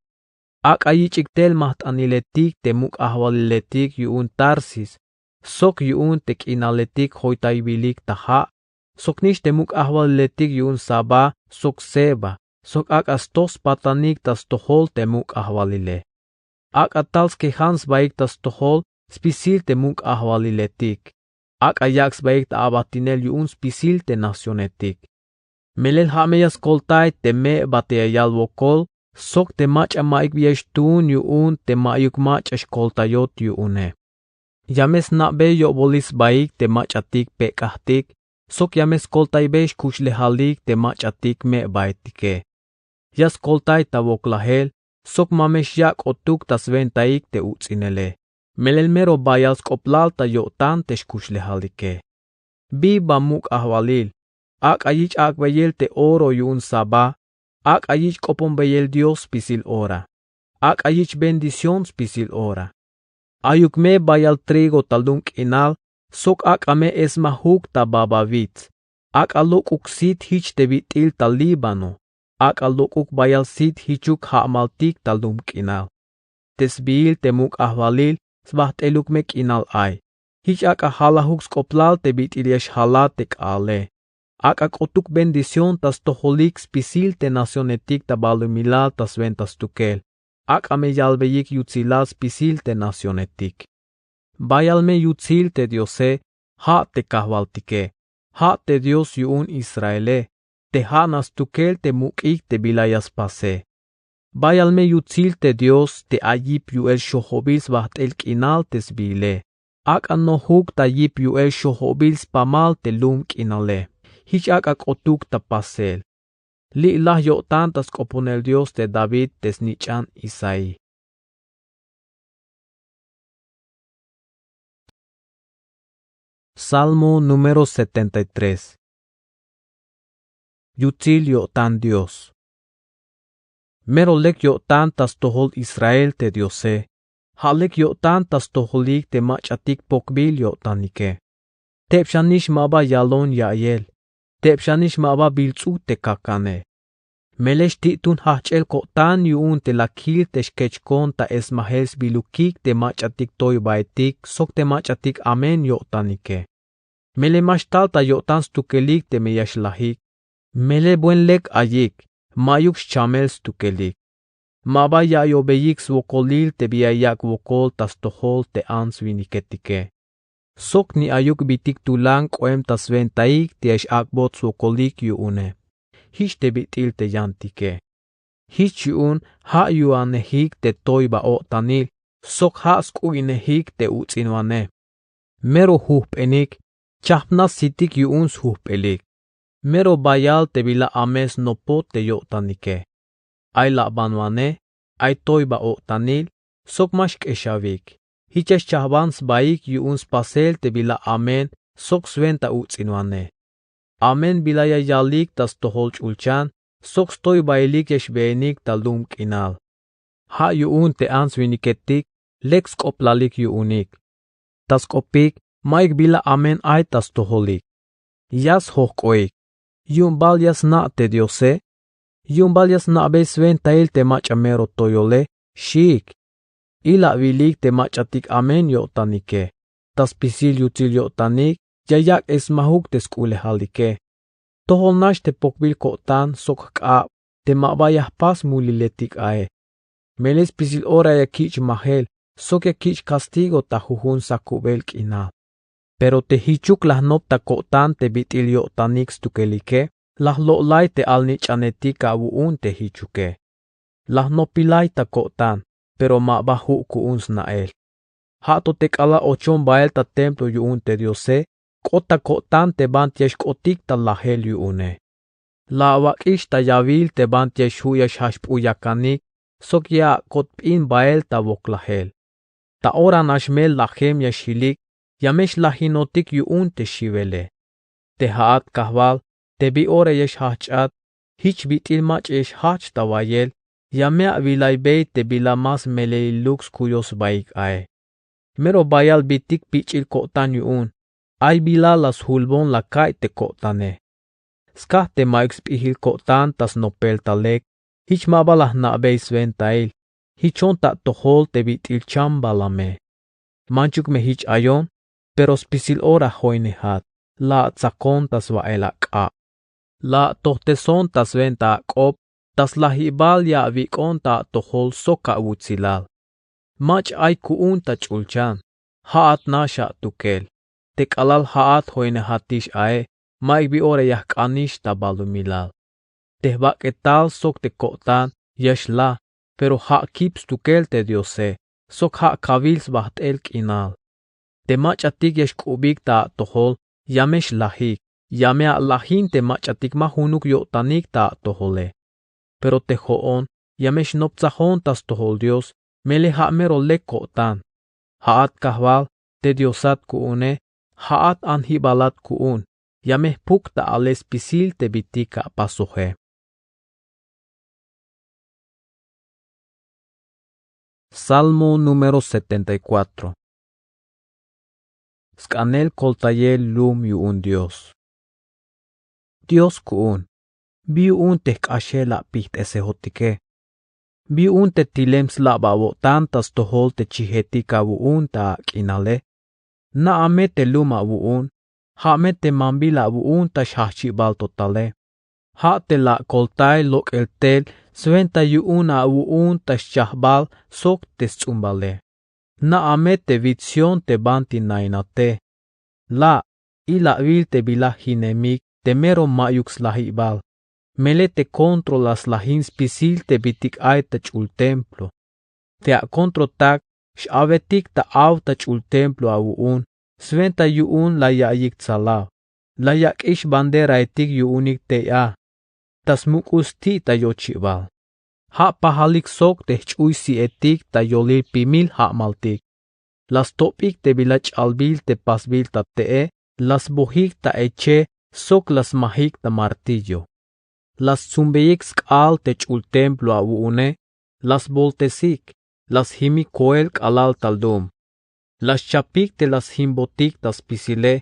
Ak'a yich'ik tel majt'aniletik te muk' ajwaliletik yu'un Tarsis, sok yu'un te k'inaletik joytaywilik ta ja', sok nix te muk' ajwaliletik yu'un Sabá sok Seba, sok ak'a stoj spatanik ta stojol te muk' ajwalile. Ak'a tal skejan sbaik ta stojol spisil te muk' ajwaliletik. Ak'a yak' sbaik ta abatinel yu'un spisil te nacionetik. Melel ja' me ya skoltay te me'ba te ya yal wokol, sok te mach'a ma'yuk bi ya xtuun yu'un te ma'yuk mach'a xkoltayot yu'une. Ya me sna'bey yo'bolil sbaik te mach'atik pek'ajtik, sok ya me skoltaybey xkuxlejalik te mach'atik me'baetike. Ya skoltay ta woklajel, sok ma me xya' k'otuk ta swentaik te uts'inele. Melel mero bayal sk'oplal ta yo'tan te xkuxlejalike. Bi ba muk' ajwalil, ak'a yich' ak'beyel te oro yu'un Sabá, ak'a yich' k'oponbeyel Dios spisil ora. Ak'a yich' bendición spisil ora. Ayuk me bayal trigo ta lum k'inal, sok ak'a me esmajuk ta baba wits. Ak'a lok'uk sit jich te bit'il ta Líbano. Ak'a lok'uk bayal sit jichuk ja'maltik ta lum k'inal. Te sbiil te muk' ajwalil sbajt'eluk me k'inal ay. Jich ak'a jalajuk sk'oplal te bit'il ya xjalat te k'aale. Ak'a k'otuk bendición ta stojolik spisil te nacionetik ta balumilal ta swenta stukel. Ak'a me yalbeyik yutsilal spisil te nacionetik. Bayal me yutsil te Diose, ja' te Kajwaltike, ja' te Dios yu'un Israele, te ja' nax stukel te muk'ik te bila ya spase. Bayal me yutsil te Dios te ay yip yu'el xojobil sbajt'el k'inal te sbiile. Ak'a nojuk ta yip yu'el xojobil spamal te lum k'inale. Jich ak'a k'otuk ta pasel. Li' laj yo'tan ta sk'oponel Dios te David te snich'an Isaí. Salmo número setenta y tres. Yutsil yo'tan Dios. Mero lek yo'tan ta stojol Israel te Diose. Ja' lek yo'tan ta stojolik te mach'atik pokbil yo'tanike. Teb xanix ma ba yalon ya'iyel. Teb xanix ma ba bilts'u te kakane. Melel xti'tun jajch'el ko'tan yu'un te la kil te xkechkon ta esmajel sbilukik te mach'atik toybaetik sok te mach'atik amen yo'tanike. Melel ma xtal ta yo'tan stukelik teme ya xlajik. Melel buen lek ayik, ma'yuk xchamel stukelik. Ma ba ya'iyobeyik swokolil te bi ya yak' wokol ta stojol te ants winiketike. Sok ni ayuk bitik tulan k'oem ta swentaik te ya x-ak'bot swokolik yu'une. Jich te bit'il te yantike. Jich yu'un ja' yu'unejik te toyba-o'tanil sok ja' sk'u'inejik te uts'inwanej. Mero jujp'enik chajpnaj sitik yu'un sjujp'elik. Mero bayal te bila amen snopot te yo'tanike. Ay labanwanej, ay toyba-o'tanil sok ma xk'exawik. Jich ya xchajban sbaik yu'un spasel te bila amen sok swenta uts'inwanej. Amen bila ya yalik ta stojol ch'ulchan sok stoybailik ya xbeenik ta lum k'inal. Ja' yu'un te ants-winiketik lek sk'oplalik yu'unik. Ta sk'opik ma'yuk bila amen ay ta stojolik. Ya sjojk'oik: ¿Yu'un bal ya sna' te Diose? ¿Yu'un bal ya sna'bey swentail te mach'a mero toyole? Xiik. Ila'wilik te mach'atik amen yo'tanike. Ta spisil yutsil yo'tanik ya yak'ey smajuk te sk'u'lejalike. Tojol nax te pokbil ko'tan sok jk'ab te ma ba ya jpas muliletik ae. Melel spisil ora ya kich' majel sok ya kich' castigo ta jujun sakubel k'inal. Pero te jichuk la jnop ta ko'tan te bit'il yo'tanik stukelike, la jlo'lay te alnich'anetik awu'un te jichuke. La jnopilay ta ko'tan, pero ma ba ju' ku'un sna'el. Ja' to te k'alal ochon bael ta templo yu'un te Diose, k'ot ta ko'tan te banti ya xk'otik ta lajel yu'une. La awak'ix ta yawil te banti ya xju' ya xjajch p'u yakanik sok ya ak'ot p'in bael ta woklajel. Ta ora nax me lajem ya xjilik, ya me xlajinotik yu'un te xiwele. Te ja'at kajwal, te bi ora ya xjajch'at, jich bit'il mach'a ya xjajch ta wayel, ya me awilaybey te bila más meleliluk skuyoj sbaik ae. Mero bayal bitik pich'il ko'tan yu'un, ay bila la sjulbon la ka'iy te ko'tane. Skaj te ma'yuk sp'ijil ko'tan ta snopel ta lek, jich ma ba la jna'bey swentail, jichon ta atojol te bit'il chambala me. Manchuk me jich ayon, pero spisil ora joinejat, la atsakon ta swa'el ak'ab. La atojteson ta swenta ak'op, ta slajibal ya awik'on ta atojol sok awutsilal. Mach'a ay ku'un ta ch'ulchan, ja'at nax atukel. Te k'alal ja'at joinejatix ae, ma'yuk bi ora ya jk'anix ta balumilal. Te jbak'etal sok te ko'tan ya xlaj, pero ja' kip stukel te Diose, sok ja' kawil sbajt'el k'inal. Te mach'atik ya xk'ubik ta atojol ya me xlajik, ya me alajin te mach'atik ma junuk yo'tanik ta atojole. Pero te jo'on ya me xnoptsajon ta stojol Dios, melel ja' mero lek ko'tan. Ja'at kajwal, te Diosat ku'une, ja'at anjibalat ku'un, ya me jpuk ta alel spisil te bitik apasoje. Salmo número setenta y cuatro. Sk'anel koltayel lum yu'un Dios. Dios ku'un, bi yu'un te jk'axel apijt'esejotike? Bi yu'un te tilem slab awo'tan ta stojol te chijetik awu'un ta ak'inale? Na'a me te lum awu'un, ja' me te mambil awu'un ta xjajchibal totale. Ja' te la akoltay lok'el tel swenta yu'un awu'un ta xchajbal sok te sts'umbale. Na'a me te wits Sión te banti nainate. La' ilawil te bila jinemik te mero ma'yuk slajibal. Melel te kontro la slajin spisil te bitik ay ta ch'ul templo. Te akontrotak x-awetik ta aw ta ch'ul templo awu'un, swenta yu'un la ya'iyik tsalaw, la yak'ix banderaetik yu'unik tey a, ta smuk'ul sti' ta yochibal. Ja' pajalik sok te jch'uy si'etik ta yolil pimil ja'maltik. La stop'ik te bila ch'albil te pasbil ta te'e, la sbojik ta eche sok la smajik ta martillo. La stsumbeyik sk'aal te ch'ul templo awu'une, la sboltesik, la sjimik koel k'alal ta lum. La xchapik te la sjimbotik ta spisile,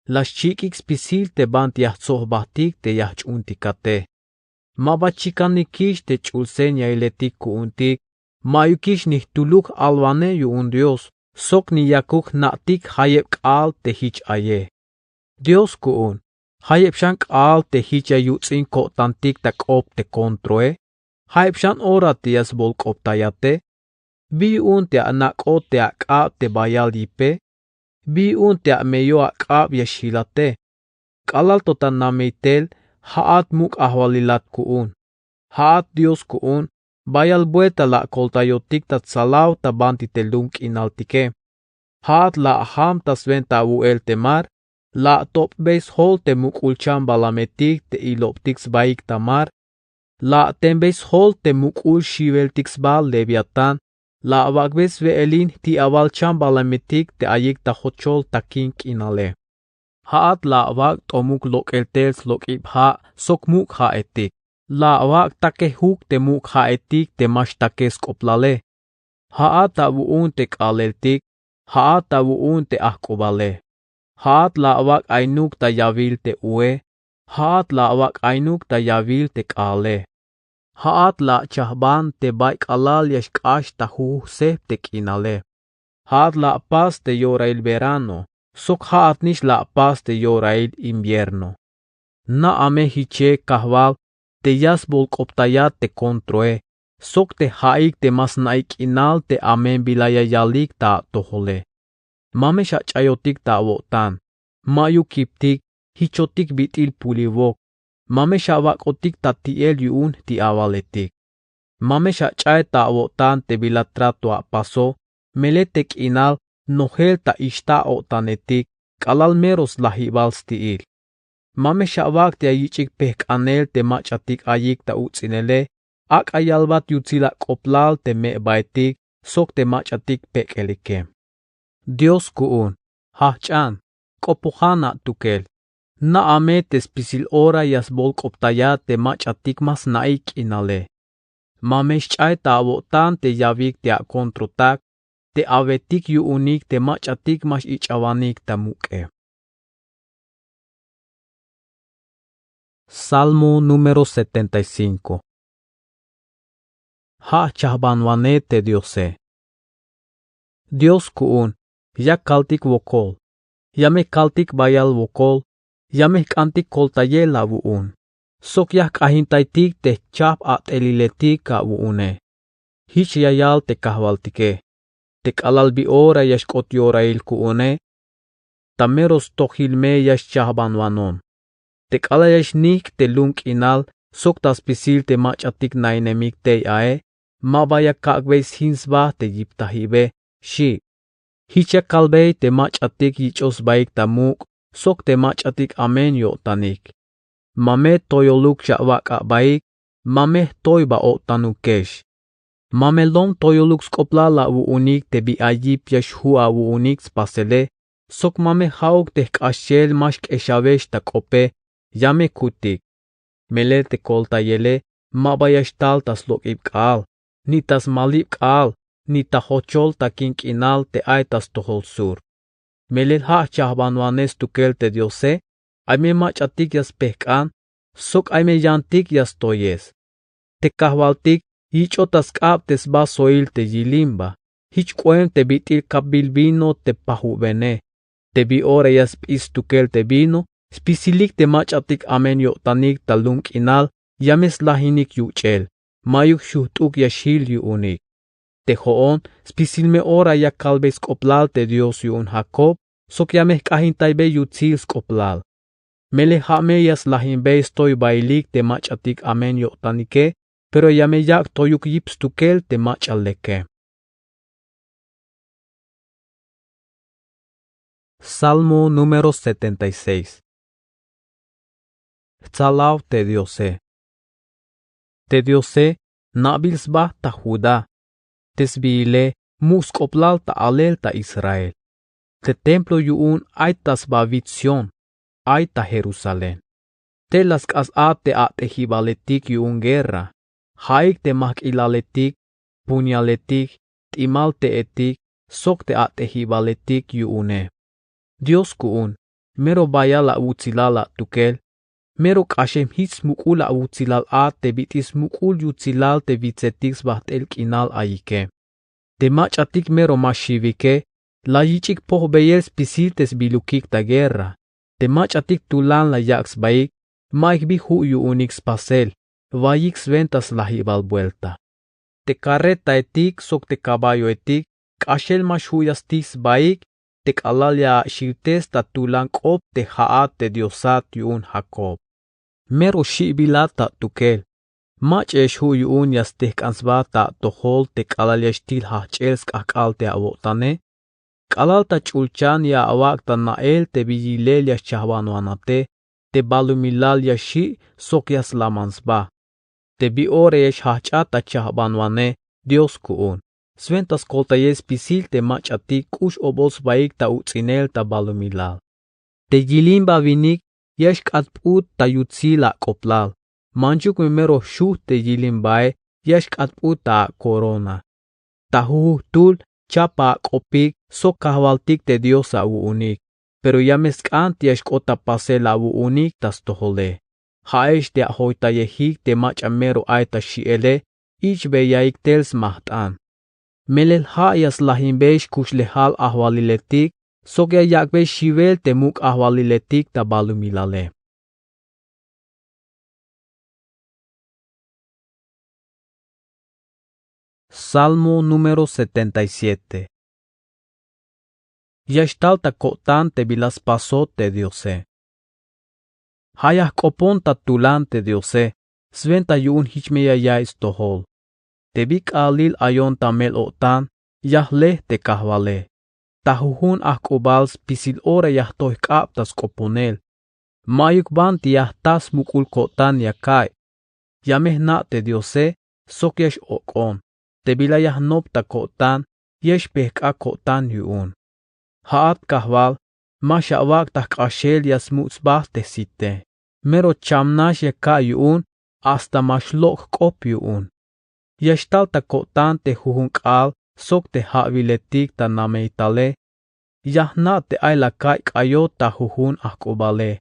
la xchik'ik spisil te banti ya jtso jbatik te ya jch'uuntikate. Ma ba chikanikix te ch'ul señailetik ku'untik, ma'yukix ni jtuluk j-alwanej yu'un Dios, sok ni yakuk jna'tik jayeb k'aal te jich aye. Dios ku'un, jayeb xan k'aal te jich ya yuts'in ko'tantik ta k'op te kontroe, jayeb xan ora te ya sbolk'optayate. Bi yu'un te anak'ot te ak'ab te bayal yipe, bi yu'un te ameyo ak'ab ya xjilate. K'alal to ta namey tel, ja'at muk' ajwalilat ku'un. Ja'at Dios ku'un, Bayal buelta la akoltayotik ta tsalaw ta banti te lum k'inaltike. Ja'at la ajam ta swenta awu'el te mar. La atopbey sjol te muk'ul chambalametik te ilobtik sbaik ta mar. La atenbey sjol te muk'ul xiweltik sba leviatán. La awak'bey swe'elin jti'awal chambalametik te ayik ta jochol takin k'inale. Ja'at la awak' t'omuk lok'el tel slok'ib ja' sok muk' ja'etik. La awak' takejuk te muk' ja'etik te ma xtake sk'oplale. Ja'at awu'un te k'aaleltik. Ja'at awu'un te ajk'ubale. Ja'at la awak' aynuk ta yawil te ue. Ja'at la awak' aynuk ta yawil te k'aale. Ja'at la achajban te bay k'alal ya xk'ax ta jujujseb te k'inale. Ja'at la apas te yorail verano sok ja'atnix la apas te yorail invierno. Na'a me jiche kajwal te ya sbolk'optayat te kontroe sok te ja'ik te ma sna'ik k'inal te amen bila ya yalik ta atojole. Ma me xach'ayotik ta awo'tan. Ma'yuk kiptik jichotik bit'il puliwok. Ma me xawak'otik ta ti'el yu'un jti'awaletik. Ma me xach'ay ta awo'tan te bila trato apaso. Melel te k'inal nojel ta ixta' o'tanetik k'alal mero slajibal sti'il. Ma me xawak' te ya yich'ik pejk'anel te mach'atik ayik ta uts'inele. Ak'a yalbat yutsil ak'oblal te me'baetik sok te mach'atik pek'elike. Dios ku'un, jajch'an, k'opojan atukel. Na'a me te spisil ora ya sbolk'optayat te mach'atik ma sna'ik k'inale. Ma me xch'ay ta awo'tan te yawik te akontrotak te awetik yu'unik te mach'atik ma x-ich'awanik ta muk'e. Salmo número setenta y cinco. Ja' jchajbanwanej te Diose. Dios ku'un, ya kaltik wokol. Ya me kaltik bayal wokol. Ya me jk'antik koltayel awu'un. Sok ya jk'ajintaytik te jchajp at'eliletik awu'une. Jich ya yal te kajwaltike. Te k'alal bi ora ya xk'ot yorail ku'une. Ta mero stojil me ya xchajbanwanon. Te k'alal ya xnijk' te lum k'inal sok ta spisil te mach'atik nainemik tey ae. Ma ba ya kak'bey sjin sba te yiptajibe, xi'. Jich ya kalbey te mach'atik yich'oj sbaik ta muk' sok te mach'atik amen yo'tanik. Ma me toyoluk xawak' abaik. Ma me jtoyba o'tanukex. Ma me lom toyoluk sk'oblal awu'unik te bi ay yip ya xju' awu'unik spasele. Sok ma me ja'uk te jk'axchel ma xk'exawex ta k'ope. Ya me kutik. Melel te koltayele ma ba ya xtal ta slok'ib k'aal, ni ta smalib k'aal, ni ta jochol takin k'inal te ay ta stojol sur. Melel ja' jchajbanwanej stukel te Diose. Ay me mach'atik ya spejk'an sok ay me yantik ya stoyes. Te kajwaltik yich'ot ta sk'ab te sba soil te yilimba. Jich k'oem te bit'il kapbil vino te pajubene. Te bi ora ya sp'is stukel te vino, spisilik te mach'atik amen yo'tanik ta lum k'inal ya me slajinik yuch'el. Ma'yuk xujt'uk ya xjil yu'unik. Te jo'on spisil me ora ya kalbey sk'oblal te Dios yu'un Jacob sok ya me jk'ajintaybey yutsil sk'oblal. Melel ja' me ya slajinbey stoybailik te mach'atik amen yo'tanike, pero ya me yak' toyuk yip stukel te mach'a leke. Salmo número setenta y seis. Jtsalaw te Diose. Te Diose, na'bil sba ta Judá. Te sbiile muk' sk'oblal ta alel ta Israel. Te templo yu'un ay ta sbawit Sión, ay ta Jerusalén. Te la sk'as a te at'ejibaletik yu'un guerra, ja'ik te majk'ilaletik, puñaletik, t'imal te'etik, sok te at'ejibaletik yu'une. Dios ku'un, mero bayal awutsilal atukel. Mero k'axem jich smuk'ul awutsilal a te bit'il smuk'ul yutsilal te witsetik sbajt'el k'inal ayike. Te mach'atik mero ma xiwike, la yich'ik pojbeyel spisil te sbilukik ta guerra. Te mach'atik tulan la yak' sbaik, ma'yuk bi ju' yu'unik spasel, wayik swenta slajibal buelta. Te carretaetik sok te caballoetik k'axel ma xju' ya stij sbaik, te k'alal ya axiltes ta tulan k'op te ja'at te Diosat yu'un Jacob. Mero xi'bilat atukel. Mach'a ya xju' yu'un ya stejk'an sba ta atojol te k'alal ya xtil jajch'el sk'ajk'al te awo'tane. K'alal ta ch'ulchan ya awak' ta na'el te bin yilel ya xchajbanwanate te balumilal ya xi' sok ya slaman sba. Te bi ora ya xjajch'at ta chajbanwane, Dios ku'un, swenta skoltayel spisil te mach'atik k'ux obol sbaik ta uts'inel ta balumilal. Te yilimba winik ya xk'atp'ut ta yutsil ak'oblal, manchuk me mero jxuj te yilimbae ya xk'atp'ut ta akorona. Ta jujun jtul chapa ak'opik sok kajwaltik te Dios awu'unik, pero ya me sk'an te ya xk'ot ta pasel awu'unik ta stojole. Ja'ex te ajoytayejik te mach'a mero ay ta xi'ele, ich'beyaik tel smajt'an. Melel ja' ya slajinbey xkuxlejal ajwaliletik sok ya yak'bey xiwel te muk' ajwaliletik ta balumilale. Salmo número setenta y siete. Ya xtal ta ko'tan te bila spasot te Diose. Ja' ya jk'opon ta tulan te Diose, swenta yu'un jich me ya ya'iy stojol. Te bi k'aalil ayon ta mel-o'tan ya jle te Kajwale. Ta jujun ajk'ubal spisil ora ya jto jk'ab ta sk'oponel. Ma'yuk banti ya jta smuk'ul ko'tan ya ka'iy. Ya me jna' te Diose sok ya x-ok'on. Te bila ya jnop ta ko'tan ya xpejk'a ko'tan yu'un. Ja'at Kajwal, ma xawak' ta jk'axel ya smuts' sba te jsite. Mero cham nax ya ka'iy yu'un, hasta ma xlok' jk'op yu'un. Ya xtal ta ko'tan te jujun k'aal sok te ja'wiletik ta nameytale. Ya jna' te ay la ka'iy k'ayot ta jujun ajk'ubale.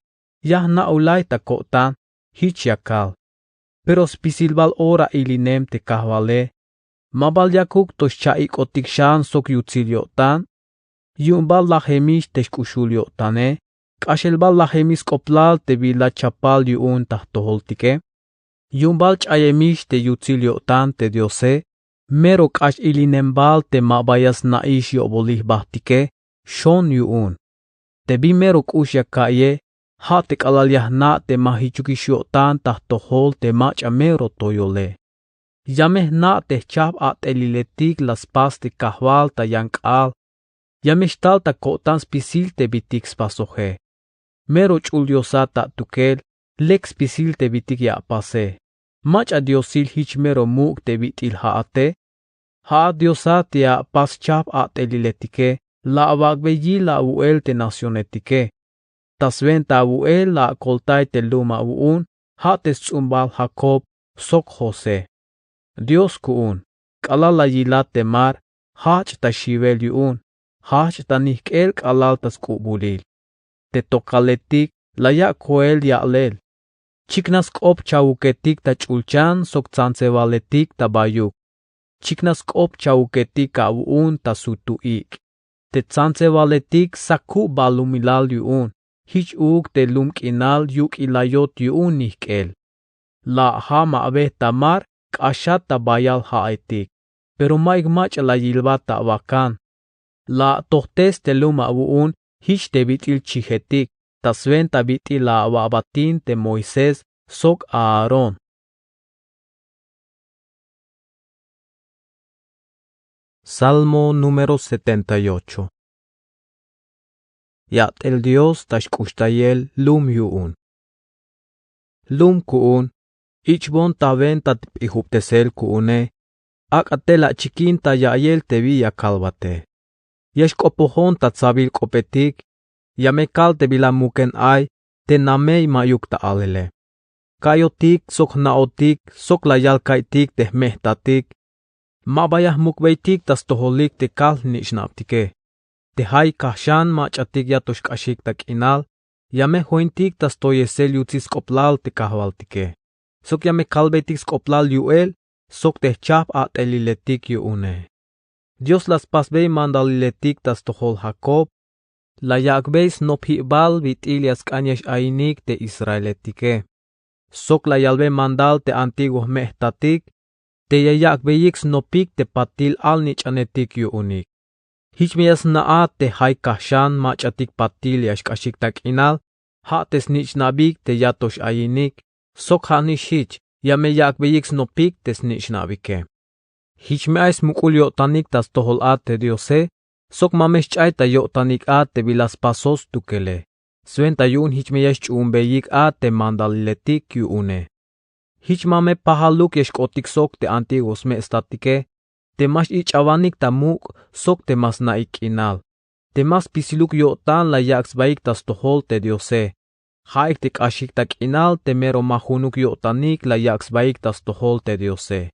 Ya jna' ulay ta ko'tan, jich ya kal. Pero spisil bal ora ilinem te Kajwale, ma bal yakuk to xcha'ik'otik xan sok yutsil yo'tan. Yu'un bal lajemix te xk'uxul yo'tane, k'axel bal lajemix sk'oplal te bila chapal yu'un ta jtojoltike. Yu'un bal ch'ayemix te yutsil yo'tan te Diose, mero k'ax ilinem bal te ma ba ya sna'ix yo'bolil jbajtike, xon yu'un. Te bi mero k'ux ya ka'iye, ja' te k'alal ya jna' te ma jichukix yo'tan ta jtojol te mach'a mero to yole. Ya me jna' te jchajp a'teliletik la spas te Kajwal ta yan k'aal. Ya me xtal ta ko'tan spisil te bitik spasoje. Mero ch'ul Diosat ta atukel, lek spisil te bitik ya apase. Mach'a Diosil jich mero muk' te bit'il ja'ate. Ja'at Diosat ya apas jchajp a'teliletike, la awak'bey yil awu'el te nacionetike. Ta swenta awu'el la akoltay te lum awu'un, ja' te sts'umbal Jacob sok José. Dios ku'un, k'alal la yilat te mar, jajch' ta xiwel yu'un, jajch' ta nijk'el k'alal ta sk'ubulil. Te tokaletik la yak' koel ya'lel. Chiknaj sk'op chawuketik ta ch'ulchan sok tsantsewaletik ta bayuk. Chiknaj sk'op chawuketik awu'un ta sutu ik'. Te tsantsewaletik sakub balumilal yu'un, jich uuk te lum k'inal yuk'ilayot yu'un nijk'el. La ajama'be ta mar k'axat ta bayal ja'etik, pero ma'yuk mach'a la yilbat ta awakan. La atojtes te lum awu'un jich te bit'il chijetik, ta swenta bit'il la awa'batin te Moisés sok Aarón. Salmo número setenta y ocho. Yat'el Dios ta xk'uxtayel lum yu'un. Lum ku'un, ich'bon ta wenta te p'ijubtesel ku'une, ak'a tel achikin ta ya'iyel te bi ya kalbate. Ya xk'opojon ta tsabil k'opetik, ya me kal te bila muken ay te namey ma'yuk ta alele. Ka'yotik sok jna'otik sok la yal ka'iytik te jme'jtatik. Ma ba ya jmukbeytik ta stojolik te kal jnich'nabtike. Te jay kajxan mach'atik ya to xk'axik ta k'inal, ya me jointik ta stoyesel yutsil sk'oplal te kajwaltike. Sok ya me kalbeytik sk'oplal yu'el sok te jchajp a'teliletik yu'une. Dios la spasbey mandaliletik ta stojol Jacob. La yak'bey snop ji'bal bit'il ya sk'an ya x-ayinik te israeletike. Sok la yalbey mandal te antiguo jme'jtatik te ya yak'beyik snopik te patil alnich'anetik yu'unik. Jich me ya sna'at te jay kajxan mach'atik patil ya xk'axik ta k'inal, ja' te snich'nabik te ya to x-ayinik. Sok ja'nix jich, ya me yak'beyik snopik te snich'nabike. Jich me ay smuk'ul yo'tanik ta stojol a te Diose, sok ma me xch'ay ta yo'tanik a te bila spasoj stukele, swenta yu'un jich me ya xch'uunbeyik a te mandaliletik yu'une. Jich ma me pajaluk ya xk'otik sok te antiguo sme' statike, te ma x-ich'awanik ta muk' sok te ma sna'ik k'inal, te ma spisiluk yo'tan la yak' sbaik ta stojol te Diose. Ja'ik te k'axik ta k'inal te mero ma junuk yo'tanik la yak' sbaik ta stojol te Diose.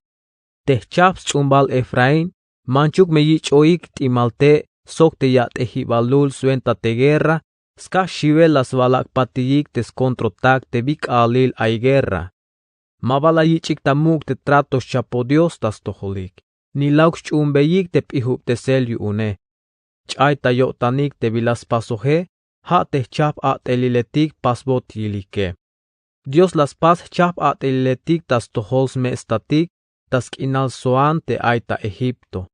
Te jchajp sts'umbal Efraín, manchuk me yich'oik t'imal te' sok te yat'ejibalul swenta te guerra, skaj xiwel la swalak'patiyik te skontrotak te bi k'aalil ay guerra. Ma ba la yich'ik ta muk' te trato xchapo Dios ta stojolik, ni lawk xch'uunbeyik te p'ijubtesel yu'une. Ch'ay ta yo'tanik te bila spasoje, ja' te jchajp a'teliletik pasbot yilike. Dios la spas jchajp a'teliletik ta stojol sme' statik, ta sk'inal Zoán te ay ta Egipto.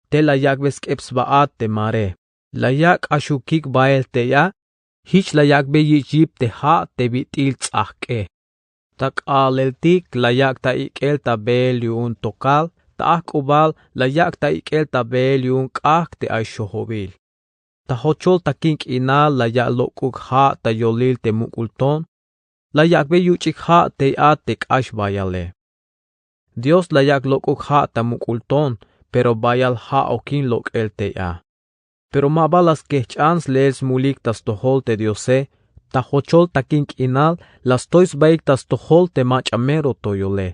Te la yak'be sk'ep sba a te mare, la yak' k'axukik bael tey a, jich la yak'be yich' yip te ja' te bit'il ts'ajk'e. Ta k'aaleltik la yak' ta ik'el ta beel yu'un tokal, ta ajk'ubal la yak' ta ik'el ta beel yu'un k'ajk' te ay xojobil. Ta jochol takin k'inal la yak' lok'uk ja' ta yolil te muk'ul toon, la yak'be yuch'ik ja' tey a te k'ax bayale. Dios la yak' lok'uk ja' ta muk'ul toon, pero bayal ja' okin lok'el tey a. Pero ma ba la skejch'an sleel smulik ta stojol te Diose, ta jochol takin k'inal la stoy sbaik ta stojol te mach'a mero toyole.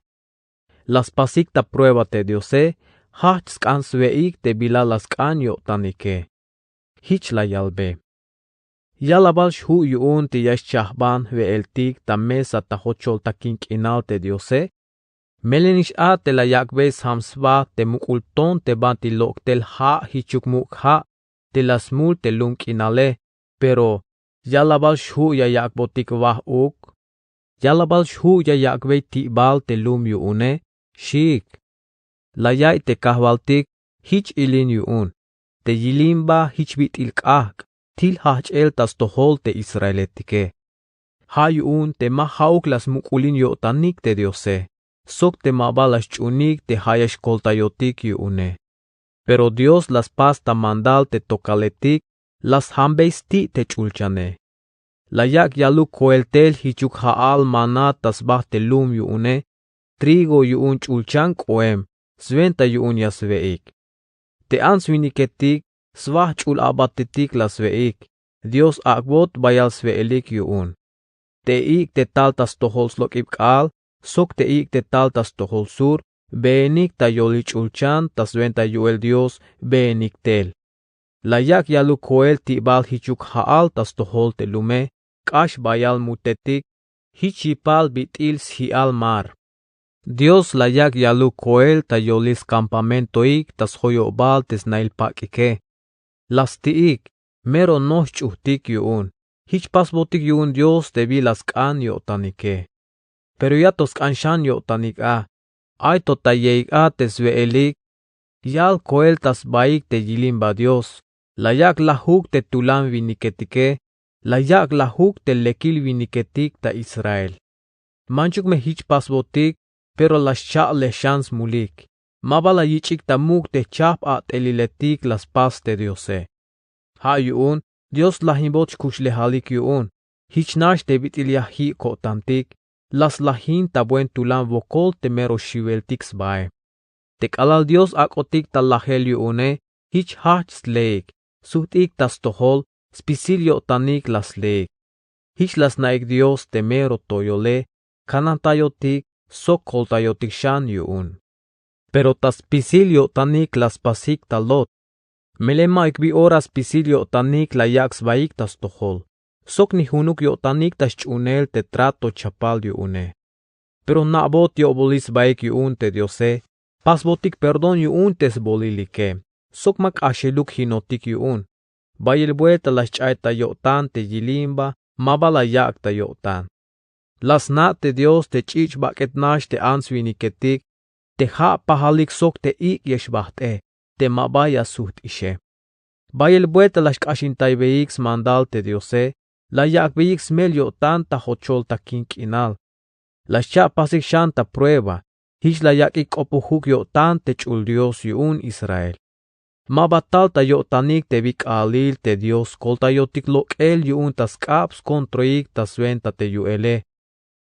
La spasik ta prueba te Diose, jajch' sk'an swe'ik te bila la sk'an yo'tanike. Jich la yalbe: Yalabal xju' yu'un te ya xchajban jwe'eltik ta mesa ta jochol takin k'inal te Diose. Melenix a te la yak'bey sjam sba te muk'ul toon te banti lok' tel ja' jichuk muk' ja' te la smul te lum k'inale, pero ¿yalabal xju' ya yak'botik waj-uk? ¿Yalabal xju' ya yak'bey ti'bal te lum yu'une? Xiik. La yaiy te kajwaltik: Jich ilin yu'un, te yilimba jich bit'il k'ajk', til jajch'el ta stojol te israeletike. Ja' yu'un te ma ja'uk la smuk'ulin yo'tanik te Diose, sok te ma ba la xch'uunik te ja' ya xkoltayotik yu'une. Pero Dios la spas ta mandal te tokaletik, la sjambey sti' te ch'ulchane. La yak' yaluk koel tel jichuk ja'al maná ta sba te lum yu'une, trigo yu'un ch'ulchan k'oem, swenta yu'un ya swe'ik. Te ants winiketik, sba jch'ul abatetik la swe'ik, Dios ak'bot bayal swe'elik yu'un. Te ik' te tal ta stojol slok'ib k'aal, sok te ik' te tal ta stojol sur, beenik ta yolil ch'ulchan ta swenta yu'el Dios beenik tel. La yak' yaluk koel ti'bal jichuk ja'al ta stojol te lume, k'ax bayal mutetik, jich yipal bit'il sji'al mar. Dios la yak' yaluk koel ta yolil skampamentoik ta sjoyobal te snail pak'ike. La sti'ik, mero noj xch'ujtik yu'un, jich pasbotik yu'un Dios te bi la sk'an yo'tanike. Pero ya to sk'an xan yo'tanik a, ay to ta yeik a te swe'elik, yal koel ta sbaik te yilimba Dios, la yak' lajuk te tulan winiketike, la yak' lajuk te lekil winiketik ta Israel. Manchuk me jich pasbotik, pero la xcha'lej xan smulik. Ma ba la yich'ik ta muk' te jchajp a'teliletik la spas te Diose. Ja' yu'un Dios slajinbot xkuxlejalik yu'un, jich nax te bit'il ya ji' ko'tantik, la slajin ta buen tulan wokol te mero xiweltik sbae. Te k'alal Dios ak'otik ta lajel yu'une, jich jajch' sleik, sujt'ik ta stojol, spisil yo'tanik la sleik. Jich la sna'ik Dios te mero toyole, kanantayotik sok koltayotik xan yu'un. Pero ta spisil yo'tanik la spasik ta Lot. Melel mayuk bi ora spisil yo'tanik la yak' sbaik ta stojol, sok ni junuk yo'tanik ta xch'uunel te trato chapal yu'une. Pero jna'bot yo'bolil sbaik yu'un te Diose, pasbotik perdón yu'un te sbolilike, sok ma k'axeluk jinotik yu'un. Bayel buelta la xch'ay ta yo'tan te yilimba, ma ba la yak' ta yo'tan. La sna' te Dios te ch'ich' bak'et nax te ants winiketik, te ja' pajalik sok te ik' ya xbajt'e, te ma ba ya sujt'ixe. Bayel buelta la xk'axintaybeyik smandal te Diose, la yak'beyik smel yo'tan ta jochol takin k'inal. La xcha'pasik xan ta prueba. Jich la yak'ik k'opojuk yo'tan te ch'ul Dios yu'un Israel. Ma ba tal ta yo'tanik te bi k'aalil te Dios skoltayotik lok'el yu'un ta sk'ab skontroik ta swenta te yu'ele.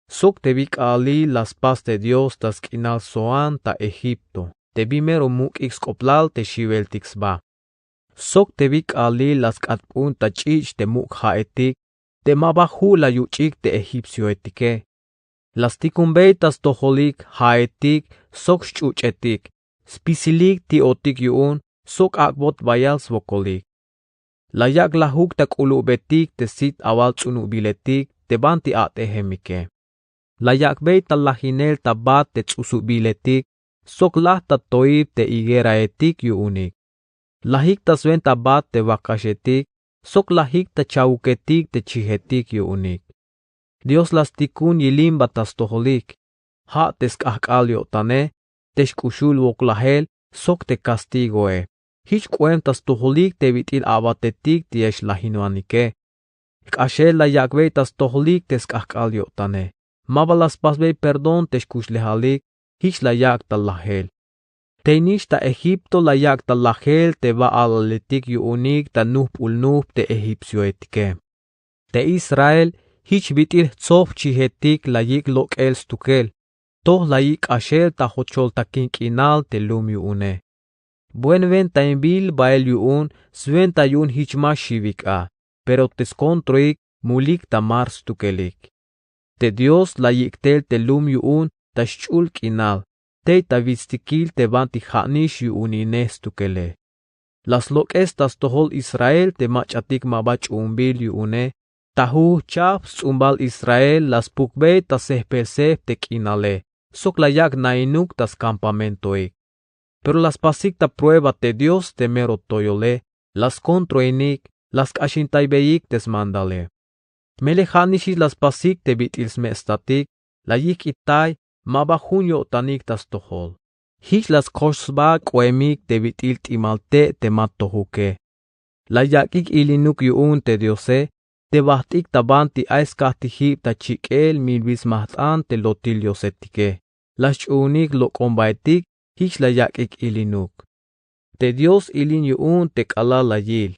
Sok te bi k'aalil la spas te Dios ta sk'inal Zoán ta Egipto, te bi mero muk'ik sk'oplal te xiweltik sba. Sok te bi k'aalil la sk'atp'un ta ch'ich' te muk' ja'etik, te ma ba ju' la yuch'ik te egipcioetike. La stikunbey ta stojolik ja'etik sok xch'uch'etik, spisilik ti'otik yu'un sok ak'bot bayal swokolik. La yak' lajuk ta k'ulubeytik te sit awal ts'unubiletik te banti at'ejemike. La yak'bey ta lajinel ta bat te ts'usubiletik sok laj ta toib te higueraetik yu'unik. Lajik ta swenta bat te wakaxetik sok lajik ta chawuketik te chijetik yu'unik. Dios la stikun yilimba ta stojolik, ja' te sk'ajk'al yo'tane, te xk'uxul woklajel sok te kastigoe. Jich k'oem ta stojolik te bit'il abatetik te ya xlajinwanike. Jk'axel la yak'bey ta stojolik te sk'ajk'al yo'tane. Ma ba la spasbey perdón te xkuxlejalik. Jich la yak' ta lajel. Tey nix ta Egipto la yak' ta lajel te ba alaletik yu'unik ta nujp'ul nujp te egipcioetike. Te Israel jich bit'il jtsoj jchijetik la yik' lok'el stukel, toj la yik' k'axel ta jocholtakin k'inal te lum yu'une. Buen wentainbil bael yu'un swenta yu'un jich ma xiwik a, pero te skontroik mulik ta mar stukelik. Te Dios la yik' tel te lum yu'un ta xch'ul k'inal, tey ta witstikil te banti ja'nix yu'uninej stukele. La slok'es ta stojol Israel te mach'atik ma ba ch'uunbil yu'une. Ta juj chajp sts'umbal Israel la spukbey ta sejpel sejp te k'inale sok la yak' nainuk ta skampamentoik. Pero la spasik ta prueba te Dios te mero toyole, la skontroinik, la sk'axintaybeyik te smandale. Melel ja'nix jich la spasik te bit'il sme' statik, la yijk'itay ma ba jun yo'tanik ta stojol. Jich la sk'ox sba k'oemik te bit'il t'imal te' te ma tojuke. La yak'ik ilinuk yu'un te Diose, te bajt'ik ta banti ay skajtijib ta chik'el mil wismajt'an te lotil diosetike. La xch'uunik lok'ombaetik, jich la yak'ik ilinuk. Te Dios ilin yu'un te k'alal la yil,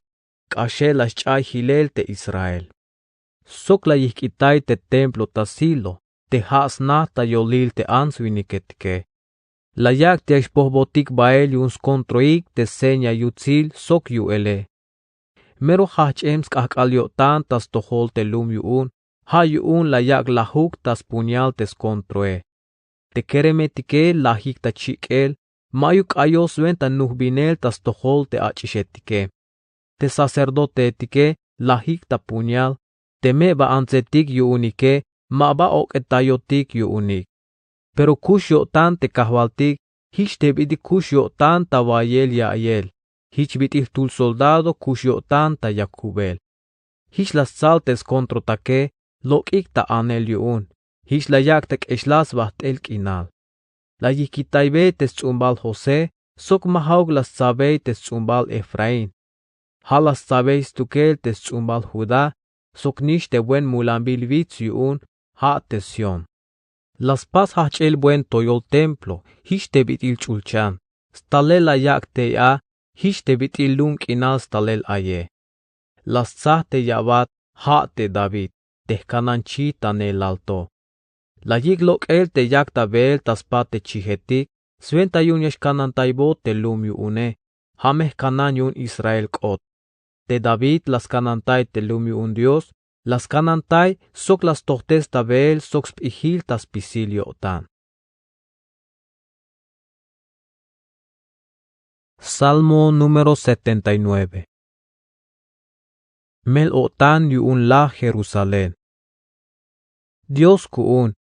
k'axel la xch'ay jilel te Israel. Sok la yijk'itay te templo ta Silo, te ja' sna ta yolil te ants winiketike. La yak' te ya xpojbotik bael yu'un skontroik te seña yutsil sok yu'ele. Mero jajch'em sk'ajk'al yo'tan ta stojol te lum yu'un, ja' yu'un la yak' lajuk ta spuñal te skontroe. Te keremetike lajik ta chik'el, ma'yuk k'ayoj swenta nujbinel ta stojol te ach'ixetike. Te sacerdoteetike lajik ta puñal, teme ba antsetik yu'unike ma ba ok'etayotik yu'unik. Pero kux yo'tan te kajwaltik, jich te bit'il kux yo'tan ta wayel ya'iyel, jich bit'il jtul soldado kux yo'tan ta yakubel. Jich la stsal te skontrotake, lok'ik ta anel yu'un, jich la yak' ta k'exlal sbajt'el k'inal. La yijk'itaybey te sts'umbal José, sok ma ja'uk la stsabey te sts'umbal Efraín. Ja' la stsabey stukel te sts'umbal Judá, sok nix te buen mulanbil wits yu'un, ja' te Sión. La spas jajch'el buen toyol templo, jich te bit'il ch'ulchan. Stalel la yak' tey a, jich te bit'il lum k'inal stalel aye. La stsaj te ya'bat, ja' te David, te jkananchitanelal to. La yik' lok'el te yak' ta beel ta spat te chijetik, swenta yu'un ya xkanantaybot te lum yu'une, ja' me jkanan yu'un Israel k'ot. Te David la skanantay te lum yu'un Dios, la skanantay sok la stojtes ta beel sok sp'ijil ta spisil yo'tan. Salmo número setenta y nueve. Mel-o'tan yu'un laj Jerusalén. Dios ku'un,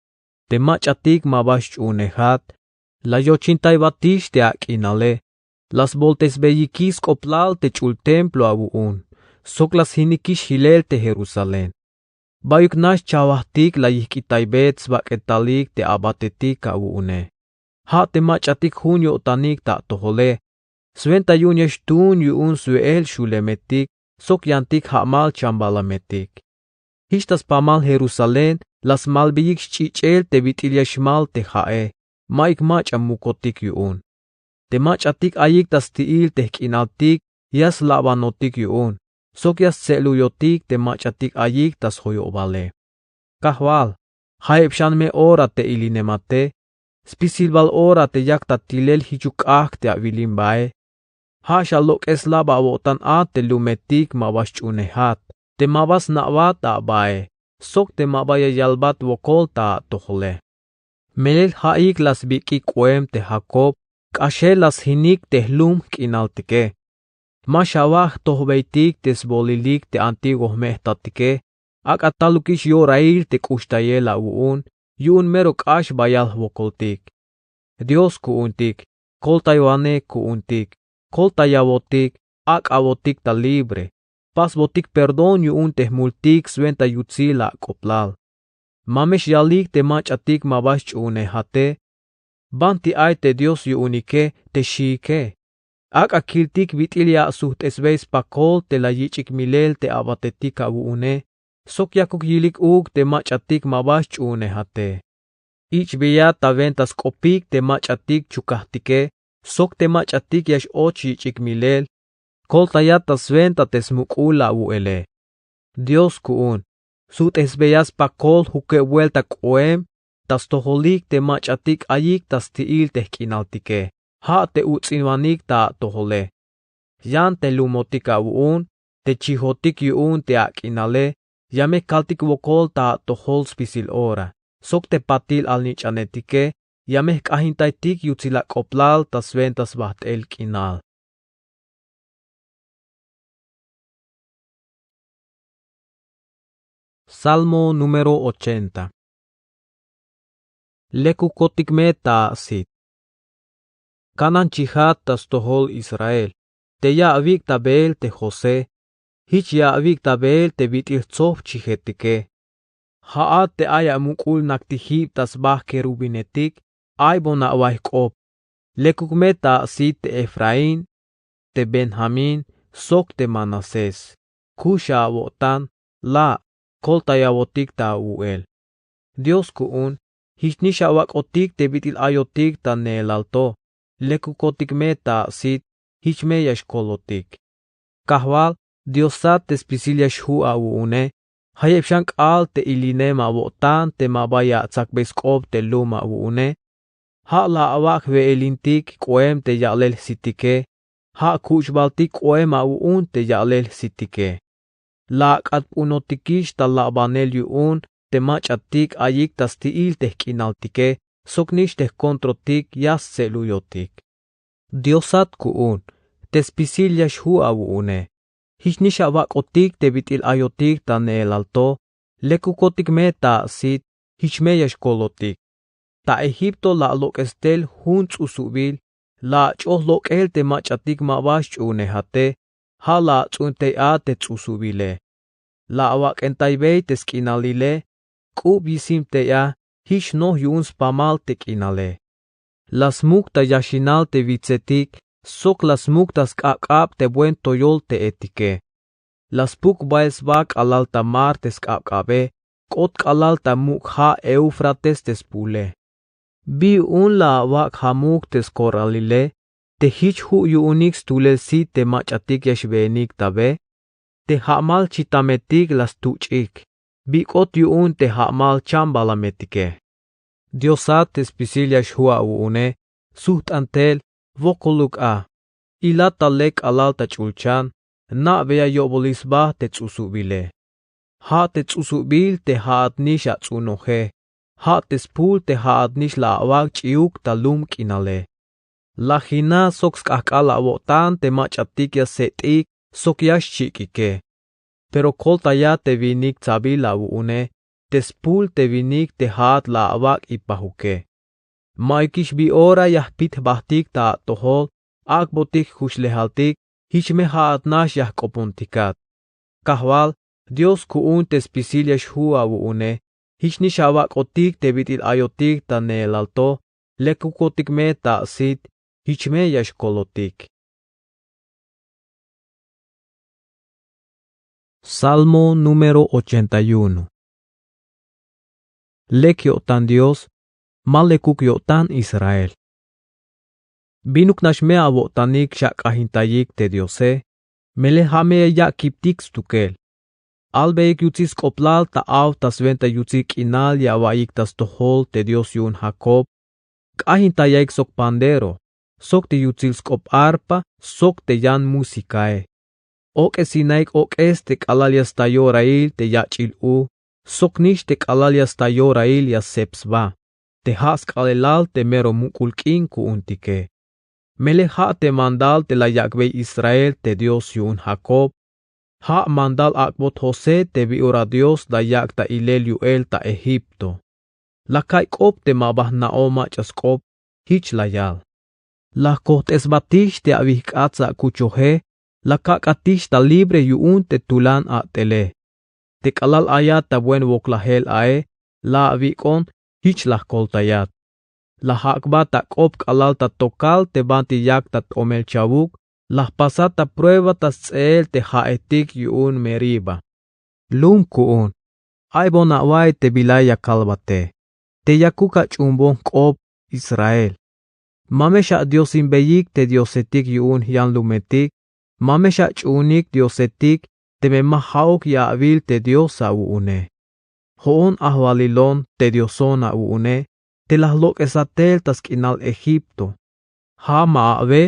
te mach'atik ma ba xch'uunejat, la yochintaybatix te ak'inale, la sboltesbeyikix sk'oplal te ch'ul templo awu'un, sok la sjinikix jilel te Jerusalén. Bayuk nax chajwajtik la yijk'itaybet sbak'etalik te abatetik awu'une. Ja' te mach'atik jun yo'tanik ta atojole. Swenta yu'un ya xtuun yu'un swe'el xulemetik, sok yantik ja'mal chambalametik. Jich ta spamal Jerusalén La smalbeyik sch'ich'el te bit'il ya xmal te ja'e. Mayuk mach'a mukotik yu'un. Te mach'atik ayik ta sti'il te jk'inaltik ya slabanotik yu'un sok ya stse'luyotik te mach'atik ayik ta sjoyobale. Kajwal, jayeb xan me ora te ilinemate, spisil bal ora te yak ta tilel jichuk k'ajk' te awilimbae. Ja' xalok'es lab awo'tan a te lumetik ma ba xch'uunejat, te ma ba sna'bat abae sok te ma ba ya yalbat wokol ta atojole. Melel ja'ik la sbik'ik k'oem te Jakob k'axel la sjinik te jlum jk'inaltike. Ma xawa' jtojbeytik te sbolilik te antiguo jme' jtatike. Ak'a talukix yorail te k'uxtayel awu'un yu'un mero k'ax bayal jwokoltik. Dios ku'untik, koltaywanej ku'untik, koltayawotik, ak'awotik ta libre, pasbotik perdón yu'un te jmultik swenta yutsil ak'oplal. Ma me xyalik te mach'atik ma ba xch'uunejate. Banti ay te Dios yu'unike te xiike. Ak'a kiltik bit'il ya asujt'esbey spakol te la yich'ik milel te abatetik awu'une sok yakuk yilik uuk te mach'atik ma ba xch'uunejate. Ich'beya ta wenta sk'opik te mach'atik chukajtike sok te mach'atik ya x-och yich'ik milel. Koltaya ta swenta te smuk'ul awu'ele. Dios ku'un sujt'esbeya spakol jukeb buelta k'oem ta stojolik te mach'atik ayik ta sti'il te jk'inaltike. Ja' te uts'inwanik ta atojole. Yan te lumotik awu'un te chijotik yu'un te ak'inale, ya me kaltik wokol ta atojol spisil ora sok te patil alnich'anetike ya me jk'ajintaytik yutsil ak'oplal ta swenta sbajt'el k'inal. Salmo número ochenta. Lekukotik me ta asit. Kananchijat ta stojol Israel te ya awik' ta beel te José. Jich ya awik' ta beel te bit'il jtsoj jchijetike. Ja'at te ay amuk'ul naktijib ta sba querubinetik aybon awa'iy jk'op. Lekuk me ta asit te Efraín, te Benjamín sok te Manasés. Kux awo'tan, la' koltayawotik ta awu'el. Dios ku'un jich nix awak'otik te bit'il ayotik ta neelal to. Lekukotik me ta asit jich me ya xkolotik. Kajwal Diosat te spisil ya xju' awu'une, jayeb xan k'aal te ilinem awo'tan te ma ba ya atsakbey sk'op te lum awu'une. Ja' la awak' jwe'elintik k'oem te ya'lel jsitike. Ja' kuch'baltik k'oem awu'un te ya'lel jsitike. La ak'atp'unotikix ta labanel yu'un te mach'atik ayik ta sti'il te jk'inaltike sok nix te jkontrotik ya stse'luyotik. Diosat ku'un te spisil ya xju' awu'une, jich nix awak'otik te bit'il ayotik ta neelal to. Lekukotik me ta asit jich me ya xkolotik. Ta Egipto la alok'es tel jun ts'usubil. La ach'oj lok'el te mach'atik ma ba xch'uunejate. Ja' la ats'uuntay a te ts'usubile. La awak'entaybey te sk'inalile. K'ub yisimtey a jich noj yu'un spamal te k'inale. La smuk ta yaxinal te witsetik sok la smuk ta sk'abk'ab te buen toyol te etike. La spuk bael sba k'alal ta mar te sk'abk'abe, k'ot k'alal ta muk' ja' Éufrates te spule. Bi yu'un la awak' jamuk te skorralile te jich ju' yu'unik stulel sit te mach'atik ya xbeenik ta be. Te ja'mal chitametik la stuch'ik. Bi k'ot yu'un te ja'mal chambalametike. Diosat te spisil ya xju' awu'une, sujt'an tel, wokoluk a. Ilat ta lek k'alal ta ch'ulchan, na'beya yo'bolil sba te ts'usubile. Ja' te ts'usubil te ja'at nix ats'uunoje. Ja' te spul te ja'at nix la awak' ch'iuk ta lum k'inale. Lajina sok sk'ajk'al awo'tan te mach'atik ya set'ik sok ya xchik'ike. Pero koltaya te winik tsabil awu'une, te spul te winik te ja'at la awak' ipajuke. Mayukix bi ora ya jpit jbajtik ta atojol, ak'botik jkuxlejaltik, jich me ja'at nax ya jk'opontikat. Kajwal Dios ku'un te spisil ya xju' awu'une, jich nix awak'otik te bit'il ayotik ta neelal to. Lekukotik me ta asit jich me ya xkolotik. Salmo número ochenta y uno. lek yo'tan Dios, ma lekuk yo'tan Israel. Binuk nax me awo'tanik xak'ajintayik te Diose, melel ja' me ya yak' kiptik stukel. Albeyik yutsil sk'oplal ta aw ta swenta yutsil k'inal ya awa'iyik ta stojol te Dios yu'un Jacob. K'ajintayaik sok pandero, sok te yutsil sk'op arpa, sok te yan músicae. Ok'esinaik ok'es te k'alal ya sta yorail te yach'il u, sok nix te k'alal ya sta yorail ya sep sba, te ja' sk'aalelal te mero muk'ul k'in ku'untike. Melel ja' te mandal te la yak'bey Israel te Dios yu'un Jacob. Ja' mandal ak'bot José te bi ora Dios la yak' ta ilel yu'el ta Egipto. La ka'iy k'op te ma ba jna'oj mach'a sk'op, jich la yal: La jkojt'esbatix te awijk'atsa akuchoje, la kak'atix ta libre yu'un te tulan at'ele. Te k'alal ayat ta buen woklajel ae, la awik'on, jich la jkoltayat. La jak'bat ta k'op k'alal ta tokal te banti yak ta t'omel chawuk, la jpasat ta prueba ta sts'eel te ja'etik yu'un Meriba. Lum ku'un, aybon awa'iy te bila ya kalbate, te yakuk ach'uunbon jk'op, Israel. Ma me xadiosinbeyik te diosetik yu'un jyanlumetik, ma me xach'uunik diosetik, teme ma ja'uk ya awil te Dios awu'une. Jo'on ajwalilon te Dioson awu'une, te la jlok'esatel ta sk'inal Egipto. Ja' ma awe,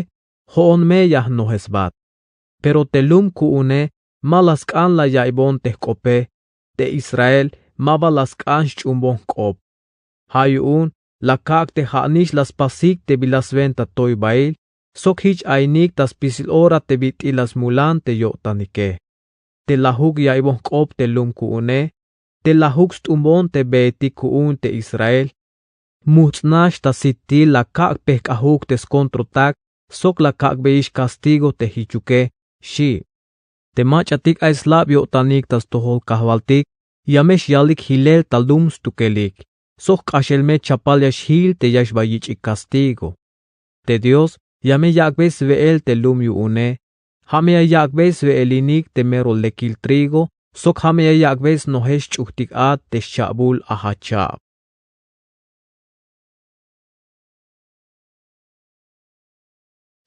jo'on me ya jnojesbat. Pero te lum ku'une ma la sk'an la yaiybon te jk'ope, te Israel ma ba la sk'an xch'uunbon jk'op. Ja' yu'un la kak' te ja'nix la spasik te bila swenta toybail, sok jich ainik ta spisil ora te bit'il la smulan te yo'tanike. Te lajuk yaiybon jk'op te lum ku'une, te lajuk st'uunbon te beetik ku'un te Israel. Mujts' nax ta sitil la kak' pejk'ajuk te skontrotak, sok la kak'beyix castigo te jichuke, xi'. Te mach'atik ay slab yo'tanik ta stojol kajwaltik, ya me xyalik jilel ta lum stukelik, sok jk'axel me chapal ya xjil te ya xba yich'ik castigo. Te Dios ya me yak'bey swe'el te lum yu'une, ja' me ya yak'bey swe'elinik te mero lekil trigo, sok ja' me ya yak'bey snojel xch'ujtik at te xcha'bul ajachab.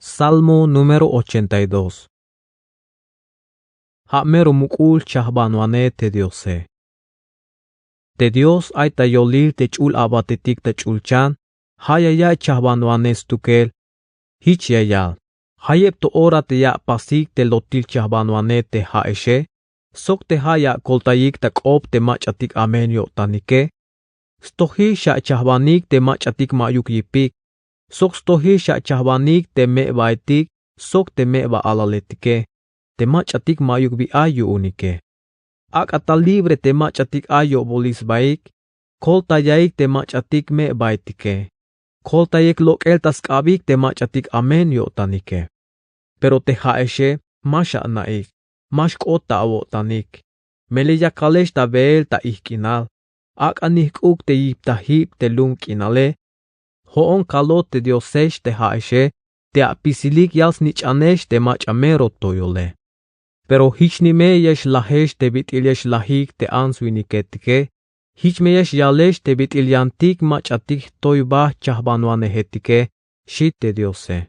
Salmo número ochenta y dos. Ja' mero muk'ul chajbanwanej te Diose. Te Dios ay ta yolil te ch'ul abatetik ta ch'ulchan, ja' ya yaiy chajbanwanej stukel. Jich ya yal: Jayeb to ora te ya apasik te lotil chajbanwanej te ja'exe, sok te ja' ya akoltayik ta k'op te mach'atik amen yo'tanike, stojix xachajbanik te mach'atik ma'yuk yipik, sok stojix xachajbanik te me'baetik sok te me'ba alaletike, te mach'atik ma'yuk bi ay yu'unike. Ak'a ta libre te mach'atik ay yo'bolil sbaik, koltayaik te mach'atik me'baetike, koltayaik lok'el ta sk'abik te mach'atik amen yo'tanike. Pero te ja'exe ma xana'ik, ma xk'ot ta awo'tanik. Melel ya kalex ta beel ta ijk'inal, ak'a nijk'uk te yiptajib te lum k'inale. Jo'on kalot te Diosex te ja'exe, te apisilik yal snich'anex te mach'a mero toyole. Pero jich ni me ya xlajex te bit'il ya xlajik te ants winiketike, jich me ya xyalex te bit'il yantik mach'atik jtoyba jchajbanwanejetike, xi te Diose.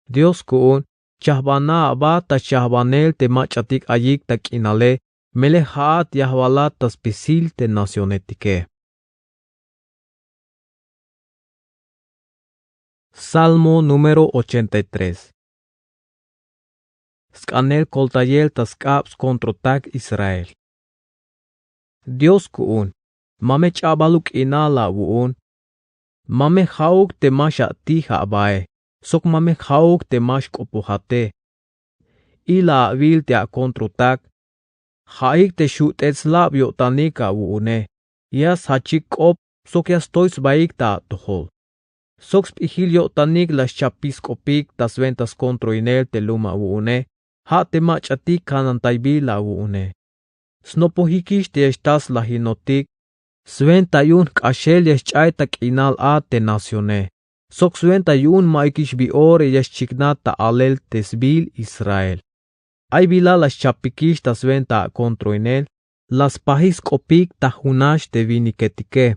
Dios ku'un, chajbana aba ta xchajbanel te mach'atik ayik ta k'inale, melel ja'at ya jwalat ta spisil te nacionetike. Salmo número ochenta y tres. Sk'anel koltayel ta sk'ab skontrotak Israel. Dios ku'un, ma me ch'abaluk k'inal awu'un, ma me ja'uk te ma xatij abae, sok ma me ja'uk te ma xk'opojate. Ila awil te akontrotak, ja'ik te xut'et slab yo'tanik awu'une, ya sjachik k'op sok ya stoy sbaik ta atojol. Sok sp'ijil yo'tanik la xchapik sk'opik ta swenta skontroinel te lum awu'une, ja' te mach'atik kanantaybil awu'une. Snopojikix te ya xtal slajinotik, swenta yu'un jk'axel ya xch'ay ta k'inal a te nacione, sok swenta yu'un ma'yukix bi ora ya xchiknaj ta alel te sbiil Israel. Ay bila la xchapikix ta swenta akontroinel, la spajik sk'opik ta junax te winiketike.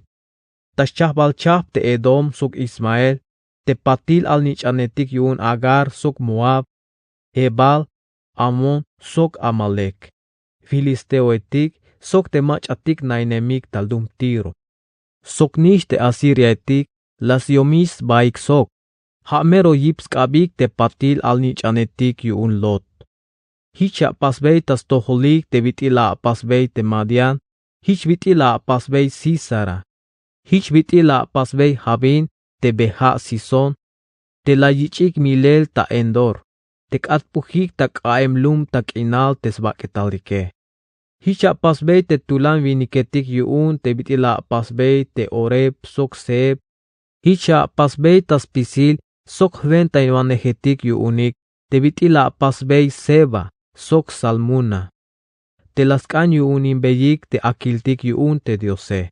ta xchajbal chajp te Edom sok Ismael, te patil alnich'anetik yu'un Agar sok Moab, Ebal, Amón sok Amalek, filisteoetik sok te mach'atik nainemik ta lum Tiro, soknix te asiriaetik, la syomix sbaik sok. Ja' mero yip sk'abik te patil alnich'anetik yu'un Lot. Jich ya apasbey ta stojolik te bit'il la apasbey te Madián, jich bit'il la apasbey Sísara, jich bit'il la apasbey Javín te be ja' Cisón, te la yich'ik milel ta Endor, te k'atp'ujik ta k'a'em lum ta k'inal te sbak'etalike. Jich ya apasbey te tulan winiketik yu'un te bit'il la apasbey te Oreb sok Zeeb. Jich ya apasbey ta spisil sok jwentainwanejetik yu'unik te bit'il la apasbey Seba sok Salmuna, te la sk'an yu'uninbeyik te akiltik yu'un te Diose.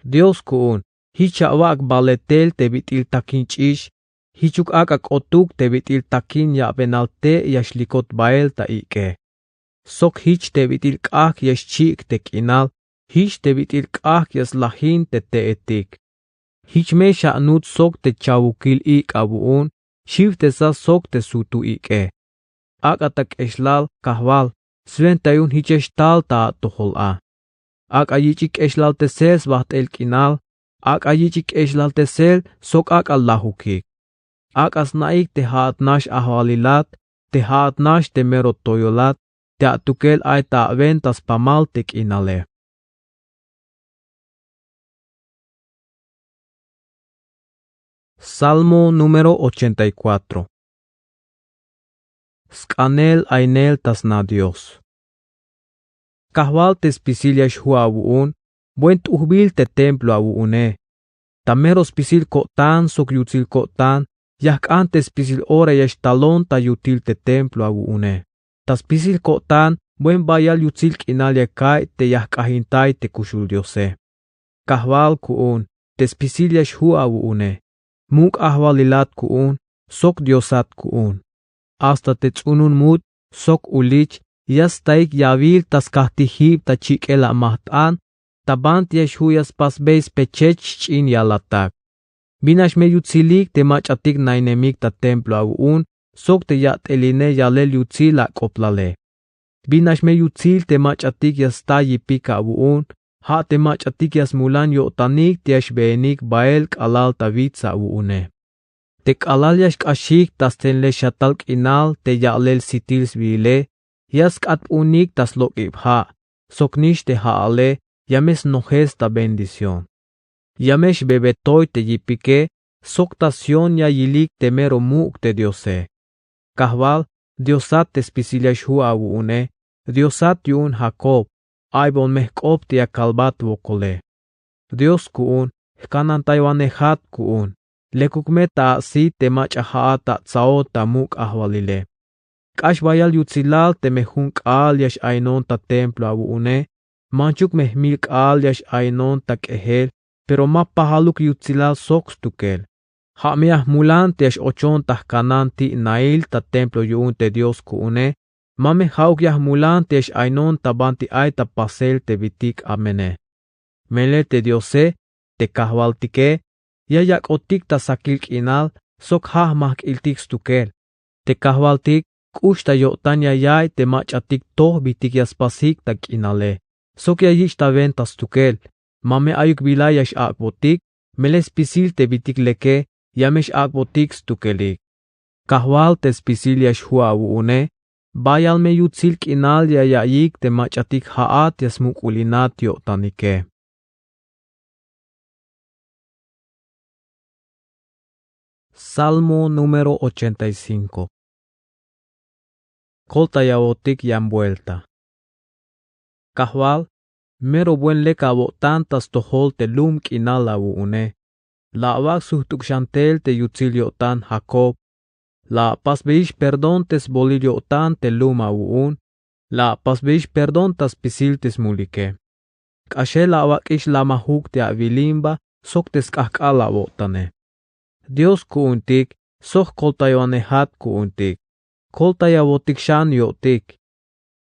Dios ku'un, jich ya awak' baletel te bit'il takin ch'ix, jichuk ak'a k'otuk te bit'il takin yabenal te' ya xlikot bael ta ik'e. Sok jich te bit'il k'ajk' ya xchik' te k'inal, jich te bit'il k'ajk' ya slajin te te'etik. Jich me xanut sok te chawukil ik' awu'un, xiwtesa sok te sutu ik'e. Ak'a ta k'exlal, Kajwal, swentayon jichex tal ta atojol a. Ak'a yich'ik k'exlaltesel sbajt'el k'inal, ak'a yich'ik k'exlaltesel sok ak'a lajukik. Ak'a sna'ik te ja'at nax ajwalilat, te ja'at nax te mero toyolat, te atukel ay ta awen ta spamal te k'inale. Salmo número ochenta y cuatro. Sk'anel aynel ta sna Dios. Kajwal, te spisil ya xju' awu'un, buen t'ujbil te templo awu'une. Ta mero spisil ko'tan sok yutsil ko'tan, ya jk'an te spisil ora ya xtalon ta yutil te templo awu'une. Ta spisil ko'tan buen bayal yutsil k'inal ya ka'iy te ya jk'ajintay te kuxul Diose. Kajwal ku'un, te spisil ya xju' awu'une, muk' ajwalilat ku'un, sok Diosat ku'un. Hasta te ts'unun mut' sok ulich ya staik yawil ta skajtijib ta chik'el amajt'an, ta banti ya xju' ya spasbey spechech xch'in yalatak. Bin nax me yutsilik te mach'atik nainemik ta templo awu'un sok te yat'eline yalel yutsil ak'oplale. Bin nax me yutsil te mach'atik ya sta yipik awu'un, ja' te mach'atik ya smulan yo'tanik te ya xbeenik bael k'alal ta wits awu'une. Te k'alal ya xk'axik ta stenlej xatal k'inal te ya'lel sitil sbiile, ya sk'atp'unik ta slok'ib ja', soknix te ja'ale ya me snojes ta bendición. Ya me xbebetoy te yipike, sok ta Sión ya yilik te mero muk' te Diose. Kajwal, Diosat te spisil ya xju' awu'une, Diosat yu'un Jacob, aybon me jk'op te ya kalbat wokole. Dios ku'un, jkanantaywanejat ku'un, lekuk me ta asit te mach'a ja'at ta atsa'ot ta muk' ajwalile. K'ax bayal yutsilal teme jun k'aal ya x-ainon ta templo awu'une, manchuk me jmil k'aal ya x-ainon ta k'ejel, pero ma pajaluk yutsilal sok stukel. Ja' me ya jmulan te ya x-ochon ta jkanan ti'nail ta templo yu'un te Dios ku'une, ma me ja'uk ya jmulan te ya x-ainon ta banti ay ta pasel te bitik amene. Melel te Diose, te Kajwaltike, ya yak'otik ta sakil k'inal sok ja' jmajk'iltik stukel. Te Kajwaltik k'ux ta yo'tan ya ya'iy te mach'atik toj bijtik ya spasik ta k'inale, sok ya yich' ta wenta stukel. Ma me ayuk bila ya x-ak'botik, melel spisil te bitik leke ya me x-ak'botik stukelik. Kajwal, te spisil ya xju' awu'une, bayal me yutsil k'inal ya ya'iyik te mach'atik ja'at ya smuk'ulinat yo'tanike. Salmo número ochenta y cinco. Koltayawotik yan vuelta. Kajwal, mero buen lek awo'tan ta stojol te lum k'inal awu'une. La awak' sujt'uk xan tel te yutsil yo'tan Jacob. La apasbeyix perdón te sbolil yo'tan te lum awu'un. La apasbeyix perdón ta spisil te smulike. K'axel la awak'ix lamajuk te awilimba sok te sk'ajk'al awo'tane. Dios ku'untik sok jkoltaywanejat ku'untik. Koltayawotik xan yo'tik.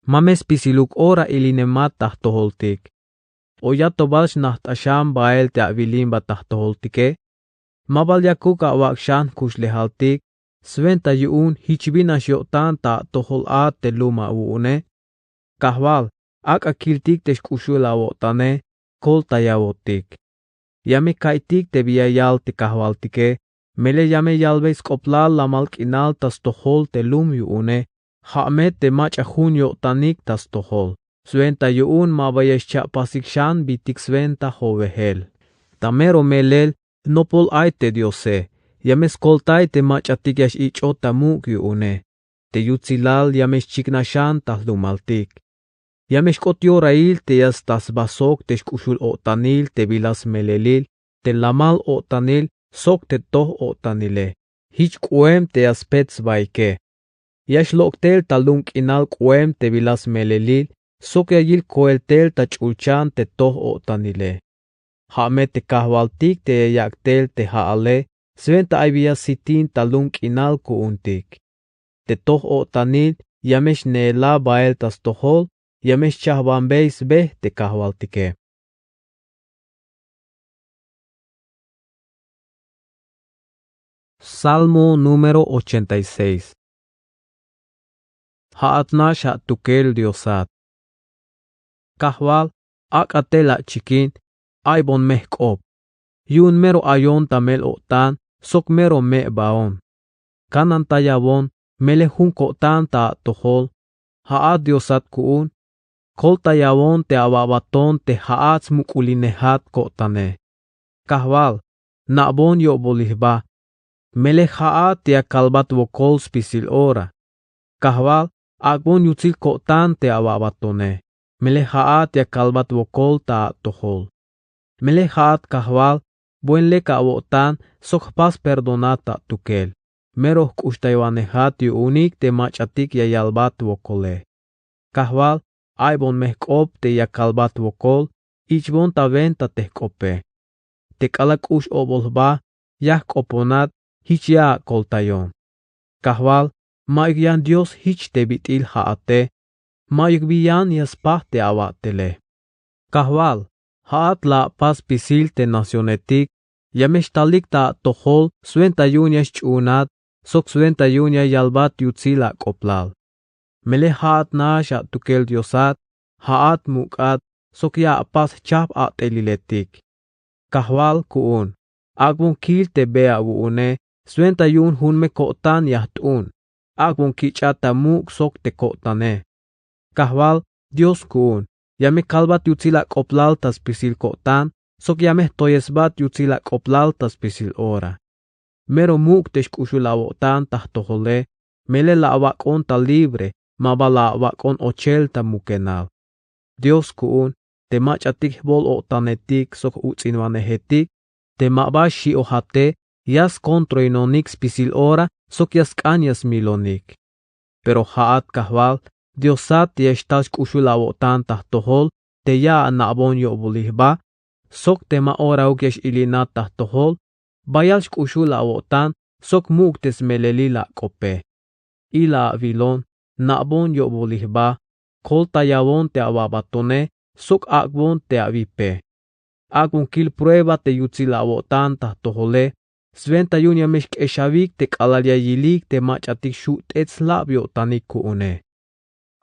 Ma me spisiluk ora ilinemat ta jtojoltik. o yatobal xnajt'axan bael te awilimba ta jtojoltike. Ma bal yakuk awak' xan jkuxlejaltik swenta yu'un jich bin nax yo'tan ta atojol a te lum awu'une. Kajwal, ak'a kiltik te xk'uxul awo'tane, koltayawotik. Ya me ka'iytik te bi ya yal te kajwaltike. Melel ya me yalbey sk'oplal lamal k'inal ta stojol te lum yu'une. Ja' me te mach'a jun yo'tanik ta stojol. Swenta yu'un ma ba ya xcha'pasik xan bitik swenta jowejel. Ta mero melel jnopol ay te Diose. Ya me skoltay te mach'atik ya x-ich'ot ta muk' yu'une. Te yutsilal ya me xchiknaj xan ta jlumaltik. Ya me xk'ot yorail te ya sta sba sok te xk'uxul o'tanil te bila smelelil te lamal o'tanil sok te toj o'tanile. Jich k'oem te ya spet sbaike. Ya xlok' tel ta lum k'inal k'oem te bila smelelil sok ya yil koel tel ta ch'ulchan te toj o'tanile. Ja' me te kajwaltik te ya yak' tel te ja'ale swenta ay bi ya sitin ta lum k'inal ku'untik. Te toj o'tanil ya me xneela bael ta stojol. Ya me xchajbanbey sbe te kajwaltike. Salmo número ochenta y seis. Ja'at nax ja' tukel Diosat. Kajwal, ak'a tel achikin, aybon me jk'op. Yu'un mero ayon ta mel-o'tan sok mero me'baon. Kanantayawon melel jun ko'tan ta atojol. Ja'at Diosat ku'un, koltayawon te awa'baton te ja'at smuk'ulinejat ko'tane. Kajwal, na'bon yo'bol jba. Melel ja'at ya kalbat wokol spisil ora. Kajwal, ak'bon yutsil ko'tan te awa'batone. Melel ja'at ya kalbat wokol ta atojol. Melel ja'at kajwal, buen lek awo'tan sok jpas perdonat ta atukel. Mero jk'uxtaywanejat yu'unik te mach'atik ya yalbat wokole. Kajwal, aybon me jk'op te ya kalbat wokol, ich'bon ta wenta te jk'ope. Te k'alal k'ux o'bol jba, ya jk'oponat, jich ya akoltayon. Kajwal, ma'yuk yan Dios jich te bit'il ja'ate, ma'yuk bi yan ya spaj te awa'tele. Kajwal, ja'at la apas spisil te nacionetik, ya me xtalik ta atojol swenta yu'un ya xch'uunat sok swenta yu'un ya yalbat yutsil ak'oblal. Melel ja'at nax ja' tukel Diosat, ja'at muk'at sok ya apas jchajp a'teliletik. Kajwal ku'un, ak'bon kil te be awu'une swenta yu'un jun me ko'tan ya jt'un. Ak'bon kich'at ta muk' sok te ko'tane. Kajwal, Dios ku'un, ya me kalbat yutsil ak'oblal ta spisil ko'tan sok ya me jtoyesbat yutsil ak'oblal ta spisil ora. Mero muk' te xk'uxul awo'tan ta jtojole, melel la awak'on ta libre, ma ba la awak'on ochel ta mukenal. Dios ku'un, te mach'atik jbol-o'tanetik sok uts'inwanejetik, te ma ba xi'ojate, ya skontroinonik spisil ora sok ya sk'an ya smilonik. Pero ja'at kajwal, Diosat te ya xtal xk'uxul awo'tan ta jtojol, te ya ana'bon yo'bol jba, sok te ma orauk ya x-ilinat ta jtojol, bayal xk'uxul awo'tan sok muk' te smelelil ak'ope. Ila awilon, na'bon yo'bol jba, koltayawon te awa'batone sok ak'bon te awipe. Ak'bon kil prueba te yutsil awo'tan ta jtojole, swenta yu'un ya me xk'exawik te k'alal ya yilik te mach'atik xju' t'et slab yo'tanik ku'une.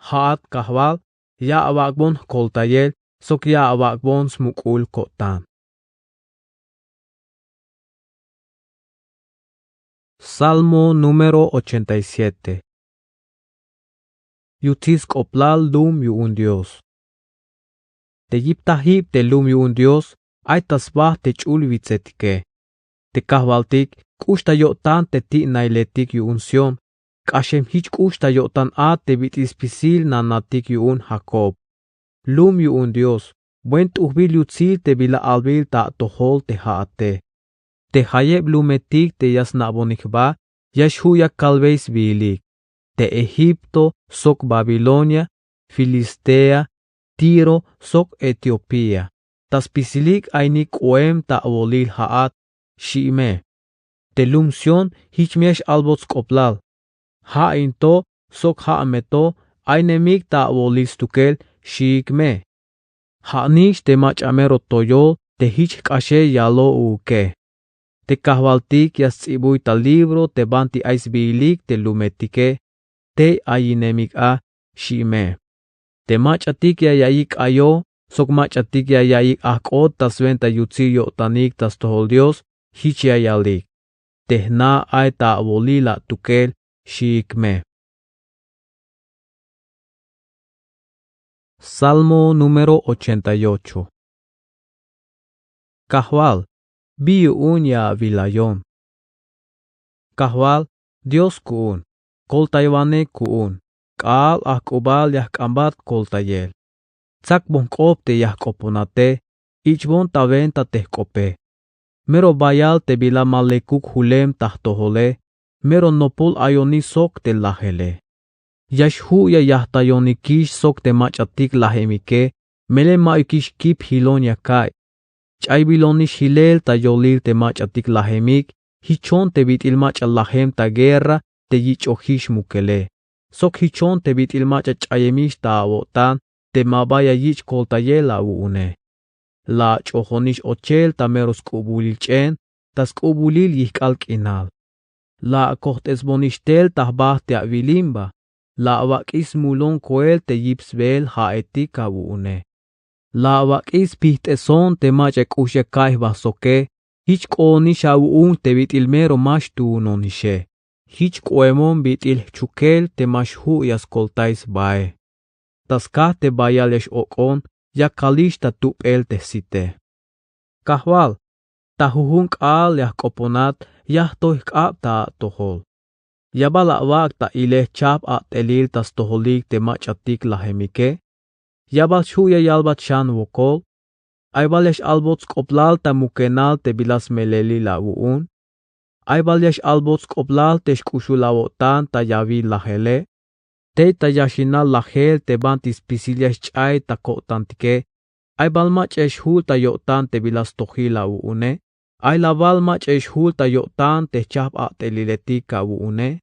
Ja'at kajwal, ya awak'bon jkoltayel sok ya awak'bon smuk'ul ko'tan. Salmo número ochenta y siete. Yutsil sk'oblal lum yu'un Dios. Te yiptajib te lum yu'un Dios ay ta sba te ch'ul witsetike. Te kajwaltik k'ux ta yo'tan te ti'nailetik yu'un Sión, k'axem jich k'ux ta yo'tan a te bit'il spisil nanatik yu'un Jacob. Lum yu'un Dios, buen t'ujbil yutsil te bila albil ta atojol te ja'ate. Te jayeb lumetik te ya sna'bonik jba, ya xju' ya kalbey sbiilik. Te Egipto sok Babilonia, Filistea, Tiro sok Etiopía. Ta spisilik aynik k'oem ta awolil ja'at, xi' me. Te lum Sión jich me ya x-albot sk'oblal. Ja' in to sok ja' me to aynemik ta awolil stukel, xiik me. Ja' nix te mach'a mero toyol te jich jk'axel yaloj u'uke. Te kajwaltik ya sts'ibuy ta libro te banti ay sbiilik te lumetike, tey ayinemik a, xi' me. Te mach'atik ya ya'iyik k'ayoj sok mach'atik ya ya'iyik ajk'ot ta swenta yutsil yo'tanik ta stojol Dios, jich ya yalik: Te jna ay ta awolil atukel, xiik me. Salmo número ochenta y ocho. Kajwal, bi yu'un ya awilayon. Kajwal, Dios ku'un, koltaywanej ku'un, k'a'al ajk'ubal ya jk'anbat koltayel. Tsakbon jk'op te ya jk'oponate, ich'bon ta wenta te jk'ope. Mero bayal te bila ma lekuk julem ta jtojole, mero nopol ayoni sok te lajele. Ya xju' ya yajtayonikix sok te mach'atik lajemike, melel ma'yukix kip jilon ya ka'iy. Ch'aybilonix jilel ta yolil te mach'atik lajemik, jichon te bit'il mach'a lajem ta guerra te yich'ojix mukele. Sok jichon te bit'il mach'a ch'ayemix ta awo'tan te ma ba ya yich' koltayel awu'une. La ach'ojonix ochel ta mero sk'ubulil ch'en, ta sk'ubulil yijk'al k'inal. La akojt'esbonix tel ta jba te awilimba, la awak'iy smulon koel te yip sbeel ja'etik awu'une. La awak'iy spijt'eson te mach'a k'ux ya ka'iy jba soke, jich k'oonix awu'un te bit'il mero ma xtuunonixe. Jich k'oemon bit'il jchukel te ma xju' ya skoltay sbae. Ta skaj te bayal ya x-ok'on, ya kalix ta tup'el te jsite. Kajwal, ta jujun k'aal ya jk'oponat, ya jtoj jk'ab ta atojol. Ya bal awak' ta ilel chajp a'telil ta stojolik te mach'atik lajemike? Ya bal xju' ya yalbat xan wokol? Ay bal ya x-albot sk'oplal ta mukenal te bila smelelil awu'un? Ay bal ya x-albot sk'oplal te xk'uxul awo'tan ta yawil lajele? Tey ta yaxinal lajel te banti spisil ya xch'ay ta ko'tantike, ay bal mach'a ya xjul ta yo'tan te bila stojil awu'une? Ay la bal mach'a ya xjul ta yo'tan te jchajp a'teliletik awu'une?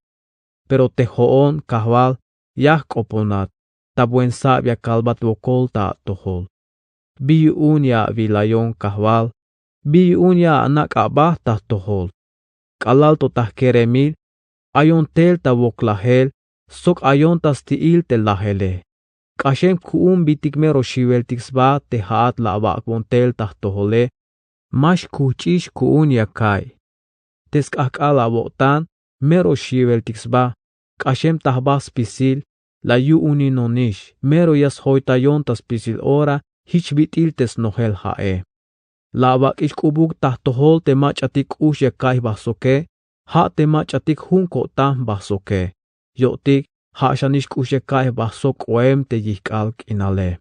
Pero te jo'on, kajwal, ya jk'oponat, ta buen sab ya kalbat wokol ta atojol. Bi yu'un ya awilayon, kajwal, bi yu'un ya anak' aba ta jtojol. K'alal to ta jkeremil, ayon tel ta woklajel, sok ayon ta sti'il te lajele. K'axem ku'un bintik mero xiweltik sba te ja'at la awak'bon tel ta jtojole, ma xkujch'ix ku'un ya ka'iy. Te sk'ajk'al awo'tan, mero xiweltik sba, k'axem ta jba spisil, la yu'uninonix, mero ya sjoytayon ta spisil ora, jich bit'il te snojel ja'e. La awak'ix k'ubuk ta jtojol te mach'atik k'ux ya ka'iy jba soke, ja' te mach'atik jun ko'tan jba soke. Yo'tik, ja' xanix k'ux ya ka'iy jba sok k'oem te yijk'al k'inale.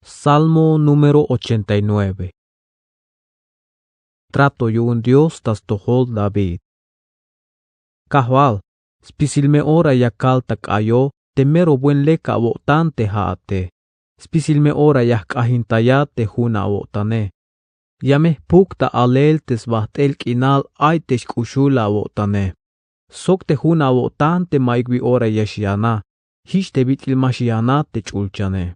Salmo número ochenta y nueve. Trato yu'un Dios ta stojol David. Kajwal, spisil me ora ya kal ta k'ayoj te mero buen lek awo'tan te ja'ate. Spisil me ora ya jk'ajintayat te jun awo'tane. Ya me jpuk ta alel te sbajt'el k'inal ay te xk'uxul awo'tane. Sok te jun awo'tan te ma'yuk bi ora ya xyanaj, jich te bit'il ma xyanaj te ch'ulchane.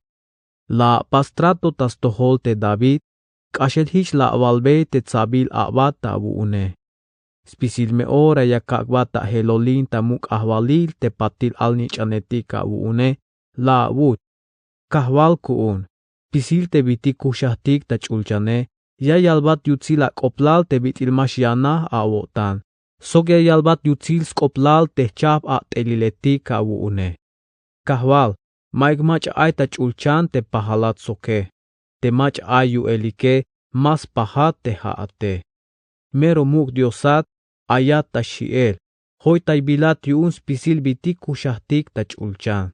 La apas trato ta stojol te David, k'axel jich la awalbey te tsabil a'bat ta awu'une. Spisil me ora ya kak'bat ta ajelolin ta muk' ajwalil te patil alnich'anetik awu'une, la awuch: Kajwal ku'un, spisil te bit'il kuxajtik ta ch'ulchane, ya yalbat yutsil ak'oblal te bit'il ma xyanaj awo'tan, sok ya yalbat yutsil sk'oblal te jchajp a't'eliletik awu'une. Kajwal, ma'yuk mach'a ay ta ch'ulchan te pajalat soke, te mach'a ay yu'elike ma spajat te ja'ate. Mero muk' Diosat, ayat ta xi'el, joytaybilat yu'un spisil bintik kuxajtik ta ch'ulchan.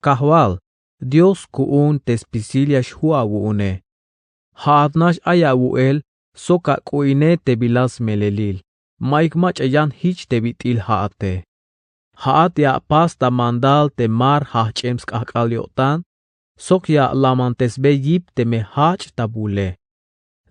Kajwal, Dios ku'un te spisil ya xju' awu'une. Ja'at nax ay awu'el sok ak'u'ine te bila smelelil, ma'yuk mach'a yan jich te bit'il ja'ate. Ja'at ya apas ta mandal te mar jajch'em sk'ajk'al yo'tan, sok ya alamantesbey yip teme jajch' ta bule.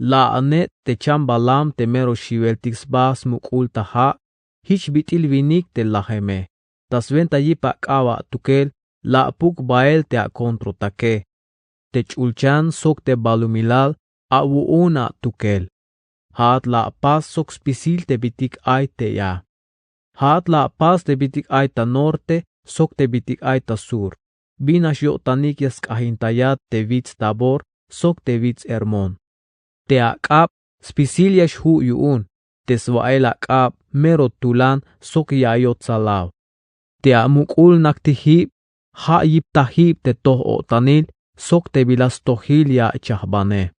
La anet' te chambalam te mero xiweltik sba smuk'ul ta ja', jich bit'il winik te lajeme. Ta swenta yip ak'ab atukel la apuk bael te akontrotake. Te ch'ulchan sok te balumilal awu'un atukel. Ja'at la apas sok spisil te bitik ay te ya. Ja'at la apas te bitik ay ta norte sok te bitik ay ta sur. Bin nax yo'tanik ya sk'ajintayat te wits Tabor sok te wits Hermón. Te ak'ab spisil ya xju' yu'un. Te swa'el ak'ab mero tulan sok ya ayot tsalaw. Te amuk'ul naktijib ja' yiptajib te toj-o'tanil sok te bila stojil ya achajbane.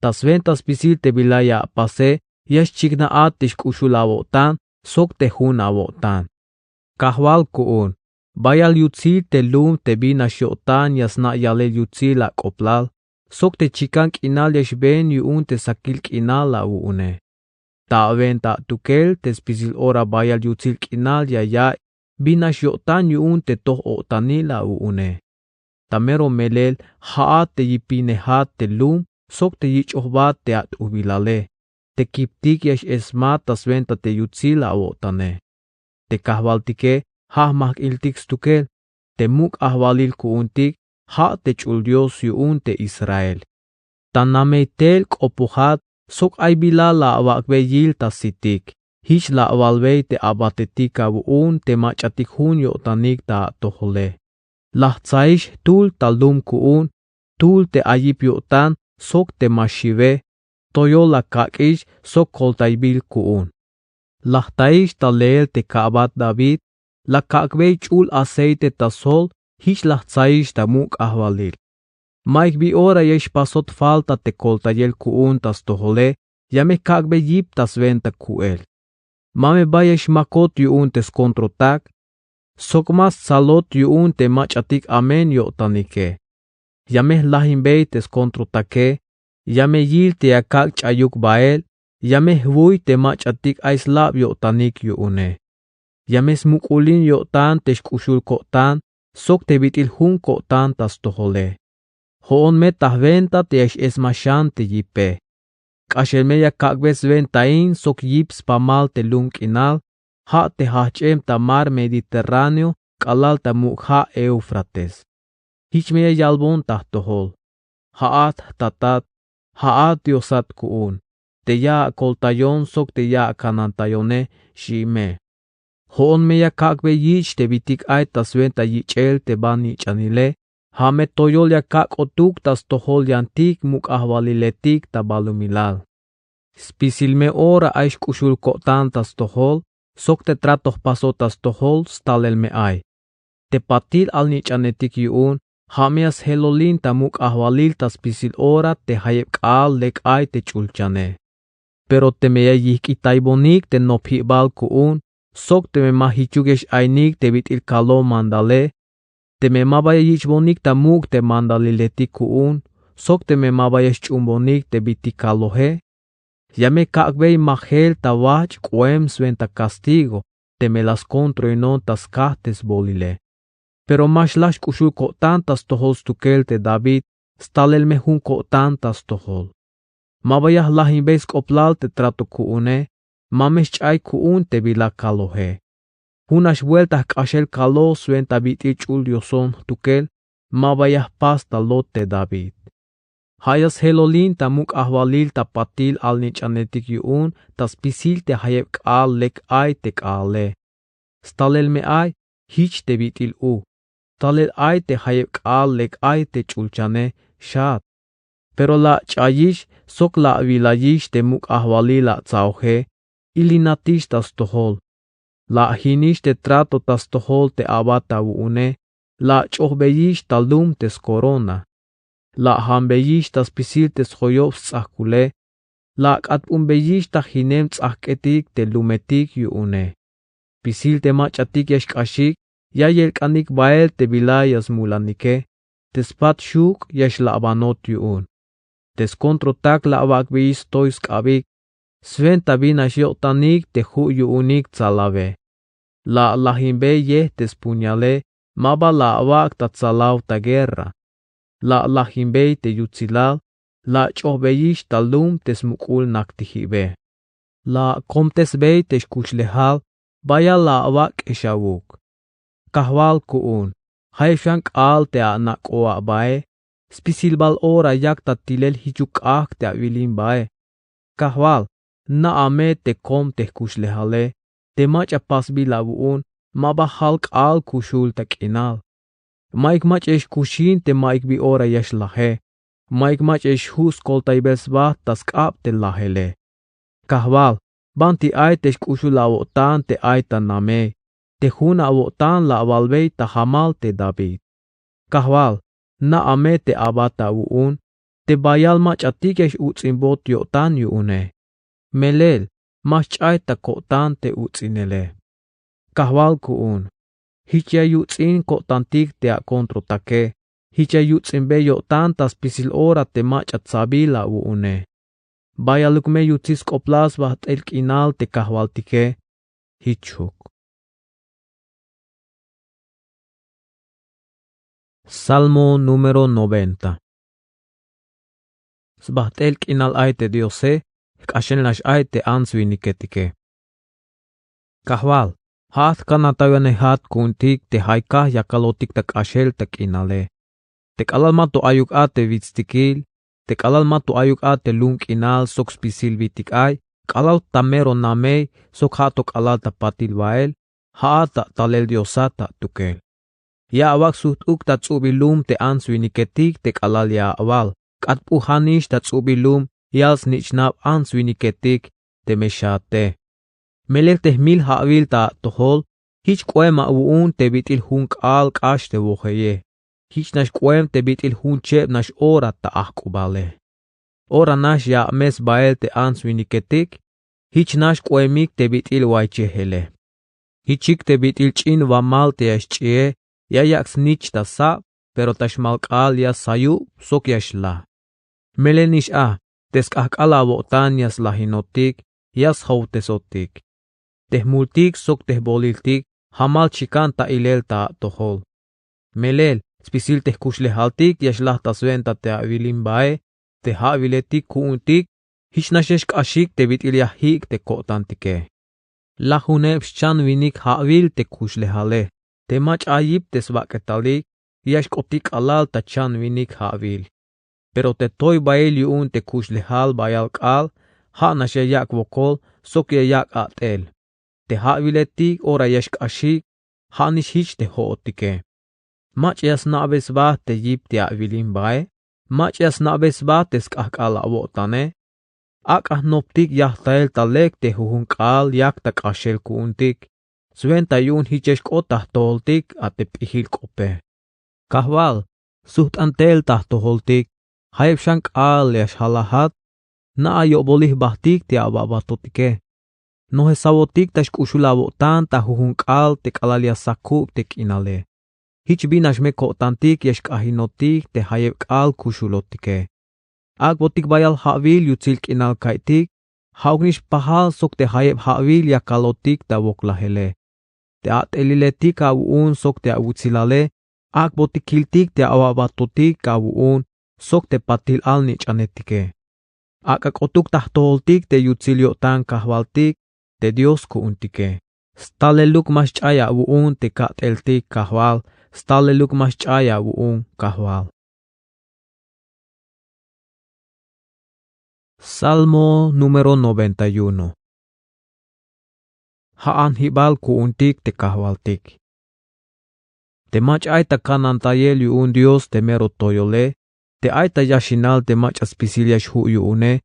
Ta swenta spisil te bila ya apase ya xchiknaj at te xk'uxul awo'tan sok te jun awo'tan. Kajwal ku'un, bayal yutsil te lum te bin nax yo'tan ya sna' yalel yutsil ak'oplal sok te chikan k'inal ya xben yu'un te sakil k'inal awu'une. Ta awenta atukel te spisil ora bayal yutsil k'inal ya ya'iy bin nax yo'tan yu'un te toj-o'tanil awu'une. Ta mero melel ja'at te yipinejat te lum sok te yich'ojbat te at'ujbilale. Te kiptik ya x-esmat ta swenta te yutsil awo'tane. Te kajwaltike ja' jmajk'iltik stukel. Te muk' ajwalil ku'untik ja' te ch'ul Dios yu'un te Israel. Ta namey tel k'opojat sok ay bila la awak'bey yil ta sitik. Jich la awalbey te abatetik awu'un te mach'atik jun yo'tanik ta atojole. La jtsajix jtul ta lum ku'un, jtul te ay yip yo'tan sok te ma xiwe. Toyol la kak'ix sok koltaybil ku'un. La jtaix ta leel te ka'bat David. La kak'bey ch'ul aceite ta sjol. Jich la jtsaix ta muk' ajwalil. Mayuk bi ora ya xpasot falta te koltayel ku'un ta stojole, ya me kak'bey yip ta swenta ku'el. Ma me bayel xmakot yu'un te skontrotak sok ma stsalot yu'un te mach'atik amen yo'tanike. Ya me jlajinbey te skontrotake. Ya me yil te ya kak' ch'ayuk bael. Ya me jwuy te mach'atik ay slab yo'tanik yu'une. Ya me smuk'ulin yo'tan te xk'uxul ko'tan sok te bit'il jun ko'tan ta stojole. Jo'on me ta jwenta te ya x-esmax xan te yipe. K'axel me ya kak'be swentain sok yip spamal te lum k'inal, ja' te jajch'em ta mar Mediterráneo k'alal ta muk' ja' Éufrates. Jich me ya yalbon ta jtojol: Ja'at jtatat, ja'at Diosat ku'un, te ya akoltayon sok te ya akanantayone, xi me. Jo'on me ya kak'be yich' te bitik ay ta swenta yich'el te banich'anile. Ja' me toyol ya kak' k'otuk ta stojol yantik muk' ajwaliletik ta balumilal. Spisil me ora ay xk'uxul ko'tan ta stojol sok te trato jpasot ta stojol stalel me ay. Te patil alnich'anetik yu'un ja' me ya sjelolin ta muk' ajwalil ta spisil ora te jayeb k'aal lek ay te ch'ulchane. Pero teme ya yijk'itaybonik te nopjibal ku'un sok teme ma jichuk ya x-ainik te bit'il kaloj mandale, teme ma ba ya yich'bonik ta muk' te mandaliletik ku'un sok teme ma ba ya xch'uunbonik te bit'il kaloje, ya me kak'bey majel ta wajch' k'oem swenta kastigo teme la skontroinon ta skaj te sbolile. Pero ma xlaj xk'uxul ko'tan ta stojol stukel te David stalel me jun ko'tan ta stojol. Ma ba ya jlajinbey sk'oplal te trato ku'une. Ma me xch'ay ku'un te bila kaloje. Junax buelta jk'axel kaloj swenta bit'il ch'ul dioson jtukel ma ba ya jpas ta lot te David. Ja' ya sjelolin ta muk' ajwalil ta patil alnich'anetik yu'un ta spisil te jayeb k'aal lek ay te k'aale. Stalel me ay jich te bit'il u. Stalel ay te jayeb k'aal lek ay te ch'ulchane xaat. Pero la ach'ayix sok la awilayix te muk' ajwalil la atsaoje. Ilinatix ta stojol. La ajinix te trato ta stojol te abat awu'une. La ach'ojbeyix ta lum te skorona. La ajambeyix ta spisil te sjoyob sts'ajkule. La ak'atp'unbeyix ta jinem ts'ajk'etik te lumetik yu'une. Spisil te mach'atik ya xk'axik ya yelk'anik bael te bila ya smulanike. Te spat xuk' ya xla'banot yu'un. Te skontrotak la awak'beyix stoy sk'abik. Swenta bin nax yo'tanik te ju' yu'unik tsalawe. La alajinbey yejt te spuñale. Ma ba la awak' ta tsalaw ta guerra. La alajinbey te yutsilal. La ach'ojbeyix ta lum te smuk'ul naktijibe. La akomtesbey te xkuxlejal. Bayal la awak' k'exawuk. Kajwal ku'un, jayeb xan k'aal te anak'o abae, spisil bal ora yak ta tilel jichuk k'ajk' te awilimbae. Kajwal, na'a me te kom te jkuxlejale, te mach'a pasbil awu'un, ma ba jal k'aal kuxul ta k'inal. Mayuk mach'a ya xkuxin te mayuk bi ora ya xlaje, mayuk mach'a ya xju' skoltaybel sba ta sk'ab te lajele. Kajwal, banti ay te xk'uxul awo'tan te ay ta namey, te jun awo'tan la awalbey ta jamal te David. Kajwal, na'a me te abat awu'un, te bayal mach'atik ya x-uts'inbot yo'tan yu'une. Melel, ma xch'ay ta ko'tan te uts'inele. Kajwal ku'un, jich ya yuts'in ko'tantik te akontrotake, jich ya yuts'inbe yo'tan ta spisil ora te mach'a tsabil awu'une. Bayaluk me yutsil sk'oplal sbajt'el k'inal te kajwaltike. Jichuk. Salmo número noventa. Sbajt'el k'inal ay te Diose, jk'axel nax ay te ants winiketike. Kajwal, ja'at jkanantayo'tanejat ku'untik te jaykaj yakalotik ta k'axel ta k'inale. Te k'alal ma to ayuk a te witstikil, te k'alal ma to ayuk a te lum k'inal sok spisil bitik ay, k'alal ta mero namey sok ja' to k'alal ta patil bael, ja'at ta talel Diosat ta atukel. Ya awak' sujt'uk ta ts'ubil lum te ants winiketik te k'alal ya awal, k'atp'ujanix ta ts'ubil lum yal snich'nab ants winiketik teme xaate. Melel te jmil ja'wil ta atojol, jich k'oem awu'un te bit'il jun k'aal k'ax te wojeye. Jich nax k'oem te bit'il jun cheb nax ora ta ajk'ubale. Ora nax ya ames bael te ants winiketik, jich nax k'oemik te bit'il waychejele. Jichik te bit'il ch'in wamal te ya xch'i'e, ya yak' snich ta sab, pero ta xmal k'aal ya sayub sok ya xlaj. Melel nix a, te sk'ajk'al awo'tan ya slajinotik, ya sjowtesotik. Te jmultik sok te jboliltik, jamal chikan ta ilel ta atojol. Melel, spisil te jkuxlejaltik ya xlaj ta swenta te awilimbae, te ja'wiletik ku'untik, jich nax ya xk'axik te bit'il ya jik' te ko'tantike. Lajuneb xchan winik ja'wil te kuxlejale, te mach'a yip te swak'etalik, ya xk'otik k'alal ta chan winik ja'wil. Pero te toybail yu'un te kuxlejal bayal k'aal, ja' nax ya yak' wokol sok ya yak' a'tel. Te ja'wiletik ora ya xk'axik, ja' nix jich te jo'otike. Mach'a ya sna'be sba te yip te awilimbae, mach'a ya sna'be sba te sk'ajk'al awo'tane. Ak'a jnoptik yajtael ta lek te jujun k'aal yak ta k'axel ku'untik. Swenta yu'un jich ya xk'ot ta jtojoltik a te p'ijil k'ope. Kajwal, sujt'an tel ta jtojoltik, jayeb xan k'aal ya xjalajat, na'a yo'bolil jbajtik te awabatotike. Nojesawotik ta xk'uxul awo'tan ta jujun k'aal te k'alal ya sakub te k'inale. Jich bin nax me ko'tantik ya xk'ajinotik te jayeb k'aal kuxulotike. Ak'botik bayal ja'wil yutsil k'inal ka'iytik, ja'uk nix pajal sok te jayeb ja'wil yakalotik ta woklajele. Te a'teliletik awu'un sok te awutsilale, ak'botik kiltik te awabatotik awu'un sok te patil alnich'anetike. Ak'a k'otuk ta jtojoltik te yutsil yo'tan kajwaltik te Dios ku'untike. Staleluk ma xch'ay awu'un te ka'teltik kajwal, staleluk ma xch'ay awu'un kajwal. Salmo número noventa y uno. Ja' anjibal ku'untik te kajwaltik. Te mach'a ay ta kanantayel yu'un Dios te mero toyole, te ay ta yaxinal te mach'a spisil ya xju' yu'une,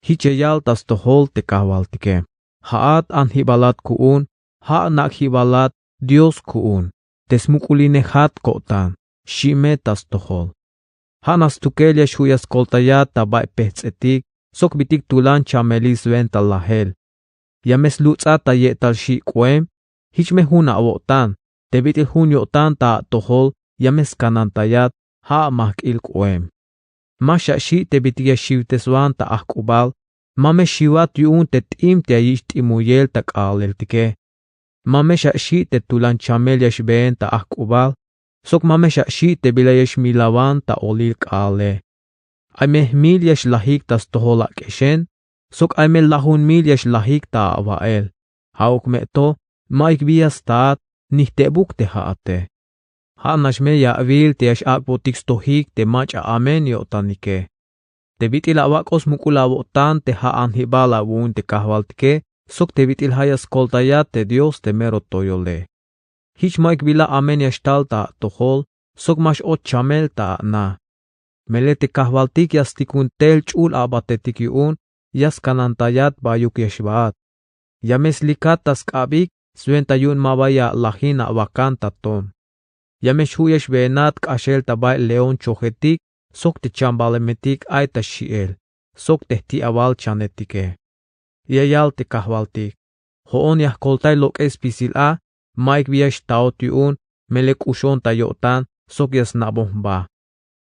jich ya yal ta stojol te kajwaltike. Ja'at anjibalat ku'un, ja' nak'jibalat Dios ku'un, te smuk'ulinejat ko'tan, xi' me ta stojol. Ja' nax stukel ya xju' ya skoltayat ta bay pejts'etik sok bitik tulan chamelil swenta lajel. Ya me sluts'at ta ye'tal xi' k'oem, jich me jun awo'tan, te bit'il jun yo'tan ta atojol ya me skanantayat, ja' majk'il k'oem. Ma xaxi' te bitik ya xiwteswan ta ajk'ubal, ma me xiwat yu'un te t'im te ya yich' t'imuyel ta k'aaleltike. Ma me xaxi' te tulan chamel ya xbeen ta ajk'ubal, sok ma me xaxi' te bila ya xmilawan ta olil k'aale. Ay me jmil ya xlajik ta stojol ak'exen, sok ay me lajun mil ya xlajik ta awa'el. Ja'uk me to, ma'yuk bi ya staat, nijtebuk te ja'ate. Ja' nax me ya awil te ya x-ak'botik stojik te mach'a amen yo'tanike. Te bit'il awak'ot smuk'ul awo'tan te ja' anjibal awu'un te kajwaltike sok te bit'il ja' ya skoltayat te Dios te mero toyole. Jich ma'yuk bila amen ya xtal ta atojol sok ma x-och chamel ta ana. Melel te kajwaltik ya stikun tel ch'ul abatetik yu'un ya skanantayat bayuk ya xbaat. Ya me slikat ta sk'abik swenta yu'un ma ba ya alajin awakan ta ton. Ya me xju' ya xweenat k'axel ta bael león chojetik sok te chambalemetik ay ta xi'el sok te jti'awal chanetike. Ya yal te kajwaltik: Jo'on ya jkoltay lok'el spisil a, ma'yuk bi ya xtaot yu'un, melel k'uxon ta yo'tan sok ya sna'bon jba.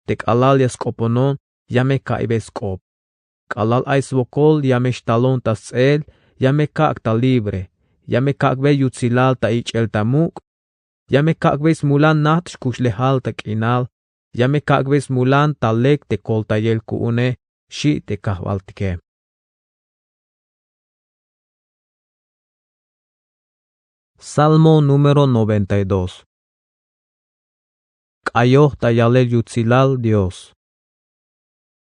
Te k'alal ya sk'oponon ya me ka'iybey sk'op. K'alal ay swokol ya me xtalon ta sts'eel, ya me kak' ta libre, ya me kak'bey yutsilal ta ich'el ta muk', ya me kak'bey smulan najt xkuxlejal ta k'inal, ya me kak'bey smulan ta lek te koltayel ku'une, xi' te kajwaltike. Salmo número noventa y dos. K'ayoj ta yalel yutsilal Dios.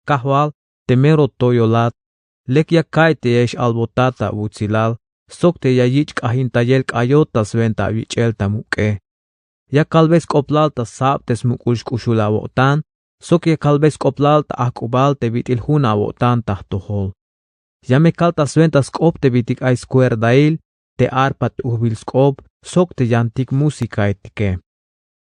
Kajwal, te mero toyolat, lek ya ka'iy te ya x-albotat awutsilal sok te ya yich' k'ajintayel k'ayot ta swenta awich'el ta muk'e. Ya kalbey sk'oplal ta sab te smuk'ul xk'uxul awo'tan sok ya kalbey sk'oplal ta ajk'ubal te bit'il jun awo'tan ta jtojol. Ya me kal ta swenta sk'op te bitik ay skuerdail, te arpa t'ujbil sk'op sok te yantik músikaetike.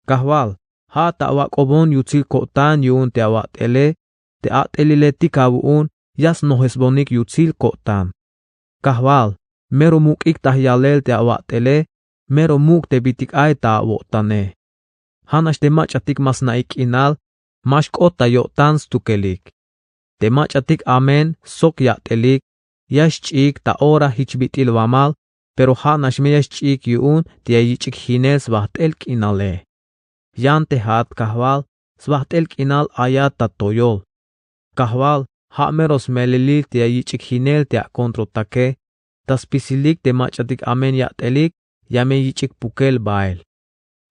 Kajwal, ja' ta awak'obon yutsil ko'tan yu'un te awat'ele, te at'eliletik awu'un ya snojesbonik yutsil ko'tan. Kajwal, mero muk'ik ta yalel te awat'ele, mero muk' te bitik ay ta awo'tane. Ja'nax te mach'atik ma sna'ik k'inal, ma xk'ot ta yo'tan stukelik. Te mach'atik amen sok yat'elik ya xch'iik ta ora jich bit'il wamal, pero ja'nax me ya xch'iik yu'un te ya yich'ik jinel swajt'el k'inale. Yan te ja'at kajwal, swajt'el k'inal ayat ta toyol. Kajwal, ja' mero smelelil te ya yich'ik jinel te akontrotake. Ta spisilik te mach'atik amen yat'elik ya me yich'ik pukel bael.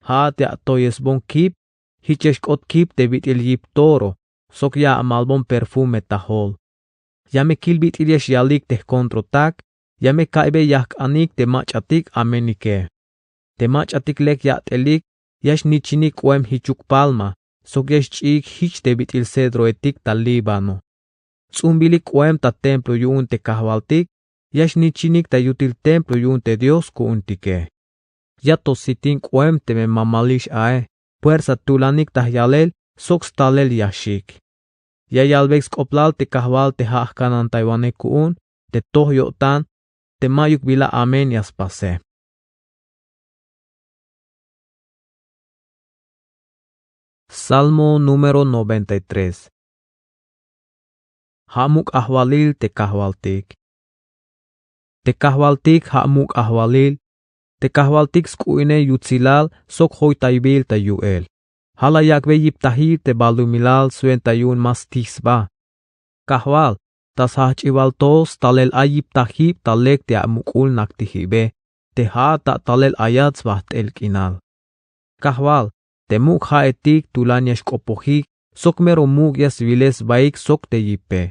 Ja'at ya atoyesbon kip jich ya xk'ot kip te bit'il yip toro sok ya amalbon perfume ta jol. Ya me kil bit'il ya xyalik te jkontrotak, ya me ka'iybey yajk'anik te mach'atik amenike. Te mach'atik lek yat'elik ya xnichinik k'oem jichuk palma sok ya xch'iik jich te bit'il cedroetik ta Líbano. Ts'umbilik k'oem ta templo yu'un te kajwaltik ya xnichinik ta yutil templo yu'un te Dios ku'untike. Ya to sitin k'oem teme mamalix ae, puersa tulanik ta yalel sok stalel yaxik. Ya yalbey sk'oplal te kajwal te ja' jkanantaywanej ku'un te toj yo'tan, te ma'yuk bila amen ya spase. Salmo número noventa y tres. Ja' muk' ajwalil te kajwaltik. Te kajwaltik ja' muk' ajwalil, te kajwaltik sk'u'unel yutsilal sok joytaybil ta yu'el. Ja' la yak'bey yiptajil te balumilal swenta yu'un ma stij sba. Kajwal, ta sjajch'iwal to stalel ay yiptajib ta lek te amuk'ul naktijibe, te ja'at ta talel ayat swajt'el k'inal. Kajwal, te muk' ja'etik tulan ya xk'opojik sok mero muk' ya swiles sbaik sok te yipe.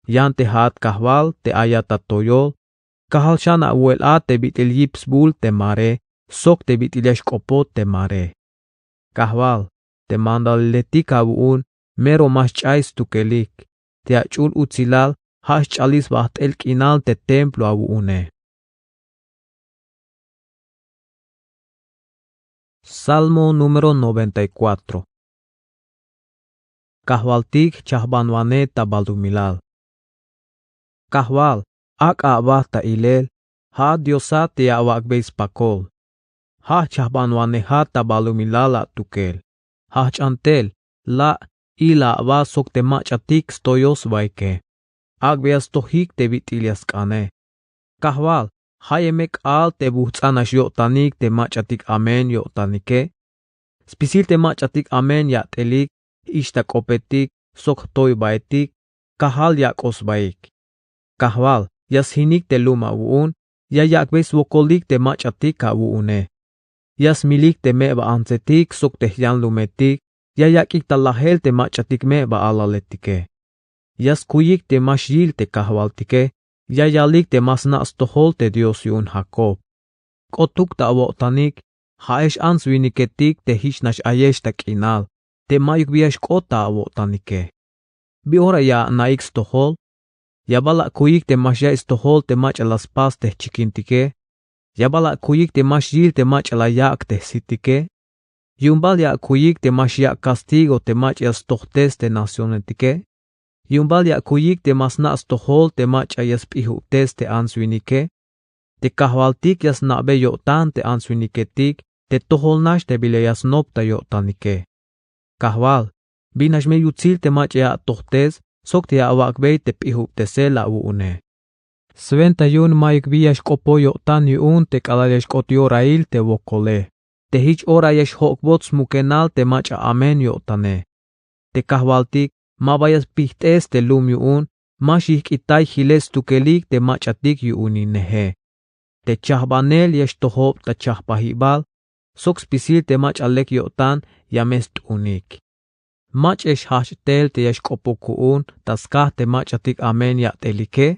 Yan te ja'at kajwal te ayat ta toyol, kajal xan awo'el a te bit'il yip sbul te mare sok te bit'il ya xk'opot te mare. Kajwal, te mandaliletik awu'un mero ma xch'ay stukelik, te ach'ul utsilal ja' xch'alil swajt'el k'inal te templo awu'une. Salmo número noventa y cuatro. Kajwaltik jchajbanwanej ta balumilal. Kajwal, ak'a aba ta ilel, ja'at Diosat te ya awak'bey spakol. Ja' jchajbanwanejat ta balumilal atukel. Jajch'an tel, la', ila aba sok te mach'atik stoyoj sbaike. Ak'beya stojik te bit'il ya sk'ane. Kajwal, jayeb me k'aal te bujts'an nax yo'tanik te mach'atik amen yo'tanike. Spisil te mach'atik amen yat'elik, jich ta k'opetik sok jtoybaetik, kajal yak'oj sbaik. Kajwal, ya sjinik te lum awu'un, ya yak'bey swokolik te mach'atik awu'une. ya smilik te me'ba antsetik sok te jyanlumetik, ya yak'ik ta lajel te mach'atik me'ba alaletike. Ya skuyik te ma xyil te kajwaltike, ya yalik te ma sna' stojol te Dios yu'un Jakob. K'otuk ta awo'tanik, ja'ex ants-winiketik te jich nax ayex ta k'inal te ma'yuk bi ya xk'ot ta awo'tanike. ¿Bi ora ya ana'ik stojol? Ya bal akuyik te ma xya'iy stojol te mach'a la spas te jchikintike? Ya bal akuyik te ma xyil te mach'a la yak' te jsitike? Yu'un bal ya akuyik te ma xyak' kastigo te mach'a ya stojtes te nacionetike? Yu'un bal ya akuyik te ma sna' stojol te mach'a ya sp'ijubtes te ants-winike? Te kajwaltik ya sna'be yo'tan te ants-winiketik te tojol nax te bila ya snop ta yo'tanike. Kajwal, ¿bin nax me yutsil te mach'a ya atojtes sok te ya awak'bey te p'ijubtesel awu'une? Swenta yu'un ma'yuk bi ya xk'opoj yo'tan yu'un te k'alal ya xk'ot yorail te wokole. Te jich ora ya xjok'bot smukenal te mach'a amen yo'tane. Te kajwaltik maba ya spijt'es te lum yu'un ma xyijk'itay jilel stukelik te mach'atik yu'unineje. Te chajbanel ya xtojob ta chajpajibal sok spisil te mach'a lek yo'tan ya me st'unik. Mach'a ya xjajch' tel te ya xk'opoj ku'un ta skaj te mach'atik amen ya'telike.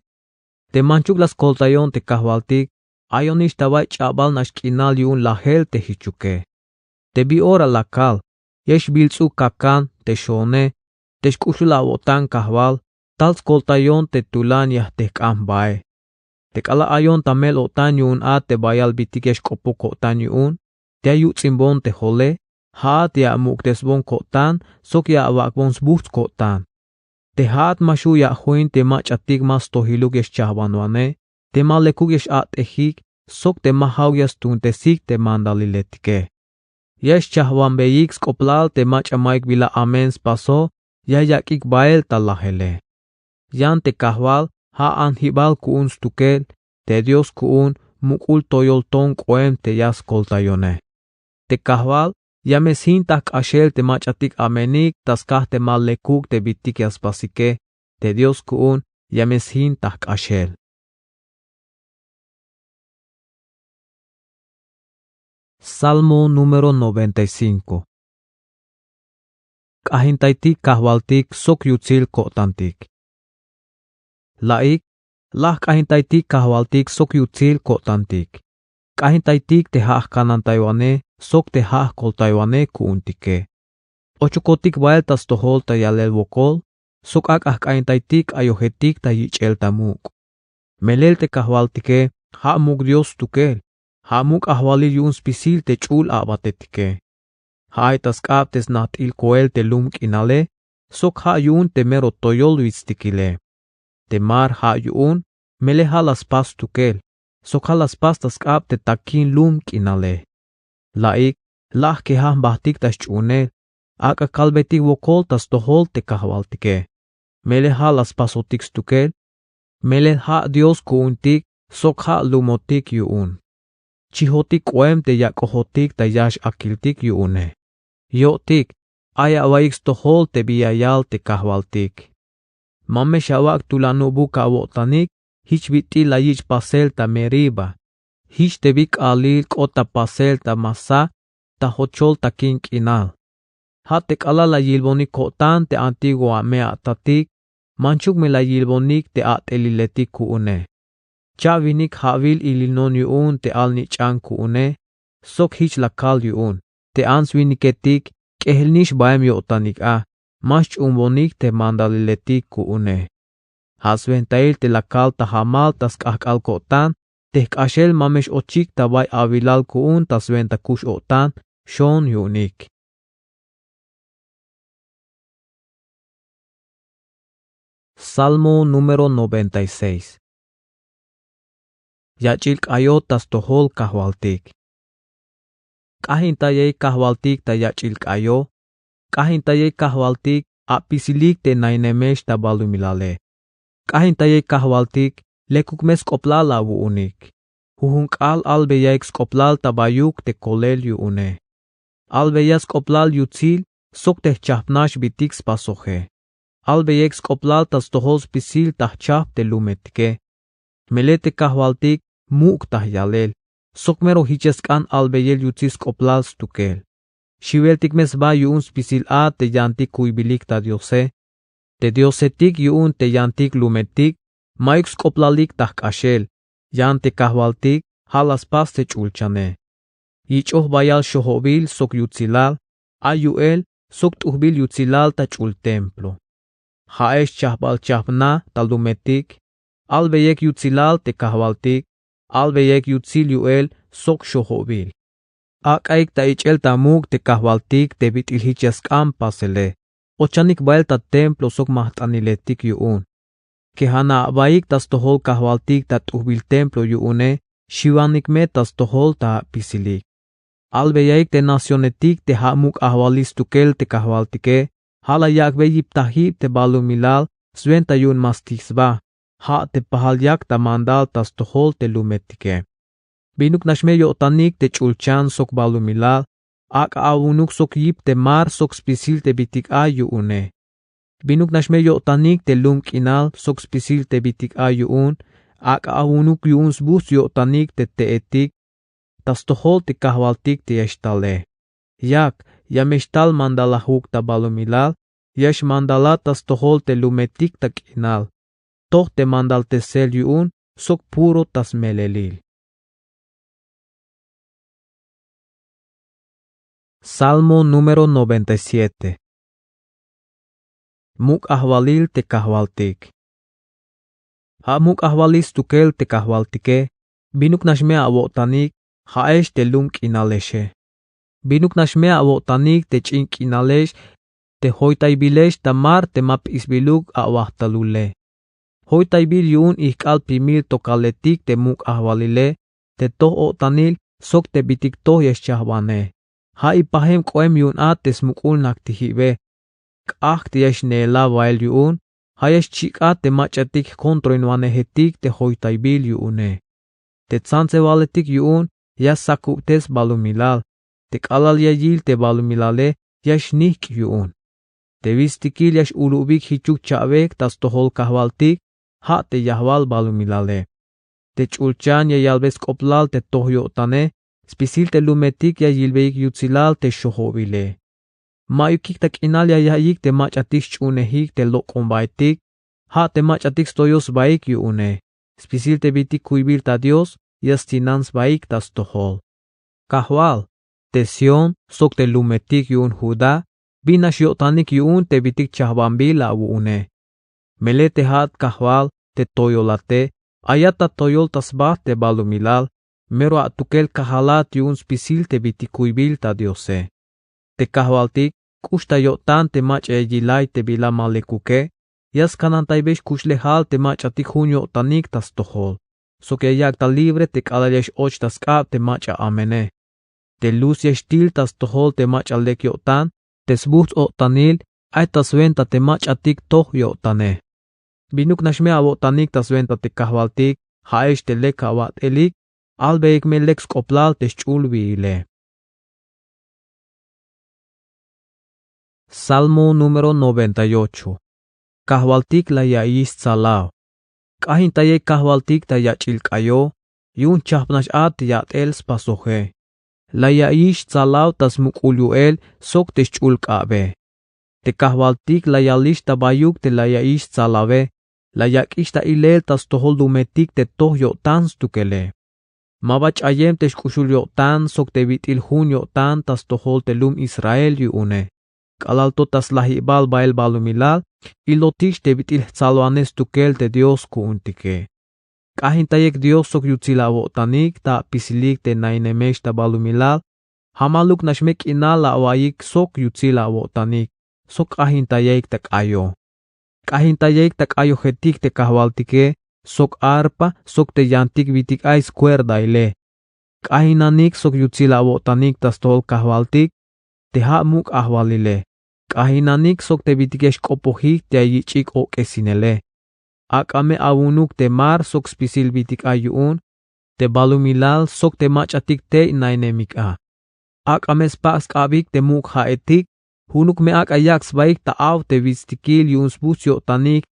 Te manchuk la skoltayon te kajwaltik, ayonix ta bay ch'abal nax k'inal yu'un lajel te jichuke. Te bi ora la kal, ya xbil ts'uk kakan te xoone, te xk'uxul awo'tan kajwal, tal skoltayon te tulan ya jtejk'an jbae. Te k'alal ayon ta mel-o'tan yu'un a te bayal bitik ya xk'opoj ko'tan yu'un, te ya yuts'inbon te jole, ja'at ya amuk'tesbon ko'tan sok ya awak'bon sbujts' ko'tan. Te ja'at ma xju' ya ajoin te mach'atik ma stojiluk ya xchajbanwane, te ma lekuk ya x-a'tejik sok te ma ja'uk ya stuuntesik te mandaliletike. Ya xchajbanbeyik sk'oplal te mach'a ma'yuk bila amen spaso, ya yak'ik bael ta lajele. Yan te kajwal ja' anjibal ku'un stukel, te Dios ku'un muk'ul toyol toon k'oem te ya skoltayone. Te kajwal ya me sjin ta jk'axel te mach'atik amenik ta skaj te ma lekuk te bitik ya spasike, te Dios ku'un ya me sjin ta jk'axel. Salmo número noventa y cinco. K'ajintaytik kajwaltik sok yutsil ko'tantik. La'ik, laj k'ajintaytik kajwaltik sok yutsil ko'tantik. K'ajintaytik te ja' jkanantaywanej sok te ja' jkoltaywanej ku'untike. Ochokotik bael ta stojol ta yalel wokol, sok ak'a jk'ajintaytik k'ayojetik ta yich'el ta muk'. Melel te kajwaltike ja' muk' Dios stukel, ja' muk' ajwalil yu'un spisil te ch'ul a'batetike. Ja' ay ta sk'ab te snajt'il koel te lum k'inale, sok ja' yu'un te mero toyol witstikile. Te mar ja' yu'un, melel ja' la spas stukel, sok ja' la spas ta sk'ab te takin lum k'inale. La'ik, laj kejal jbajtik ta xch'uunel, ak'a kalbetik wokol ta stojol te kajwaltike. Melel ja' la spasotik stukel, melel ja' Dios ku'untik sok ja' lumotik yu'un. Chijotik k'oem te yak'ojotik ta yax akiltik yu'une. Yo'tik, ay awaiyik stojol te bi ya yal te kajwaltik. Ma me xawak' tulanubuk awo'tanik jich bit'il la yich' pasel ta Meriba, jich te bi k'aalil k'ot ta pasel ta Masá, ta jochol takin k'inal. Ja' te k'alal la yilbonik ko'tan te antiguo ame'atatik, manchuk me la yilbonik te a'teliletik ku'une. Cha'winik ja'wil ilinon yu'un te alnich'an ku'une, sok jich la kal yu'un te ants-winiketik k'ejel nix baem yo'tanik a, ma xch'uunbonik te mandaliletik ku'une. Ja' swentail te la kal ta jamal ta sk'ajk'al ko'tan, te jk'axel ma me x-ochik ta bay awilal ku'un ta swenta kux-o'tan, xoon yu'unik. Salmo número noventa y seis. Yach'il k'ayo ta stojol kajwaltik. K'ajintayeik kajwaltik ta yach'il k'ayo, k'ajintayeik kajwaltik apisilik te nainemex ta balumilale. K'ajintayeik kajwaltik lekuk me sk'oplal awu'unik. Jujun k'aal albeyaik sk'oplal ta bayuk te kolel yu'une. Albeya sk'oplal yutsil sok te jchajp nax bitik spasoje. Albeyaik sk'oplal ta stojol spisil ta jchajp te lumetike. Melel te kajwaltik muk' ta jyalel. sok mero jichej sk'an albeyel yutsil sk'oplal stukel. Xiweltik me sba yu'un spisil a te yantik kuybilik ta Diose. Te Diosetik yu'un te yantik lumetik, ma'yuk sk'oplalik ta jk'axel, yan te Kajwaltik ja' la spas te ch'ulchane. Yich'oj bayal xojobil sok yutsilal, ay yu'el sok t'ujbil yutsilal ta ch'ul templo. Ja'ex chajbal chajbna ta lumetik, albeyek yutsilal te Kajwaltik, albeyek yutsil yu'el sok xojobil. Ak'aik ta ich'el ta muk' te Kajwaltik te bit'il jichej sk'an pasele. Ochanik bael ta templo sok majt'aniletik yu'un. Kejana abaik ta stojol Kajwaltik ta t'ujbil templo yu'une, xiwanik me ta stojol ta apisilik. Albeyaik te nacionetik te ja' muk' ajwalil stukel te Kajwaltike, ja' la yak'bey yiptajib te balumilal swenta yu'un ma stij sba, ja' te pajal yak ta mandal ta stojol te lumetike. Binuk nax me yo'tanik te ch'ulchan sok balumilal, ak'a awu'unuk sok yip te mar sok spisil te bitik ay yu'une. Binuk nax me yo'tanik te lum k'inal sok spisil te bitik ay yu'un, ak'a awu'unuk yu'un sbujts' yo'tanik te te'etik, ta stojol te Kajwaltik te ya xtale. Yak, ya me xtal mandalajuk ta balumilal, ya xmandalat ta stojol te lumetik ta k'inal. Toj te mandaltesel yu'un sok puro ta smelelil. Salmo número noventa y siete. Muk' ajwalil te Kajwaltik. Ja' muk' ajwalil stukel te Kajwaltike, binuk nax me awo'tanik, ja'ex te lum k'inalexe. Binuk nax me awo'tanik te ch'in k'inalex, te joytaybilex ta mar te ma p'isbiluk awajtalule. Joytaybil yu'un ijk'al pimil tokaletik te muk' ajwalile, te toj o'tanil sok te bitik toj ya xchajbane. Ja' ipajem k'oem yu'un a te smuk'ul najktijibe. K'ajk' te ya xneela bael yu'un, ja' ya xchik'a te mach'atik jkontroinwanejetik te joytaybil yu'une. Te tsantsewaletik yu'un ya sakubtes balumilal, te k'alal ya yil te balumilale ya xnijk' yu'un. Te witstikil ya x-ulubik jichuk cha'bek ta stojol Kajwaltik, ja' te yajwal balumilale. Te ch'ulchan ya yalbe sk'oplal te toj yo'tane, spisil te lumetik ya yilbeyik yutsilal te xojobile. Ma'yukik ta k'inal ya ya'iyik te mach'atik xch'uunejik te lok'ombaetik, ja' te mach'atik stoyoj sbaik yu'une, spisil te bitik kuybil ta Dios ya stsinan sbaik ta stojol. Kajwal, te Sión sok te lumetik yu'un Judá, bin nax yo'tanik yu'un te bitik chajbanbil awu'une. Melel te ja'at Kajwal te toyolate, ayat ta toyol ta sba te balumilal, mero atukel kajalat yu'un spisil te bitik kuybil ta Diose. Te Kajwaltik k'ux ta yo'tan te mach'a ya yilay te bila ma lekuke, ya skanantaybe xkuxlejal te mach'atik jun yo'tanik ta stojol, sok ya yak' ta libre te k'alal ya x-och ta sk'ab te mach'a amene. Te luz ya xtil ta stojol te mach'a lek yo'tan, te sbujts' o'tanil ay ta swenta te mach'atik toj yo'tane. Binuk nax me awo'tanik ta swenta te Kajwaltik, ja'ex te lek awat'elik, albeyik me lek sk'oplal te xch'ulwiile. Salmo número noventa y ocho. Kajwaltik la ya'iyix stsalaw. K'ajintayey Kajwaltik ta yach'il k'ayo, yu'un chajp nax a te yat'el spasoje. La ya'iyix stsalaw ta smuk'ul yu'el sok te xch'ul k'abe. Te Kajwaltik la yalix ta bayuk te la ya'iyix stsalawe, la yak'ix ta ilel ta stojol lumetik te toj yo'tan stukele. Ma ba ch'ayem te xk'uxul yo'tan sok te bit'il jun yo'tan ta stojol te lum Israel yu'une. K'alal to ta slajibal bael balumilal, ilotix te bit'il jtsalwanej stukel te Dios ku'untike. K'ajintayek Dios sok yutsil awo'tanik ta apisilik te nainemex ta balumilal, jamaluk nax me k'inal la awa'iyik sok yutsil awo'tanik, sok k'ajintayik ta k'ayo. K'ajintayik ta k'ayojetik te Kajwaltike, sok arpa, sok te yantik bitik ay skuerdaile. K'ajinanik sok yutsil awo'tanik ta stojol Kajwaltik, te ja' muk' ajwalile. K'ajinanik sok te bitik ya xk'opojik te ya yich'ik ok'esinele. Ak'a me awu'unuk te mar sok spisil bitik ay yu'un, te balumilal sok te mach'atik tey nainemik a. Ak'a me spak' sk'abik te muk' ja'etik, junuk me ak'a yak' sbaik ta aw te witstikil yu'un sbujts' yo'tanik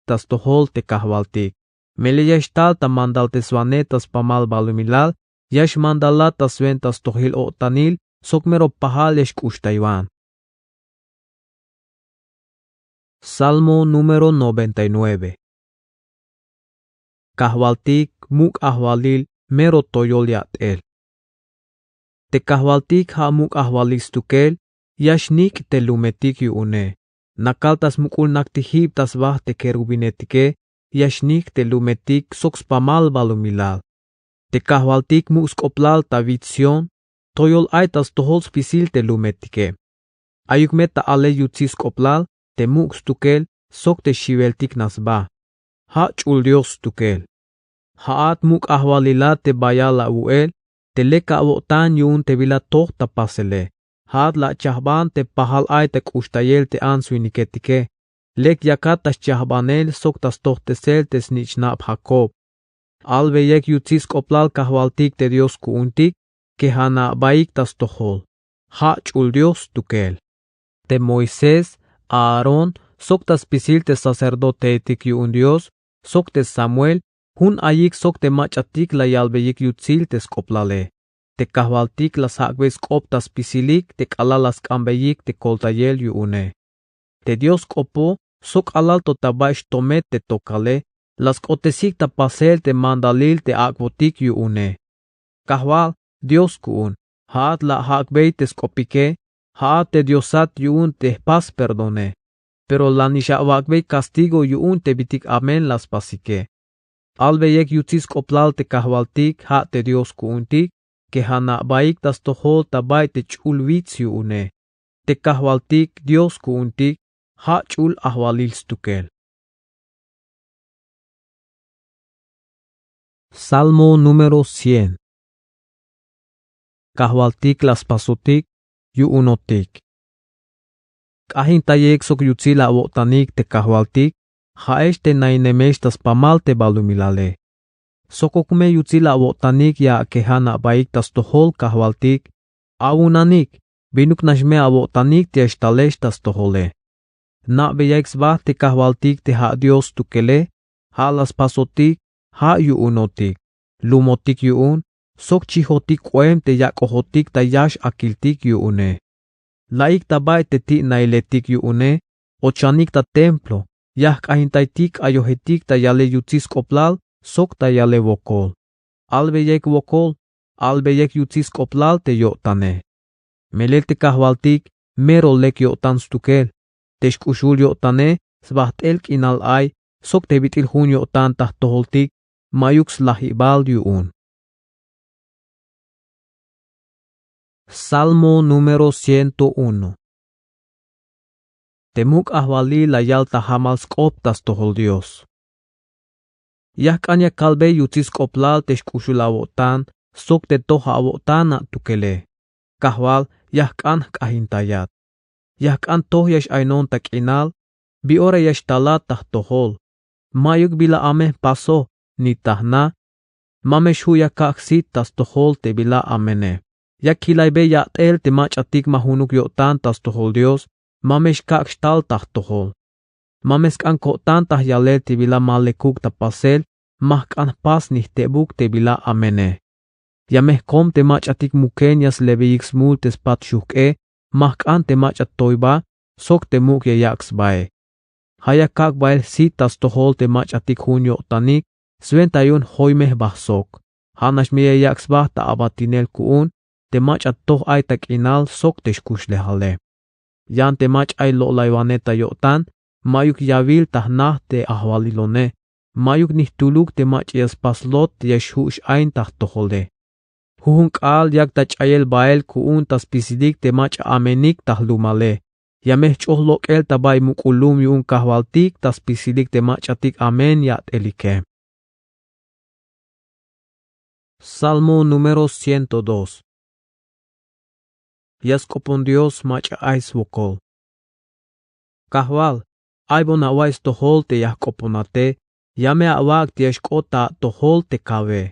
ta stojol te Kajwaltik. Melel ya xtal ta mandalteswanej ta spamal balumilal, ya xmandalat ta swenta stojil-o'tanil sok mero pajal ya xk'uxtaywan. Salmo número noventa y nueve. Kajwaltik, muk' ajwalil mero toyol ya'tel. Te kajwaltik ja' muk' ajwalil stukel, ya xnik' te lumetik yu'une. Nakal ta smuk'ul naktijib ta sba te kerubinetike, ya xnik' te lumetik sok spamal balumilal. Te kajwaltik muk' sk'oplal ta wits Sión, toyol ay ta stojol spisil te lumetike. Ayuk me ta alel yutsil sk'oplal te muk' stukel sok te xiweltik nax sba. Ja' ch'ul Dios stukel. Ja'at muk' ajwalilat te bayal awu'el, te lek awo'tan yu'un te bila toj ta pasele. Ja'at la achajban te pajal ay ta k'uxtayel te ants winiketike. Lek yakat ta xchajbanel sok ta stojtesel te snich'nab Jacob. Albeyik yutsil sk'oplal kajwaltik te Dios ku'untik, ke ja'nabaik ta stojol. Ja' ch'ul Dios stukel. Te Moisés, Aarón, sok ta spisil te sacerdoteetik yu'un Dios, sok te Samuel, jun ayik sok te mach'atik la yalbeyik yutsil te sk'oplale. Te kajwaltik la sjak'bey sk'op ta spisilik te k'alal la sk'anbeyik te koltayel yu'une. Te Dios sk'opo sok k'alal to ta bay xtomet te tokale, la sk'otesik ta pasel te mandalil te ak'botik yu'une. Kajwal Dios ku'un, ja'at la ajak'bey te sk'opike, ja'at te Diosat yu'un te jpas perdone. Pero la nix awak'bey castigo yu'un te bitik amen la spasike. Albeyik yutsil sk'oplal te kajwaltik ja' te Dios ku'untik, ke ja'nabaik ta stojol ta bay te ch'ul wits yu'une. Te kajwaltik Dios ku'untik, ja' ch'ul ajwalil stukel. Salmo número cien. Kajwaltik la spasotik yu'unotik. K'ajintayik sok yutsil awo'tanik te kajwaltik, ja'ex te nainemex ta spamal te balumilale. Sokok me yutsil awo'tanik ya ke ja'nabaik ta stojol kajwaltik, awunanik, binuk nax me awo'tanik te ya xtalex ta stojole. Jna'beyaik sba te kajwaltik te ja' Dios stukele, ja' la spasotik, ja' yu'unotik, lumotik yu'un, sok chijotik k'oem te yak'ojotik ta yax akiltik yu'une. La'ik ta bay te ti' nailetik yu'une, ochanik ta templo, ya jk'ajintaytik k'ayojetik ta yalel yutsil sk'oplal sok ta yalel wokol. Albeyik wokol, albeyik yutsil sk'oplal te yo'tane. Melel te kajwaltik mero lek yo'tan stukel. Te xk'uxul yo'tane sbajt'el k'inal ay sok te bit'il jun yo'tan ta jtojoltik, ma'yuk slajibal yu'un. Salmo número ciento uno. Te muk' ajwalil la yal ta jamal sk'op ta stojol Dios. Ya jk'an ya kalbey yutsil sk'oplal te xk'uxul awo'tan sok te toj awo'tan atukele. Kajwal, ya jk'an jk'ajintayat. Ya jk'an toj ya x-ainon ta k'inal, bi ora ya xtalat ta jtojol. Ma'yuk bila amen jpasoj, ni ta jna. Ma me xju' ya kak' jsit ta stojol te bila amene. Ya kilaybey ya'tel te mach'atik ma junuk yo'tan ta stojol Dios, ma me xkak' xtal ta jtojol. Ma me sk'an ko'tan ta jyalel te bila ma lekuk ta pasel, ma jk'an jpas ni jtebuk te bila amene. Ya me jkom te mach'atik muken ya slebeyik smul te spat xujk'e, ma jk'an te mach'a toyba sok te muk' ya yak' sbae. Ja' ya kak' bael jsit ta stojol te mach'atik jun yo'tanik, swenta yu'un joy me jba sok. Ja' nax me ya yak' sba ta abatinel ku'un te mach'a toj ay ta k'inal sok te xkuxlejale. Yan te mach'a ay lo'laywanej ta yo'tan, ma'yuk yawil ta jna te ajwalilone, ma'yuk ni jtuluk te mach'a ya spas lot ya xju' x-ain ta jtojole. Jujun k'aal yak ta ch'ayel bael ku'un ta spisilik te mach'a amenik ta jlumale. Ya me jch'oj lok'el ta bay muk'ul lum yu'un kajwaltik ta spisilik te mach'atik amen ya'telike. Salmo número ciento dos. Ya sk'opon Dios mach'a ay swokol. Kajwal, aybon awa'iy stojol te ya jk'oponate, ya me awak' te ya xk'ot ta atojol te kawe.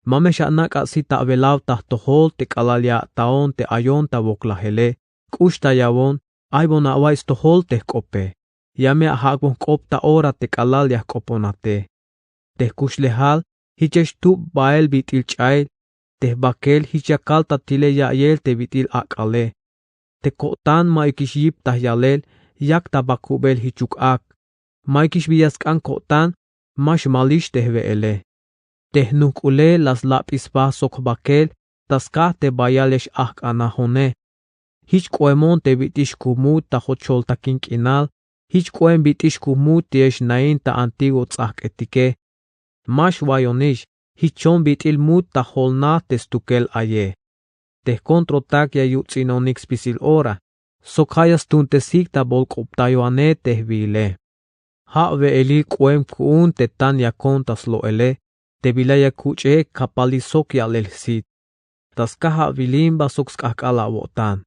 Ma me xanak' asit awelaw ta jtojol te k'alal ya ata'on te ayon ta woklajele, k'uxtayawon, aybon awa'iy stojol te jk'ope. Ya me ajak'bon jk'op ta ora te k'alal ya jk'oponate. Te jkuxlejal, jichex tub bael bit'il ch'ayel, Te jbakel jich ya kal ta tile ya'iyel te bit'il ak'ale. Te ko'tan ma'yukix yip ta yalel yak ta bakubel jichuk ak. Ma'yukix bi ya sk'an ko'tan, ma xmalix te jwe'ele. Te jnujk'ule la slap'is sba sok jbakel ta skaj te bayal ya x-ajk'anajone. Jich k'ohemon te bit'il xkujmut ta jocholtakin k'inal, jich k'ohem bit'il xkujmut te ya xnain ta antiguo ts'ajk'etike. Ma xwayonix, jichon bit'il mut ta jolnaj te stukel aye. Te jkontrotak ya yuts'inonik spisil ora, sok ja' ya stuuntesik ta bolk'optayoane te jwiile. Ja' we'elil k'ohem ku'un te tan yakon ta slo'ele, te bila ya kuch'e kapalil sok ya'lel jsit. Ta skaj awilin ba sok sk'ajk'al awo'tan.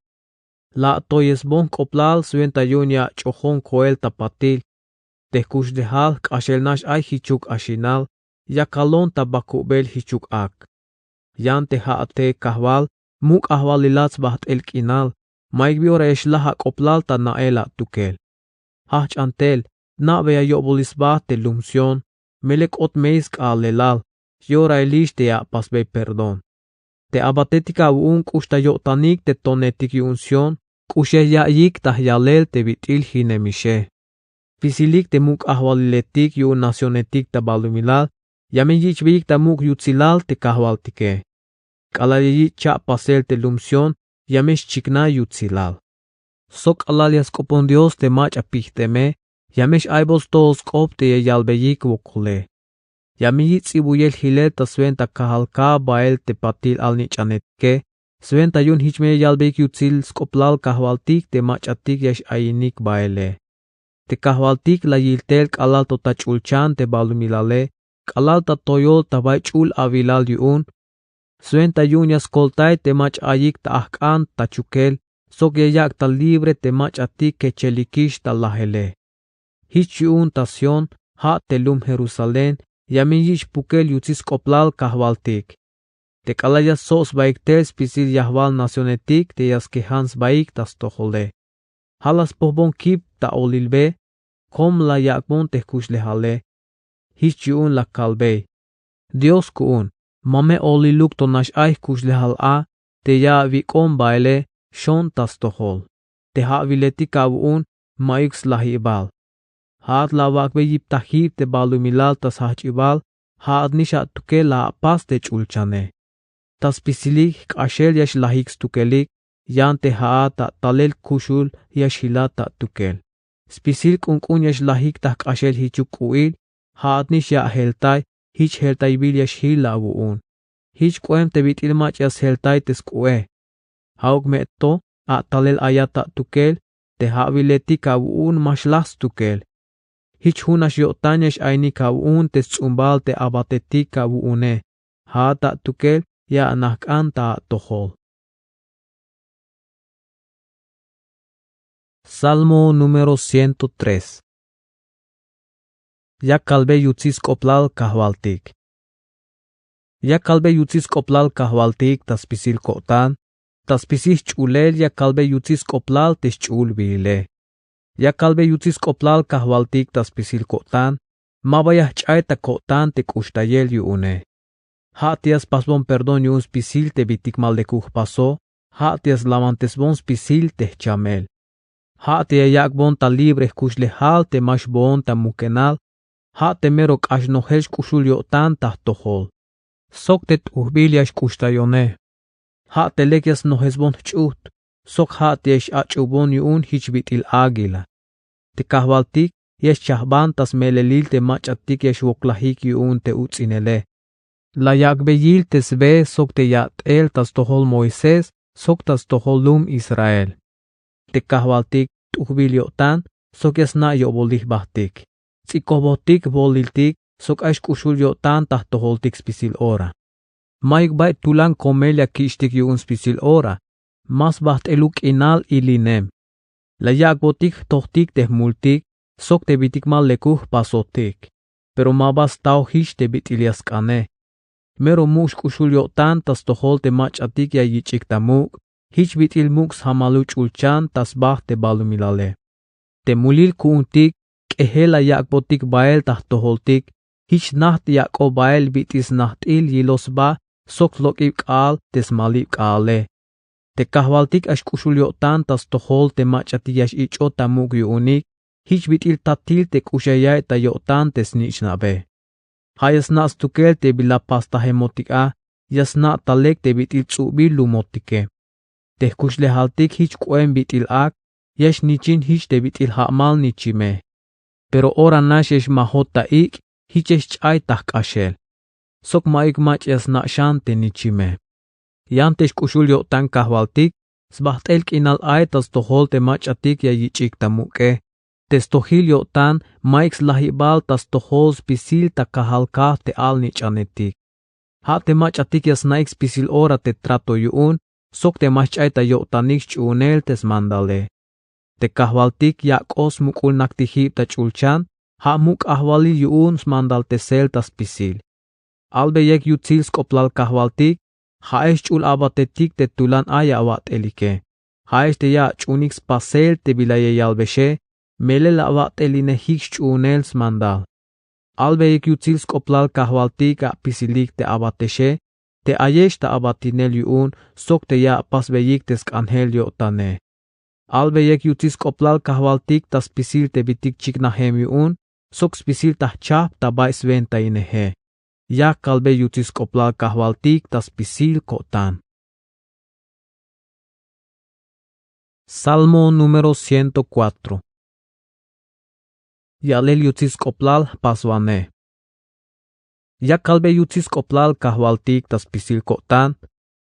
La atoyesbon jk'oblal swenta yu'un ya ach'ojon koel ta patil. Te jkuxlejal jk'axel nax ay jichuk axinal, ya kalon ta bakubel jichuk ak. Yan te ja'ate kajwal, muk' ajwalilats ba jt'el k'inal, ma'yuk bi ora ya xlaj ak'oblal ta na'el atukel. Jajch'an tel, na'beya yo'bolil sba te lum Sión, melel k'ot mey sk'aalelal, yorailix te ya apasbey perdón. Te abatetik awu'un k'ux ta yo'tanik te tonetik yu'un Sión, k'ux ya ya'iyik ta jyalel te bit'il jinemixe. Spisilik te muk' ajwaliletik yu'un nacionetik ta balumilal, ya me yich'beyik ta muk' yutsilal te kajwaltike. K'alal ya yich' cha'pasel te lum Sión, ya me xchiknay yutsilal. Sok k'alal ya sk'opon Dios te mach'a pijt'eme, ya me x-aybot stojol sk'op te ya yalbeyik wokole. Ya me yich' ts'ibuyel jilel ta swenta kajal kab bael te patil alnich'anetike, swenta yu'un jich me ya yalbeyik yutsil sk'oblal kajwaltik te mach'atik ya x-ayinik baele. Te kajwaltik la yil tel k'alal to ta ch'ulchan te balumilale, k'alal ta toyol ta bay ch'ul awilal yu'un. Swenta yu'un ya skoltay te mach'a ayik ta ajk'an ta chukel, sok ya yak' ta libre te mach'atik kechelikix ta lajele. Jich yu'un ta Sión, ja' te lum Jerusalén, ya me yich' pukel yutsil sk'oblal kajwaltik. Te k'alal ya stsob sbaik tel spisil yajwal nacionetik te ya skejan sbaik ta stojole. Ja' la spojbon kip ta olilbe, kom la yak'bon te jkuxlejale. Jich yu'un la kalbey: Dios ku'un, ma me oliluk to nax ay jkuxlejal a te ya awik'on baele, xon ta stojol. Te ja'wiletik awu'un, ma'yuk slajibal. Ja'at la awak'bey yip ta jip te balumilal ta sjajch'ibal, ja'at nix atukel la apas te ch'ulchane. Ta spisilik jk'axel ya xlajik stukelik, yan te ja'at ta talel kuxul ya xjilat ta atukel. Spisil k'unk'un ya xlajik ta jk'axel jichuk k'u'il, ja'at nix ya ajeltay, jich jeltaybil ya xjil awu'un. Jich k'oem te bit'il mach'a ya sjeltay te sk'u'e. Ja'uk me to, a talel ayat ta atukel, te ja'wiletik awu'un ma xlaj stukel. Jich jun nax yo'tan ya x-ainik awu'un te sts'umbal te abatetik awu'une, ja'at ta atukel ya anajk'an ta atojol. Salmo número ciento tres. Ya kalbe yutsil sk'oblal kajwaltik. Ya kalbe yutsil sk'oblal kajwaltik ta spisil ko'tan, ta spisil jch'ulel ya kalbe yutsil sk'oblal te xch'ulbile. Ya kalbe yutsil sk'oblal kajwaltik ta spisil ko'tan, maba ya jch'ay ta ko'tan te k'uxtayel yu'une. Ja' te ya spasbon perdón yu'un spisil te bitik ma lekuj jpaso, ja' te ya slamantesbon spisil te jchamel. Ja' te ya yak'bon ta libre jkuxlejal te ma xboon ta mukenal, ja' te mero k'ax nojel xk'uxul yo'tan ta jtojol. Sok te t'ujbil ya xk'uxtayone. Ja' te lek ya snojesbon jch'ujt, sok ja' te ya x-ach'ubon yu'un jich bit'il águila. Te kajwaltik ya xchajban ta smelelil te mach'atik ya xwoklajik yu'un te uts'inele. La yak'bey yil te sbe sok te yat'el ta stojol Moisés sok ta stojol lum Israel. Te kajwaltik t'ujbil yo'tan sok ya sna' yo'bolil jbajtik. Ts'ikojbojtik jboliltik sok ay xk'uxul yo'tan ta jtojoltik spisil ora. Ma'yuk bay tulan komel ya kich'tik yu'un spisil ora, ma sba jt'eluk k'inal ilinem. La yak'botik jtojtik te jmultik sok te bitik ma lekuj jpasotik. Pero ma ba staw jich te bit'il ya sk'ane. Mero muk' xk'uxul yo'tan ta stojol te mach'atik ya yich'ik ta muk', jich bit'il muk' sjamaluk ch'ulchan ta sba te balumilale. Te mulil ku'untik k'ejel la yak'botik bael ta jtojoltik, jich najt yak'oj bael bit'il snajt'il yiloj sba sok lok'ib k'aal te smalib k'aale. Te kajwaltik a xk'uxul yo'tan ta stojol te mach'atik ya x'ich'ot ta muk' yu'unik, jich bit'il tatil te k'uxayaik ta yo'tan te snich'nabe. Ja' ya sna' stukel te bila pastajemotik a, ya sna' ta lek te bit'il ts'ubil lumotike. Te jkuxlejaltik jich k'oem bit'il ak, ya xnichin jich te bit'il ja'mal nichime. Pero ora nax ya xmajot ta ik', jich ya xch'ay ta jk'axel. Sok ma'yuk mach'a ya sna' xan te nichime. Yan te xk'uxul yo'tan kajwaltik, sbajt'el k'inal ay ta stojol te mach'atik ya yich'ik ta muk'e. Te stojil yo'tan ma'yuk slajibal ta stojol spisil ta kajal kaj te alnich'anetik. Ja' te mach'atik ya sna'ik spisil ora te trato yu'un, sok te ma xch'ay ta yo'tanik xch'uunel te smandale. Te kajwaltik yak'oj smuk'ul naktijib ta ch'ulchan, ja' muk' ajwalil yu'un smandaltesel ta spisil. Albeyek yutsil sk'oplal kajwaltik, ja'ex xch'ul abatetik te tulan ay awat'elike. Ja'ex te ya ach'uunik spasel te bila ya yalbexe, melel awat'elinejik xch'uunel smandal. Albeyik yutsil sk'oplal kajwaltik apisilik te abatexe, te ayex ta abatinel yu'un sok te ya apasbeyik te sk'anjel yo'tane. Albeyik yutsil sk'oplal kajwaltik ta spisil te bitik chiknajem yu'un sok spisil ta jchajp ta bay swentaineje. Ya kalbey yutsil sk'oplal kajwaltik ta spisil ko'tan. Salmo número ciento cuatro. Ya'lel yutsil sk'oplal jpaswanej. Ya kalbey yutsil sk'oplal kajwaltik ta spisil ko'tan: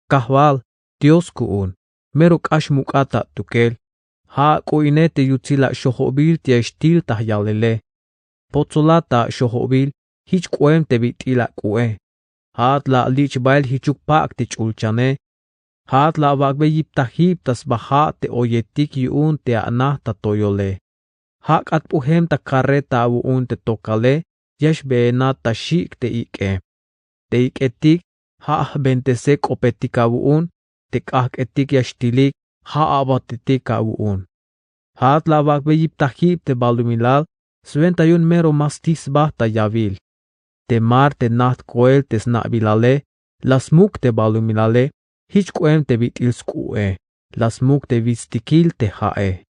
Kajwal, Dios ku'un, mero k'ax muk'at atukel. Ja' ak'u'inej te yutsil axojobil te ya xtil ta jyalele. Potsolat ta axojobil, jich k'oem te bit'il ak'u'e. Ja'at la alich'bael jichuk pak' te ch'ulchane. Ja'at la awak'bey yiptajib ta sba ja' te oyetik yu'un te ana' ta toyole. Ja' k'atp'ujem ta karreta awu'un te tokale, ya xbeenat ta xik' te ik'e. Te ik'etik ja' jbentesel k'opetik awu'un, te k'ajk'etik ya xtilik ja' abatetik awu'un. Ja'at la awak'bey yiptajib te balumilal, swenta yu'un mero ma stij sba ta yawil. Te mar te najt koel te sna'bilale, la smuk te balumilale, jich k'oem te bit'il sk'u'e, la smuk te witstikil te ja'e.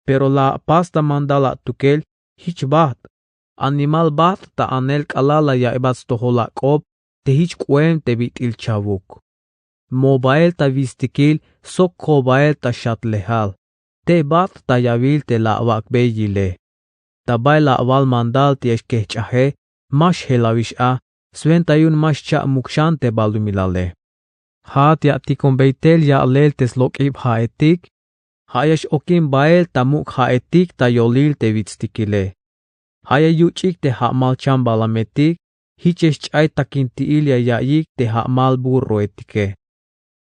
Pero la apas ta mandal atukel, jich bajt'. Animal bajt' ta anel k'alal la ya'iybat stojol ak'op, te jich k'oem te bit'il chawuk. Mo bael ta witstikil sok ko bael ta xatlejal, te bajt' ta yawil te la awak'bey yile. Ta bay la awal mandal te ya xkejch'aje, ma xjelawix a, swenta yu'un ma xcha' muk xan te balumilale. Ja'at ya atikonbey tel ya'lel te slok'ib ja'etik, ja' ya x-okin bael ta muk' ja'etik ta yolil te witstikile. Ja' ya yuch'ik te ja'mal chambalametik, jich ya xch'ay takinti'il ya ya'iyik te ja'mal burroetike.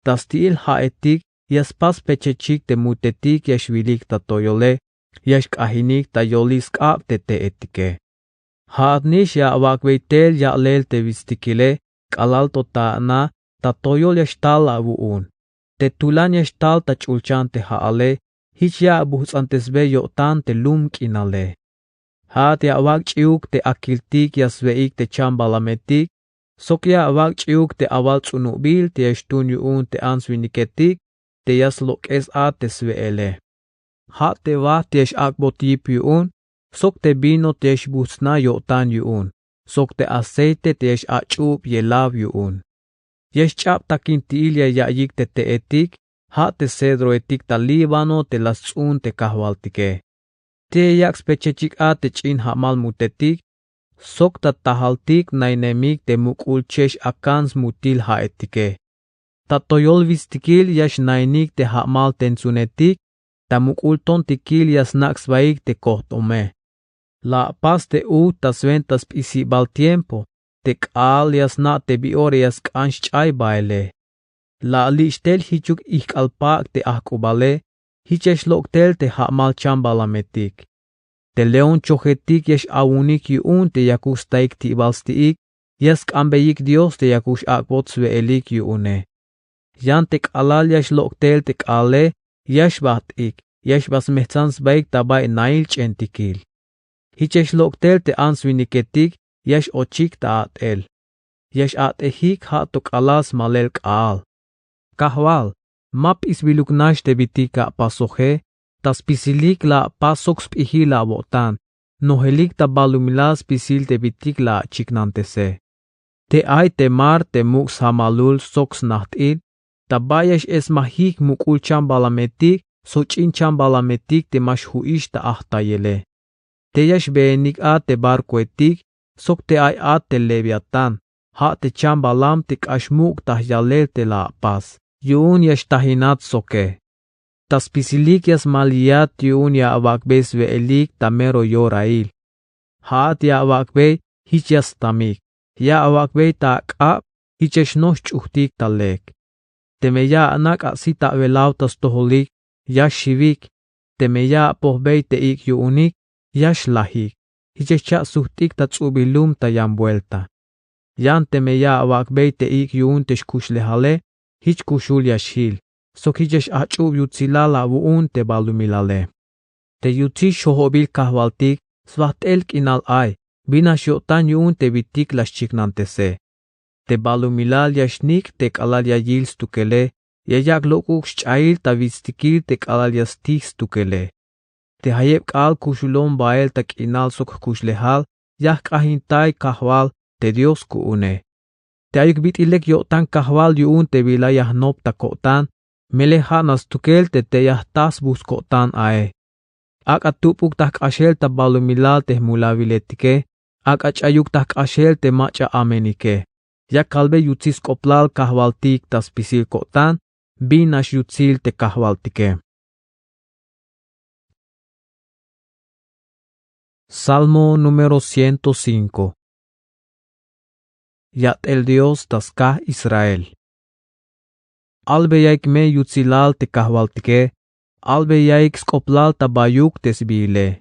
Ta sti'il ja'etik ya spas pechechik te mutetik ya xwilik ta toyole, ya xk'ajinik ta yolil sk'ab te te'etike. Ja'at nix ya awak'bey tel ya'lel te witstikile, k'alal to ta ana', ta toyol ya xtal awu'un. Te tulan ya xtal ta ch'ulchan te ja'ale, jich ya abujts'antesbey yo'tan te lum k'inale. Ja'at ya awak' ch'iuk te akiltik ya swe'ik te chambalametik, sok ya awak' ch'iuk te awal ts'unubil te ya xtuun yu'un te ants winiketik, te ya slok'es a te swe'ele. Ja' te wajt te ya x-ak'bot yip yu'un, sok te vino te ya xbujts'na yo'tan yu'un, sok te aceite te ya x-ach'ub yelaw yu'un. Ya xch'ab takinti'il ya ya'iyik te te'etik, ja' te cedroetik ta Líbano te la sts'un te kajwaltike. Te ya yak' spechechik a te ch'in ja'mal mutetik, sok ta tajaltik nainemik te muk'ul chex akan smutil ja'etike. Ta toyol witstikil ya xnainik te ja'mal tentsunetik, ta muk'ul tontikil ya snak' sbaik te kojt'ome. La apas te u ta swenta sp'isibal tiempo, te k'aal ya sna' te bi ora ya sk'an xch'ay baele. La alich'tel jichuk ijk'al pak' te ajk'ubale, jich ya xlok' tel te ja'mal chambalametik. Te león chojetik ya x-awunik yu'un te yakuk staik ti'bal sti'ik, ya sk'anbeyik Dios te yakuk x-ak'bot swe'elik yu'une. Yan te k'alal ya xlok' tel te k'aale, ya xbajt'ik, ya xba smejtsan sbaik ta bay nail ch'entikil. Jich ya xlok' tel te ants winiketik, ya x-ochik ta a'tel. ya x-a'tejik ja' to k'alal smalel k'aal. Kajwal, ma p'isbiluk nax te bit'il apasoje, ta spisilik la apas sok sp'ijil la awo'tan, nojelik ta balumilal spisil te bit'il la achiknantese. Te ay te mar te muk' sjamalul sok snajt'il, ta bay ya x-esmajik muk'ul chambalametik sok ch'in chambalametik te ma xju'ix ta ajtayele. Te ya xbeenik a te barkoetik sok te ay a te leviatán, ja' te chambalam te k'ax muk' ta yalel te la apas, yu'un ya xtajinat soke. Ta spisilik ya smaliyat yu'un ya awak'bey swe'elik ta mero yorail. Ja'at ya awak'bey jich ya stamik, ya awak'bey ta ak'ab jich ya xnoj xch'ujtik ta lek. Teme ya anak' asitawelaw ta stojolik, ya xiwik. Teme ya apojbey te ik' yu'unik, ya xlajik. Jich ya xcha' sujt'ik ta ts'ubil lum ta yan buelta. Yan teme ya awak'bey te ik' yu'un te xkuxlejale, jich kuxul ya xjil, sok jich ya x-ach'ub yutsilal awu'un te balumilale. Te yutsil xojobil kajwaltik, swajt'el k'inal ay, bin nax yo'tan yu'un te bit'il la xchiknantese. Te balumilal ya xnik' te k'alal ya yil stukele, ya yak' lok'uk xch'ail ta witstikil te k'alal ya stij stukele. Te jayeb k'aal kuxulon bael ta k'inal sok jkuxlejal, ya jk'ajintay kajwal te Dios ku'une. Te ayuk bit'il lek yo'tan kajwal yu'un te bila ya jnop ta ko'tan, melel ja' nax stukel te tey ya jta sbu sko'tan ae. Ak'a tup'uk ta jk'axel ta balumilal te jmulawiletike, ak'a ch'ayuk ta jk'axel te mach'a amenike. Ya kalbe yutsil sk'oplal kajwaltik ta spisil ko'tan, bin nax yutsil te kajwaltike. Salmo número ciento cinco. Yat'el Dios ta skaj Israel. Albeyaik me yutsilal te kajwaltike, albeyaik sk'oplal ta bayuk te sbiile.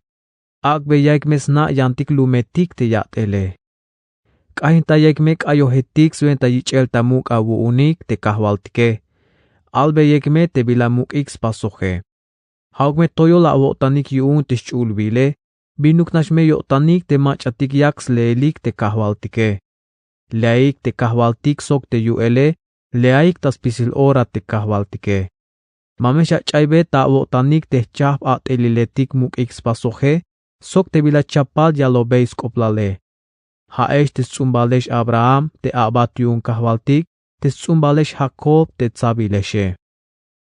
Ak'beyaik me sna' yantik lumetik te yat'ele. K'ajintayaik me k'ayojetik swenta yich'el ta muk' awu'unik te kajwaltike. Albeyaik me te bila muk'ik spasoje. Ja'uk me toyol awo'tanik yu'un te xch'ulbile, binuk nax me yo'tanik te mach'atik yak sleelik te kajwaltike. Leaik te kajwaltik sok te yu'ele, leaik ta spisil ora te kajwaltike. Ma me xach'aybe ta awo'tanik te jchajp at'eliletik muk'ik spasoje, sok te bila chapal yalobey sk'oplale. Ja'ex te sts'umbalex Abraham te abat yu'un kajwaltik, te sts'umbalex Jacob te tsabilexe.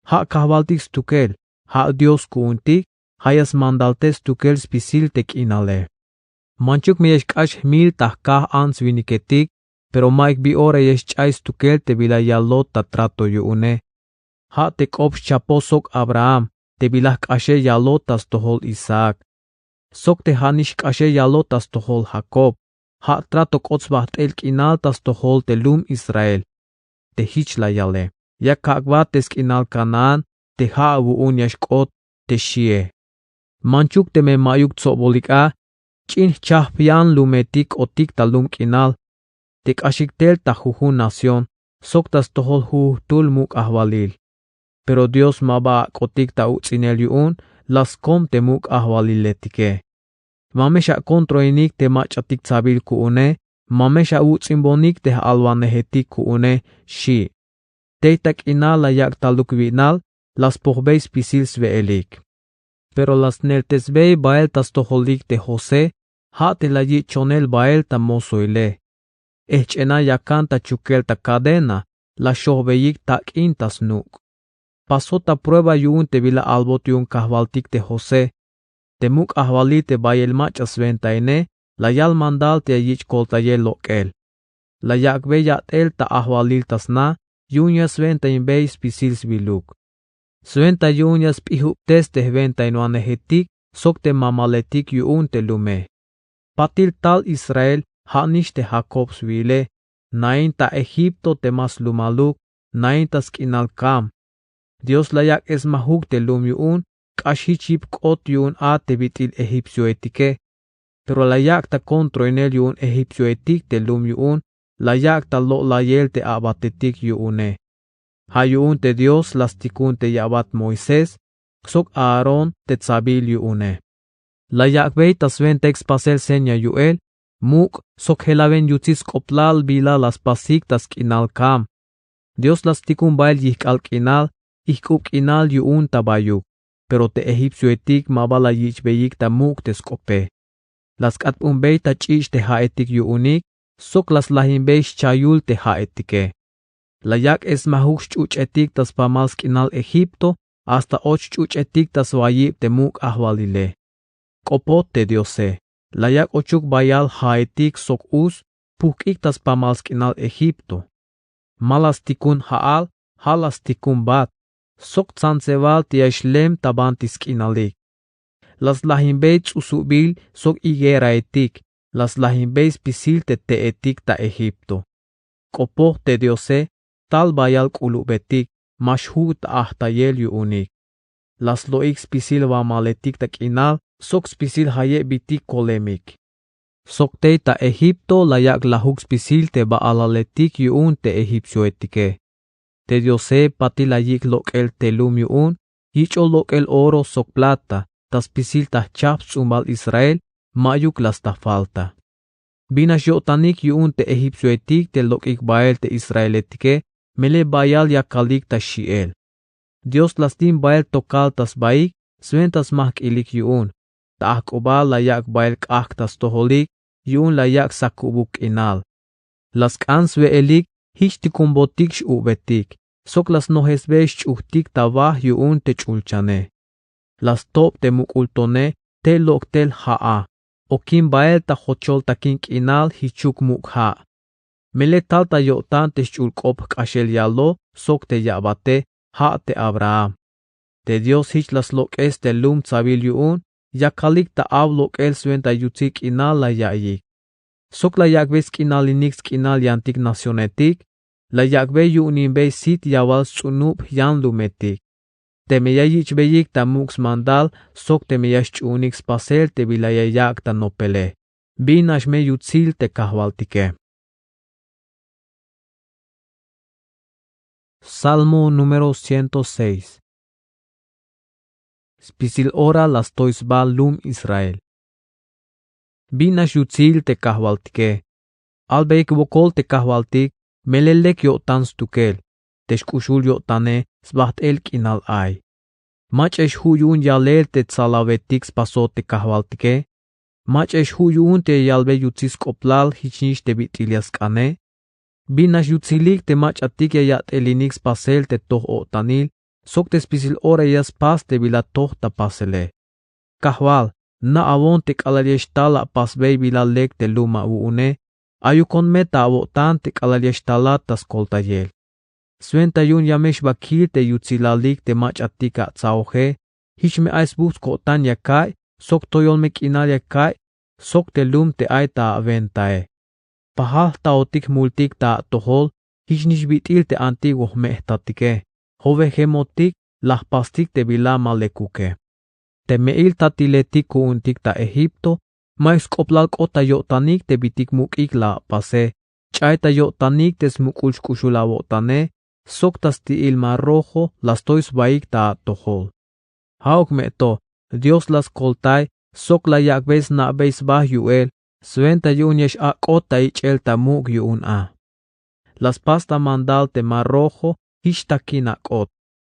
Ja' kajwaltik stukel, ja' Dios ku'untik, ja' ya smandalte stukel spisil te k'inale. Manchuk me ya xk'ax jmil ta jkaj ants winiketik, pero ma'yuk bi ora ya xch'ay stukel te bila yalot ta trato yu'une. Ja' te k'op xchapoj sok Abraham, te bila jk'axe yalot ta stojol Isaac. Sok te ja'nix jk'axe yalot ta stojol Jacob, ja' trato k'ot sbajt'el k'inal ta stojol te lum Israel. Te jich la yale: Ya kak'bat te sk'inal Canaán, te ja' awu'un ya xk'ot, te xie. Manchuk teme ma'yuk tsobolik a, ch'in jchajp yan lumetik k'otik ta lum k'inal, te k'axik tel ta jujun nación, sok ta stojol jujujtul muk' ajwalil. Pero Dios ma ba ak'otik ta uts'inel yu'un, la skom te muk' ajwaliletike. Ma me xakontroinik te mach'atik tsabil ku'une, ma me xawuts'inbonik te j-alwanejetik ku'une, xi'. Tey ta k'inal la yak' taluk wi'nal, la spojbey spisil swe'elik. Pero la sneltesbey bael ta stojolik te José, ja' te la yich'chonel bael ta mozoile. Ejch'ena yakan ta chukel ta cadena, la xojbeyik tak'in ta snuk'. Pasot ta prueba yu'un te bila albot yu'un kajwaltik te José. Te muk' ajwalil te bayel mach'a swentaine, la yal mandal te ya yich' koltayel lok'el. La yak'bey yat'el ta ajwalil ta sna, yu'un ya swentainbey spisil sbiluk. Swenta yu'un ya sp'ijubtes te jwentainwanejetik sok te mamaletik yu'un te lume. Patil tal Israel, ja'nix te Jacob swile, nain ta Egipto te ma slumaluk, nain ta sk'inal kam. Dios la yak' esmajuk te lum yu'un, k'ax jich yip k'ot yu'un a te bit'il egipcioetike. Pero la yak' ta kontroinel yu'un egipcioetik te lum yu'un, la yak' ta lo'layel te abatetik yu'une. Ja' yu'un te Dios la stikun te ya'bat Moisés sok Aarón te tsabil yu'une. La yak'bey ta swentaik spasel seña yu'el, muk' sok jelawen yutsil sk'oplal bila la spasik ta sk'inal kam. Dios la stikun bael yijk'al k'inal, ijk'ub k'inal yu'un ta bayuk, pero te egipcioetik ma ba la yich'beyik ta muk' te sk'ope. La sk'atp'unbey ta ch'ich' te ja'etik yu'unik, sok la slajinbey xchayul te ja'etike. La yak' smajuk xch'uch'etik ta spamal sk'inal Egipto, hasta och xch'uch'etik ta swayib te muk' ajwalile. K'opoj te Diose, la yak' ochuk bayal ja'etik sok us pujk'ik ta spamal sk'inal Egipto. Ma la stikun ja'al, ja' la stikun bat, sok tsantsebal te ya xlem ta banti sk'inalik. La slajinbey ts'usubil sok higueraetik, la slajinbey spisil te te'etik ta Egipto. K'opoj te Diose, tal bayal k'ulubetik, ma xju' ta ajtayel yu'unik. La slo'ik spisil wamaletik ta k'inal, sok spisil jayeb bitik kolemik. Sok tey ta Egipto la yak' lajuk spisil te ba'alaletik yu'un te egipcioetike. Te Diose patil la yik' lok'el te lum yu'un, yich'ol lok'el oro sok plata, ta spisil ta jchajp sts'umbal Israel, ma'yuk la sta falta. Bin nax yo'tanik yu'un te egipcioetik te lok'ik bael te israeletike, melel bayal yakalik ta xi'el. Dios la stin bael tokal ta sbaik, swenta smajk'ilik yu'un. Ta ajk'ubal la yak' bael k'ajk' ta stojolik, yu'un la yak' sakubuk k'inal. La sk'an swe'elik, jich tikunbotik x-u'betik, sok la snojesbey xch'ujtik ta waj yu'un te ch'ulchane. La stob te muk'ul tone, te lok' tel ja'a. Okin bael ta jochol takin k'inal jichuk muk' ja'. Melel tal ta yo'tan te xch'ul k'op jk'axel yalo sok te ya'bate, ja' te Abraham. Te Dios jich la slok'es te lum tsabil yu'un, yakalik ta aw lok'el swenta yutsil k'inal la ya'iyik. Sok la yak'bey sk'inalinik sk'inal yantik nacionetik, la yak'bey yu'uninbey sit yawal sts'unub jyanlumetik. Teme ya yich'beyik ta muk' smandal, sok teme ya xch'uunik spasel te bila ya yak' ta nopele. Bin nax me yutsil te kajwaltike. Salmo número ciento seis. Spisil ora la stoy sba lum Israel. Bin nax yutsil te kajwaltike. Albeyik wokol te kajwaltik, melel lek yo'tan stukel, te xk'uxul yo'tane sbajt'el k'inal ay. Mach'a ya xju' yu'un yalel te tsalawetik spasot te kajwaltike. Mach'a ya xju' yu'un te ya yalbey yutsil sk'oplal jichnix te bit'il ya sk'ane. Bin nax yutsilik te mach'atik ya yat'elinik spasel te toj-o'tanil, sok te spisil ora ya spas te bila toj ta pasele. Kajwal, na'awon te k'alal ya xtal apasbey bila lek te lum awu'une, ayukon me ta awo'tan te k'alal ya xtalat ta skoltayel. Swenta yu'un ya me xbakil te yutsilalik te mach'atik atsaoje, jich me ay sbujts' ko'tan ya ka'iy, sok toyol me k'inal ya ka'iy, sok te lum te ay ta awentae. Pajal jtaotik jmultik ta atojol, jichnix bit'il te antiguo jme' jtatike, jowejemotik, la jpastik te bila ma lekuke. Te me'il tatiletik ku'untik ta Egipto, ma'yuk sk'oplal k'ot ta yo'tanik te bitik muk'ik la apase, ch'ay ta yo'tanik te smuk'ul xk'uxul awo'tane, sok ta sti'il Mar Rojo la stoy sbaik ta atojol. Ja'uk me to, Dios la skoltay, sok la yak'bey sna'bey sba yu'el, swenta yu'un ya x-ak'ot ta ich'el ta muk' yu'un a. La spas ta mandal te Mar Rojo, jich takin ak'ot.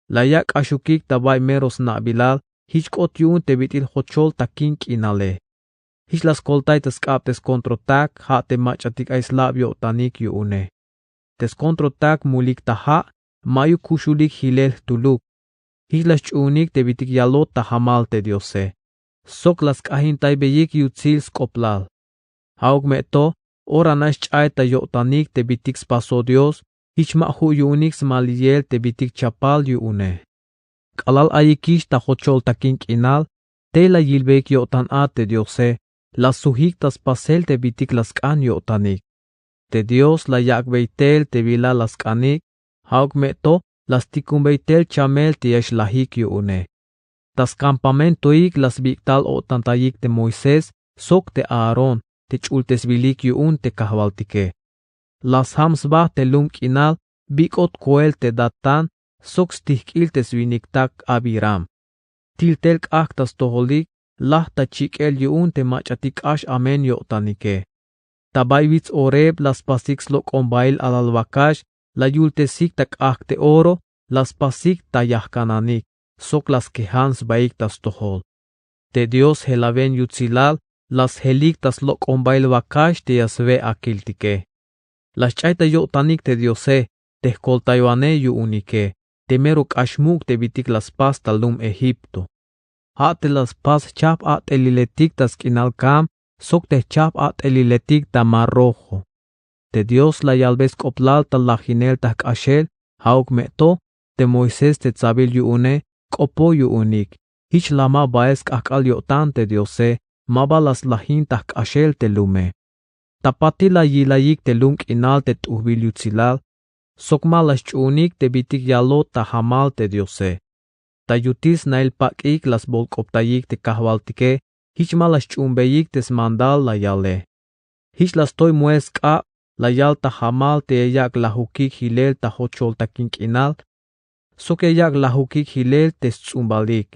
La yak' k'axukik ta bay mero sna'bilal, jich k'ot yu'un te bit'il jochol takin k'inale. Jich la skoltay ta sk'ab te skontrotak, ja' te mach'atik ay slab yo'tanik yu'une. Te skontrotak mulik ta ja', ma'yuk kuxulik jilel jtuluk. Jich la sch'uunik te bitik yalot ta jamal te Diose. Sok la sk'ajintaybeyik yutsil sk'oplal. Ja'uk me to, ora nax ch'ay ta yo'tanik te bitik spaso Dios, jich ma ju' yu'unik smaliyel te bitik chapal yu'une. K'alal ayikix ta jochol takin k'inal, tey la yilbeyik yo'tan a te Diose, la sujik ta spasel te bitik la sk'an yo'tanik. Te Dios la yak'bey tel te bila la sk'anik, ja'uk me to la stikunbey tel chamel te ya xlajik yu'une. Ta skampamentoik la sbik'tal o'tantayik te Moisés sok te Aarón te ch'ultesbilik yu'un te kajwaltike. La sjam sba te lum k'inal bi k'ot koel te Datán sok stijk'il te swiniktak Abiram. Til tel k'ajk' ta stojolik, laj ta chik'el yu'un te mach'atik k'ax amen yo'tanike. Ta bay wits oreb la spasik slok'ombail alal wakax, la yultesik ta k'ajk' te oro, la spasik ta yajkananik, sok la skejan sbaik ta stojol. Te Dios jelawen yutsilal la sjelik ta slok'ombail wakax te ya swe akiltike. La sch'ay ta yo'tanik te Diose, te jkoltaywanej yu'unike, te mero k'ax muk' te bitik la spas ta lum Egipto. Ja' te la spas jchajp a't'eliletik ta sk'inal kam, sok te jchajp a't'eliletik ta mar Rojo. Te Dios la yalbey sk'oplal ta lajinel ta jk'axel, ja'uk me to, te Moisés te tsabil yu'une, k'opo yu'unik, jich la ma bael sk'ajk'al yo'tan te Diose, ma ba la slajin ta jk'axel te lume. Ta patil la yilayik te lum k'inal te t'ujbil yutsilal, sok ma la sch'uunik te bitik yalot ta jamal te Diose. Ta yutil snail pak'ik la sbolk'optayik te kajwaltike, jich ma la sch'uunbeyik te smandal la yale. Jich la stoy moel sk'ab, la yal ta jamal te ya yak' lajukik jilel ta jocholtakin k'inal, sok ya yak' lajukik jilel te sts'umbalik,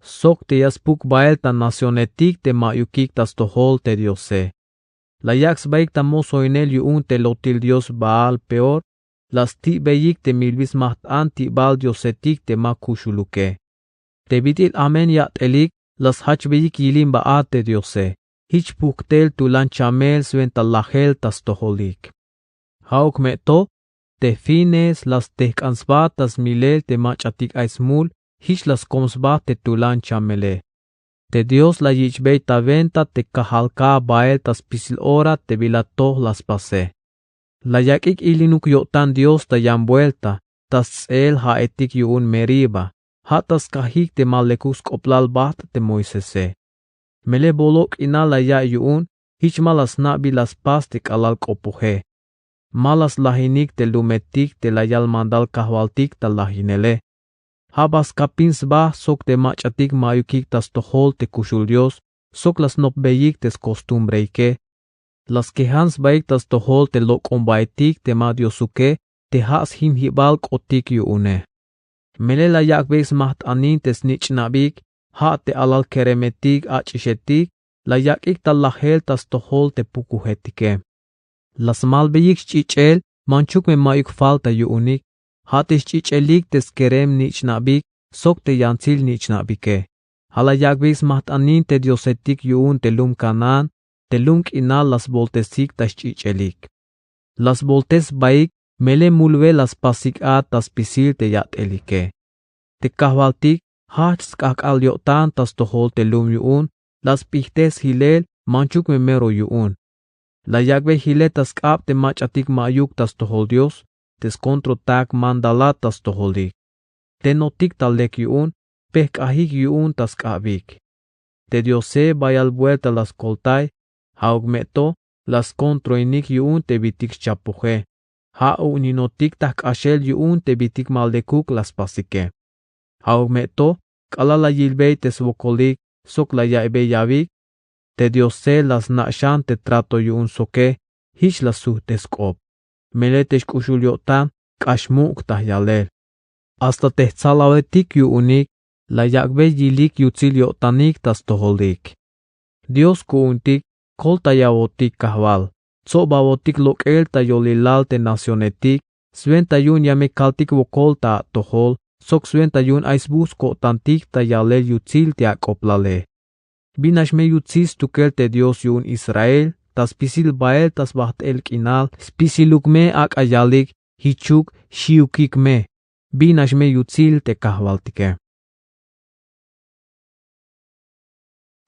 sok te ya spuk bael ta nacionetik te ma'yukik ta stojol te Diose. La yak' sbaik ta mosoinel yu'un te lotil dios Baal-peor, la sti'beyik te milbil smajt'an ti'bal diosetik te ma kuxuluke. Te bit'il amen yat'elik la sjachbeyik yilin baat te Diose, jich pujk' tel tulan chamel swenta lajel ta stojolik. Ja'uk me to, te fines la stejk'an sba ta smilel te mach'atik ay smul, jich la skom sba te tulan chamele. Te Dios la yich'bey ta wenta te kajal ka bael ta spisil ora te bila toj la spase. La yak'ik ilinuk yo'tan Dios ta yan buelta, ta sts'eel ja'etik yu'un Meriba, ja' ta skajik te ma lekuk sk'oplal bajt' te Moisese. Melel bolok' k'inal la ya'iy yu'un, jich ma la sna'bil la spas te k'alal k'opoje. Ma la slajinik te lumetik te la yal mandal kajwaltik ta lajinele. Ja' ba skapin sba sok te mach'atik ma'yukik ta stojol te kuxul Dios, sok la snopbeyik te skostumbreike. La skejan sbaik ta stojol te lok'ombaetik te ma diosuke, te ja' sjinjibal k'otik yu'une. Melel la yak'bey smajt'anin te snich'nabik, ja' te alal keremetik ach'ixetik, la yak'ik ta lajel ta stojol te pukujetike. La smalbeyik sch'ich'el, manchuk me ma'yuk falta yu'unik, ja' te sch'ich'elik te skerem nich'nabik, sok te yantsil nich'nabike. Ja' la yak'bey smajt'anin te diosetik yu'un te lum Canaán, te lum k'inal la sboltesik ta sch'ich'elik. La sboltes sbaik, melel mul we la spasik a ta spisil te yat'elike. Te kajwaltik, jajch sk'ajk'al yo'tan ta stojol te lum yu'un, la sp'ijtes jilel, manchuk me mero yu'un. La yak'bey jilel ta sk'ab te mach'atik ma'yuk ta stojol Dios, te skontrotak mandalat ta stojolik. Tenotik ta lek yu'un, pejk'ajik yu'un ta sk'abik. Te Diose bayal buelta la skoltay, ja'uk me to, la skontroinik yu'un te bitik schapoje. Ja' u'uninotik ta jk'axel yu'un te bitik ma lekuk la spasike. Ja'uk me to, k'alal la yilbey te swokolik, sok la yaiybey yawik, te Diose la sna' xan te trato yu'un soke, jich la sujt te sk'op. Melel te xk'uxul yo'tan, k'ax muk' ta yalel. Hasta te jtsalawetik yu'unik, la yak'bey yilik yutsil yo'tanik ta stojolik. Dios ku'untik, koltayawotik kajwal, tsobawotik lok'el ta yolilal te nacionetik, swenta yu'un ya me kaltik wokol ta atojol, sok swenta yu'un ay sbuts' ko'tantik ta yalel yutsil te ak'oblale. Binax me yutsil stukel te Dios yu'un Israel, ta spisil bael ta sbajt'el k'inal, spisiluk me ak'a yalik, jichuk, xiwukik me, binax me yutsil te kajwaltike.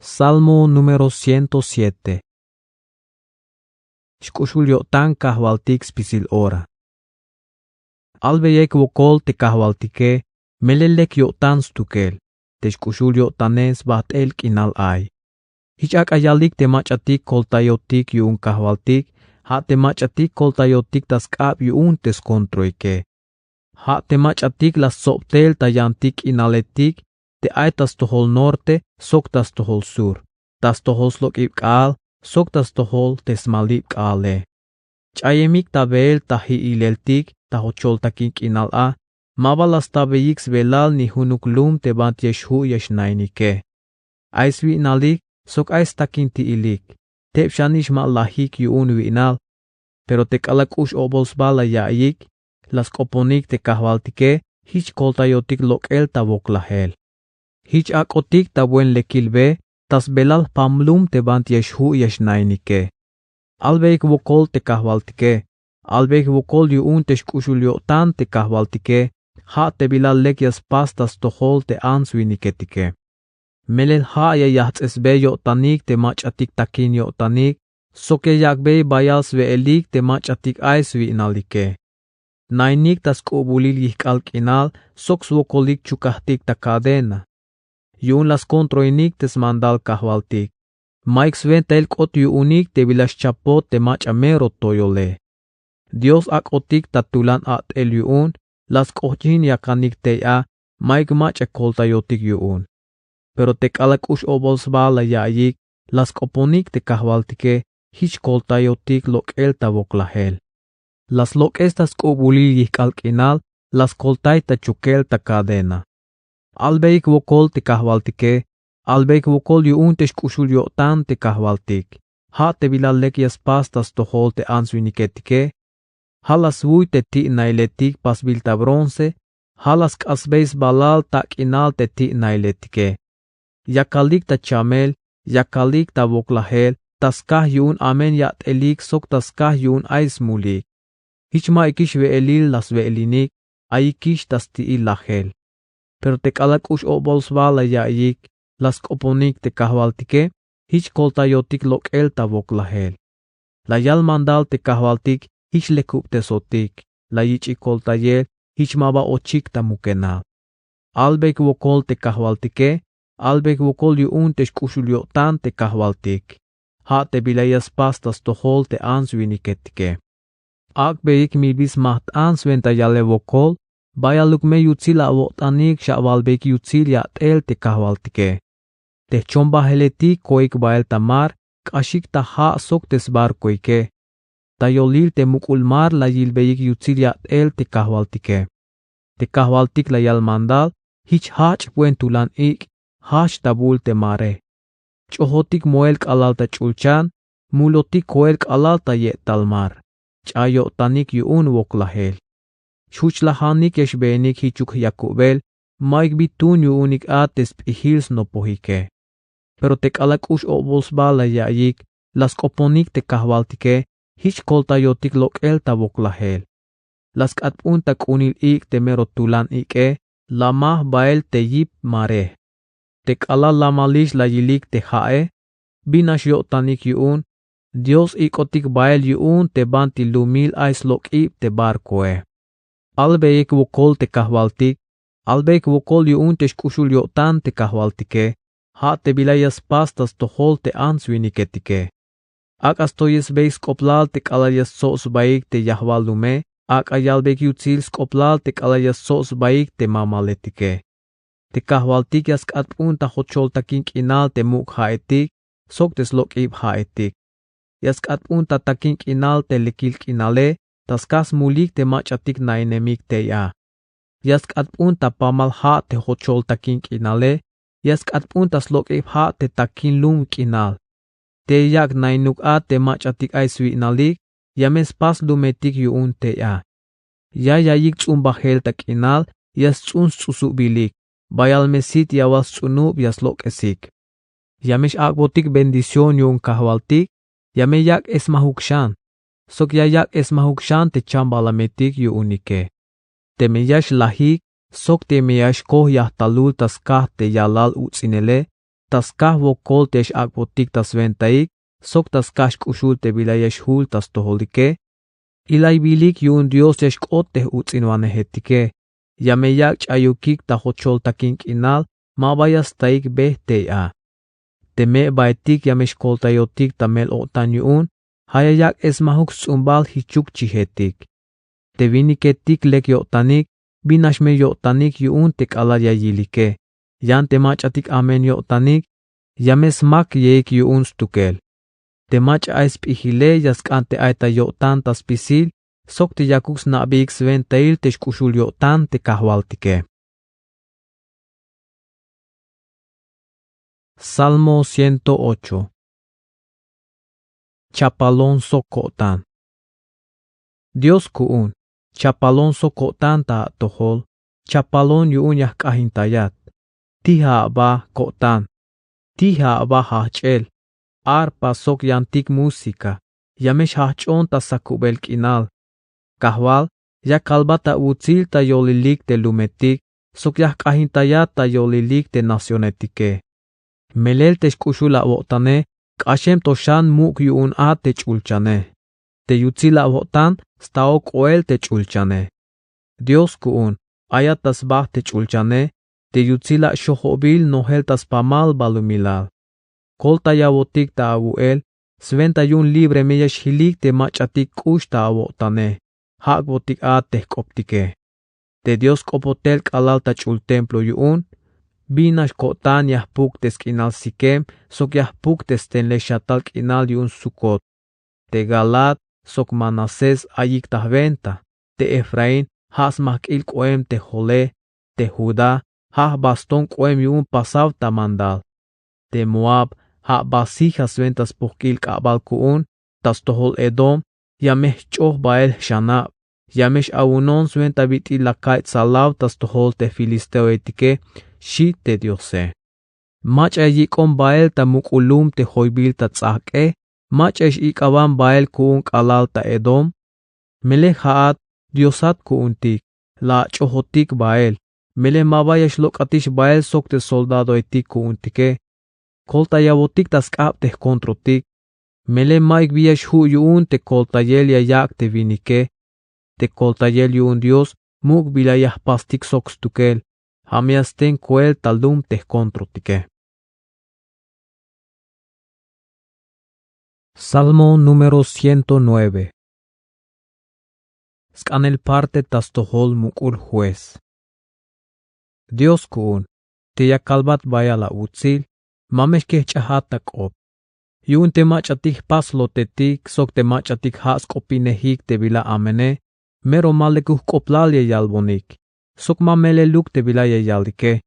Salmo número ciento siete. Xk'uxul yo'tan kajwaltik spisil ora. Albeyik wokol te kajwaltike, melel lek yo'tan stukel, te xk'uxul yo'tane sbajt'el k'inal ay. Jich ak'a yalik te mach'atik koltayotik yu'un kajwaltik, ja' te mach'atik koltayotik ta sk'ab yu'un te skontroike. Ja' te mach'atik la stsob tel ta yantik k'inaletik, te ay ta stojol norte, sok ta stojol sur, ta stojol slok'ib k'aal, sok ta stojol te smalib k'aale. Ch'ayemik ta beel ta ji'ileltik ta jocholtakin k'inal a, ma ba la stabeyik sbelal ni junuk lum te banti ya xju' ya xnainike. Ay swi'nalik sok ay stakinti'ilik. teb xanix ma lajik yu'un wi'nal. Pero te k'alal k'ux obol sba la ya'iyik, la sk'oponik te kajwaltike jich koltayotik lok'el ta woklajel. Jich ak'otik ta buen lekil be ta sbelal jpam lum te banti ya xju' ya xnainike. Albeyik wokol te kajwaltike, albeyik wokol yu'un te xk'uxul yo'tan te kajwaltike, ja' te bila lek ya spas ta stojol te ants winiketike. Melel ja' ya yajts'esbe yo'tanik te mach'atik takin yo'tanik, sok ya yak'bey bayal swe'elik te mach'atik ay swi'nalike. Nainik ta sk'ubulil yijk'al k'inal sok swokolik chukajtik ta cadena. Yu'un la skontroinik te smandal kajwaltik. Mayuk swentail k'ot yu'unik te bila xchapot te mach'a mero toyole. Dios ak'otik ta tulan a'tel yu'un, la sk'ojch'in yakanik tey a, mayuk mach'a koltayotik yu'un. Pero te k'alal k'ux obol sba la ya'iyik, la sk'oponik te kajwaltike jich koltayotik lok'el ta woklajel. La slok'es ta sk'ubulil yijk'al k'inal, la skoltay ta chukel ta cadena. Albeyik wokol te kajwaltike, albeyik wokol yu'un te xk'uxul yo'tan te kajwaltik. Ja' te bila lek ya spas ta stojol te ants winiketike. Ja' la swuy te ti'nailetik pasbil ta bronce, ja' la sk'asbey sbalal ta k'inal te ti'nailetike. Yakalik ta chamel, yakalik ta woklajel, ta skaj yu'un amen ya'telik sok ta skaj yu'un ay smulik. Jich ma'yukix we'elil la swe'elinik, ayikix ta sti'il lajel. Pero te k'alal k'ux obol sba la ya'iyik, la sk'oponik te kajwaltike jich koltayotik lok'el ta woklajel. La yal mandal te kajwaltik jich lekubtesotik, la yich'ik koltayel jich ma ba ochik ta mukenal. Albeyik wokol te kajwaltike, albeyik wokol yu'un te xk'uxul yo'tan te kajwaltik. Ja' te bila ya spas ta stojol te ants winiketike. Ak'beyik milbil smajt'an swenta yalel wokol, bayaluk me yutsil awo'tanik xawalbeyik yutsil ya'tel te kajwaltike. Te jchombajeletik koik bael ta mar, k'axik ta ja' sok te sbarkoike. Ta yolil te muk'ul mar la yilbeyik yutsil ya'tel te kajwaltike. Te kajwaltik la yal mandal, jich jajch' buen tulan ik', jajch ta bul te mare. Ch'ojotik moel k'alal ta ch'ulchan, mulotik koel k'alal ta ye'tal mar. Ch'a yo'tanik yu'un woklajel. Xjuchlajanik ya xbeenik jichuk yakubel, mayuk bi tuun yu'unik a te sp'ijil snopojike. Pero te k'alal k'ux obol sba la ya'iyik, la sk'oponik te kajwaltike jich koltayotik lok'el ta woklajel. La sk'atp'un ta k'unil ik' te mero tulan ik'e, la maj bael te yip mare. Te k'alal lamalix la yilik te ja'e, bin nax yo'tanik yu'un, Dios ik'otik bael yu'un te banti lumil ay slok'ib te barkoe. Albeyik wokol te kajwaltik, albeyik wokol yu'un te xk'uxul yo'tan te kajwaltike, ja' te bila ya spas ta stojol te ants winiketike. Ak'a stoyesbeyik sk'oplal te k'alal ya stsob sbaik te yajwal lume, ak'a yalbeyik yutsil sk'oplal te k'alal ya stsob sbaik te mamaletike. Te kajwaltik ya sk'atp'un ta jochol takin k'inal te muk' ja'etik, sok te slok'ib ja'etik. Ya sk'atp'un ta takin k'inal te lekil k'inale, ta skaj smulik te mach'atik nainemik tey a. Ya sk'atp'un ta pamal ja' te jochol takin k'inale, ya sk'atp'un ta slok'ib ja' te takin lum k'inal. Te yak' nainuk a te mach'atik ay swi'nalik, ya me spas lumetik yu'un tey a. Ya ya'iyik ts'umbajel ta k'inal, ya sts'un sts'usubilik, bayal me sit ya wal sts'unub ya slok'esik. Ya me x-ak'botik bendición yu'un kajwaltik, ya me yak' esmajuk xan, sok ya yak' esmajuk xan te chambalametik yu'unike. Teme ya xlajik, sok teme ya xkoj yajtalul ta skaj te yalal uts'inele, ta skaj wokol te ya x-ak'botik ta swentaik, sok ta skaj xk'uxul te bila ya xjul ta stojolike, ilaybilik yu'un Dios ya xk'ot te j-uts'inwanejetike, ya me yak' ch'ayukik ta jochol takin k'inal, ma ba ya staik be tey a. Teme baetik ya me xkoltayotik ta mel-o'tan yu'un, ja' ya yak' esmajuk sts'umbal jichuk chijetik. Te winiketik lek yo'tanik, bin nax me yo'tanik yu'un te k'alal ya yilike, yan te mach'atik amen yo'tanik, ya me smak yeik yu'un stukel. Te mach'a ay sp'ijile ya sk'an te ay ta yo'tan ta spisil, sok te yakuk sna'beyik swentail te xk'uxul yo'tan te kajwaltike. Salmo ciento ocho. Chapalon sok ko'tan. Dios ku'un, chapalon sok ko'tan ta atojol. Chapalon yu'un ya jk'ajintayat. Tija aba ko'tan. Tija aba jajch'el, arpa sok yantik música. Ya me xjajch'on ta sakubel k'inal. Kajwal, ya kalbat awutsil ta yolilik te lumetik sok ya jk'ajintayat ta yolilik te nacionetike. Melel te xk'uxul awo'tane, k'axem to xan muk' yu'un a te ch'ulchane. Te yutsil awo'tan staok k'oel te ch'ulchane. Dios ku'un, ayat ta sba te ch'ulchane, te yutsil axojobil nojel ta spamal balumilal. Koltayawotik ta awu'el, swenta yu'un libre me ya xjilik te mach'atik k'ux ta awo'tane. Jak'botik a te jk'optike. Te Dios k'opotel k'alal ta ch'ul templo yu'un, bin nax ko'tan ya jpuk te sk'inal Siquem sok ya jpuk te stenlej xatal k'inal yu'un Sucot. Te Galaad sok Manasés ayik ta jwenta. Te Efraín ja' smajk'il k'oem te jole. Te Judá ja' jbaston k'oem yu'un pasaw ta mandal. Te Moab ja' basija swenta spojk'il k'abal ku'un. Ta stojol Edom ya me jch'oj bael jxanab. Ya me x-awunon swenta bit'il la ka'iy tsalaw ta stojol te filisteoetike, xchi te Diose. Mach'a ya yik'on bael ta muk'ul lum te joybil ta ts'ajk'e. Mach'a ya x-ik'awan bael ku'un k'alal ta Edom. Melel ja'at, Diosat ku'untik, la ach'ojotik bael. Melel ma ba ya xlok'atix bael sok te soldadoetik ku'untike. Koltayawotik ta sk'ab te jkontrotik. Melel ma'yuk bi ya xju' yu'un te koltayel ya yak' te winike. Te koltayel yu'un Dios muk' bila ya jpastik sok stukel. Ja' me ya sten koel ta lum te jkontrotike. Salmo número ciento nueve. Sk'anel parte ta stojol muk'ul juez. Dios ku'un, te ya kalbat bayal awutsil, ma me xkejch'ajat ta k'op. Yu'un te mach'atik jpas lotetik sok te mach'atik ja' sk'opinejik te bila amene, mero ma lekuk jk'oblal ya yalbonik, sok ma meleluk te bila ya yalike.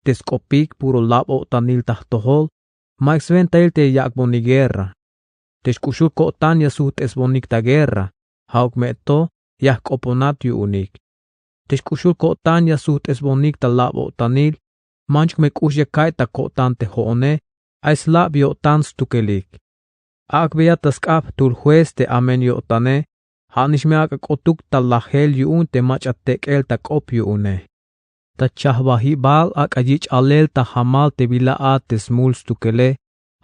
Te sk'opik puro lab-o'tanil ta jtojol, ma'yuk swentail te ya yak'bonik guerra. Te xk'uxul ko'tan ya sujt'esbonik ta guerra, ja'uk me to ya jk'oponat yu'unik. Te xk'uxul ko'tan ya sujt'esbonik ta lab-o'tanil, manchuk me k'ux ya ka'iy ta ko'tan te jo'one, ay slab yo'tan stukelik. Ak'beya ta sk'ab jtul juez te amen yo'tane, ja' nix me ak'a k'otuk ta lajel yu'un te mach'a tek'el ta k'op yu'une. Ta chajwajibal ak'a yich' alel ta jamal te bila a te smul stukele,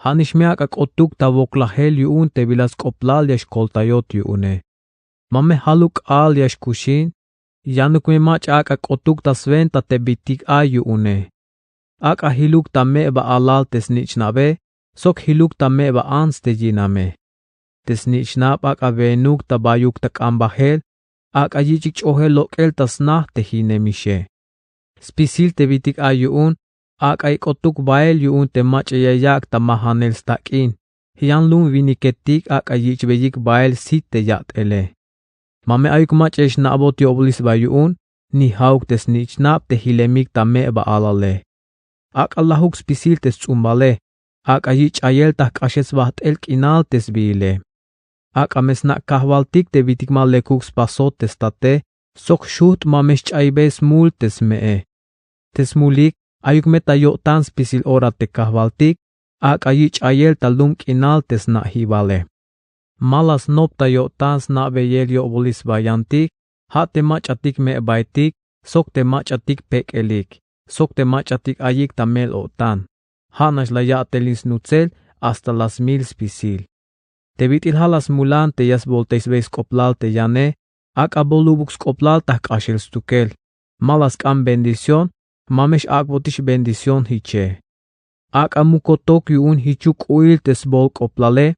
ja' nix me ak'a k'otuk ta woklajel yu'un te bila sk'oplal ya xkoltayot yu'une. Ma me jaluk k'aal ya xkuxin, yanuk me mach'a ak'a k'otuk ta swenta te bitik ay yu'une. Ak'a jiluk ta meba alal te snich'nabe, sok jiluk ta meba ants te yiname. Te snich'nab ak'a weenuk ta bayuk ta k'an bajel, ak'a yich'ik ch'ojel lok'el ta sna te jinemixe. Spisil te bitik ay yu'un, ak'a ya k'otuk bael yu'un te mach'a ya yak' ta majanel stak'in. Yan lum winiketik ak'a yich'beyik bael sit te yat'ele. Ma me ayuk mach'a ya xna'bot yo'bol sba yu'un, ni ja'uk te snich'nab te jilemik ta meba alale. Ak'a lajuk spisil te sts'umbale, ak'a yich' ch'ayel ta jk'axel sbajt'el k'inal te sbiile. Ak'a me sna' kajwaltik te bitik ma lekuk spasot te state, sok xujt' ma me xch'aybe smul te sme'e. Te smulik, ayuk me ta yo'tan spisil ora te kajwaltik, ak'a yich' ch'ayel ta lum k'inal te sna'jibale. Ma la snop ta yo'tan sna'beyel yo'bol sba yantik, ja' te mach'atik me'baetik, sok te mach'atik pek'elik, sok te mach'atik ayik ta mel-o'tan. Ja' nax la ya'telin snutzel hasta la smil spisil. Te bit'il ja' la smulan te ya sboltaysbey sk'oplal te yane, ak'a bolubuk sk'oplal ta jk'axel stukel. Ma la sk'an bendición, ma me x-ak'botix bendición jiche. Ak'a mukotok yu'un jichuk k'u'il te sbol k'oplale,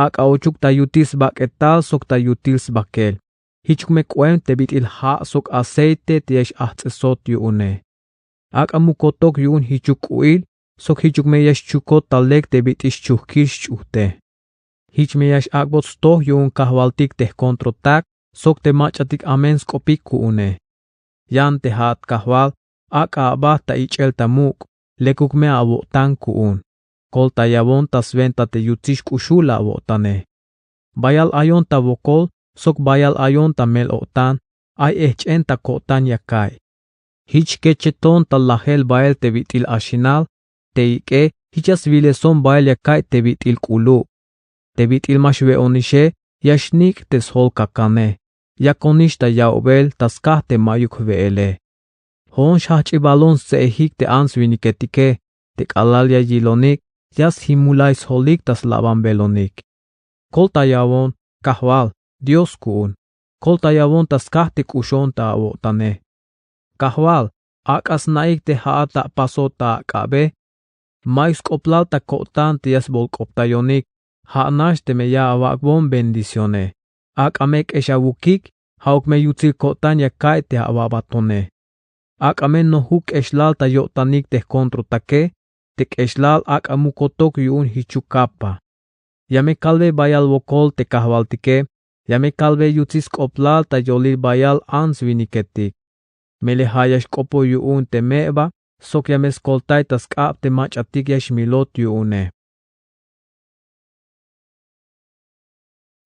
ak'a ochuk ta yutil sbak'etal sok ta yutil sbakel. Jichuk me k'oem te bit'il ja' sok aceite te ya x-ajts'esot yu'une. Ak'a mukotok yu'un jichuk k'u'il, sok jichuk me ya xchukot ta lek te bit'il xchujkil xch'ujte. Jich me ya x-ak'bot stoj yu'un kajwaltik te jkontrotak, sok te mach'atik amen sk'opik ku'une. Yan te ja'at kajwal, ak'a aba ta ich'el ta muk', lekuk me awo'tan ku'un. Koltayawon ta swenta te yutsil xk'uxul awo'tane. Bayal ayon ta wokol sok bayal ayon ta mel-o'tan ay ejch'en ta ko'tan ya ka'iy. Jich kecheton ta lajel bael te bit'il axinal, te ik'e jich ya swileson bael ya ka'iy te bit'il k'ulub. Te bit'il ma xwe'onixe ya xnik' te sjol kakane. Yakonix ta ya'ubel ta skaj te ma'yuk jwe'ele. Jo'on xjajch'ibalon stse'ejik te ants-winiketike, te k'alal ya yilonik ya sjimulay sjolik ta slabanbelonik. Koltayawon, Kajwal Dios ku'un, koltayawon ta skaj te k'uxon ta awo'tane. Kajwal, ak'a sna'ik te ja'at ta apasot ta ak'abe. Ma'yuk sk'oplal ta ko'tan te ya sbolk'optayonik, ja' nax teme ya awak'bon bendicione. Ak'a me k'exawukik, ja'uk me yutsil ko'tan ya ka'iy te awabatone. Ak'a me nojuk k'exlal ta yo'tanik te jkontrotake, te k'exlal ak'a mukotok yu'un jichuk kapa. Ya me kalbe bayal wokol te kajwaltike, ya me kalbe yutsil sk'oplal ta yolil bayal ants-winiketik. Melel ja' ya xk'opoj yu'un te me'ba sok ya me skoltay ta sk'ab te mach'atik ya xmilot yu'une.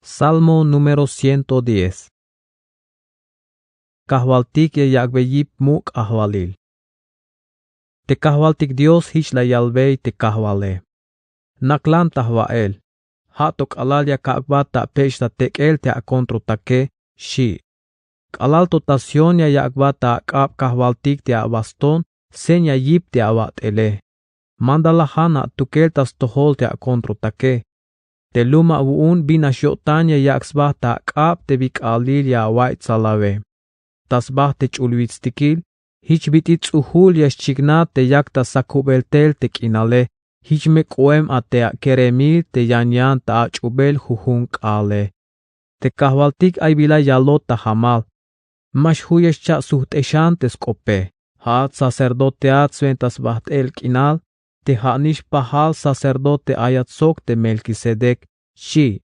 Salmo número ciento diez. Kajwaltik ya yak'bey yip muk' ajwalil. Te kajwaltik Dios jich la yalbey te kajwale: Naklan ta jwa'el, ja' to k'alal ya kak'bat ta apech' ta tek'el te akontrotake, xi'. K'alal to ta Sión ya yak'bat ta ak'ab kajwaltik te abaston, seña yip te abat'ele. Mandalajan atukel ta stojol te akontrotake. Te lum awu'un bin nax yo'tan ya yak' sba ta ak'ab te bi k'aalil ya awaiy tsalawe. Ta sba te ch'ul witstikil, jich bit'il ts'ujul ya xchiknaj te yak ta sakubel tel te k'inale, jich me k'oem a te akeremil te yan yan ta ach'ubel jujun k'aale. Te kajwaltik ay bila yalot ta jamal: Ma xju' ya xcha' sujt'e xan te sk'ope. Ja'at sacerdoteat swenta sbajt'el k'inal, te ja'nix pajal sacerdote ayat sok te Melquisedec, xi'.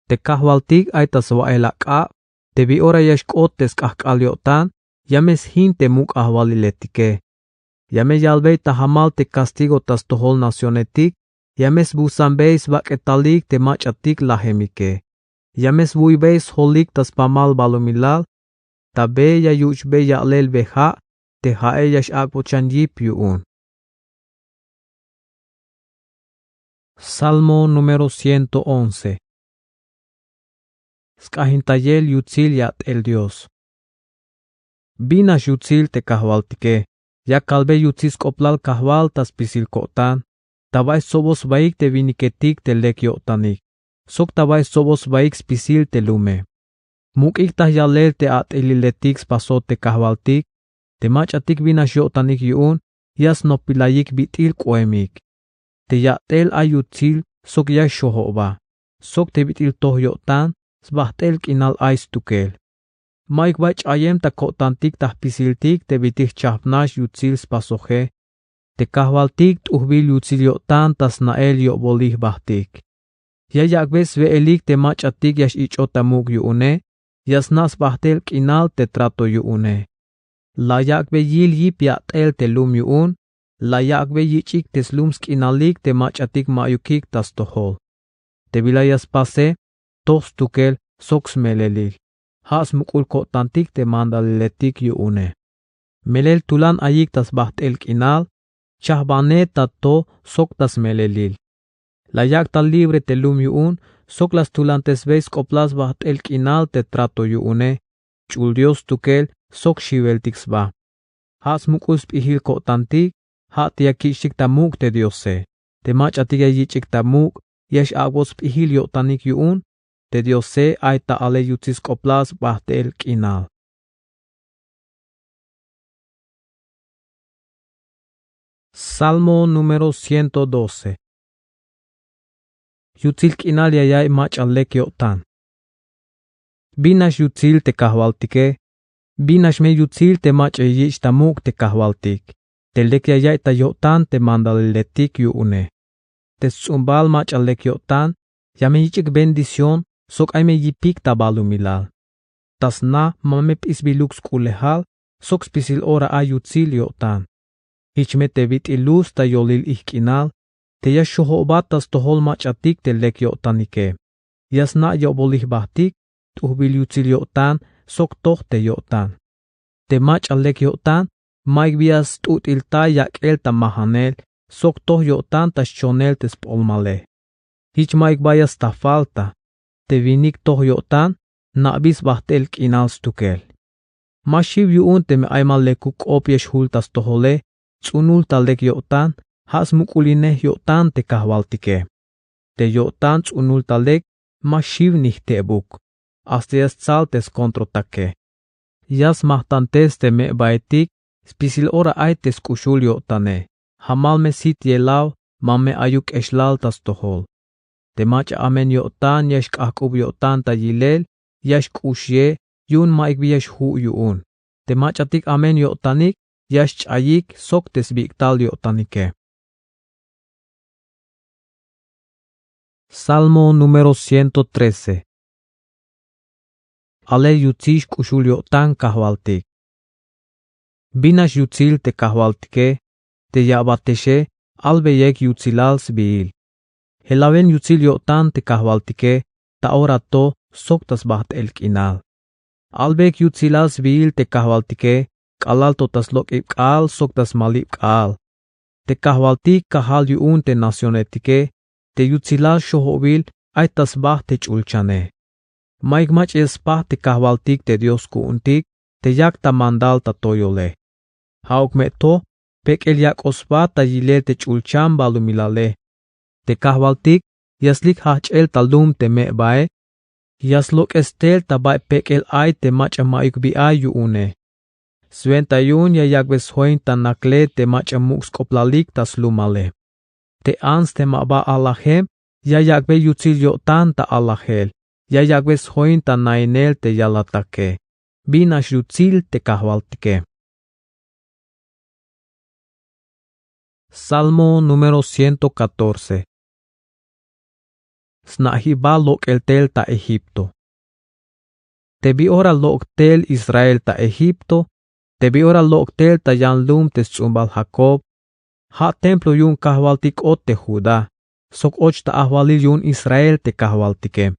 Te kajwaltik ay ta swa'el ak'ab, te bi ora ya xk'ot te sk'ajk'al yo'tan, ya me sjin te muk' ajwaliletike. Ya me yalbey ta jamal te castigo ta stojol nacionetik, ya me sbusanbey sbak'etalik te mach'atik lajemike. Ya me swuybey sjolik ta spamal balumilal, ta be ya yuch'bey ya'lel be ja', te ja'e ya x-ak'bot xan yip yu'un. Salmo número ciento once. Sk'ajintayel yutsil yat'el Dios. Bin nax yutsil te kajwaltike, ya kalbey yutsil sk'oplal kajwal ta spisil ko'tan, ta bay stsobot sbaik te winiketik te lek yo'tanik, sok ta bay stsobot sbaik spisil te lume. Muk'ik ta yalel te at'eliletik spasot te kajwaltik, te mach'atik bin nax yo'tanik yu'un, ya snopbilayik bit'il k'oemik. Te yat'el ay yutsil sok ya xxojoba, sok te bit'il toj yo'tan, sbajt'el k'inal ay stukel. Ma'yuk bay ch'ayem ta ko'tantik ta jpisiltik te bit'il jchajp nax yutsil spasoje. Te kajwaltik t'ujbil yutsil yo'tan ta sna'el yo'bolil jbajtik. Ya yak'bey swe'elik te mach'atik ya x-ich'ot ta muk' yu'une, ya sna' sbajt'el k'inal te trato yu'une. La yak'bey yil yip yat'el te lum yu'un, la yak'bey yich'ik te slum sk'inalik te mach'atik ma'yukik ta stojol. Te bila ya spase, toj stukel sok smelelil. Ja' smuk'ul ko'tantik te mandaliletik yu'une. Melel tulan ayik ta sbajt'el k'inal, chajbane ta to sok ta smelelil. La yak' ta libre te lum yu'un, sok la stulantesbey sk'oplal sbajt'el k'inal te trato yu'une, ch'ul Dios stukel sok xiweltik sba. Ja' smuk'ul sp'ijil ko'tantik, ja' te ya kich'tik ta muk' te Diose. Te mach'atik ya yich'ik ta muk', ya x-ak'bot sp'ijil yo'tanik yu'un, te Diose ay ta ale yutsil sk'oplal sbajt'el k'inal. Salmo número ciento doce. Yutsil k'inal ya yaiy mach'a lek yo'tan. Bin nax yutsil te kajwaltike, bin nax me yutsil te mach'a ya yich' ta muk' te kajwaltik, te lek ya yaiy ta yo'tan te mandaliletik yu'une. Te sts'umbal mach'a lek yo'tan, ya me yich'ik bendición sok ay me yipik ta balumilal. Ta sna ma me p'isbiluk sk'ulejal sok spisil ora ay yutsil yo'tan. Jich me te bit'il luz ta yolil ijk' k'inal, te ya xxojobat ta stojol mach'atik te lek yo'tanike. Ya sna' yo'bolil jbahtik t'ujbil yutsil yo'tan sok toj te yo'tan. Te mach'a lek yo'tan, mayuk bi ya st'ut'il ta yak'el ta majanel sok toj yo'tan ta xchonel te sp'olmale. Jich mayuk bayal sta falta. Te winik toj yo'tan, na'bey sbajt'el k'inal stukel. Ma xiw yu'un teme ay ma lekuk k'op ya xjul ta stojole ts'unul ta lek yo'tan, ja' smuk'ulinej yo'tan te kajwaltike. Te yo'tan ts'unul ta lek ma xiw nijtebuk, hasta ya stsal te skontrotake. Ya smajtantes te me'baetik spisil ora ay te sk'uxul yo'tane. Jamal me sit yelaw, ma me ayuk k'exlal ta stojol. Te mach'a amen yo'tan ya xk'ajk'ub yo'tan ta yilel, ya xk'uxye yu'un mayuk bi ya xju' yu'un. Te mach'atik amen yo'tanik ya xch'ayik sok te sbik'tal yo'tanike. Salmo número ciento trece. Alel yutsil xk'uxul yo'tan kajwaltik. Bin nax yutsil te kajwaltike, te ya'batexe, albeyek yutsilal sbiil. Jelawen yutsil yo'tan te kajwaltike, ta ora to sok ta sbajt'el k'inal. Albeyek yutsilal sbiil te kajwaltike, k'alal to ta slok'ib k'aal sok ta smalib k'aal. Te kajwaltik kajal yu'un te nacionetike, te yutsilal xojobil ay ta sba te ch'ulchane. Mayuk mach'a ya spas te kajwaltik te Dios ku'untik, te yak ta mandal ta toyole. Ja'uk me to pek'el yak'oj sba ta yilel te ch'ulchan balumilale. Te kajwaltik ya slik jajch'el ta lum te me'bae, ya slok'es tel ta bay pek'el ay te mach'a mayuk bi ay yu'une. Swenta yu'un ya yak'be sjoin ta nakle te mach'a muk' sk'oplalik ta slumale. Te ants te ma ba alajem ya yak'be yutsil yo'tan ta alajel, ya yak'be sjoin ta nainel te yalatake. Bin nax yutsil te kajwaltike. Salmo número ciento catorce. Sna'jibal lok'el tel ta Egipto. Te bi ora lok' tel Israel ta Egipto, te bi ora lok' tel ta yan lum te sts'umbal Jacob, ja' templo yu'un kajwaltik k'ot te Judá, sok och ta ajwalil yu'un Israel te kajwaltike.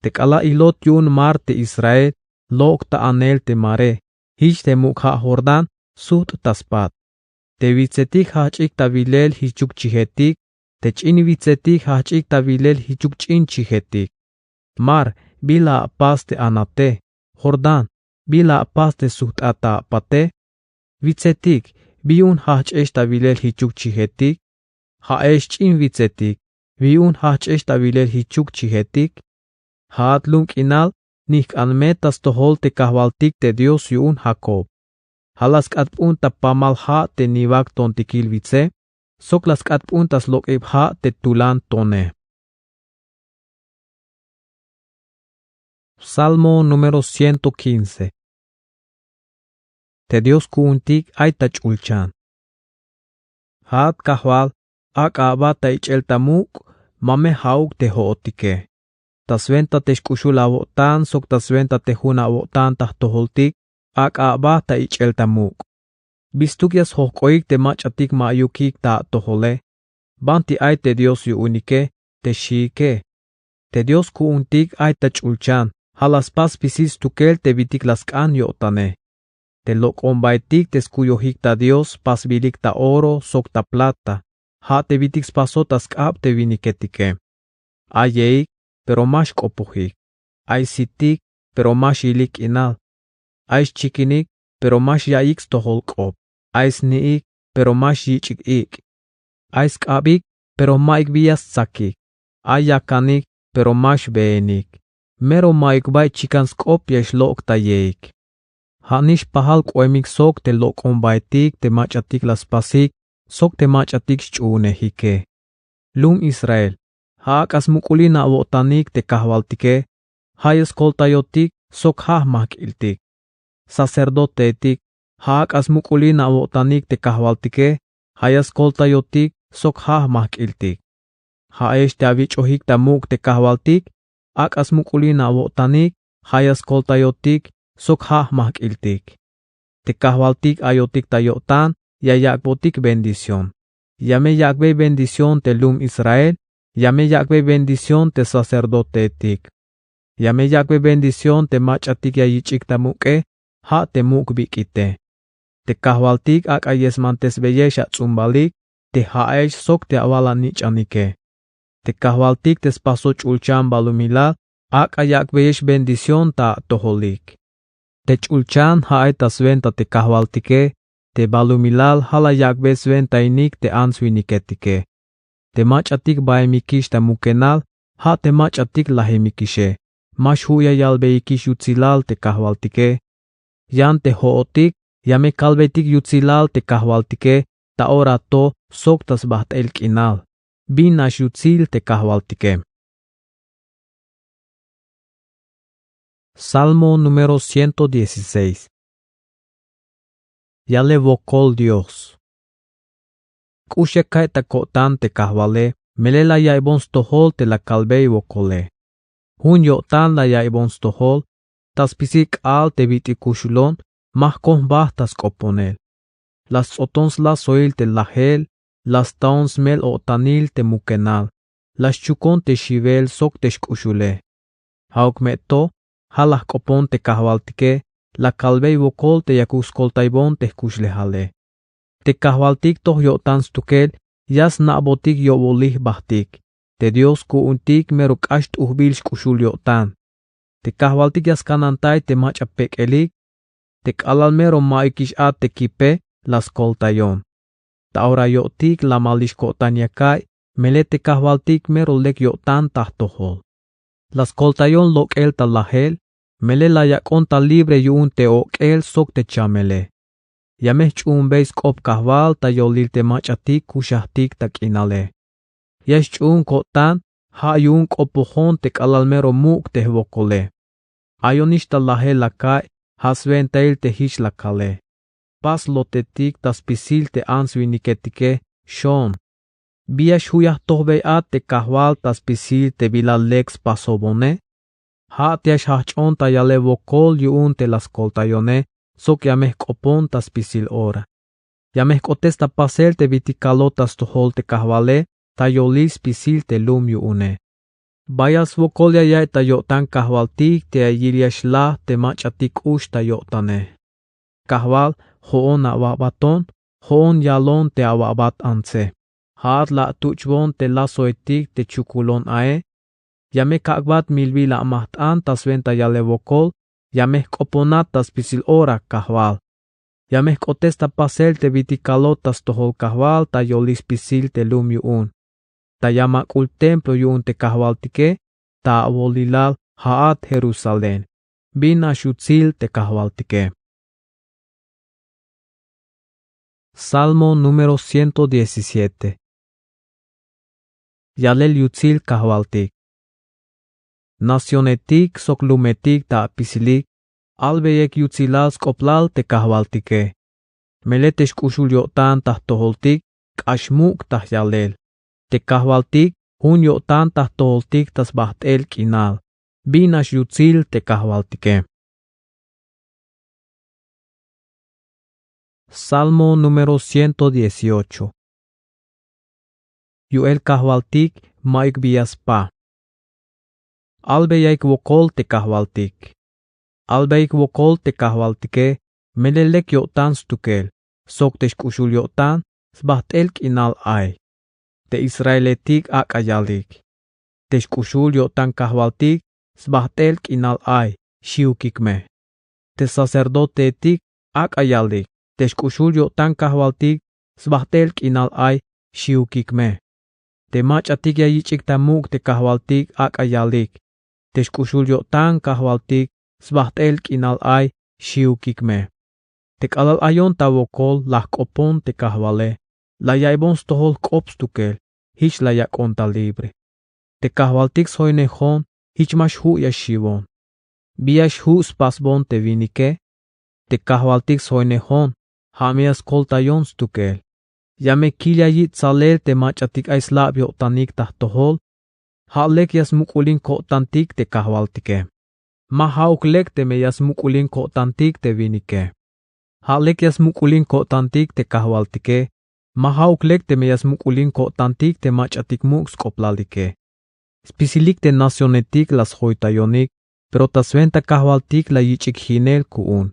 Te k'alal ilot yu'un mar te Israel, lok' ta anel te mare, jich te muk' ja' Jordán, sujt' ta spat. Te witsetik jajch'ik ta wilel jichuk chijetik, te ch'in witsetik jajch'ik ta wilel jichuk ch'in chijetik. Mar, bi la apas te anate? Jordán, bi la apas te sujt'at ta apate? Witsetik, bi yu'un jajch'ex ta wilel jichuk chijetik? Ja'ex ch'in witsetik, bi yu'un jajch'ex ta wilel jichuk chijetik? Ja'at lum k'inal, nijk'an me ta stojol te kajwaltik te Dios yu'un Jacob. Ja' la sk'atp'un ta pamal ja' te niwak tontikil witse, sok la sk'atp'un ta slok'ib ja' te tulan tone. Salmo número ciento quince. Te Dios ku'untik ay ta ch'ulchan. Ja'at Kajwal, ak'a aba ta ich'el ta muk', ma me ja'uk te jo'otike. Ta swenta te xk'uxul awo'tan sok ta swenta te jun awo'tan ta jtojoltik, ak'a aba ta ich'el ta muk'. Bistuk ya sjojk'oik te mach'atik ma'yukik ta atojole. Banti ay te Dios yu'unike, te xiike. Te Dios ku'untik ay ta ch'ulchan, ja' la spas spisil stukel te bitik la sk'an yo'tane. Te lok'ombaetik te skuyojik ta Dios spasbilik ta oro sok ta plata, ja' te bitik spasot ta sk'ab te winiketike. Ayeik, pero ma xk'opojik. Ay sitik, pero ma xyilik k'inal. Ay xchikinik, pero ma xya'iyik stojol k'op. Ay sni'ik, pero ma xyich'ik ik'. Ay sk'abik, pero ma'yuk bi ya stsakik. Ay yakanik, pero ma xbeenik. Mero ma'yuk bay chikan sk'op ya xlok' ta yeik. Ja' nix pajal k'oemik sok te lok'ombaetik te mach'atik la spasik sok te mach'atik xch'uunejike. Lum Israel, ja' ak'a smuk'ulin awo'tanik te Kajwaltike, ja' ya skoltayotik sok ja' jmajk'iltik. Sacerdoteetik, ja' ak'a smuk'ulin awo'tanik te Kajwaltike, ja' ya skoltayotik sok ja' jmajk'iltik. Ja'ex te awich'ojik ta muk' te Kajwaltik, ak'a smuk'ulin awo'tanik, ja' ya skoltayotik sok ja' jmajk'iltik. Te Kajwaltik ayotik ta yo'tan ya yak'botik bendición. Ya me yak'bey bendición te lum Israel, Ya me yak'bey bendición te sacerdoteetik. Ya me yak'bey bendición te mach'atik ya yich'ik ta muk'e, ja' te muk' bik'ite. Te kajwaltik ak'a yesmantesbeyex ats'umbalik te ja'ex sok te awal anich'anike. Te kajwaltik te spaso ch'ulchan balumilal ak'a yak'beyex bendición ta atojolik. Te ch'ulchan ja'e ta swenta te kajwaltike. Te balumilal ja' la yak'bey swentainik te ants-winiketike. Te mach'atik baemikix ta mukenal, ja' te mach'atik lajemikixe. Ma xju' ya yalbeyikix yutsilal te kajwaltike. Yan te jo'otik ya me kalbeytik yutsilal te kajwaltike ta ora to sok ta sbajt'el k'inal. Bin nax yutsil te kajwaltike. Salmo número ciento dieciséis. Yale wokol Dios. K'ux ya ka'iy ta ko'tan te kajwale, melel la ya'iybon stojol te la kalbey wokole. Jun yo'tan la ya'iybon stojol ta spisil k'aal te bit'il kuxulon, ma jkon jba ta sk'oponel. La sts'oton slasoil te lajel, la staon smel-o'tanil te mukenal, la xchukon te xiwel sok te xk'uxule. Ja'uk me to ja' la jk'opon te kajwaltike, la kalbey wokol te yakuk skoltaybon te jkuxlejale. Te kajwaltik toj yo'tan stukel, ya sna'botik yo'bolil jbajtik. Te Dios ku'untik mero k'ax t'ujbil xk'uxul yo'tan. Te kajwaltik ya skanantay te mach'a pek'elik. Te k'alal mero ma'yukix a te kipe la skoltayon. Ta ora yo'tik lamalix ko'tan ya ka'iy, melel te kajwaltik mero lek yo'tan ta jtojol. La skoltayon lok'el ta lajel, melel la yak'on ta libre yu'un te ok'el sok te chamele. Ya me jch'uunbey sk'op kajwal ta yolil te mach'atik kuxajtik ta k'inale. Ya xch'uun ko'tan, ja' yu'un k'opojon te k'alal mero muk' te jwokole. Ayonix ta lajel la ka'iy, ja' swentail te jich la kale. Pas lotetik ta spisil te ants-winiketike, xoon. Bi ya xju' ya jtojbey a te kajwal ta spisil te bila lek spasobone? Ja' te ya xjajch'on ta yale wokol yu'un te la skoltayone sok ya me jk'opon ta spisil ora. Ya me jk'otes ta pasel te bit'il kalot ta stojol te kajwale ta yolil spisil te lum yu'une. Bayal swokol ya ya'iy ta yo'tan kajwaltik te ya yil ya xlaj te mach'atik k'ux ta yo'tane. Kajwal, jo'on awa'baton, jo'on yalon te awa'bat antse. Ja'at la atuch'bon te lasoetik te chukulon ae. Ya me kak'bat milbil amajt'an ta swenta yale wokol, ya me jk'oponat ta spisil ora kajwal. Ya me jk'otes ta pasel te bit'il kalot ta stojol kajwal ta yolil spisil te lum yu'un. Ta yam ak'ul templo yu'un te kajwaltike, ta awolilal ja'at Jerusalén. Bin nax yutsil te kajwaltike. Salmo número ciento diecisiete. Yalel yutsil kajwaltik. Nacionetik sok lumetik ta apisilik, albeyek yutsilal sk'oplal te kajwaltike. Melel te xk'uxul yo'tan ta jtojoltik k'ax muk' ta jyalel. Te kajwaltik jun yo'tan ta jtojoltik ta sbajt'el k'inal. Bin nax yutsil te kajwaltike. Salmo número ciento dieciocho. Yu'el kajwaltik ma'yuk bi ya spa. Albeyaik wokol te kajwaltik. Albeyaik wokol te kajwaltike, melel lek yo'tan stukel, sok te xk'uxul yo'tan sbajt'el k'inal ay. Te israeletik ak'a yalik. Te xk'uxul yo'tan kajwaltik sbajt'el k'inal ay, xiwkik me. Te sacerdoteetik ak'a yalik. Te xk'uxul yo'tan kajwaltik sbajt'el k'inal ay, xiwkik me. Te mach'atik ya yich'ik ta muk' te kajwaltik ak'a yalik. Te xk'uxul yo'tan kajwaltik sbajt'el k'inal ay, xiwkik me. Te k'alal ayon ta wokol la jk'opon te kajwale, la yaiybon stojol jk'op stukel, jich la yak'on ta libre. Te kajwaltik sjoinejon, jich ma xju' ya xiwon. Bi ya xju' spasbon te winike? Te kajwaltik sjoinejon, ja' me ya skoltayon stukel. Ya me kil ya yich' tsalel te mach'atik ay slab yo'tanik ta jtojol. Ja' lek ya smuk'ulin ko'tantik te kajwaltike. Ma ja'uk lek teme ya smuk'ulin ko'tantik te winike. Ja' lek ya smuk'ulin ko'tantik te kajwaltike. Ma ja'uk lek teme ya smuk'ulin ko'tantik te mach'atik muk' sk'oplalike. Spisilik te nacionetik la sjoytayonik, pero ta swenta Kajwaltik la yich'ik jinel ku'un.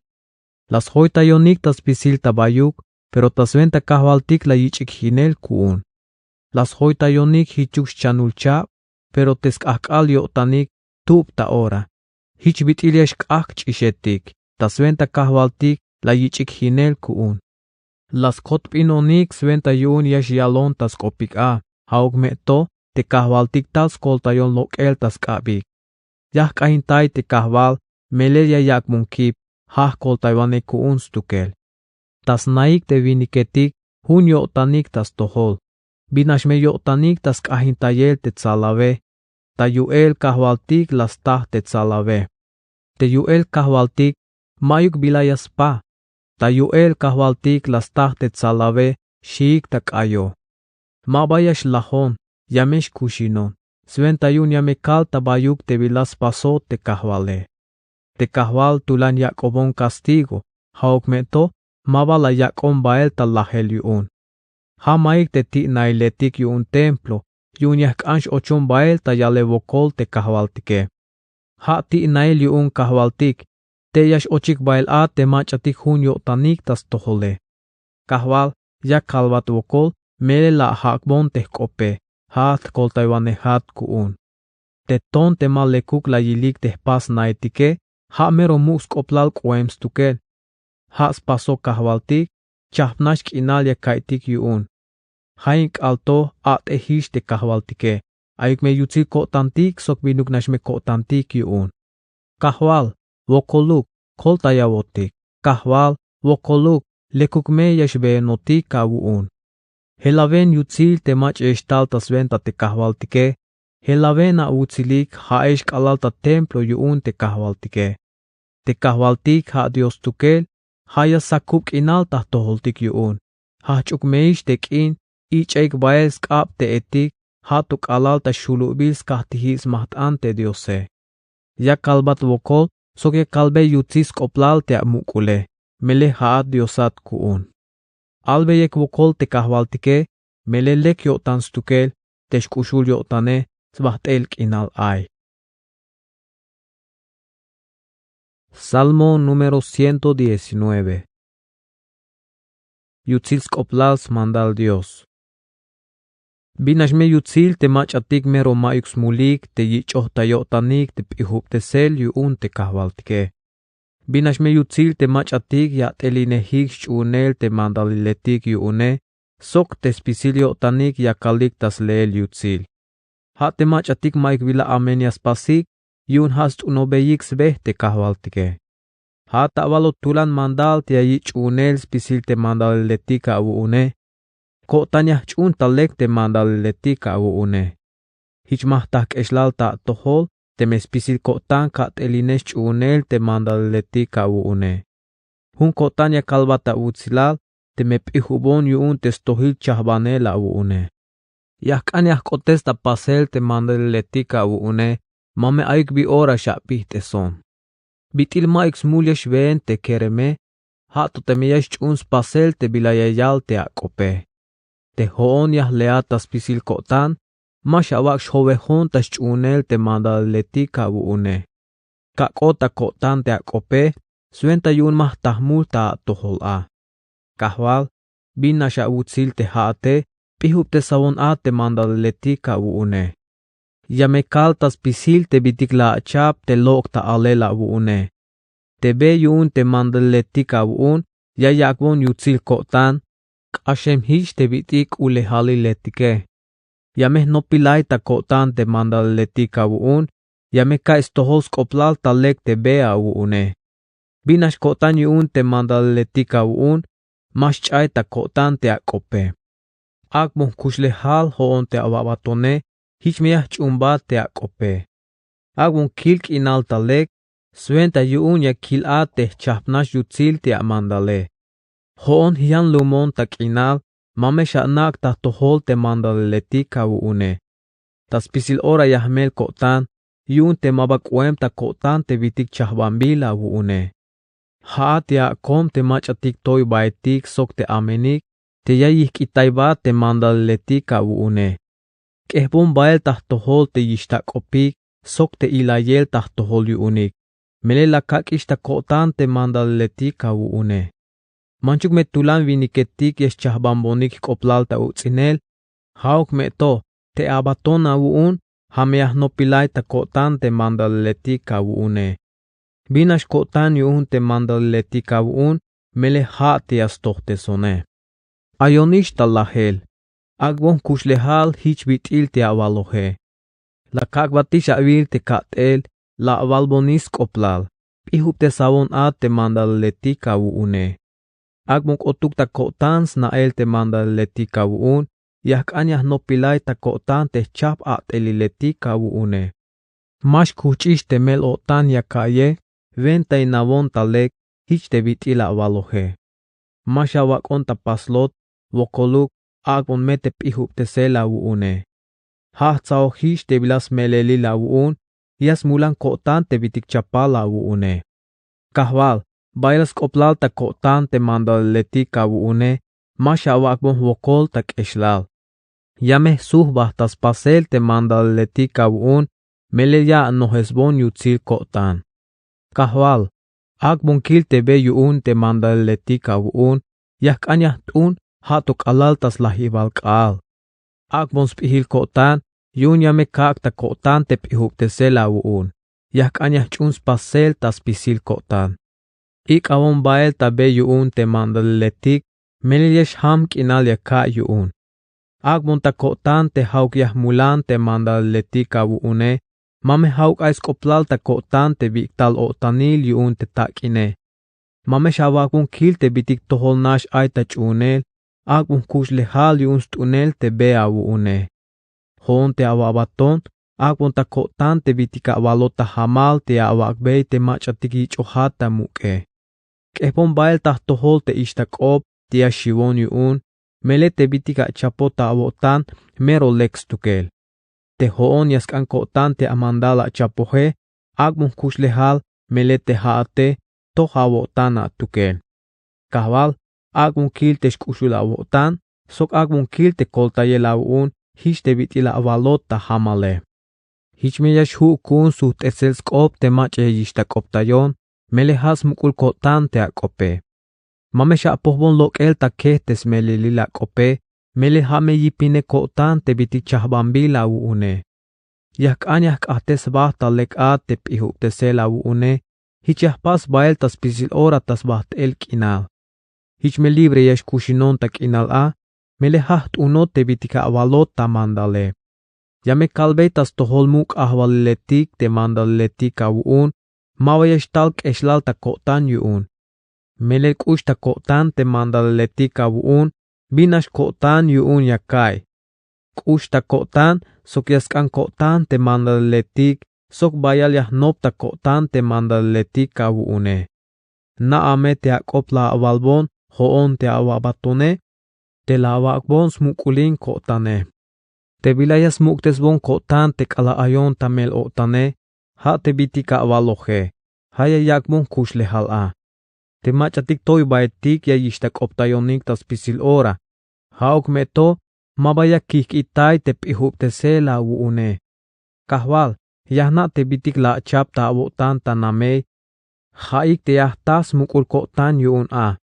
La sjoytayonik ta spisil ta bayuk, pero ta swenta Kajwaltik la yich'ik jinel ku'un. La sjoytayonik jichuk schanul chab, pero te sk'ajk'al yo'tanik tub ta ora. Jich bit'il ya xk'ajk' ch'ixetik, ta swenta Kajwaltik la yich'ik jinel ku'un. La skotp'inonik swenta yu'un ya xyalon ta sk'opik a, ja'uk me to te Kajwaltik tal skoltayon lok'el ta sk'abik. Ya jk'ajintay te Kajwal, melel ya yak'bon kip, ja' jkoltaywanej ku'un stukel. Ta snaik te winiketik jun yo'tanik ta stojol. Binax me yo'tanik ta sk'ajintayel te tsalawe, ta yu'el Kajwaltik la staj te tsalawe. Te yu'el Kajwaltik ma'yuk bila ya spa. Ta yu'el Kajwaltik la staj te tsalawe xiik ta k'ayo. Ma ba ya xlajon, ya me xkuxinon, swenta yu'un ya me kal ta bayuk te bila spasot te Kajwale. Te Kajwal tulan yak'obon kastigo, ja'uk me to ma ba la yak'on bael ta lajel yu'un. Ja' maik te ti'nailetik yu'un templo yu'un ya jk'an x-ochon bael ta yalel wokol te Kajwaltike. Ja' ti'nail yu'un Kajwaltik, tey ya x-ochik bael a te mach'atik jun yo'tanik ta stojole. Kajwal, ya kalbat wokol, melel la ajak'bon te jk'ope, ja'at jkoltaywanejat ku'un. Te ton te ma lekuk la yilik te jpasnaetike, ja' mero muk' sk'oplal k'oem stukel. Ja' spasoj Kajwaltik, chajpnax k'inal ya kaiytik yu'un. Jain k'aal to a't'ejix te Kajwaltike, ayuk me yutsil ko'tantik sok binuk nax me ko'tantik yu'un. Kajwal, wokoluk, koltayawotik. Kajwal, wokoluk, lekuk me ya xbeenotik awu'un. Jelawen yutsil te mach'ex tal ta swenta te Kajwaltike, jelawen awutsilik ja'ex k'alal ta templo yu'un te Kajwaltike. Te Kajwaltik ja' Dios stukel, ja' ya sakub k'inal ta jtojoltik yu'un. Jajch'uk me ix te k'in ich'aik bael sk'ab te etik, ja' to k'alal ta xulubil skajtijil smajt'an te Diose. Ya kalbat wokol sok ya kalbe yutsil sk'oplal te amuk'ule, melel ja'at Diosat ku'un. Albeyik wokol te Kajwaltike, melel lek yo'tan stukel, te xk'uxul yo'tane, sbajt'el k'inal ay. Salmo número ciento diecinueve. Yutsil sk'oplal smandal Dios. Bin nax me yutsil te mach'atik mero ma'yuk smulik te yich'oj ta yo'tanik te p'ijubtesel yu'un te Kajwaltike. Bin nax me yutsil te mach'atik ya at'elinejik xch'uunel te mandaliletik yu'une, sok te spisil yo'tanik yakalik ta sleel yutsil. Ja' te mach'atik ma'yuk bila amen ya spasik, yu'un ja' st'unobeyik sbe te Kajwaltike. Ja' ta awalot tulan mandal te ya yich' ch'uunel spisil te mandaliletik awu'une. Ko'tan ya jch'uun ta lek te mandaliletik awu'une. Jich ma jta jk'exlal ta atojol teme spisil ko'tan ka at'elinex xch'uunel te mandaliletik awu'une. Jun ko'tan ya kalbat awutsilal teme p'ijubon yu'un te stojil chajbanel awu'une. Ya jk'an ya jk'otes ta pasel te mandaliletik awu'une, ma me ayuk bi ora xapijt'eson. Bit'il ma'yuk smul ya xbeen te kereme, ja' to teme ya xch'uun spasel te bila ya yal te ak'ope. Te jo'on ya jleat ta spisil ko'tan, ma xawak' xjowejon ta xch'uunel te mandaliletik awu'une. Kak'ot ta ko'tan te ak'ope, swenta yu'un ma jta jmul ta atojol a. Kajwal, bin nax awutsil te ja'ate, p'ijubtesawon a te mandaliletik awu'une. Ya me kal ta spisil te bitik la ach'ab te lok' ta alel awu'une. Te be yu'un te mandaliletik awu'un ya yak'bon yutsil ko'tan, k'axem jich te bit'il k'u'lejaliletike. Ya me jnopilay ta ko'tan te mandaliletik awu'un, ya me ka'iy stojol sk'oplal ta lek te be awu'une. Bin nax ko'tan yu'un te mandaliletik awu'un, ma xch'ay ta ko'tan te ak'ope. Ak'bon jkuxlejal jo'on te awabatone, jich me ya jch'uunbat te ak'ope. Ak'bon kil k'inal ta lek, swenta yu'un ya kil a te jchajpnax yutsil te amandale. Jo'on jyanlumon ta k'inal, ma me xanak' ta jtojol te mandaliletik awu'une. Ta spisil ora ya jmel ko'tan, yu'un te ma ba k'oem ta ko'tan te bitik chajbanbil awu'une. Ja'at ya akom te mach'atik toybaetik sok te amenik, te ya yijk'itaybat te mandaliletik awu'une. K'ejbon bael ta jtojol te yixtak'opik sok te ilayel ta jtojol yu'unik. Melel la kak'ix ta ko'tan te mandaliletik awu'une. Manchuk me tulan winiketik ya xchajbanbonik jk'oblal ta uts'inel. Ja'uk me to te abaton awu'un, ja' me ya jnopilay ta ko'tan te mandaliletik awu'une. Bin nax ko'tan yu'un te mandaliletik awu'un? Melel ja' te ya stojtesone. Ayonix ta lajel. Ak'bon jkuxlejal jich bit'il te awaloje. La kak'batix awil te ka'tel, la awalbonix sk'oblal. P'ijubtesawon a te mandaliletik awu'une. Ak'bon k'otuk ta ko'tan sna'el te mandaliletik awu'un, ya jk'an ya jnopilay ta ko'tan te jchajp at'eliletik awu'une. Ma xkujch'ix te mel-o'tan ya ka'ye, wentainawon ta lek jich te bit'il awaloje. Ma xawak'on ta paslot, wokoluk, ak'bon me te p'ijubtesel awu'une. Ja' jtsa'ojix te bila smelelil awu'un, ya smulan ko'tan te bitik chapal awu'une. Kajwal, bayal sk'oblal ta ko'tan te mandaliletik awu'une, ma xawak'bon jwokol ta k'exlal. Ya me jsujbaj ta spasel te mandaliletik awu'un, melel ya anojesbon yutsil ko'tan. Kajwal, ak'bon kil te be yu'un te mandaliletik awu'un, ya jk'an ya jt'un, ja' to k'alal ta slajibal k'aal. Ak'bon sp'ijil ko'tan, yu'un ya me kak' ta ko'tan te p'ijubtesel awu'un, ya jk'an ya jch'uun spasel ta spisil ko'tan. Ik'awon bael ta be yu'un te mandaliletik, melel ya xjam k'inal ya ka'y yu'un. Ak'bon ta ko'tan te ja'uk ya jmulan te mandaliletik awu'une, ma me ja'uk ay sk'oblal ta ko'tan te bik'tal o'tanil yu'un te tak'ine. Ma me xawak'bon kil te bitik tojol nax ay ta ch'uunel, ak'bon jkuxlejal yu'un st'unel te be awu'une. Jo'on te awabaton, ak'bon ta ko'tan te bitik awalot ta jamal te awak'bey te mach'atik yich'ojat ta muk'e. K'ejbon bael ta jtojol te ixta k'op te ya xiwon yu'un, melel te bitik achapot ta awo'tan mero lek stukel. Te jo'on ya sk'an ko'tan te amandal achapoje, ak'bon jkuxlejal, melel te ja'ate toj awo'tan atukel. Kajwal, ak'bon kil te xk'uxul awo'tan, sok ak'bon kil te koltayel awu'un jich te bit'il awalot ta jamale. Jich me ya xju' ku'un sujt'esel sk'op te mach'a ya yixtak'optayon, melel ja' smuk'ul ko'tan te ak'ope. Ma me xapojbon lok'el ta kej te smelelil ak'ope, melel ja' me yipine ko'tan te bitik chajbanbil awu'une. Ya jk'an ya jk'ajtesbat ta lek a te p'ijubtesel awu'une, jich ya jpas bael ta spisil ora ta sbajt'el k'inal. Jich me libre ya xkuxinon ta k'inal a, melel ja' jt'unot te bitik awalot ta mandale. Ya me kalbey ta stojol muk' ajwaliletik te mandaliletik awu'un, maba ya xtal k'exlal ta ko'tan yu'un. Melel k'ux ta ko'tan te mandaliletik awu'un, bin nax ko'tan yu'un ya ka'y. K'ux ta ko'tan sok ya sk'an ko'tan te mandaliletik, sok bayal ya jnop ta ko'tan te mandaliletik awu'une. Na'a me te ak'op la awalbon jo'on te awabatone, te la awak'bon smuk'ulin ko'tane. Te bila ya smuk'tesbon ko'tan te k'alal ayon ta mel-o'tane, ja' te bitik awaloje, ja' ya yak'bon jkuxlejal a. Te mach'atik toybaetik ya yixtak'optayonik ta spisil ora. Ja'uk me to, maba ya kijk'itay te p'ijubtesel awu'une. Kajwal, ya jna' te bitik la achap ta awo'tan ta namey. Ja'ik te ya jta smuk'ul ko'tan yu'un a.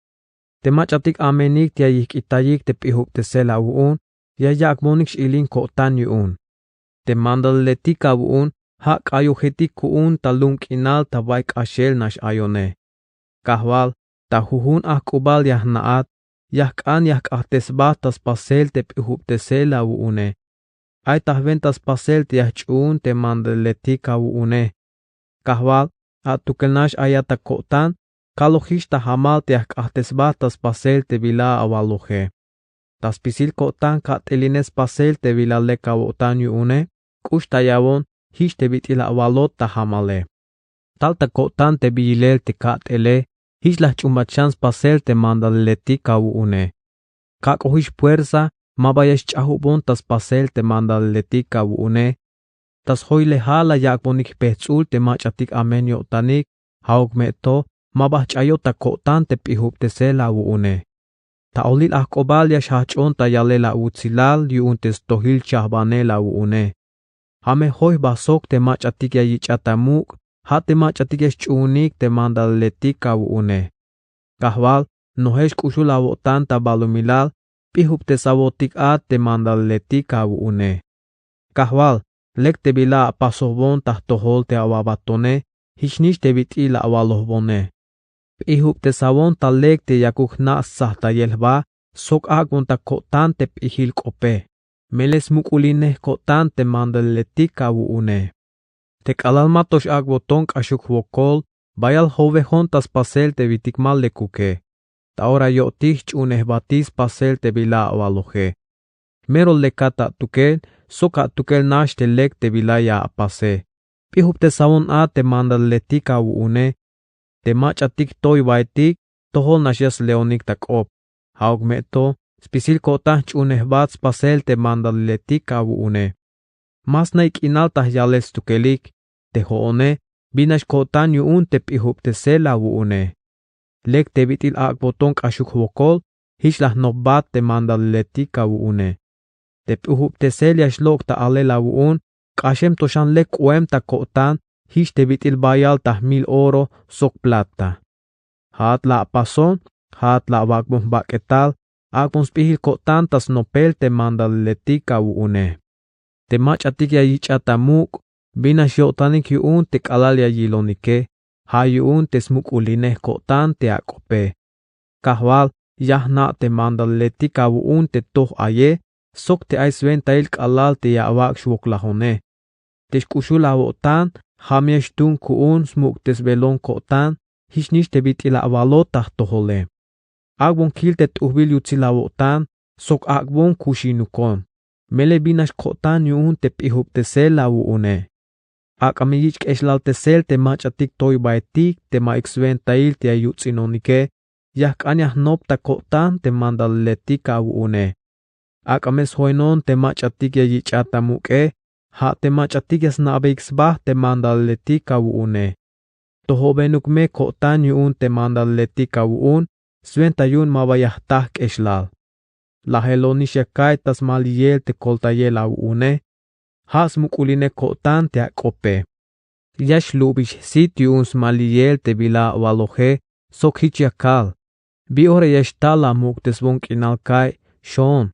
Te mach'atik amenik te ya yijk'itayik te p'ijubtesel awu'un, ya yak'bonik x-ilin ko'tan yu'un. Te mandaliletik awu'un, ja' k'ayojetik ku'un ta lum k'inal ta bay k'axel nax ayone. Kajwal, ta jujun ajk'ubal ya jna'at, ya jk'an ya jk'ajtesbat ta spasel te p'ijubtesel awu'une. Ay ta jwenta spasel te ya jch'uun te mandaliletik awu'une. Kajwal, atukel nax ayat ta ko'tan, kalojix ta jamal te ya jk'ajtesbat ta spasel te bila awaloje. Ta spisil ko'tan ka't'elinej spasel te bila lek awo'tan yu'une, k'uxtayawon jich te bit'il awalot ta jamale. Tal ta ko'tan te bi yilel te ka't'ele, jich la jch'uunbat xan spasel te mandaliletik awu'une. Kak'ojix puersa, maba ya xch'ajubon ta spasel te mandaliletik awu'une. Ta sjoylejal la yak'bonik jpejts'ul te mach'atik amen yo'tanik, ja'uk me to, maba jch'ayot ta ko'tan te p'ijubtesel awu'une. Ta olil ajk'obal ya xjajch'on ta yalel awutsilal yu'un te stojil chajbanel awu'une. Ja' me joy jba sok te mach'atik ya yich'at ta muk', ja' te mach'atik ya xch'uunik te mandaliletik awu'une. Kajwal, noje xk'uxul awo'tan ta balumilal, p'ijubtesawotik a te mandaliletik awu'une. Kajwal, lek te bila apasojbon ta jtojol te awabatone, jichnix te bit'il awalojbone. P'ijubtesawon ta lek te yakuk jna' stsajtayel jba sok ak'bon ta ko'tan te p'ijil k'ope. Melel smuk'ulinej ko'tan te mandaliletik awu'une. Te k'alal ma to x-ak'boton k'axuk jwokol, bayal jowejon ta spasel te bitik ma lekuke. Ta ora yo'tik jch'uunej jbatik spasel te bila awaloje. Mero lekat atukel sok atukel nax te lek te bila ya apase. P'ijubtesawon a te mandaliletik awu'une. Te mach'atik jtoybaetik, tojol nax ya sleonik ta k'op. Ja'uk me to, spisil ko'tan jch'uunej jbat spasel te mandaliletik awu'une. Ma sna'ik k'inal ta jyalel stukelik, te jo'one, bin nax ko'tan yu'un te p'ijubtesel awu'une. Lek te bit'il ak'boton k'axuk jwokol, jich la jnopbat te mandaliletik awu'une. Te p'ijubtesel ya xlok' ta alel awu'un, k'axem to xan lek k'oem ta ko'tan, jich te bit'il bayal ta jmil oro sok plata. Ja'at la apason, ja'at la awak'bon jbak'etal, ak'bon sp'ijil ko'tan ta snopel te mandaliletik awu'une. Te mach'atik ya yich'at ta muk', bin nax yo'tanik yu'un te k'alal ya yilonike, ja' yu'un te smuk'ulinej ko'tan te ak'ope. Kajwal, ya jna' te mandaliletik awu'un te toj aye, sok te ay swentail k'alal te ya awak' xwoklajone. Te xk'uxul awo'tan, ja' me ya xtuun ku'un smuk'tesbelon ko'tan, jichnix te bit'il awalot ta jtojole. Ak'bon kil te t'ujbil yutsil awo'tan, sok ak'bon kuxinukon. Melel bin nax ko'tan yu'un te p'ijubtesel awu'une. Ak'a me yich' k'exlaltesel te mach'atik toybaetik te ma'yuk swentail te ya yuts'inonike, ya jk'an ya jnop ta ko'tan te mandaliletik awu'une. Ak'a me sjoinon te mach'atik ya yich'at ta muk'e, ja' te mach'atik ya sna'beik sba te mandaliletik awu'une. Tojobenuk me ko'tan yu'un te mandaliletik awu'un, swenta yu'un ma ba ya jta jk'exlal. Lajelonix ya ka'iy ta smaliyel te koltayel awu'une, ja' smuk'ulinej ko'tan te ak'ope. Ya xlubix jsit yu'un smaliyel te bila awaloje, sok jich ya kal: Bi ora ya xtal amuk'tesbon k'inal ka'iy, xoon.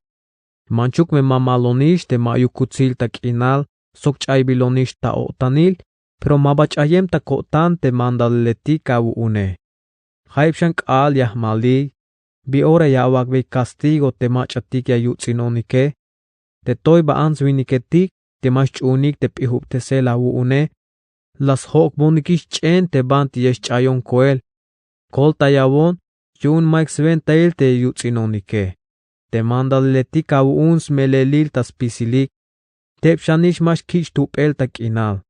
Manchuk me mamalonix te ma'yuk kutsil ta k'inal sok ch'aybilonix ta o'tanil, pero ma ba ch'ayem ta ko'tan te mandaliletik awu'une. Jayeb xan k'aal ya jmaliy, bi ora ya awak'bey castigo te mach'atik ya yuts'inonike. Te toyba ants winiketik te ma xch'uunik te p'ijubtesel awu'une, la sjok'bonikix ch'en te banti ya xch'ayon koel. Koltayawon yu'un ma'yuk swentail te ya yuts'inonike. Te mandaliletik awu'un smelelil ta spisilik. Teb xanix ma xkich' tup'el ta k'inal.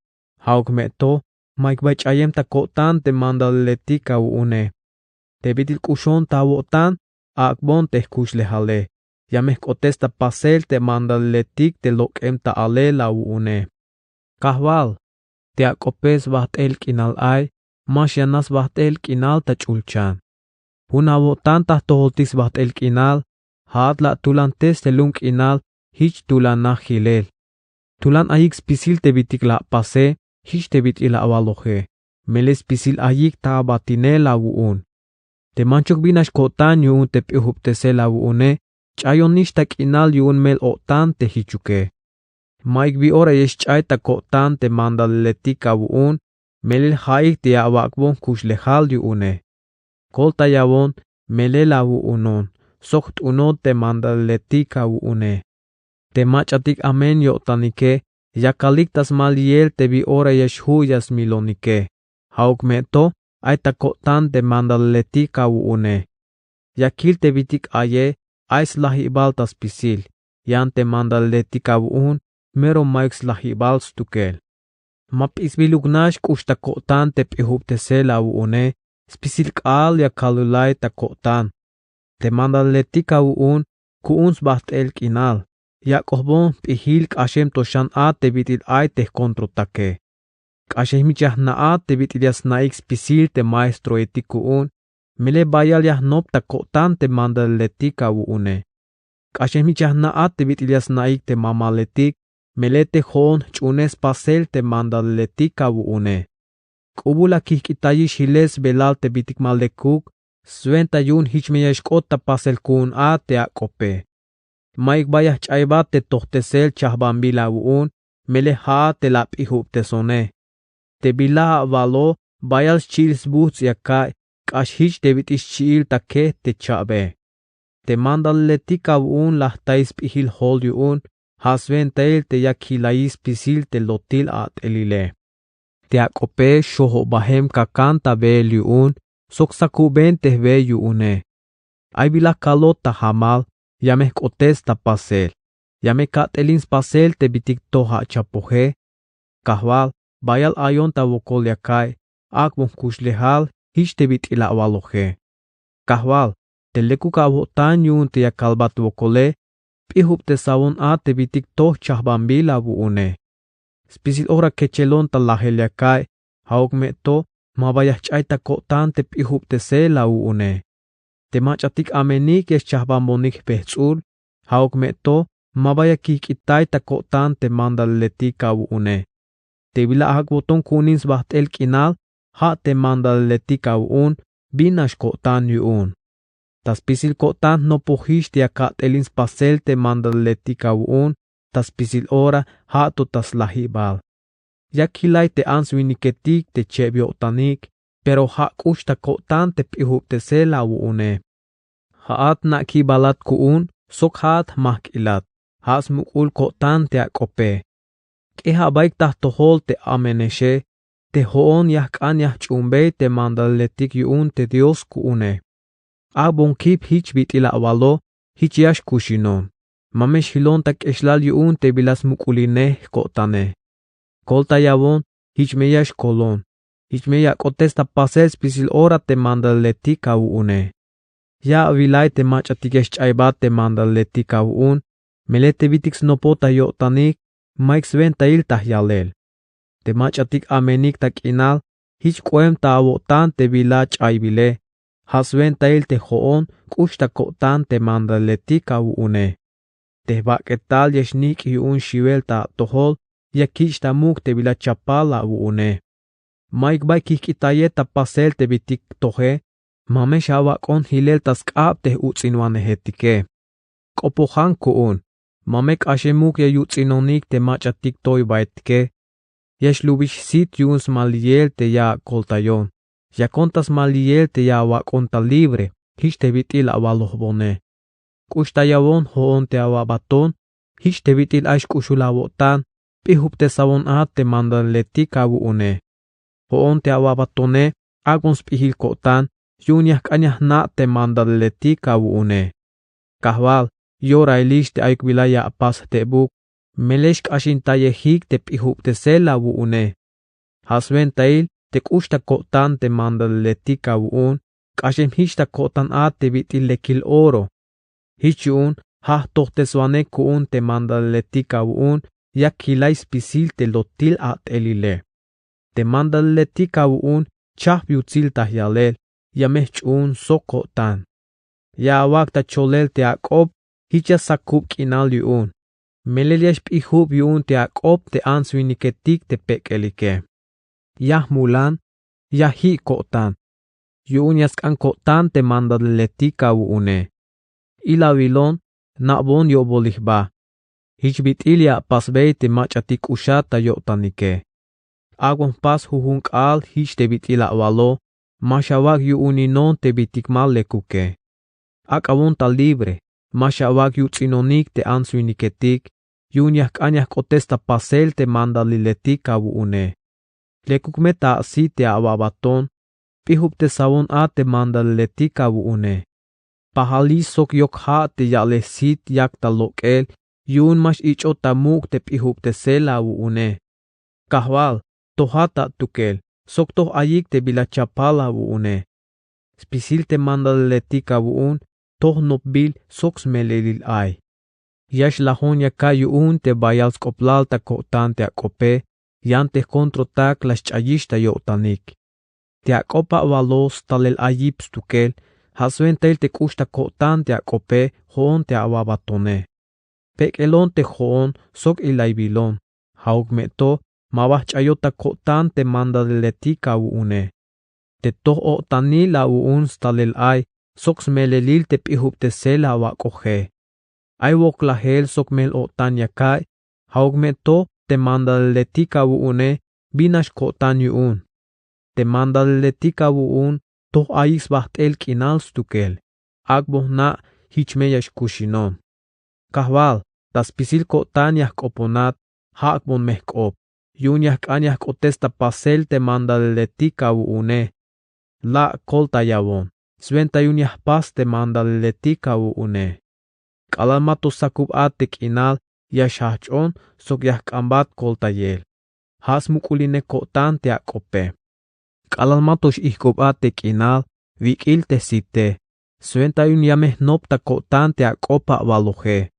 Ja'uk me to, ma'yuk bay ch'ayem ta ko'tan te mandaliletik awu'une. Te bit'il k'uxon ta awo'tan, ak'bon te jkuxlejale. Ya me jk'otes ta pasel te mandaliletik te lok'em ta alel awu'une. Kajwal, te ak'ope sbajt'el k'inal ay, ma xyanaj sbajt'el k'inal ta ch'ulchan. Jun awo'tan ta jtojoltik sbajt'el k'inal, ja'at la atulantes te lum k'inal jich tulanaj jilel. Tulan ayik spisil te bit'il la apase, jich te bit'il la awaloje. Melel spisil ayik ta abatinel awu'un. Te manchuk bin nax ko'tan yu'un te p'ijubtesel awu'une, ch'ayonix ta k'inal yu'un mel-o'tan te jichuke. Ma'yuk bi ora ya xch'ay ta ko'tan te mandaliletik awu'un, melel ja'ik te ya awak'bon jkuxlejal yu'une. Koltayawon, melel awu'unon, sok jt'unot te mandaliletik awu'une. Te mach'atik amen yo'tanike, ya kalik ta smaliyel te bi ora ya xju' ya smilonike. Ja'uk me to, ay ta ko'tan te mandaliletik awu'une. Ya kil te bit'il aye, ay slajibal ta spisil, yan te mandaliletik awu'un, mero ma'yuk slajibal stukel. Ma p'isbiluk nax k'ux ta ko'tan te p'ijubtesel awu'une, spisil k'aal ya kalulay ta ko'tan. Te mandaliletik awu'un, ku'un sbajt'el k'inal, yak'ojbon jp'ijil k'axem to xan a te bit'il ay te jkontrotake. K'axem jmich ya jna' a te bit'il ya sna'ik spisil te maestroetik ku'un, Melel bayal ya jnop ta ko'tan te mandaliletik awu'une. K'axem jich ya jna' a te bit'il ya sna'ik te mamaletik, melel te jo'on jch'uunej spasel te mandaliletik awu'une. K'ubul akijk'itayix jilel sbelal te bitik ma lekuk, swenta yu'un jich me ya xk'ot ta pasel ku'un a te ak'ope. Mayuk bay ya jch'aybat te tojtesel chajbanbil awu'un, melel ja'at te la ap'ijubtesone. Te bila awalo bayal xchi'il sbujts' ya ka'iy, k'ax jich te bit'il xchi'il ta kej te cha'be. Te mandaliletik awu'un la jta'iy sp'ijil jol yu'un, ja' swentail te yak jilayix spisil te lotil a't'elile. Te ak'ope xojobajem kakan ta beel yu'un, sok sakuben te jwe yu'une. Ay bila kalot ta jamal, ya me jk'otes ta pasel, ya me ka't'elin spasel te bitik toj achapoje. Kajwal, bayal ayon ta wokol ya ka'iy, ak'bon jkuxlejal jich te bit'il awaloje. Kajwal, te lekuk awo'tan yu'un te ya kalbat wokole, p'ijubtesawon a te bitik toj chajbanbil awu'une. Spisil ora kechelon ta lajel ya ka'iy, ja'uk me to ma ba ya jch'ay ta ko'tan te p'ijubtesel awu'une. Te mach'atik amenik ya xchajbanbonik jpejts'ul, ja'uk me to ma ba ya kijk'itay ta ko'tan te mandaliletik awu'une. Te bila ak'boton ku'unin sbajt'el k'inal, ja' te mandaliletik awu'un bin nax ko'tan yu'un. Ta spisil ko'tan jnopojix te ya ka't'elin spasel te mandaliletik awu'un, ta spisil ora ja' to ta slajibal. Yak jilay te ants winiketik te cheb yo'tanik, pero ja' k'ux ta ko'tan te p'ijubtesel awu'une. Ja'at nakibalat ku'un sok ja'at jmajk'ilat, ja' smuk'ul ko'tan te ak'ope. K'eja abaik ta jtojol te amenexe, te jo'on ya jk'an ya jch'uunbey te mandaliletik yu'un te Dios ku'une. Ak'bon kip jich bit'il awalo, jich ya xkuxinon. Ma me xjilon ta k'exlal yu'un te bila smuk'ulinej jko'tane. Koltayawon jich me ya xkolon, jich me ya ak'otes ta pasel spisil ora te mandaliletik awu'une. Ya awilay te mach'atik ya xch'aybat te mandaliletik awu'un, melel te bitik snopot ta yo'tanik, mayuk swentail ta jyalel. Te mach'atik amenik ta k'inal, jich k'oem ta awo'tan te bila ch'aybile, ja' swentail te jo'on k'ux ta ko'tan te mandaliletik awu'une. Te jbak'etal ya xnik' yu'un xiwel ta atojol, ya kich' ta muk' te bila chapal awu'une. Mayuk bay kijk'itayel ta pasel te bitik toje, ma me xawak'on jilel ta sk'ab te j-uts'inwanejetike. K'opojan ku'un, ma me k'axemuk ya yuts'inonik te mach'atik toybaetike. Ya xlubix sit yu'un smaliyel te ya akoltayon, yakon ta smaliyel te ya awak'on ta libre jich te bit'il awalojbone. K'uxtayawon jo'on te awabaton jich te bit'il ay xk'uxul awo'tan, p'ijubtesawon a te mandaliletik awu'une. Jo'on te awabatone, ak'bon sp'ijil ko'tan yu'un ya jk'an ya jna' te mandaliletik awu'une. Kajwal, yorailix te ayuk bila ya apas jtebuk, melel xk'axintayejik te p'ijubtesel awu'une. Ja' swentail te k'ux ta ko'tan te mandaliletik awu'un, k'axem jich ta ko'tan a te bit'il lekil oro. Jich yu'un ja' jtojteswanej ku'un te mandaliletik awu'un, yak jilay spisil te lotil at'elile. Te mandaliletik awu'un chajp yutsil ta jyalel, ya me jch'uun sok ko'tan. Ya awak' ta cholel te ak'op jich ya sakub k'inal yu'un. Melel ya xp'ijub yu'un te ak'op te ants winiketik te pek'elike. Ya jmulan, ya ji' ko'tan. Yu'un ya sk'an ko'tan te mandaliletik awu'une. Ilawilon, jna'bon yo'bolik jba. Jich bit'il ya apasbey te mach'atik k'uxat ta yo'tanike. Ak'bon jpas jujun k'aal jich te bit'il awalo, ma xawak' yu'uninon te bitik ma lekuke. Ak'abon ta libre, ma xawak' yuts'inonik te ants winiketik, yu'un ya jk'an ya jk'otes ta pasel te mandaliletik awu'une. Lekuk me ta asit te awabaton, p'ijubtesawon a te mandaliletik awu'une. Pajalix sok yok ja' te ya'lej sit yak ta lok'el, yu'un ma x-ich'ot ta muk' te p'ijubtesel awu'une. Kajwal, tojat atukel, sok toj ayik te bila chapal awu'une. Spisil te mandaliletik awu'un, toj nopbil sok smelelil ay. Ya xlajon ya ka' yu'un te bayal sk'oplal ta ko'tan te ak'ope, yan te jkontrotak la xch'ayix ta yo'tanik. Te ak'op awaloj stalel ayip stukel, ja' swentail te k'ux ta ko'tan te ak'ope jo'on te awabatone. Pek'elon te jo'on sok ilaybilon, ja'uk me to ma ba jch'ayot ta ko'tan te mandaleletik awu'une. Te toj o'tanil awu'un stalel ay sok smelelil te p'ijubtesel awak'oje. Ay woklajel sok mel-o'tan ya ka'iy, ja'uk me to te mandaleletik awu'une bin nax ko'tan yu'un. Te mandaleletik awu'un toj ayik sbajt'el k'inal stukel. Ak'bon jna' jich me ya xkuxinon. Kajwal, ta spisil ko'tan ya jk'oponat, ja' ak'bon me jk'op. Yu'un ya jk'an ya jk'otes ta pasel te mandaleletik awu'une. La' koltayawon, swenta yu'un ya jpas te mandaleletik awu'une. K'alal ma to sakub a te k'inal ya xjajch'on sok ya jk'ambat koltayel. Ja' smuk'ulinej ko'tan te ak'ope. K'alal ma to x-ijk'ub a te k'inal, wik'il te jsite. Swenta yu'un ya me jnop ta ko'tan te ak'op awaloje.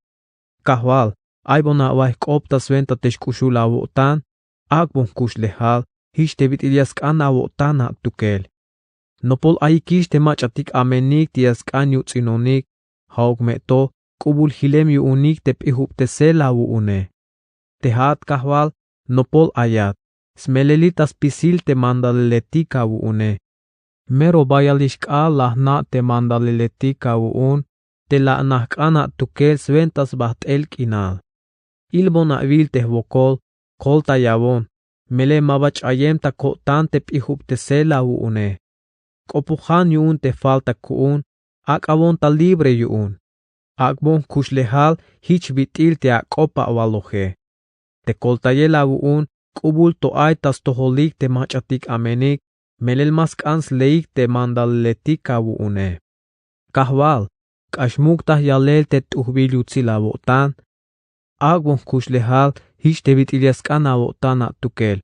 Kajwal, aybon awa'iy jk'op ta swenta te xk'uxul awo'tan, ak'bon jkuxlejal jich te bit'il ya sk'an awo'tan atukel. Nopol ayikix te mach'atik amenik te ya sk'an yuts'inonik, ja'uk me to k'ubul jilem yu'unik te p'ijubtesel awu'une. Te ja'at kajwal, nopol ayat, smelelil ta spisil te mandaleletik awu'une. Mero bayalix k'aal la jna' te mandaleletik awu'un te la najk'an atukel swenta sbajt'el k'inal. Ilbon awil te jwokol, koltayawon, melel ma ba ch'ayem ta ko'tan te p'ijubtesel awu'une. K'opojan yu'un te falta ku'un, ak'awon ta libre yu'un. Ak'bon jkuxlejal jich bit'il te ak'op awaloje. Te koltayel awu'un k'ubul to ay ta stojolik te mach'atik amenik, melel ma sk'an sleik te mandaleletik awu'une. Kajwal, k'ax muk' ta yalel te t'ujbil yutsil awo'tan. Ak'bon jkuxlejal jich te bit'il ya sk'an awo'tan atukel.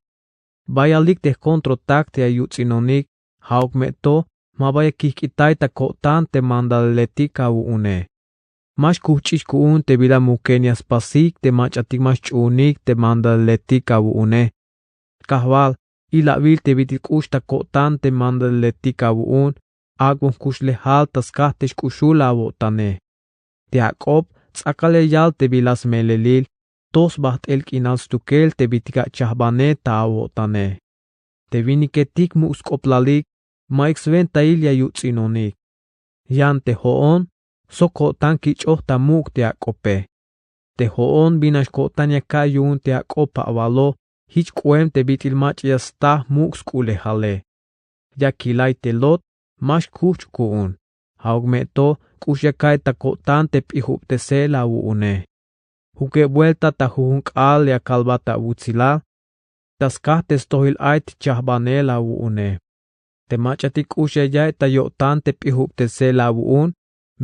Bayalik te jkontrotak te ayuts'inonik, ja'uk me to ma ba ya kijk'itay ta ko'tan te mandaleletik awu'une. Ma xkujch'ix ku'un te bila muken ya spasik te mach'atik ma xch'uunik te mandaleletik awu'une. Kajwal, il awil te bit'il k'ux ta ko'tan te mandaleletik awu'un, ak'bon jkuxlejal ta skaj te xk'uxul awo'tane. Te ak'op ts'akal ya yal te bila smelelil toj sbajt'el k'inal stukel te bit'il achajbanej ta awo'tane. Te winiketik muk' sk'oplalik, ma'yuk swentail ya yuts'inonik. Yan te jo'on sok ko'tan kich'oj ta muk' te ak'ope. Te jo'on bin nax ko'tan ya ka'iy yu'un te ak'op awaloj jich k'oem te bit'il mach'a ya staj muk' sk'ulejale. Ya kilay te Lot, ma xkujch' ku'un, ja'uk me to k'ux ya ka'iy ta ko'tan te p'ijubtesel awu'une. Jukeb buelta ta jujun k'aal ya kalbat awutsilal ta skaj te stojol ay te chajbanel awu'une. Te mach'atik k'ux ya ya'iy ta yo'tan te p'ijubtesel awu'un,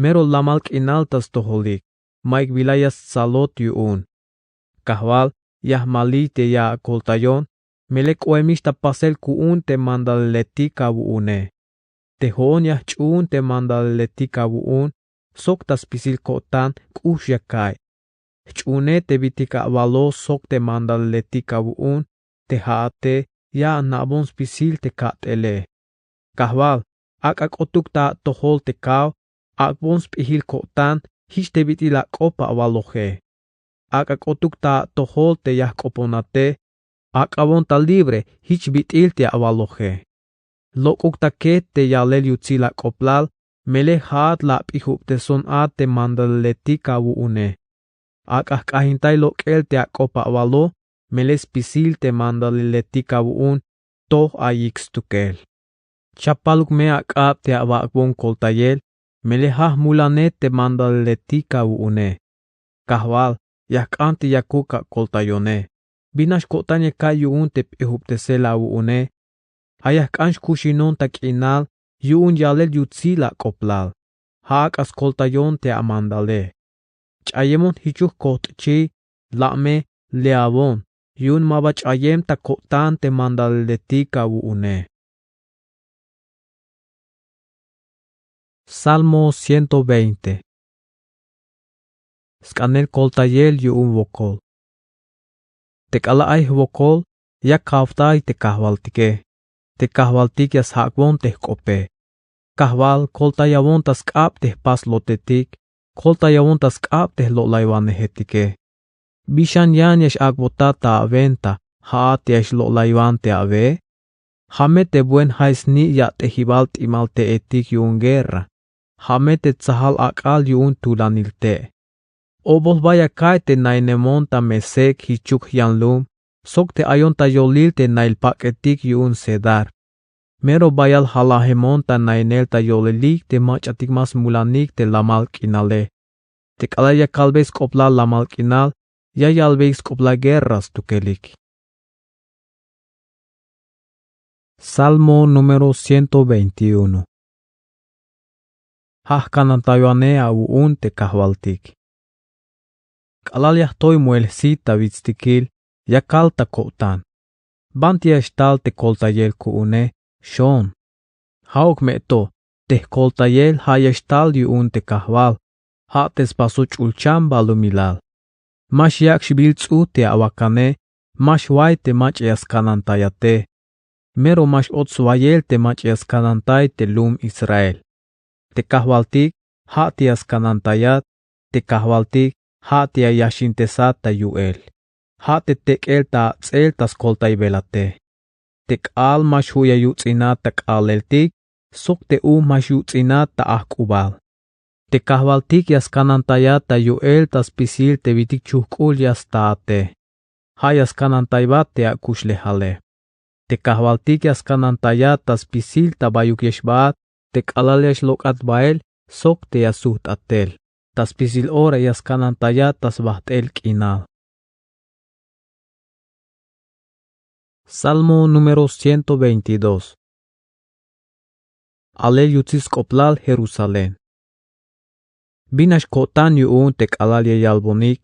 mero lamal k'inal ta stojolik, ma'yuk bila ya stsalot yu'un. Kajwal, ya jmaliy te ya akoltayon, melel k'oemix ta pasel ku'un te mandaleletik awu'une. Te jo'on ya jch'uun te mandaleletik awu'un sok ta spisil ko'tan k'ux ya ka'iy. Jch'uunej te bit'il awaloj sok te mandaleletik awu'un, te ja'ate ya ana'bon spisil te ka'tele. Kajwal, ak'a k'otuk ta atojol te kaw, ak'bon sp'ijil ko'tan jich te bit'il ak'op awaloje. Ak'a k'otuk ta atojol te ya jk'oponate, ak'awon ta libre jich bit'il te awaloje. Lok'uk ta ket te yalel yutsil ak'oblal, melel ja'at la ap'ijubteson a te mandaleletik awu'une. Ak'a jk'ajintay lok'el te ak'op awaloj, melel spisil te mandaleletik awu'un toj ayik stukel. Chapaluk me ak'ab te awak'bon koltayel, melel ja' jmulanej te mandaleletik awu'une. Kajwal, ya jk'an te yakuk akoltayone. Bin nax ko'tan ya ka'iy yu'un te p'ijubtesel awu'une. Ja' ya jk'an xkuxinon ta k'inal yu'un yalel yutsil ak'oblal. Ja' ak'a skoltayon te amandale. Ch'ayemon jichuk kojt'chiy, la' me leawon, yu'un ma ba ch'ayem ta ko'tan te mandaleletik awu'une. Salmo ciento veinte. Sk'anel koltayel yu'un wokol. Te k'alal ay jwokol, ya kajwtay te kajwaltike. Te kajwaltik ya sjak'bon te jk'ope. Kajwal, koltayawon ta sk'ab te jpas lo'tetik, koltayawon ta sk'ab te jlo'laywanejetike. Bi xan yan ya x'ak'botat ta awenta, ja'at ya xlo'laywan te awe. Ja' me te buen jay sni' ya't'ejibal t'imal te'etik yu'un guerra. Ja' me te tsajal ak'al yu'un tulanil te'. Obol jba ya ka'iy te nainemon ta Mesec jichuk jyanlum, sok te ayon ta yolil te nail pak'etik yu'un Cedar. Mero bayal jalajemon ta nainel ta yolelik te mach'atik ma smulanik te lamal k'inale. Te k'alal ya kalbey sk'oplal lamal k'inal, ya yalbeyik sk'oplal guerra stukelik. Salmo número ciento veintiuno. Ja' jkanantaywanej awu'un te kajwaltik. K'alal ya jtoy moel jsit ta witstikil, ya kal ta ko'tan: ¿Banti ya xtal te koltayel ku'une? Xoon. Ja'uk me to, te jkoltayel ja' ya xtal yu'un te kajwal, ja' te spaso ch'ulchan balumilal. Ma xyak' xbil ts'u te awakane, ma xway te mach'a ya skanantayate. Mero ma x-och swayel te mach'a ya skanantay te lum Israel. Te kajwaltik ja' te ya skanantayat, te kajwaltik ja' te ya yaxintesat ta yu'el. Ja' te tek'el ta ats'el ta skoltaybelate. Te k'aal ma xju' ya yuts'inat ta k'aaleltik, sok te u ma xyuts'inat ta ajk'ubal. Te kajwaltik ya skanantayat ta yu'el ta spisil te wi'tik chujk'ul ya staate. Ja' ya skanantaybat te akuxlejale. Te kajwaltik ya skanantayat ta spisil ta bayuk ya xbaat, te k'alal ya xlok'at bael, sok te ya sujt'at tel. Ta spisil ora ya skanantayat ta sbajt'el k'inal. Salmo número ciento veintidós. Alel yutsil sk'oplal Jerusalén. Bin nax ko'tan yu'un te k'alal ya yalbonik,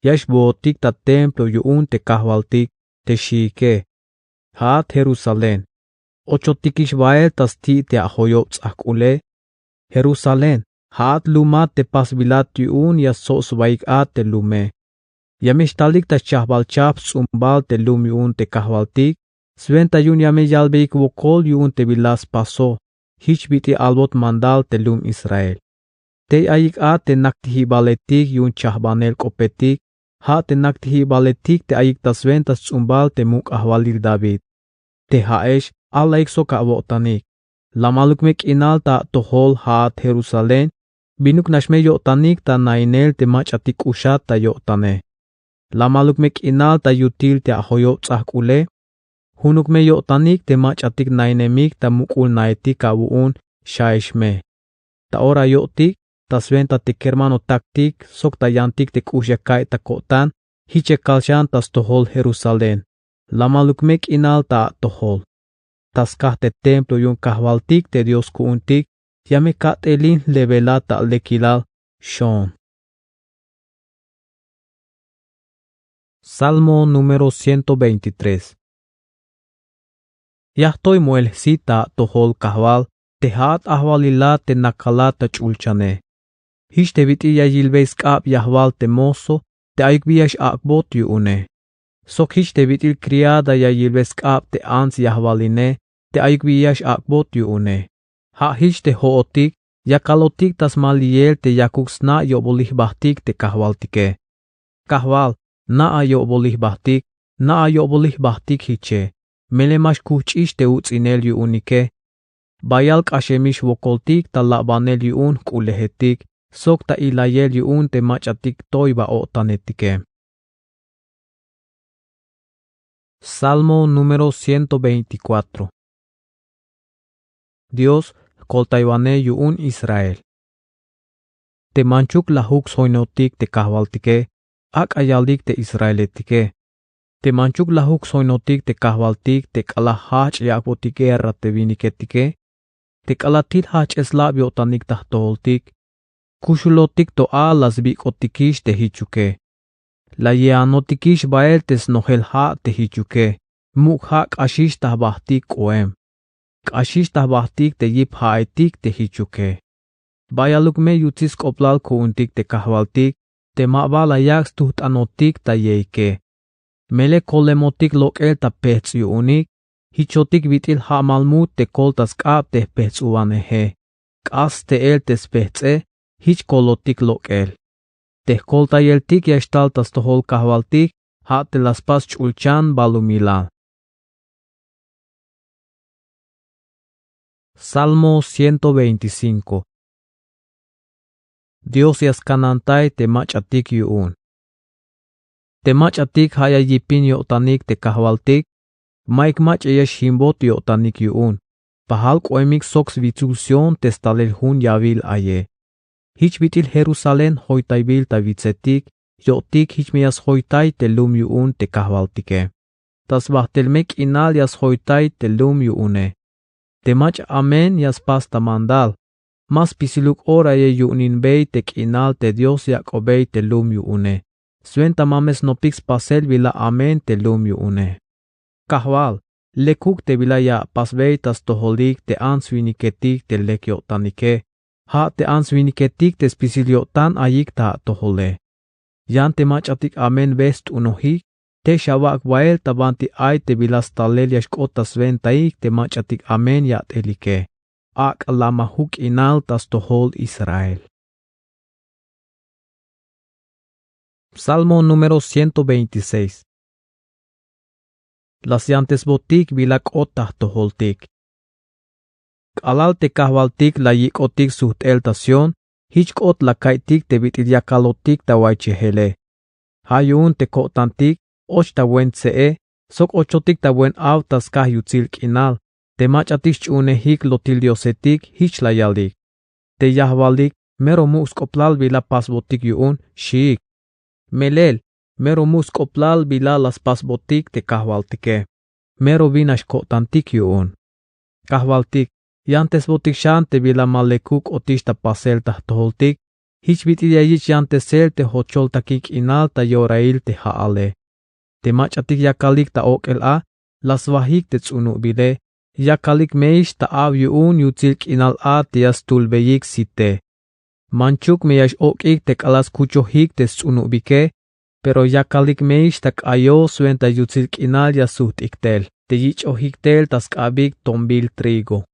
ya xbootik ta templo yu'un te kajwaltik, te xiike: Ja'at Jerusalén, ochotikix bael ta sti' te ajoyob ts'ajk'ule. Jerusalén, ja'at lumat te pasbilat yu'un ya stsob sbaik a te lume. Ya me xtalik ta xchajbal chajp sts'umbal te lum yu'un te kajwaltik, swenta yu'un ya me yalbeyik wokol yu'un te bila spaso. Jich bit'il albot mandal te lum Israel. Tey ayik a te naktijibaletik yu'un chajbanel k'opetik, ja' te naktijibaletik te ayik ta swenta sts'umbal te muk' ajwalil David. Te ja'ex alaik sok awo'tanik. Lamaluk me k'inal ta atojol ja'at Jerusalén, binuk nax me yo'tanik ta nainel te mach'atik k'uxat ta yo'tane. Lamaluk me k'inal ta yutil te ajoyob ts'ajk'ule, junuk me yo'tanik te mach'atik nainemik ta muk'ul naetik awu'un xaex me. Ta ora yo'tik, ta swenta te kermanotaktik sok ta yantik te k'ux ya ka'iy ta ko'tan, jich ya kal xan ta stojol Jerusalén. Lamaluk me k'inal ta atojol. Ta skaj te templo yu'un kajwaltik te Dios ku'untik, ya me kat'elin jlebelat ta lekilal. Xoon. Salmo número ciento veintitrés. Ya jtoy moel jsit ta atojol kajwal, te ja'at ajwalilat te nakalat ta ch'ulchane. Jich te bit'il ya yilbey sk'ab yajwal te mozo te ayuk bi ya x-ak'bot yu'une. Sok jich te bit'il criada ya yilbey sk'ab te ants yajwaline te ayuk bi ya x-ak'bot yu'une. Ja' jich te jo'otik ya kalotik ta smaliyel te yakuk sna' yo'bolil jbajtik te kajwaltike. Kajwal, na'a yo'bolil jbajtik, na'a yo'bolil jbajtik jiche. Melel ma xkujch'ix te uts'inel yu'unike. Bayal k'axemix wokoltik ta labanel yu'un jk'ulejetik sok ta ilayel yu'un te mach'atik toyba o'tanetike. Salmo número ciento veinticuatro. Dios, jkoltaywanej yu'un Israel. Te manchuk lajuk sjoinotik te kajwaltike, ak'a yalik te israeletike. Te manchuk lajuk sjoinotik te kajwaltik te k'alal jajch' ya ak'botik guerra te winiketike, te k'alal til jajch'el slab yo'tanik ta jtojoltik. Kuxulotik to a la sbik'otikix te jichuke. La ye'anotikix bael te snojel ja' te jichuke. Muk' ja' k'axix ta jbajtik k'oem. K'axix ta jbajtik te yip ja'etik te jichuke. Bayaluk me yutsil sk'oplal ku'untik te kajwaltik, te ma ba la yak' stujt'anotik ta yeike. Melel kolemotik lok'el ta pejts' yu'unik, jichotik bit'il ja' ma lmut te kolta sk'ab te jpejts'uwaneje. K'ax ste'el te spejts'e, jich kolotik lok'el. Te jkoltayeltik ya xtal ta stojol kajwaltik, ja' te la spas ch'ulchan balumilal. Salmo ciento veinticinco. Dios ya skanantay te mach'atik yu'un. Te mach'atik ja' ya yipin yo'tanik te kajwaltik. Mayuk mach'a ya xjimbot yo'tanik yu'un. Pajal k'oemik sok switsul Sión te stalel jun yawil aye. Jich bit'il Jerusalén joytaybil ta witsetik, yo'tik jich me ya sjoytay te lum yu'un te kajwaltike. Ta sbajtel me k'inal ya sjoytay te lum yu'une. Te mach'a amen ya spas ta mandal. Ma spisiluk oraye yu'uninbey te k'inal te Dios yak'obey te lum yu'une. Swenta ma me snopik spasel bila amen te lum yu'une. Kajwal, lekuk te bila ya apasbey ta stojolik te ants-winiketik te lek yo'tanike. Ja' te ants-winiketik te spisil yo'tan ayik ta atojole. Yan te mach'atik amen be st'unojik, te xawak' bael ta banti ay te bila stalel ya xk'ot ta swentaik te mach'atik amen ya'telike. Ak'a lamajuk k'inal ta stojol Israel. Salmo número ciento veintiséis. La syantesbotik bila k'ot ta jtojoltik. K'alal te kajwaltik la yik'otik sujt'el ta Sión, jich k'ot la kaiytik te bit'il yakalotik ta waychejele. Ja' yu'un te ko'tantik, och ta buen tse'e, sok ochotik ta buen aw ta skaj yutsil k'inal, te mach'atik xch'uunejik lotil diosetik, jich la yalik. Te yajwalik, mero muk' sk'oplal bila pasbotik yu'un, xiik. Melel, mero muk' sk'oplal bila la spasbotik te kajwaltike. Mero bin nax ko'tantik yu'un. Kajwaltik, yantesbotik xan te bila ma lekuk k'otix ta pasel ta jtojoltik, jich bit'il ya yich' yantesel te jocholtakil k'inal ta yorail te ja'ale. Te mach'atik yakalik ta ok'el a, la swajik te ts'unubile, yakalik meyix ta aw yu'un yutsil k'inal a te ya stulbeyik site. Manchuk me ya x-ok'ik te k'alal skuchojik te sts'unubike, pero yakalik meyix ta k'ayo swenta yutsil k'inal ya sujt'ik tel te yich'ojik tel ta sk'abik tombil trigo.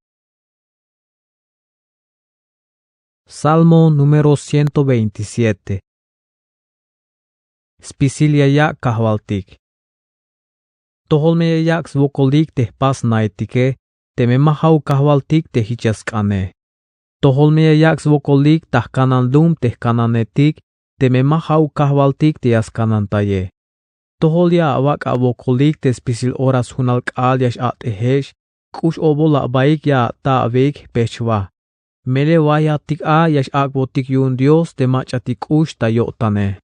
Salmo número ciento veintisiete. Spisil ya yak' kajwaltik. Tojol me ya yak' swokolik te jpas naetike, teme ma ja'uk kajwaltik te jich ya sk'ane. Tojol me ya yak' swokolik ta jkanan lum te jkananetik, teme ma ja'uk kajwaltik te ya skanantaye. Tojol ya awak' awokolik te spisil ora sjunal k'aal ya x-a'tejex, k'ux obol abaik ya ata aweik jpejchwa. Melel wayatik a ya x-ak'botik yu'un Dios te mach'atik k'ux ta yo'tane.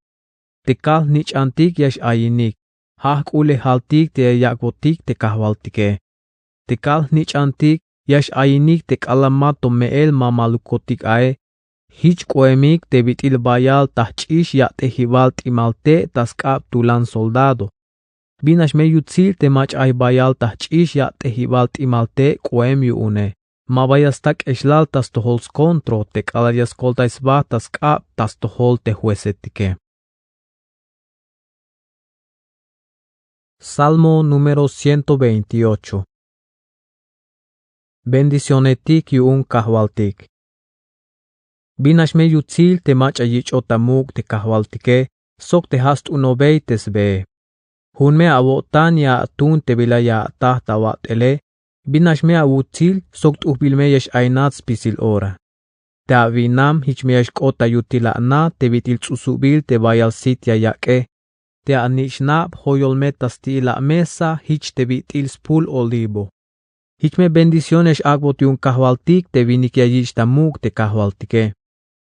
Te kal jnich'antik ya x-ayinik, ja' jk'ulejaltik te ya yak'botik te kajwaltike. Te kal jnich'antik ya x-ayinik te k'alal ma to me'el mamalukotik ae, jich k'oemik te bit'il bayal ta jch'ix ya'tejibal t'imal te' ta sk'ab tulan soldado. Bin nax me yutsil te mach'a ay bayal ta jch'ix ya'tejibal t'imal te' k'oem yu'une. Ma ba ya sta k'exlal ta stojol skontroj te k'alal ya skoltay sba ta sk'ab ta stojol te juezetike. Salmo número ciento veintiocho. Bendicionetik yu'un kajwaltik. Bin nax me yutsil te mach'a yich'ot ta muk' te kajwaltike, sok te ja' st'unobey te sbee. Jun me awo'tan ya atun te bila ya ataj ta awat'ele, bin nax me awutsil sok t'ujbil me ya x-aynat spisil ora. Te awinam jich me ya xk'ot ta yutil ana te bit'il ts'usubil te bayal sit ya yak'e. Te anich'nab joyol me ta sti'il amesa jich te bit'il spul olivo. Jich me bendición ya x-ak'bot yu'un kajwaltik te winik ya yich' ta muk' te kajwaltike.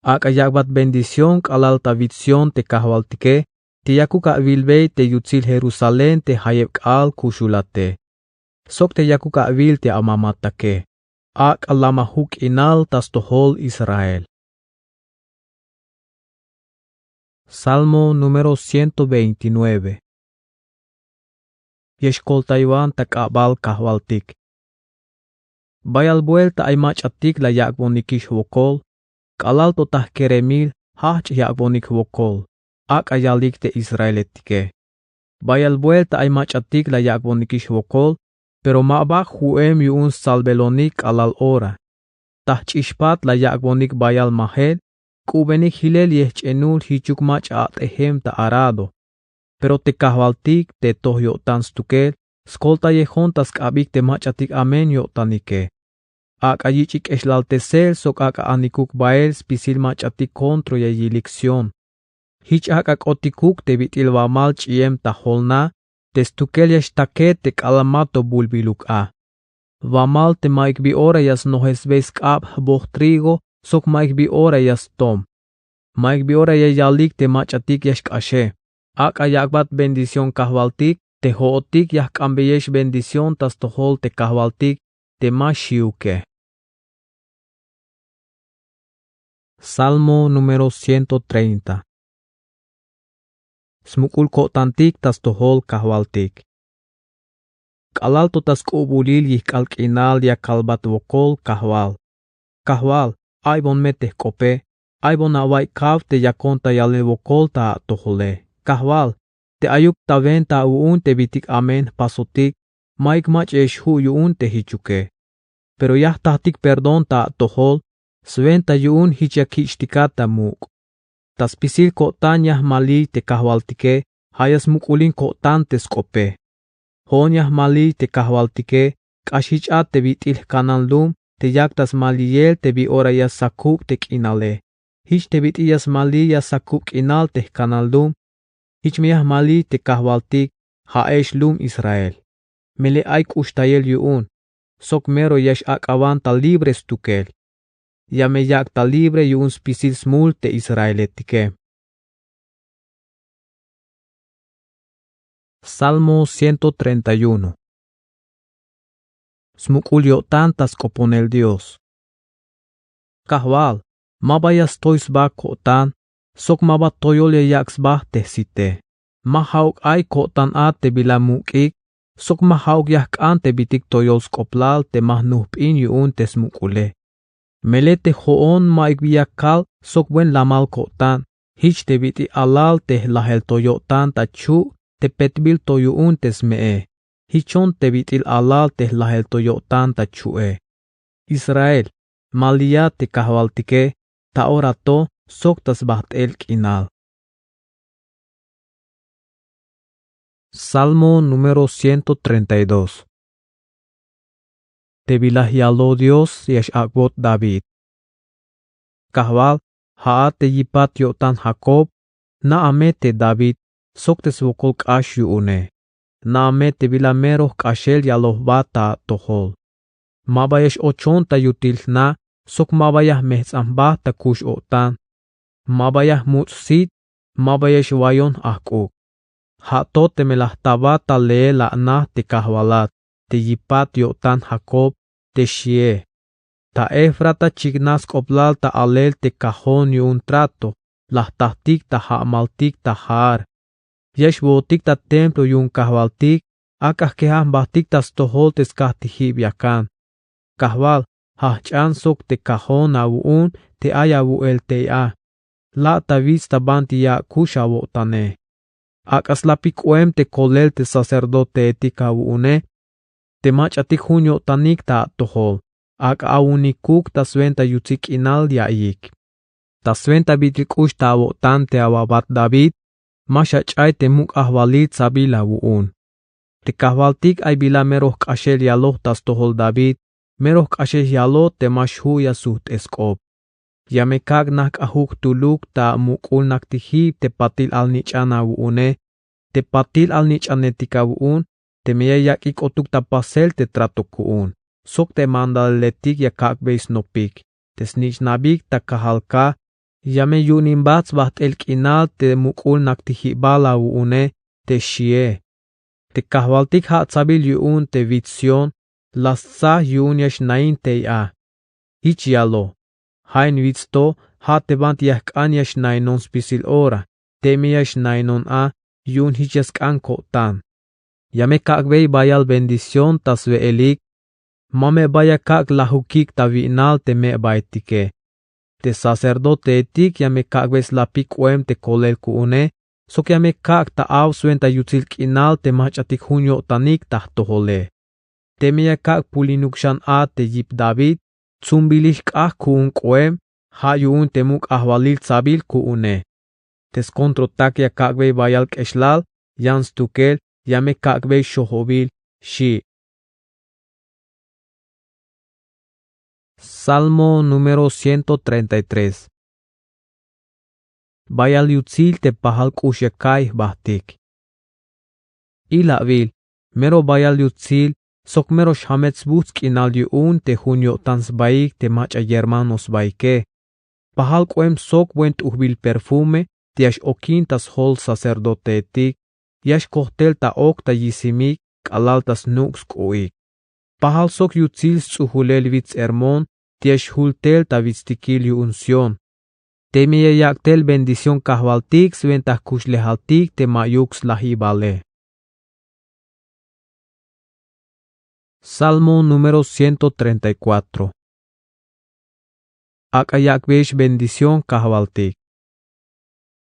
Ak'a yak'bat bendición k'alal ta wits Sión te kajwaltike, te yakuk awilbey te yutsil Jerusalén te jayeb k'aal kuxulate. Sok te yakuk awil te amamatake. Ak'a lamajuk k'inal ta stojol Israel. Salmo número ciento veintinueve. Ya xkoltaywan ta k'abal kajwaltik. Bayal buelta ay mach'atik la yak'bonikix jwokol, k'alal to ta jkeremil jajch' yak'bonik jwokol, ak'a yalik te israeletike. Bayal buelta ay mach'atik la yak'bonikix jwokol, pero ma ba ju'em yu'un stsalbelonik k'alal ora. Ta jch'ixpat la yak'bonik bayal majel, k'u'benik jilel yejch'enul jichuk mach'a at'ejem ta arado. Pero te Kajwaltik te toj yo'tan stukel, skoltayejon ta sk'abik te mach'atik amen yo'tanike. Ak'a yich'ik k'exlaltesel sok ak'a anikuk bael spisil mach'atik kontro ya yilik Sión. Jich ak'a k'otikuk te bit'il wamal ch'iyem ta jolna, te stukel ya xtake te k'alal mato bulbiluk a. Wamal te ma'yuk bi ora ya snojesbey sk'ab jboj trigo sok ma'yuk bi ora ya stom. Ma'yuk bi ora ya yalik te mach'atik ya xk'axe. Ak'a yak'bat bendición Kajwaltik, te jo'otik ya jk'ambeyex bendición ta stojol te Kajwaltik te ma xiuke. Salmo número ciento treinta. Smuk'ul ko'tantik ta stojol Kajwaltik. K'alal to ta sk'u'bulil yijk'al k'inal ya kalbat wokol Kajwal. Kajwal, aybon me te jk'ope, aybon awa'iy kaw te yakon ta yalel wokol ta atojole. Kajwal, te ayuk ta wenta awu'un te bitik amen jpasotik, ma'yuk mach'a ya xju' yu'un te jichuke. Pero ya jtajtik perdón ta atojol, swenta yu'un jich ya kich'tikat ta muk'. Ta spisil ko'tan ya jmaliy te Kajwaltike, ja' ya smuk'ulin ko'tan te sk'ope. Jo'on ya jmaliy te Kajwaltike, k'ax jich a te bit'il jkanan lum te yak ta smaliyel te bi ora ya sakub te k'inale. Jich te bit'il ya smaliy ya sakub k'inal te jkanan lum, jich me ya jmaliy te Kajwaltik, ja'ex lum Israel. Melel ay k'uxtayel yu'un, sok mero ya x-ak'awan ta libre stukel. Ya me yak' ta libre yu'un spisil smul te israeletike. Salmo ciento treinta y uno. Smuk'ul yo'tan ta sk'oponel Dios. Kajwal, ma ba ya stoy sba ko'tan, sok ma ba toyol ya yak' sba te jsite. Ma ja'uk ay ko'tan a te bila muk'ik, sok ma ja'uk ya jk'an te bitik toyol sk'oplal te ma jnujp'in yu'un te smuk'ule. Melel te jo'on ma'yuk bi ya kal sok buen lamal ko'tan, jich te bit'il alal te jlajel to yo'tan ta chu' te petbil to yu'un te sme'e. Jichon te bit'il alal te jlajel to yo'tan ta chu'e. Israel, maliya te Kajwaltike, ta ora to sok ta sbajt'el k'inal. Salmo número ciento treinta y dos. Te bila yaloj Dios ya x-ak'bot David. Kajwal, ja'at te yipat yo'tan Jacob, na'a me te David, sok te swokol k'ax yu'une. Na'a me te bila mero jk'axel yaloj jba ta atojol. Ma ba ya x-ochon ta yutil jna, sok ma ba ya jmejts'an jba ta kux o'tan. Ma ba ya jmuts' sit, ma ba ya x-wayon ajk'uk. Ja' to teme la jta aba ta leel ana te Kajwalat, te yipat yo'tan Jacob, te xie. Ta Efrata chiknaj sk'oplal ta alel te kajon yu'un trato, la jtatik ta ja'maltik ta jaar. Ya x-wootik ta templo yu'un Kajwaltik, ak'a jkejan jbatik ta stojol te skajtijib yakan. Kajwal, jajch'an sok te kajon awu'un te ay awu'el tey a. La' ta wits ta banti ya ak'ux awo'tane. Ak'a slapik k'oem te kolel te sacerdoteetik awu'une, te mach'atik jun yo'tanik ta atojol, ak'a awu'unikuk ta swenta yutsil k'inal ya'iyik. Ta swenta bit'il k'ux ta awo'tan te awabat David, ma xach'ay te muk' ajwalil tsabil awu'un. Te Kajwaltik ay bila mero jk'axel yaloj ta stojol David, mero jk'axel yaloj te ma xju' ya sujt'el sk'op. Ya me kak' najk'ajuk jtuluk ta amuk'ul naktijib te patil alnich'an awu'une, te patil alnich'anetik awu'un, teme ya yak'ik k'otuk ta pasel te trato ku'un, sok te mandaletik ya kak'bey snopik, te snich'nabik ta kajal ka, ya me yu'un in bat sbajt'el k'inal te muk'ul naktijibal awu'une, te xie. Te Kajwaltik ja' tsabil yu'un te wits Sión, la stsaj yu'un ya xnain tey a. Jich yaloj: Ja' in wits to, ja' te banti ya jk'an ya xnainon spisil ora, teme ya xnainon a, yu'un jich ya sk'an ko'tan. Ya me kak'bey bayal bendición ta swe'elik, ma me ba ya kak' lajukik ta wi'nal te me'baetike. Te sacerdoteetik ya me kak'bey slapik k'oem te kolel ku'une, sok ya me kak' ta aw swenta yutsil k'inal te mach'atik jun yo'tanik ta jtojole. Teme ya kak' pulinuk xan a te yip David, tsumbilix k'aj ku'un k'oem, ja' yu'un te muk' ajwalil tsabil ku'une. Te skontrotak ya kak'bey bayal k'exlal, yan stukel ya me kak'bey xojobil, xi'. Salmo número ciento treinta y tres. Bayal yutsil te pajal k'ux ya ka'iy jbajtik. Ilawil, mero bayal yutsil sok mero xjamech sbujts' k'inal yu'un te jun yo'tan sbaik te mach'a yermano sbaike. Pajal k'oem sok buen t'ujbil perfume te ya x-okin ta sjol sacerdoteetik, ya xkoj tel ta ok ta yisimik k'alal ta snuk' sk'u'ik. Pajal sok yutsil sts'ujulel wits Hermón te ya xjul tel ta witstikil yu'un Sión. Teme ya yak' tel bendición kajwaltik swenta jkuxlejaltik te ma'yuk slajibale. Salmo número ciento treinta y cuatro. Ak'a yak'beyex bendición kajwaltik.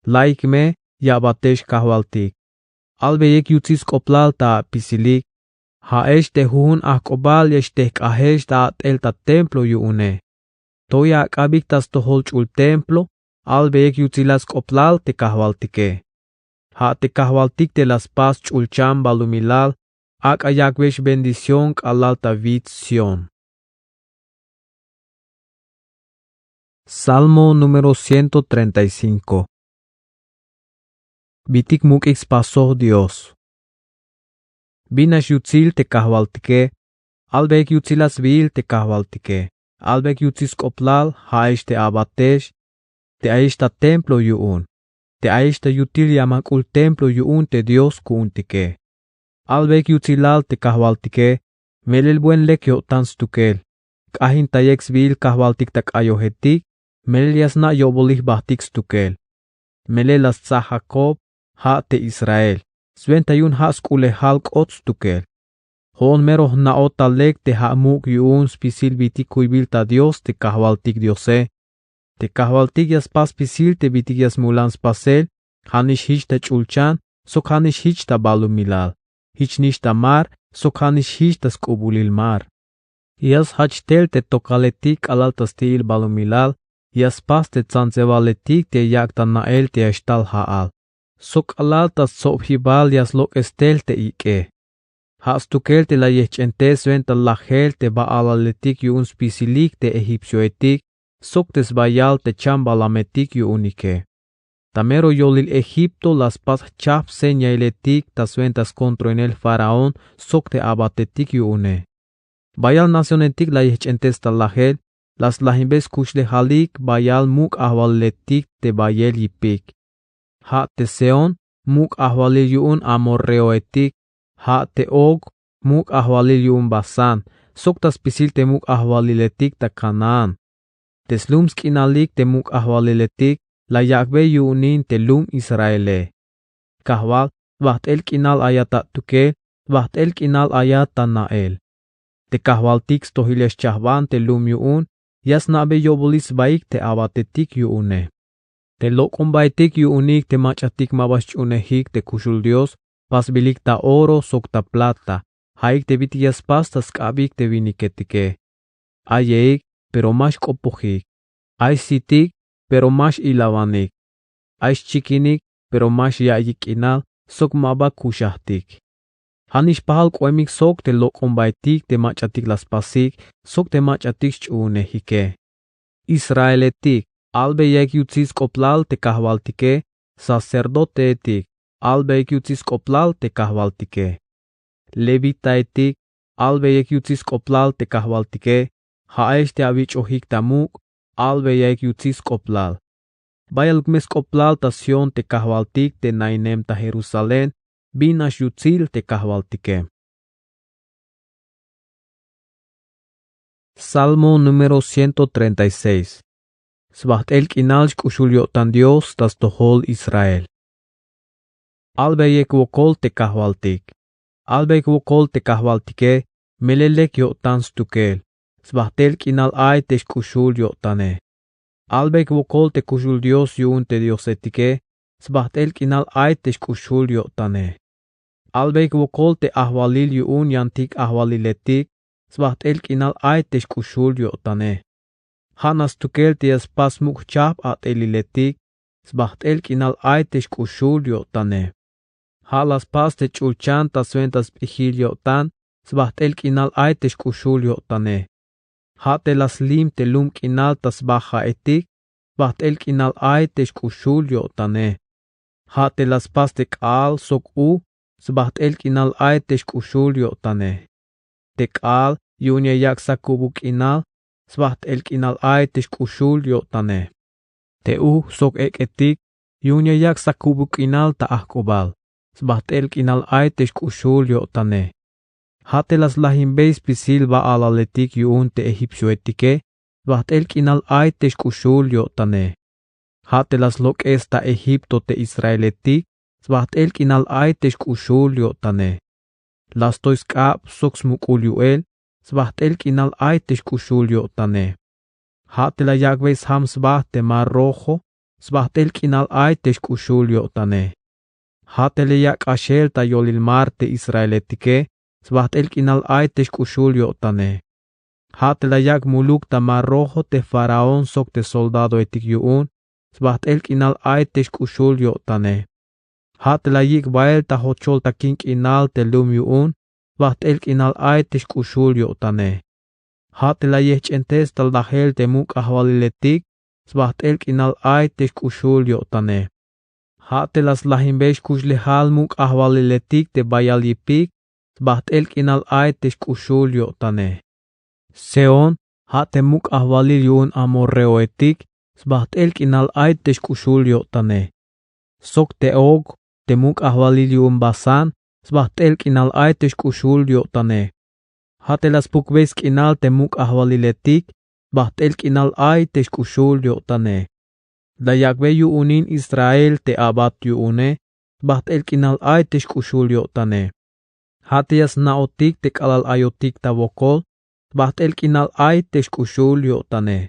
La'ik me ya abatex kajwaltik. Albeyik yutsil sk'oplal ta apisilik. Ja'ex te jujun ajk'ubal ya xtejk'ajex ta a'tel ta templo yu'une. To ya ak'abik ta stojol ch'ul templo, albeyik yutsilal sk'oplal te kajwaltike. Ja' te kajwaltik te la spas ch'ulchan balumilal, ak'a yak'beyex bendición k'alal ta wits Sión. Salmo número ciento treinta y cinco. Bitik muk'ik spasoj Dios. Bin nax yutsil te kajwaltike, albeyik yutsilal sbiil te kajwaltike, albeyik yutsil sk'oplal ja'ex te abatex, te ayex ta templo yu'un, te ayex ta yutil yamak'ul templo yu'un te Dios ku'untike. Albeyik yutsilal te kajwaltike, melel buen lek yo'tan stukel. K'ajintayik sbiil kajwaltik ta k'ayojetik, melel ya sna' yo'bolil jbajtik stukel. Melel la stsa Jacob, ja' te Israel, swenta yu'un ja' sk'ulejal k'ot stukel. Jo'on mero jna'ot ta lek te ja' muk' yu'un spisil bitik kuybil ta Dios te kajwaltik Diose. Te kajwaltik ya spas spisil te bitik ya smulan spasel, ja' nix jich ta ch'ulchan, sok ja' nix jich ta balumilal, jich nix ta mar, sok ja' nix jich ta sk'ubulil mar. Ya sjach tel te tokaletik k'alal ta sti'il balumilal, ya spas te tsantsebaletik te yak' ta na'el te ya xtal ja'al, sok k'alal ta stsobjibal ya slok'es tel te ik'e. Ja' stukel te la yejch'entes swenta lajel te ba'alaletik yu'un spisilik te egipcioetik, sok te sbayal te chambalametik yu'unike. Ta mero yolil Egipto la spas jchajp señailetik ta swenta skontroinel faraón sok te abatetik yu'une. Bayal nacionetik la yejch'entes ta lajel, la slajinbey skuxlejalik bayal muk' ajwaliletik te bayel yipik. Ja' te Sehón, muk' ajwalil yu'un amorreoetik, ja' te Og, muk' ajwalil yu'un Basán, sok ta spisil te muk' ajwaliletik ta Canaán. Te slum sk'inalik te muk' ajwaliletik la yak'bey yu'unin te lum Israele. Kajwal, bajt'el k'inal ayat ta atukel, bajt'el k'inal ayat ta na'el. Te kajwaltik stojil ya xchajban te lum yu'un, ya sna'bey yo'bolil sbaik te abatetik yu'une. Te lok'ombaetik yu'unik te mach'atik ma ba xch'uunejik te kuxul Dios, pasbilik ta oro sok ta plata, ja'ik te bit'il ya spas ta sk'abik te winiketike. Ayeik, pero ma xk'opojik. Ay sitik, pero ma x-ilawanik. Ay xchikinik, pero ma xya'iyik k'inal, sok ma ba kuxajtik. Ja' nix pajal k'oemik sok te lok'ombaetik te mach'atik la spasik, sok te mach'atik xch'uunejike. Israeletik, albey yaik yutsil sk'oplal te kajwaltike, sacerdoteetik, albey yaik yutsil sk'oplal te kajwaltike. Levitaetik, albey yaik yutsil sk'oplal te kajwaltike, ja'ex te awich'ojik ta muk', albey yaik yutsil sk'oplal. Bayaluk me sk'oplal ta Sión te kajwaltik te nainem ta Jerusalén, bin nax yutsil te kajwaltike. Salmo número ciento treinta y seis. Sbajt'el k'inal xk'uxul yo'tan Dios ta stojol Israel. Albeyik wokol te kajwaltik. Albeyik wokol te kajwaltike, melel lek yo'tan stukel. Sbajt'el k'inal ay te xk'uxul yo'tane. Albeyik wokol te kuxul Dios yu'un te diosetike, sbajt'el k'inal ay te xk'uxul yo'tane. Albeyik wokol te ajwalil yu'un yantik ajwaliletik sbajt'el k'inal ay te xk'uxul yo'tane. Ja' nax stukel te ya spas muk' jchajp at'eliletik sbajt'el k'inal ay te xk'uxul yo'tane. Ja' la spas te ch'ulchan ta swenta sp'ijil yo'tan sbajt'el k'inal ay te xk'uxul yo'tane. Ja' te la slim te lum k'inal ta sba ja'etik sbajt'el k'inal ay te xk'uxul yo'tane. Ja' te la spas te k'aal sok u sbajt'el k'inal ay te xk'uxul yo'tane. Te k'aal yu'un ya yak' sakubuk k'inal sbajt'el k'inal ay te xk'uxul yo'tane. Te u sok ek'etik yu'un ya yak' sakubuk k'inal ta ajk'ubal sbajt'el k'inal ay te xk'uxul yo'tane. Ja' te la slajimbey spisil ba'alaletik yu'un te egipcioetike sbajt'el k'inal ay te xk'uxul yo'tane. Ja' te la slok'es ta Egipto te israeletik sbajt'el k'inal ay te xk'uxul yo'tane. La stoy sk'ab sok smuk'ul yu'el sbajt'el k'inal ay te xk'uxul yo'tane. Ja' te la yak'bey sjam sba te mar Rojo sbajt'el k'inal ay te xk'uxul yo'tane. Ja' te la yak' k'axel ta yolil mar te israeletike sbajt'el k'inal ay te xk'uxul yo'tane. Ja' te la yak' muluk ta mar Rojo te faraón sok te soldadoetik yu'un sbajt'el k'inal ay te xk'uxul yo'tane. Ja' te la yik' bael ta jochol takin k'inal te lum yu'un sbajt'el k'inal ay te xk'uxul yo'tane. Ja' te la yejch'entes ta lajel te muk' ajwaliletik sbajt'el k'inal ay te xk'uxul yo'tane. Ja' te la slajimbey xkuxlejal muk' ajwaliletik te bayal yipik sbajt'el k'inal ay te xk'uxul yo'tane. Sehón ja' te muk' ajwalil yu'un amorreoetik sbajt'el k'inal ay te xk'uxul yo'tane. Sok te Og te muk' ajwalil yu'un Basán sbajt'el k'inal ay te xk'uxul yo'tane. Ja' te la spukbey sk'inal te muk' ajwaliletik sbajt'el k'inal ay te xk'uxul yo'tane. La yak'bey yu'un in Israel te abat yu'une sbajt'el k'inal ay te xk'uxul yo'tane. Ja' te ya sna'otik te k'alal ayotik ta wokol sbajt'el k'inal ay te xk'uxul yo'tane.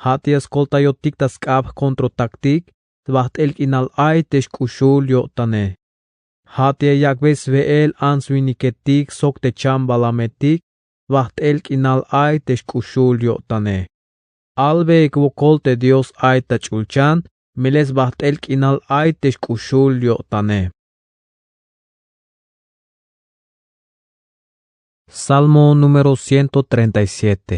Ja' te ya skoltayotik ta sk'ab jkontrotaktik sbajt'el k'inal ay te xk'uxul yo'tane. Ja' te ya yak'bey swe'el ants-winiketik sok te chambalametik sbajt'el k'inal ay te xk'uxul yo'tane. Albeyik wokol te Dios ay ta ch'ulchan, melel sbajt'el k'inal ay te xk'uxul yo'tane. Salmo número ciento treinta y siete.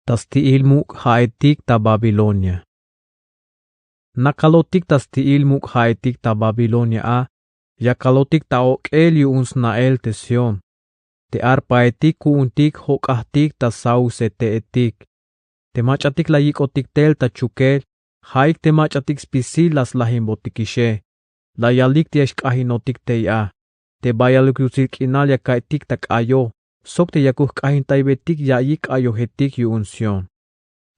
Ta sti'il muk' ja'etik ta Babilonia. Nakalotik ta sti'il muk' ja'etik ta Babilonia a, ya kalotik ta ok'el yu'un sna'el te Sión. Te arpaetik ku'untik jok'ajtik ta sauceteetik. Te mach'atik la yik'otik tel ta chukel, ja'ik te mach'atik spisil la slajinbotikixe. La yalik te ya xk'ajinotik tey a. Te bayaluk yutsil k'inal ya ka'iytik ta k'ayoj, sok te yakuk jk'ajintaybetik ya'iyik k'ayojetik yu'un Sión.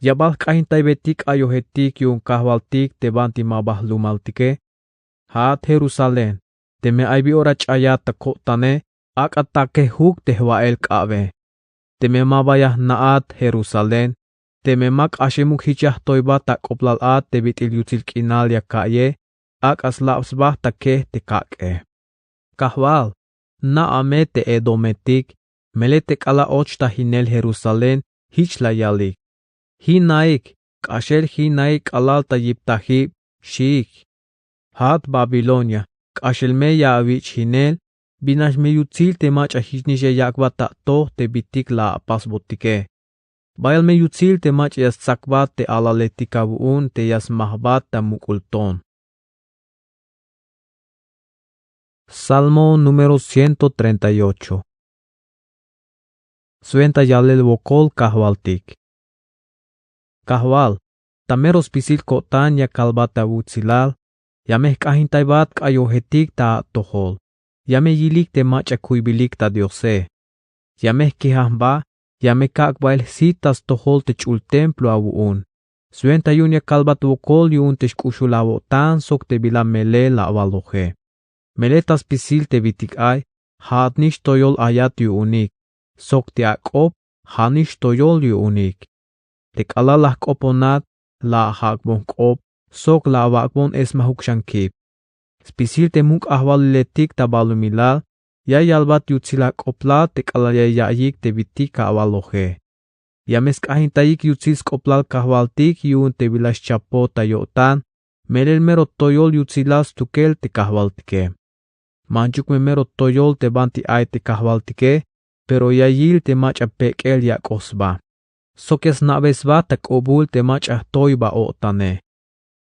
Ya bal jk'ajintaybetik k'ayojetik yu'un kajwaltik te banti ma ba jlumaltike. Ja'at Jerusalén, teme ay bi ora ch'ayat ta ko'tane, ak'a takejuk te jwa'el k'abe. Teme ma ba ya jna'at Jerusalén, teme ma k'axemuk jich ya jtoybat ta k'oblal a te bit'il yutsil k'inal ya ka'iye, ak'a slab sba ta kej te kak'e. Kajwal, na'a me te edometik, melel te k'alal och ta jinel Jerusalén jich la yalik: Jinaik, k'axel jinaik k'alal ta yiptajib, xiik. Ja'at Babilonia, k'axel me ya awich' jinel, binax me yutsil te mach'a jichnix ya yak'bat ta atoj te bitik la apasbotike. Bayal me yutsil te mach'a ya stsakbat te alaletik awu'un te ya smajbat ta muk'ul ton. Salmo número ciento treinta y ocho. Swenta yalel wokol kajwaltik. Kajwal, ta mero spisil ko'tan ya kalbat awutsilal, ya me jk'ajintaybat k'ayojetik ta atojol, ya me yilik te mach'a kuybilik ta Diose. Ya me jkijaj jba, ya me kak' bael jsit ta stojol te ch'ul templo awu'un. Swenta yu'un ya kalbat wokol yu'un te xk'uxul awo'tan sok te bila melel la awaloje. Melel ta spisil te bitik ay, ja'at nix toyol ayat yu'unik, sok te ak'op, ja' nix toyol yu'unik. Te k'alal la jk'oponat, la ajak'bon jk'op, sok la awak'bon esmajuk xan kip. Spisil te muk' ajwaliletik ta balumilal, ya yalbat yutsil ak'oblal te k'alal ya ya'iyik te bitik ja' awaloje. Ya me sk'ajintayik yutsil sk'oblal kajwaltik yu'un te bila xchapot ta yo'tan, melel mero toyol yutsilal stukel te kajwaltike. Manchuk me mero toyol te banti ay te kajwaltike, pero ya yil te mach'a pek'el yak'oj sba. Sok ya sna'bey sba ta k'ubul te mach'a jtoyba o'tane.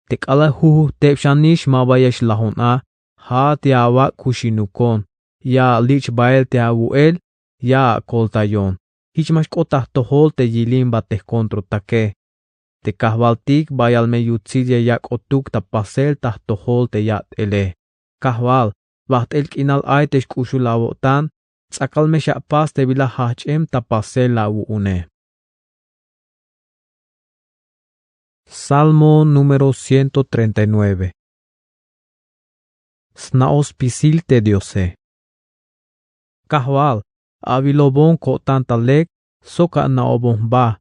Te k'alal jujujteb xanix ma ba ya xlajon a, ja'at ya awak' kuxinukon, ya alik' bael te awu'el, ya akoltayon. Jich ma xk'ot ta jtojol te yilimba te jkontrotake. Te kajwaltik bayal me yutsil ya yak'otuk ta pasel ta jtojol te yat'ele. Kajwal, bajt'el k'inal ay te xk'uxul awo'tan, ts'akal me xapas te bila jajch'em ta pasel awu'une. Salmo número ciento treinta y nueve. Sna'oj spisil te Diose. Kajwal, awilobon ko'tan ta lek, sok ana'obon jba.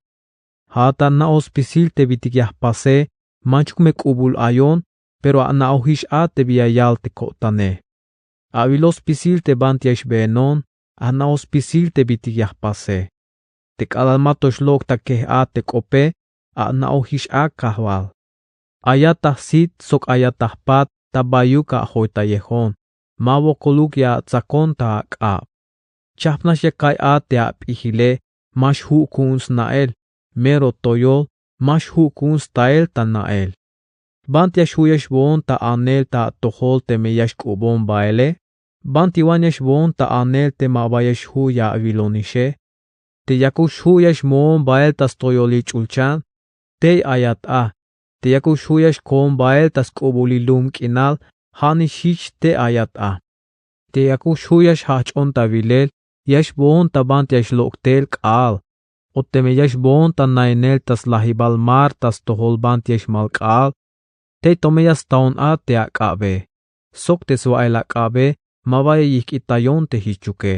Ja'at ana'oj spisil te bitik ya jpase, manchuk me k'ubul ayon, pero ana'ojix a te bi ya yal te ko'tane. Awiloj spisil te banti ya xbeenon, ana'oj spisil te bitik ya jpase. Te k'alal ma to xlok' ta kej a te k'ope, ana'ojix a kajwal. Ayat ta jsit sok ayat ta jpat ta bayuk ajoytayejon, ma wokoluk ya atsakon ta ak'ab. Chajpnax ya ka'iy a te ap'ijile, ma xju' ku'un sna'el, mero toyol, ma xju' ku'un stael ta na'el. Banti ya xju' ya xboon ta anel ta atojol teme ya xk'ubon baele? Banti wan ya xboon ta anel te ma ba ya xju' ya awilonixe? Te yakuk xju' ya xmoon bael ta stoyolil ch'ulchan, tey ayat a. Te yakuk xju' ya xkoon bael ta sk'ubulil lum k'inal, ja'nix jich tey ayat a. Te yakuk xju' ya xjajch'on ta wilel, ya xboon ta banti ya xlok' tel k'aal, o teme ya xboon ta nainel ta slajibal mar ta stojol banti ya xmal k'aal, tey to me ya staon a te ak'abe, sok te swa'el ak'abe ma ba ya yijk'itayon te jichuke.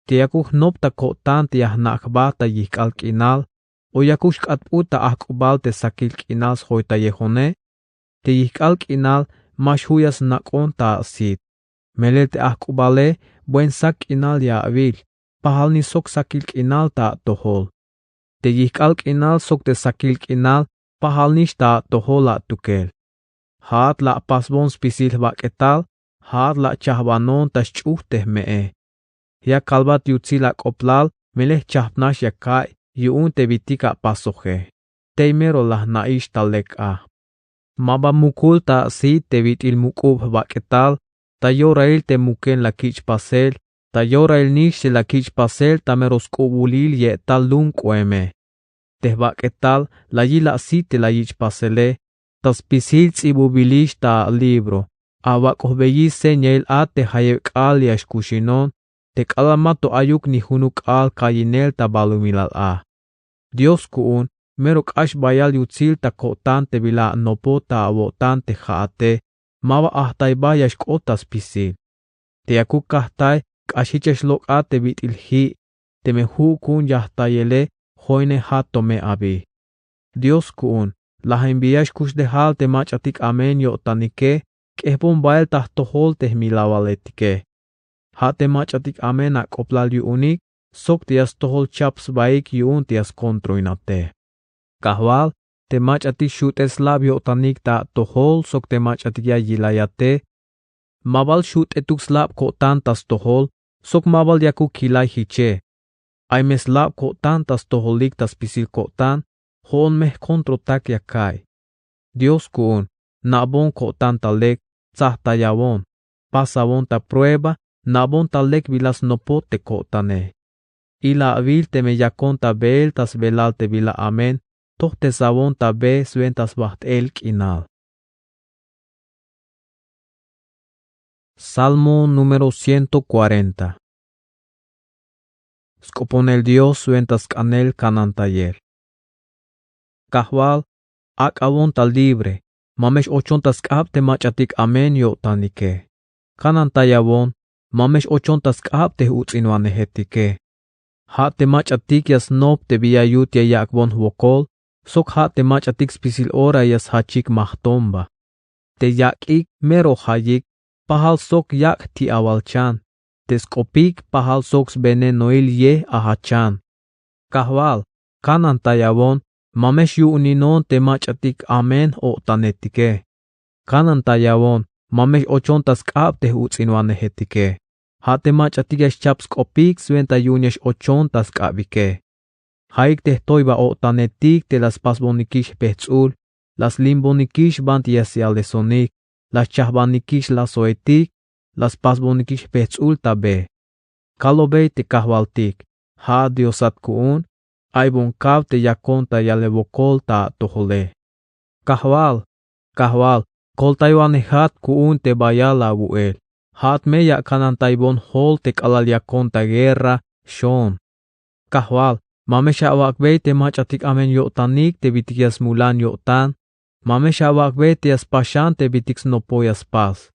Te yakuk jnop ta ko'tan te ya jna' jba ta yijk'al k'inal, o yakuk xk'atp'ut ta ajk'ubal te sakil k'inal sjoytayejone, te yijk'al k'inal ma xju' ya snak'on ta asit. Melel te ajk'ubale buen sak k'inal ya awil, pajalnix sok sakil k'inal ta atojol. Te yijk'al k'inal sok te sakil k'inal pajalnix ta atojol atukel. Ja'at la apasbon spisil jbak'etal, ja'at la achajbanon ta xch'ujt te jme'e. Ya kalbat yutsil ak'oblal melel jchajpnax ya ka'iy yu'un te bitik apasoje. Tey mero la jna'ix ta lek a. Ma ba mukul ta asit te bit'il muk'ub jbak'etal, ta yorail te muken la kich' pasel, ta yorailnix te la kich' pasel ta mero sk'ubulil ye'tal lum k'oeme. Te jbak'etal la yil asit te la yich' pasele, ta spisil ts'ibubilix ta alibro, awak'ojbeyix señail a te jayeb k'aal ya xkuxinon, te k'alal ma to ayuk ni junuk k'aal ka'yinel ta balumilal a. Dios ku'un, mero k'ax bayal yutsil ta ko'tan te bila anopot ta awo'tan te ja'ate, ma ba ajtay ba ya xk'ot ta spisil. Te yakuk kajtay, k'ax jich ya xlok' a te bit'il ji', teme ju' ku'un yajtayele, joine ja' to me abi. Dios ku'un, lajen bi ya xkuxlejal te mach'atik amen yo'tanike, k'ejbon bael ta jtojol te jmilawaletike. Ja' te mach'atik amen ak'oblal yu'unik, sok te ya stojol chap sbaik yu'un te ya skontroinate. Kajwal, te mach'atik xut'el slab yo'tanik ta atojol sok te mach'atik ya yilayate, ma bal xut'etuk slab ko'tan ta stojol, sok ma bal yakuk kilay jiche. Ay me slab ko'tan ta stojolik ta spisil ko'tan, jo'on me jkontrotak ya ka'iy. Dios ku'un, na'bon ko'tan ta lek, tsajtayawon, pasawon ta prueba, na'bon ta lek bila snopot te ko'tane. Ila awil teme yakon ta beel ta sbelal te bila amen, tojtesawon ta be swenta sbajt'el k'inal. Salmo número ciento cuarenta. Sk'oponel Dios swenta sk'anel kanantayel. Kajwal, ak'awon ta libre, ma me x-ochon ta sk'ab te mach'atik amen yo'tanike. Kanantayawon, ma me x-ochon ta sk'ab te j-uts'inwanejetike. Ja' te mach'atik ya snop te bi ya yut ya yak'bon jwokol, sok ja' te mach'atik spisil ora ya sjachik ma jtomba. Te yak'ik mero jayik, pajal sok yak' ti'awalchan, te sk'opik pajal sok svenenoil ye ajachan. Kajwal, kanantayawon, ma me xyu'uninon te mach'atik amen o'tanetike. Kanantayawon, ma me x-ochon ta sk'ab te j-uts'inwanejetike. Ja' te mach'atik ya xchap sk'opik swenta yu'un ya x-ochon ta sk'abike. Ja'ik te jtoyba o'tanetik te la spasbonikix jpejts'ul, la slimbonikix banti ya syalesonik, la xchajbanikix lasoetik, la spasbonikix jpejts'ul ta be. Kalobey te kajwaltik: Ja'at Diosat ku'un, aybon kaw te yakon ta yalel wokol ta atojole. Kajwal, kajwal, koltaywanejat ku'un te bayal awu'el. Ja'at me ya kanantaybon jol te k'alal yakon ta guerra, xoon. Kajwal, ma me x-awak'bey te mach'atik amen yo'tanik te bitik ya smulan yo'tan, ma me x-awak'bey te ya spaxan te bitik snopoj ya spas.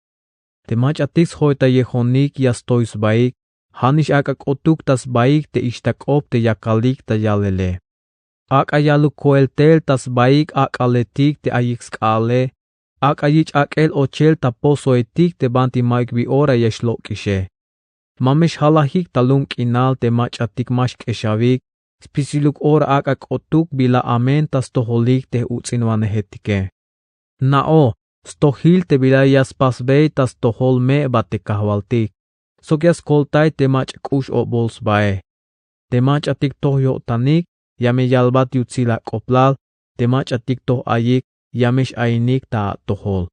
Te mach'atik sjoytayejonik ya stoy sbaik, ja' nix ak'a k'otuk ta sbaik te ixta k'op te yakalik ta yalele. Ak'a yaluk koel tel ta sbaik ak'aletik te ayik sk'aale, ak'a yich' ak'el ochel ta pozoetik te banti ma'yuk bi ora ya xlok'ixe. Ma me xjalajik ta lum k'inal te mach'atik ma xk'exawik, spisiluk ora ak'a k'otuk bila amen ta stojolik te j-uts'inwanejetike. Na'oj, stojil te bila ya spasbey ta stojol meba te kajwaltik, sok ya skoltay te mach'a k'ux obol sbae. Te mach'atik toj yo'tanik, ya me yalbat yutsil ak'oblal, te mach'atik toj ayik, ya me x-ayinik ta atojol.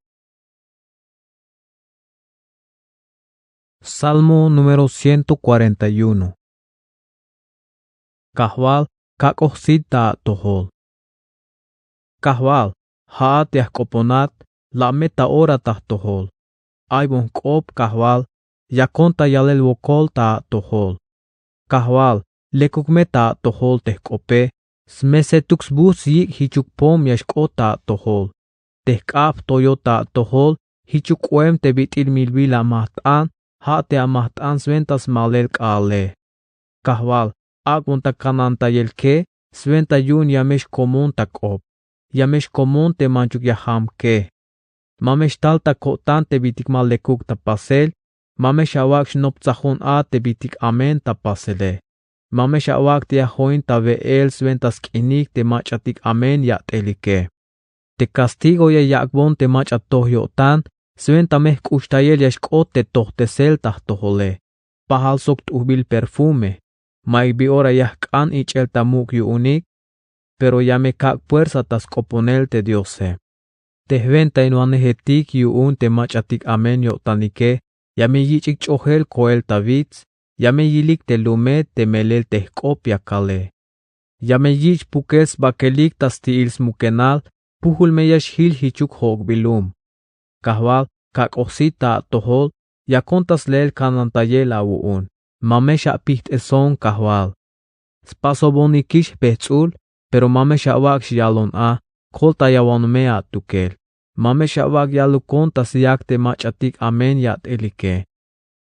Salmo número ciento cuarenta y uno. Kajwal, kak'oj sit ta atojol. Kajwal, ja'at ya jk'oponat, la' me ta ora ta jtojol. Aybon jk'op, Kajwal, yakon ta yalel wokol ta atojol. Kajwal, lekuk me ta atojol te jk'ope, smesetuk sbujts' yik' jichuk pom ya xk'ot ta atojol. Te jk'ab jtoyot ta atojol, jichuk k'oem te bit'il milbil amajt'an, ja' te amajt'an swenta smalel k'aale. Kajwal, ak'bon ta kanantayel ke, swenta yu'un ya me xkomon ta k'op, ya me xkomon te manchuk ya jam ke. Ma me xtal ta ko'tan te bitik ma lekuk ta pasel, ma me x-awak' xnop tsajon a te bitik amen ta pasele. Ma me x-awak' te ya join ta we'el swenta sk'inik te mach'atik amen yat'elike. Te castigo ya yak'bon te mach'a toj yo'tan, swenta me jk'uxtayel ya xk'ot te tojtesel ta jtojole. Pajal sok t'ujbil perfume, ma'yuk bi ora ya jk'an ich'el ta muk' yu'unik, pero ya me kak' puersa ta sk'oponel te Diose. Te jwentainwanejetik yu'un te mach'atik amen yo'tanike, ya me yich'ik ch'ojel koel ta wits, ya me yilik te lume te melel te jk'op ya kale. Ya me yich' pukel sbakelik ta sti'il smukenal, pujul me ya xjil jichuk jo'okbil lum. Kajwal, kak'oj sit ta atojol, yakon ta sle'el kanantayel awu'un, ma me x-apijt'eson, Kajwal. Spasobonikix jpejts'ul, pero ma me x-awak' xyalon a, koltayawon me atukel. Ma me x-awak' yalukon ta syak te mach'atik amen yat'elike.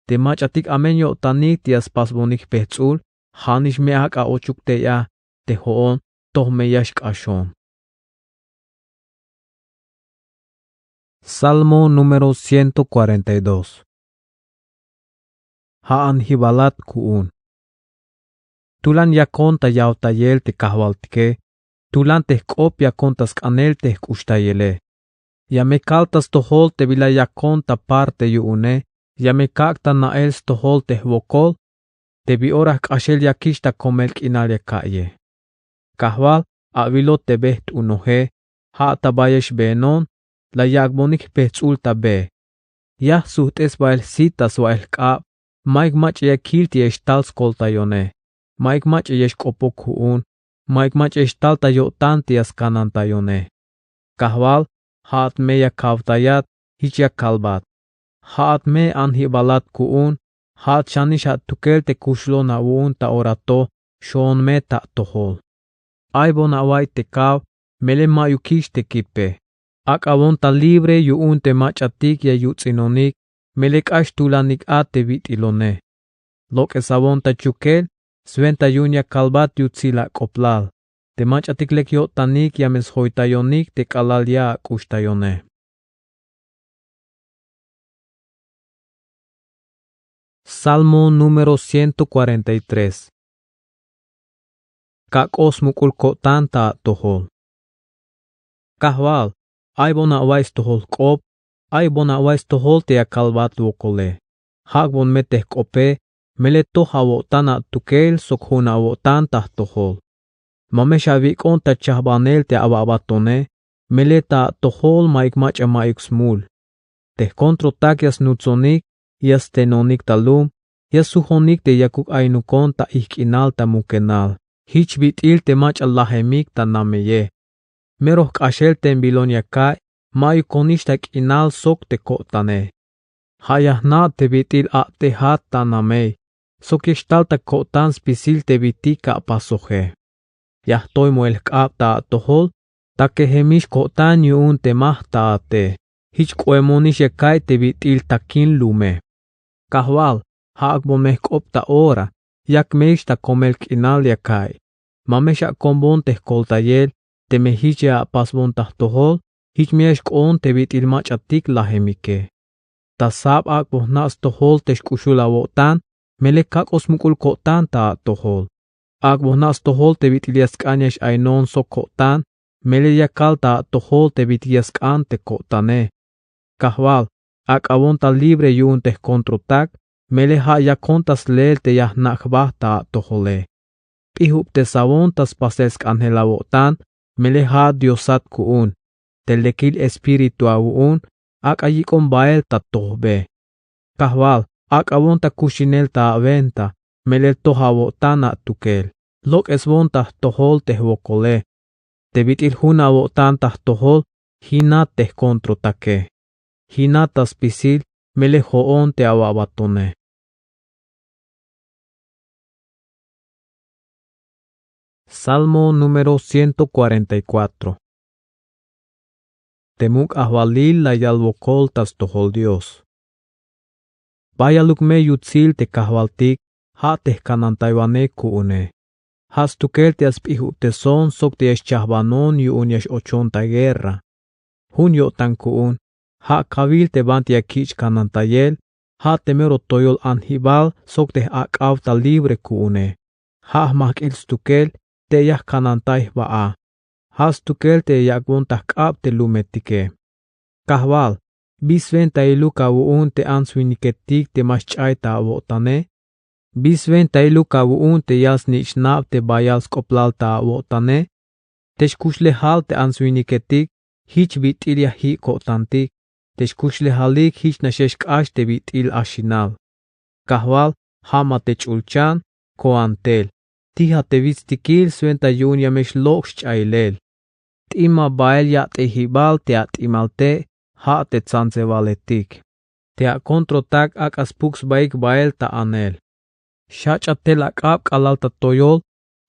Te mach'atik amen yo'tanik te ya spasbonik jpejts'ul, ja' nix me ak'a ochuk tey a, te jo'on, toj me ya xk'axon. Salmo número ciento cuarenta y dos. Ja' anjibalat ku'un. Tulan yakon ta yawtayel te kajwaltike, tulan te jk'op yakon ta sk'anel te jk'uxtayele. Ya me kal ta stojol te bila yakon ta parte yu'une, ya me kak' ta na'el stojol te jwokol, te bi ora jk'axel yakix ta komel k'inal ya ka'ye. Kajwal, awilot te be jt'unoje, ja' ta bayel xbeenon, la yak'bonik jpejts'ul ta be. Ya jsujt'es bael sit ta swa'el jk'ab, ma'yuk mach'a ya kil te ya xtal skoltayone, ma'yuk mach'a ya xk'opoj ku'un, ma'yuk mach'a ya xtal ta yo'tan te ya skanantayone. Kajwal, ja'at me ya kawtayat, jich ya kalbat. Ja'at me anjibalat ku'un, ja'at xanix atukel te kuxlon awu'un ta ora to, xoon me ta atojol. Aybon awa'iy te kaw, melel ma'yukix te kipe. Ak'awon ta libre yu'un te mach'atik ya yuts'inonik, melel k'ax tulanik a te bit'ilone. Lok'esawon ta chukel, swenta yu'un ya kalbat yutsil ak'oblal. Te mach'atik lek yo'tanik ya me sjoytayonik te k'alal ya ak'uxtayone. Salmo número ciento cuarenta y tres. Kak'oj smuk'ul ko'tan ta atojol. Kajwal, aybon awa'iy stojol jk'op, aybon awa'iy stojol te ya kalbat wokole. Jak'bon me te jk'ope, melel toj awo'tan atukel sok jun awo'tan ta jtojol. Ma me xawik'on ta chajbanel te awa'batone, melel ta atojol ma'yuk mach'a ma'yuk smul. Te jkontrotak ya snutsonik, ya stenonik ta lum, ya sujonik te yakuk ainukon ta ijk'inal ta mukenal. Jich bit'il te mach'a lajemik ta nameye. Mero jk'axel te bilon ya ka'iy, ma'yukonix ta k'inal sok te ko'tane. Ja' ya jna' te bit'il a'tejat ta namey, sok yex tal ta ko'tan spisil te bitik ka'pasoje. Ya jtoy moel jk'ab ta atojol, takejemix ko'tan yu'un te ma jtaate. Jich k'oemonix ya ka'iy te bit'il takin lume. Kajwal, ja' ak'bon me jk'op ta ora, yak meyix ta komel k'inal ya ka'iy. Ma me xakombon te jkoltayel, teme jich ya apasbon ta jtojol, jich me ya xk'oon te bit'il mach'atik lajemike. Ta sab ak'bon jna' stojol te xk'uxul awo'tan, melel kak'oj smuk'ul ko'tan ta atojol. Ak'bon jna' stojol te bit'il ya sk'an ya x-ainon sok ko'tan, melel ya kal ta atojol te bit'il ya sk'an te ko'tane. Kajwal, ak'awon ta libre yu'un te jkontrotak, melel ja' yakon ta sleel te ya jna' jba ta atojole. P'ijubtesawon ta spasel sk'anjel awo'tan, melel ja' Diosat ku'un, te lekil Espíritu awu'un, ak'a yik'on bael ta tojbe. Kajwal, ak'awon ta kuxinel ta awenta, melel toj awo'tan atukel. Lok'eswon ta jtojol te jwokole. Te bit'il jun awo'tan ta jtojol, jina te jkontrotake. Jina ta spisil, melel jo'on te awa'batone. Salmo número ciento cuarenta y cuatro. Te muk' ajwalil la yal wokol ta stojol Dios. Bayaluk me yutsil te kajwaltik, ja' te jkanantaywanej ku'une. Ja' stukel te ya sp'ijubteson sok te ya xchajbanon yu'un ya x-ochon ta guerra. Jun yo'tan ku'un, ja' kawil te banti ya kich' kanantayel, ja' te mero toyol anjibal sok te j-ak'ab ta libre ku'une. Ja' jmajk'il stukel te ya jkanantay jba'a. Ja' stukel te ya yak'bon ta jk'ab te lumetike. Kajwal, bi swentailuk awu'un te ants winiketik te ma xch'ay ta awo'tane? Bi swentailuk awu'un te yal snich'nab te bayal sk'oplal ta awo'tane? Te xkuxlejal te ants winiketik, jich bit'il ya ji' ko'tantik, te xkuxlejalik jich nax ya xk'ax te bit'il axinal. Kajwal, ja' ma te ch'ulchan, koan tel. Tija te witstikil swenta yu'un ya me xlok' xch'ayilel. T'ima bael ya't'ejibal te atimal te', ja' te tsantsewaletik. Te akontrotak ak'a spuk sbaik bael ta anel. Xjach'a tel ak'ab k'alal ta toyol,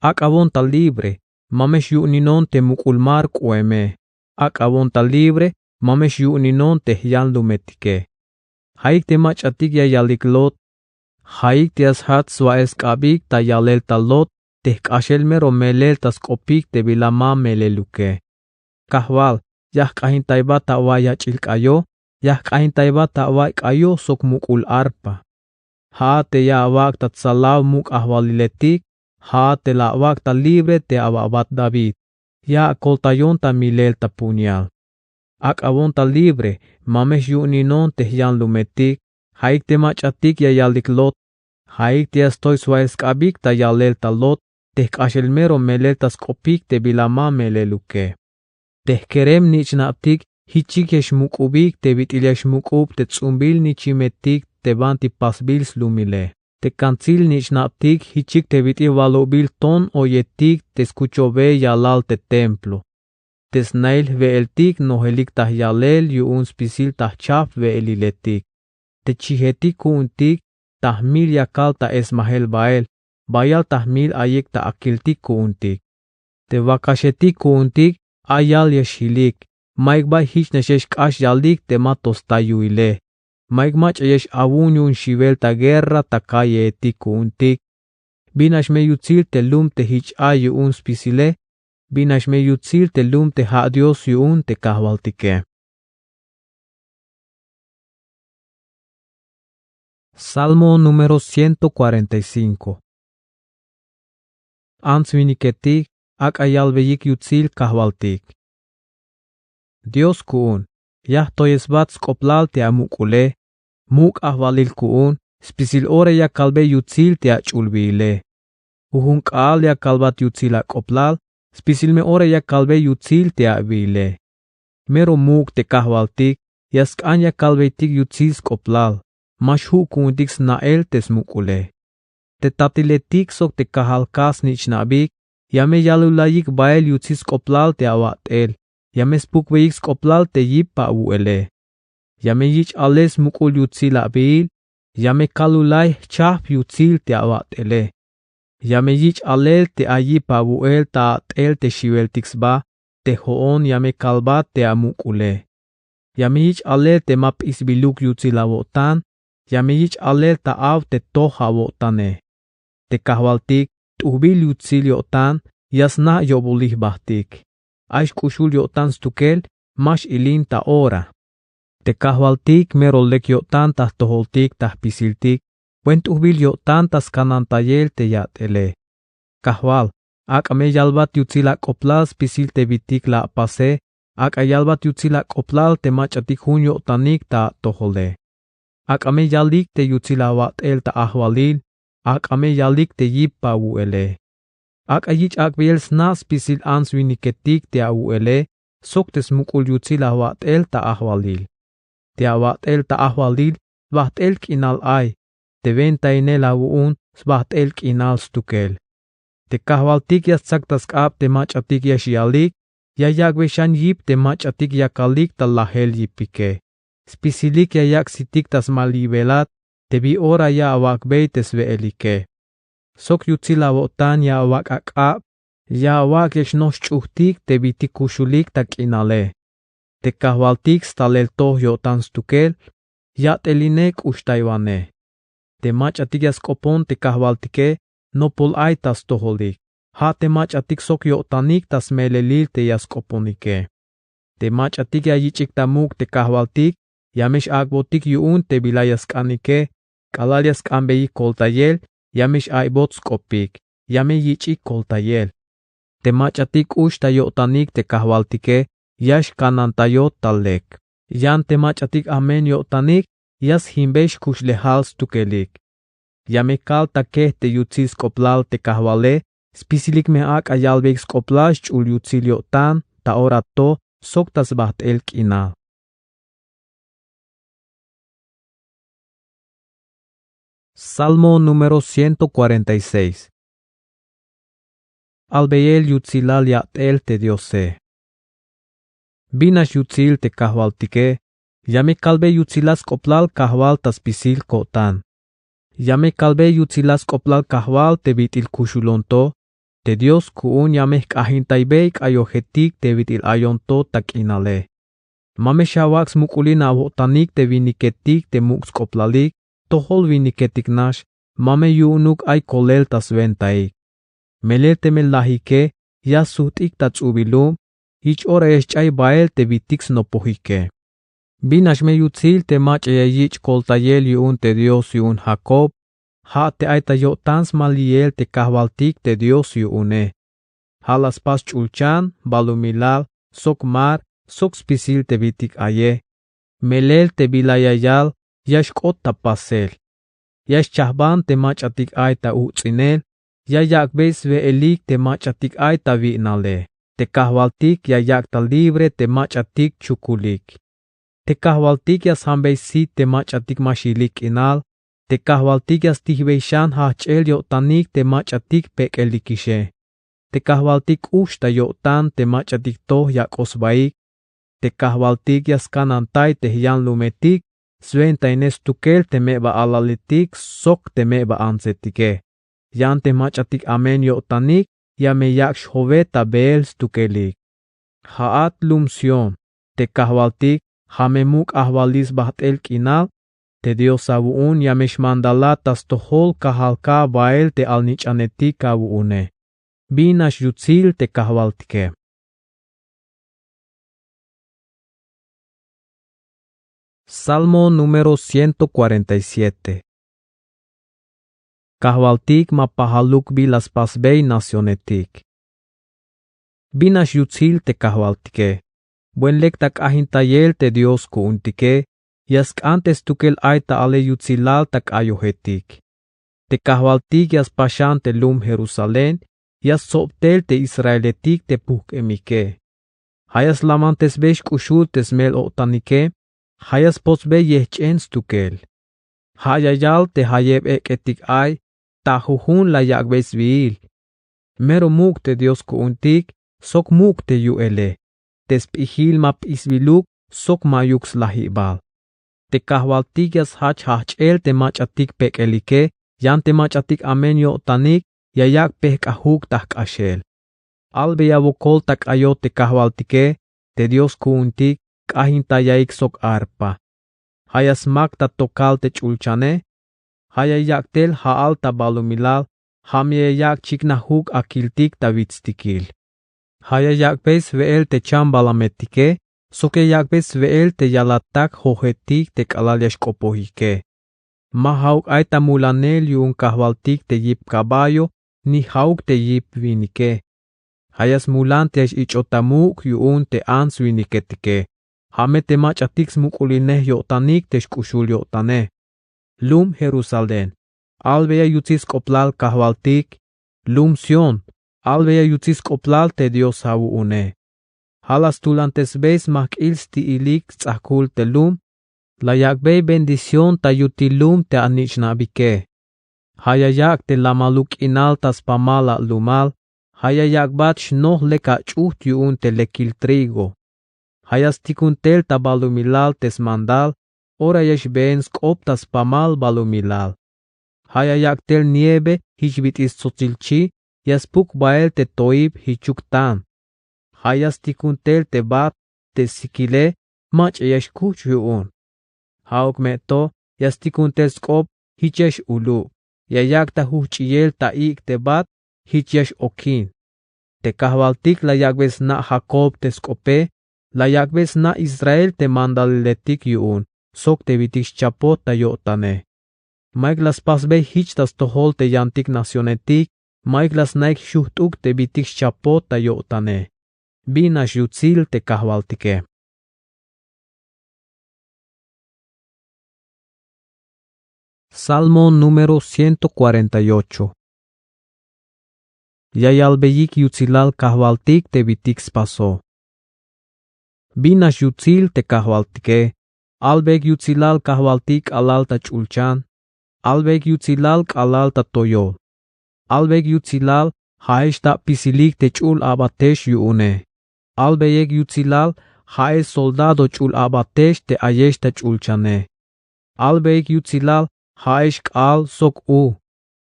ak'awon ta libre, ma me xyu'uninon te muk'ul mar k'oeme. Ak'awon ta libre, ma me xyu'uninon te jyanlumetike. Jayik te mach'atik ya yalik Lot. Jayik te ya sjat swa'el sk'abik ta yalel ta Lot te jk'axel mero melel ta sk'opik te bila ma meleluke. Kajwal, ya jk'ajintaybat ta awa'iy yach'il k'ayo, ya jk'ajintaybat ta awa'iy k'ayo sok muk'ul arpa. Ja'at te ya awak' ta tsalaw muk' ajwaliletik, ja'at te la awak' ta libre te awa'bat David. Ya akoltayon ta milel ta puñal. Ak'awon ta libre, ma me xyu'uninon te jyanlumetik, jayik te mach'atik ya yalik Lot. Jayik te ya stoy swa'el sk'abik ta yalel ta Lot, te jk'axel mero melel ta sk'opik te bila ma meleluke. Te jkerem nich'nabtik, jichik ya xmuk'ubik te bit'il ya xmuk'ub te ts'umbil nichimetik te banti pasbil slumile. Te kantsil nich'nabtik, jichik te bit'il walojbil ton oyetik te skuchobe yalal te templo. Te snail jwe'eltik nojelik ta jyalel yu'un spisil ta jchajp we'eliletik. Te chijetik ku'untik, ta jmil yakal ta esmajel bael, bayal ta jmil ayik ta akiltik ku'untik. Te wakaxetik ku'untik, ayal ya xjilik, ma'yuk bay jich nax ya xk'ax yalik te ma to sta yu'ile. Ma'yuk mach'a ya x-awun yu'un xiwel ta guerra ta calleetik ku'untik. Bin nax me yutsil te lum te jich ay yu'un spisile, bin nax me yutsil te lum te ja' Dios yu'un te kajwaltike. Salmo número ciento cuarenta y cinco. Ants winiketik, ak'a yalbeyik yutsil Kajwaltik. Dios ku'un, ya jtoyesbat sk'oplal te amuk'ule. Muk' ajwalil ku'un, spisil ora ya kalbe yutsil te ach'ulbihile. Jujun k'aal ya kalbat yutsil ak'oplal, spisil me ora ya kalbe yutsil te abihile. Mero muk' te Kajwaltik, ya sk'an ya kalbeytik yutsil sk'oplal, ma xju' ku'untik sna'el te smuk'ule. Te tatiletik sok te kajal kaj snich'nabik, ya me yalulayik bael yutsil sk'oplal te awa'tel, ya me spukbeyik sk'oplal te yip awu'ele. Ya me yich' alel smuk'ul yutsil abihil, ya me kalulay jchajp yutsil te awa'tele. Ya me yich' alel te ayip awu'el ta a'tel te xiweltik sba, te jo'on ya me kalbat te amuk'ule. Ya me yich' alel te ma p'isbiluk yutsil awo'tan, ya me yich' alel ta aw te toj awo'tane. Te Kajwaltik t'ujbil yutsil yo'tan, ya sna' yo'bolil jbajtik. Ay xk'uxul yo'tan stukel, ma x-ilin ta ora. Te Kajwaltik mero lek yo'tan ta jtojoltik ta jpisiltik, buen t'ujbil yo'tan ta skanantayel te ya'tele. Kajwal, ak'a me yalbat yutsil ak'oplal spisil te bitik la apase, ak'a yalbat yutsil ak'oplal te mach'atik jun yo'tanik ta atojole. Ak'a me yalik te yutsil awa'tel ta ajwalil, ak'a me yalik te yip awu'ele. Ak'a yich' ak'beyel sna' spisil ants winiketik te awu'ele, sok te smuk'ul yutsil awa'tel ta ajwalil. Te awa'tel ta ajwalil, sbajt'el k'inal ay, te wentainel awu'un, sbajt'el k'inal stukel. Te Kajwaltik ya stsak ta sk'ab te mach'atik ya xyalik, ya yak'bey xan yip te mach'atik yakalik ta lajel yipike. Spisilik ya yak' sitik ta smaliybelat, te bi ora ya awak'bey te swe'elike. Sok yutsil awo'tan ya awak' ak'ab, ya awak' ya xnoj sch'ujtik te bitik kuxulik ta k'inale. Te Kajwaltik stalel toj yo'tan stukel, ya'teline k'uxtaywanej. Te mach'atik ya sk'opon te Kajwaltike, nopol ay ta stojolik. Ja' te mach'atik sok yo'tanik ta smelelil te ya sk'oponike. Te mach'atik ya yich'ik ta muk' te Kajwaltik, ya me x-ak'botik yu'un te bila ya sk'anike, k'alal ya sk'anbeyik koltayel, ya me x-aybot sk'opik, ya me yich'ik koltayel. Te mach'atik k'ux ta yo'tanik te Kajwaltike, ya xkanantayot ta lek. Yan te mach'atik amen yo'tanik, ya sjimbey xkuxlejal stukelik. Ya me kal ta kej te yutsil sk'oplal te Kajwale, spisilik me ak'a yalbeyik sk'oplal xch'ul yutsil yo'tan, ta ora to, sok ta sbajt'el k'inal. Salmo número ciento cuarenta y seis. Albeyel yutsilal ya'tel te Diose. Bin nax yutsil te Kajwaltike, ya me kalbe yutsilal sk'oplal Kajwal ta spisil ko'tan. Ya me kalbe yutsilal sk'oplal Kajwal te bit'il kuxulon to, te Dios ku'un ya me jk'ajintaybey k'ayojetik te bit'il ayon to ta k'inale. Ma me xawak' smuk'ulin awo'tanik te winiketik te muk' sk'oplalik, tojol winiketik nax, ma me yu'unuk ay kolel ta swentaik. Melel teme lajike, ya sujt'ik ta ts'ubilub, jich ora ya xch'ay bael te bitik snopojike. Bin nax me yutsil te mach'a ya yich' koltayel yu'un te Dios yu'un Jacob, ja' te ay ta yo'tan smaliyel te Kajwaltik te Dios yu'une. Ja' la spas ch'ulchan, balumilal, sok mar, sok spisil te bitik aye. Melel te bila ya yal, ya xk'ot ta pasel. Ya xchajban te mach'atik ay ta uts'inel, ya yak'bey swe'elik te mach'atik ay ta wi'nale. Te Kajwaltik ya yak' ta libre te mach'atik chukulik. Te Kajwaltik ya sjambey sit te mach'atik ma xilik k'inal, te Kajwaltik ya stijbey xan jajch'el yo'tanik te mach'atik pek'elikixe. Te Kajwaltik k'ux ta yo'tan te mach'atik toj yak'oj sbaik. Te Kajwaltik ya skanantay te jyanlumetik, swentaine stukel teme ba alaletik sok teme ba antsetike. Yan te mach'atik amen yo'tanik, ya me yak' xjove ta beel stukelik. Ja'at lum Sión, te Kajwaltik, ja' me muk' ajwalil sbajt'el k'inal, te Dios awu'un ya me xmandalat ta stojol kajal ka bael te alnich'anetik awu'une. Bin nax yutsil te Kajwaltike. Salmo número ciento cuarenta y siete. Kajwaltik ma pajaluk bi la spasbey nacionetik. Bin nax yutsil te kajwaltike. Buen lek ta k'ajintayel te dios ku'untike, ya sk'an te stukel ay ta ale yutsilal ta k'ayojetik. Te kajwaltik ya spaxan te lum jerusalén, ya stsob tel te israeletik te pujk'emike. Ja' ya slamantesbey xk'uxul te smel-o'tanike. Ja' ya spotsbey yejch'en stukel. Ja' ya yal te jayeb ek'etik ay, ta jujun la yak'bey sbiil. Mero muk' te dios ku'untik, sok muk' te yu'ele. Te sp'ijil ma p'isbiluk, sok ma'yuk slajibal. Te kajwaltik ya sjach jajch'el te mach'atik pek'elike, yan te mach'atik amen yo'tanik ya yak' pejk'ajuk ta jk'axel. Albeya wokol ta k'ayot te kajwaltike, te dios ku'untik k'ajintayaik sok arpa. Ja' ya smak ta tokal te ch'ulchane. Ja' ya yak' tel ja'al ta balumilal. Ja' me ya yak' chiknajuk akiltik ta witstikil. Ja' ya yak'bey swe'el te chambalametike, sok ya yak'bey swe'el te yalatak jojetik te k'alal ya xk'opojike. Ma ja'uk ay ta mulanel yu'un kajwaltik te yip kaballo, ni ja'uk te yip winike. Ja' ya smulan te ya x-ich'ot ta muk' yu'un te ants-winiketike. Ja' me te mach'atik smuk'ulinej yo'tanik te xk'uxul yo'tane. Lum jerusalén, albeya yutsil sk'oplal kajwaltik. Lum sión, albeya yutsil sk'oplal te dios awu'une. Ja' la stulantesbey smajk'il sti'ilik sts'ajkul te lum. La yak'bey bendición ta yutil lum te anich'nabike. Ja' ya yak' te lamaluk k'inal ta spamal alumal. Ja' ya yak'bat xnoj lek ach'ujt yu'un te lekil trigo. Ja' ya stikun tel ta balumilal te smandal. Ora ya xbeen sk'op ta spamal balumilal. Ja' ya yak' tel nieve jich bit'il stsotsil chi. Ya spuk bael te toib jichuk tan. Ja' ya stikun tel te bat, te sikile mach'a ya xkuch yu'un. Ja'uk me to ya stikun tel sk'op jich ya x-ulub. Ya yak' ta jujch'iyel ta ik' te bat jich ya x-okin. Te kajwaltik la yak'bey sna' jakob te sk'ope. La yak'bey sna' israel te mandaliletik yu'un sok te bitik xchapot ta yo'tane. Mayuk la spasbey jich ta stojol te yantik nacionetik. Mayuk la sna'ik xujt'uk te bitik xchapot ta yo'tane. Bin nax yutsil te kajwaltike. Salmo número ciento cuarenta y ocho. Ya yalbeyik yutsilal kajwaltik te bitik spaso. Bin nax yutsil te kajwaltike. Albeyik yutsilal kajwaltik k'alal ta ch'ulchan. Albeyik yutsilal k'alal ta toyol. Albeyik yutsilal ja'ex ta apisilik te ch'ul abatex yu'une. Albeyik yutsilal ja'ex soldado ch'ul abatex te ayex ta ch'ulchane. Albeyik yutsilal ja'ex k'aal sok u.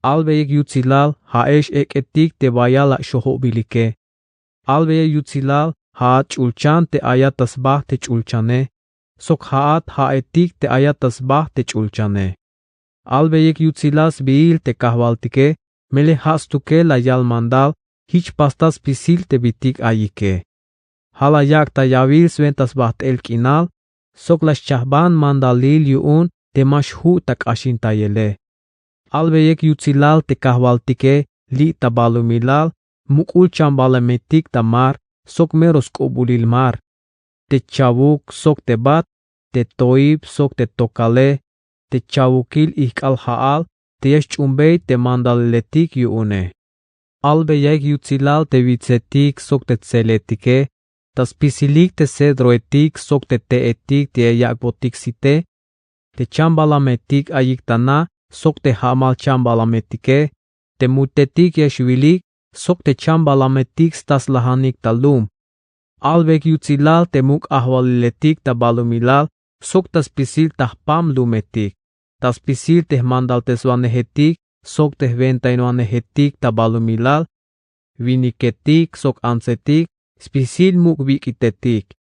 Albeyik yutsilal ja'ex ek'etik te bayal axojobilike. Albeyik yutsilal ja'at ch'ulchan te ayat ta sba te ch'ulchane. Sok ja'at ja'etik te ayat ta sba te ch'ulchane. Albeyik yutsilal sbiil te kajwaltike. Melel ja' stukel la yal mandal. Jich pastal spisil te bitik ayike. Ja' la yak' ta yawil swenta sbajt'el k'inal. Sok la xchajban mandalil yu'un te ma xju' ta k'axintayele. Albeyik yutsilal te kajwaltike li' ta balumilal. Muk'ul chambalametik ta mar sok mero sk'ubulil mar. Te chawuk sok te bat, te toib sok te tokale, te chawukil ijk'al ja'al te ya xch'uunbey te mandaliletik yu'une. Albeyaik yutsilal te witsetik sok te tseletike, ta spisilik te cedroetik sok te te'etik te ya yak'botik site. Te chambalametik ayik ta na sok te ja'mal chambalametike. Te mutetik ya xwilik sok te chambalametik sta slajanik ta lum. Albeik yutsilal te muk' ajwaliletik ta balumilal sok ta spisil ta jpam lumetik, ta spisil te jmandalteswanejetik sok te jwentainwanejetik ta balumilal, winiketik sok antsetik, spisil muk' wik'itetik.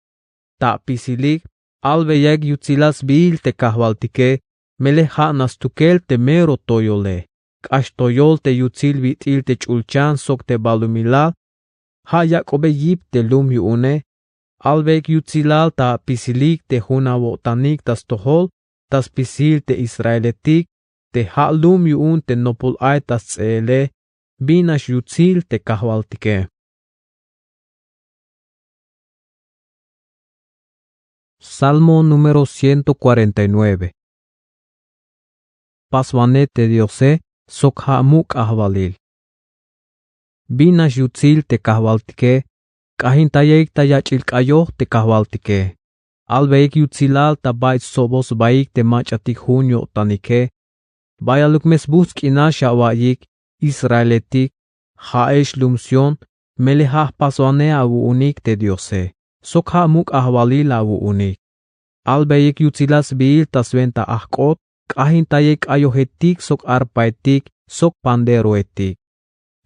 Ta apisilik albeyaik yutsilal sbiil te kajwaltike, melel ja' nax stukel te mero toyole. K'ax toyol te yutsil bit'il te ch'ulchan sok te balumilal, ja' yak'obey yip te lum yu'une. Albeik yutsilal ta apisilik te jun awo'tanik ta stojol, ta spisil te israeletik, te ja' lum yu'un te nopol ay ta sts'eele. Bin nax yutsil te kajwaltike. Salmo número ciento cuarenta y nueve. Paswanej te diose sok ja' muk' ajwalil. Bin nax yutsil te kajwaltike. K'ajintayeik ta yach'il k'ayoj te kajwaltike. Albeyeik yutsilal ta bay stsoboj sbaik te mach'atik jun yo'tanike. Bayaluk me sbujts' k'inal xawa'iyik, israeletik, ja'ex lum sión. Melel ja' jpaswanej awu'unik te diose sok ja' muk' ajwalil awu'unik. Albeyeik yutsilal sbiil ta swenta ajk'ot. K'ajintayeik k'ayojetik sok arpaetik sok panderoetik.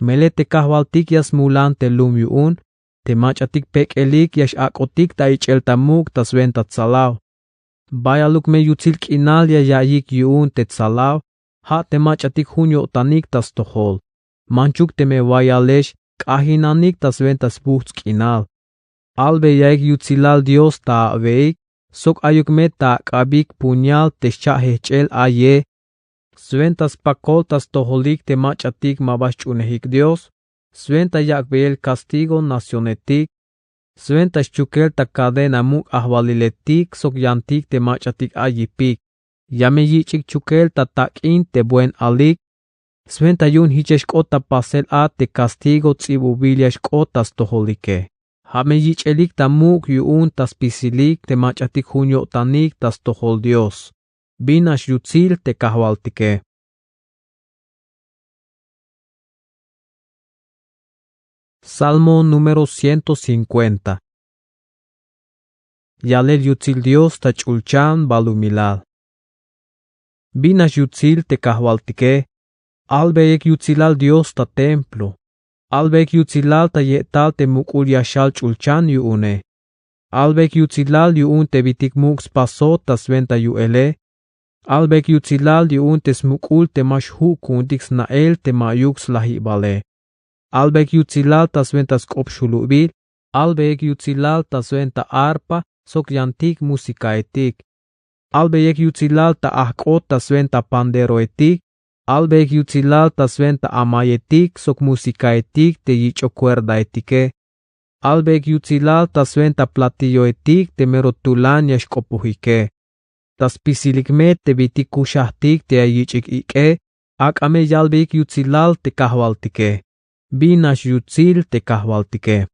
Melel te kajwaltik ya smulan te lum yu'un. Te mach'atik pek'elik ya x'ak'otik ta ich'el ta muk' ta swenta tsalaw. Bayaluk me yutsil k'inal ya ya'iyik yu'un te tsalaw. Ja' te mach'atik jun yo'tanik ta stojol. Manchuk teme wayalex k'ajinanik ta swenta sbujts' k'inal. Albeyaik yutsilal dios ta aweik sok ayuk me ta ak'abik puñal te xcha' jejch'el aye. Swenta spakol ta stojolik te mach'atik ma ba xch'uunejik dios. Swenta yak'beyel kastigo nacionetik. Swenta xchukel ta kadena muk' ajwaliletik sok yantik te mach'atik ay yipik. Ya me yich'ik chukel ta tak'in te buen alik. Swenta yu'un jichex k'ot ta pasel a te kastigo ts'ibubil ya xk'ot ta stojolike. Ja' me yich'elik ta muk' yu'un ta spisilik te mach'atik jun yo'tanik ta stojol dios. Bin nax yutsil te kajwaltike. Salmo número ciento cincuenta. Yalel yutsil dios ta ch'ulchan balumilal. Bin nax yutsil te kajwaltike. Albeyeik yutsilal dios ta templo. Albeyeik yutsilal ta ye'tal te muk'ul yaxal ch'ulchan yu'une. Albeyeik yutsilal yu'un te bitik muk' spasot ta swenta yu'ele. Albeyeik yutsilal yu'un te smuk'ul te ma xju' ku'untik sna'el te ma'yuk slajibale. Albeyeik yutsilal ta swenta sk'op xulubil. Albeyeik yutsilal ta swenta arpa sok yantik musikaetik. Albeyeik yutsilal ta ajk'ot ta swenta panderoetik. Albeyeik yutsilal ta swenta amayetik sok musikaetik te yich'oj kuerdaetike. Albeyeik yutsilal ta swenta platilloetik te mero tulan ya xk'opojike. Ta spisilik me te bitik kuxajtik te ya yich'ik ik'e. Ak'a me yalbeyik yutsilal te kajwaltike. Bin nax yutsil te kajwaltike.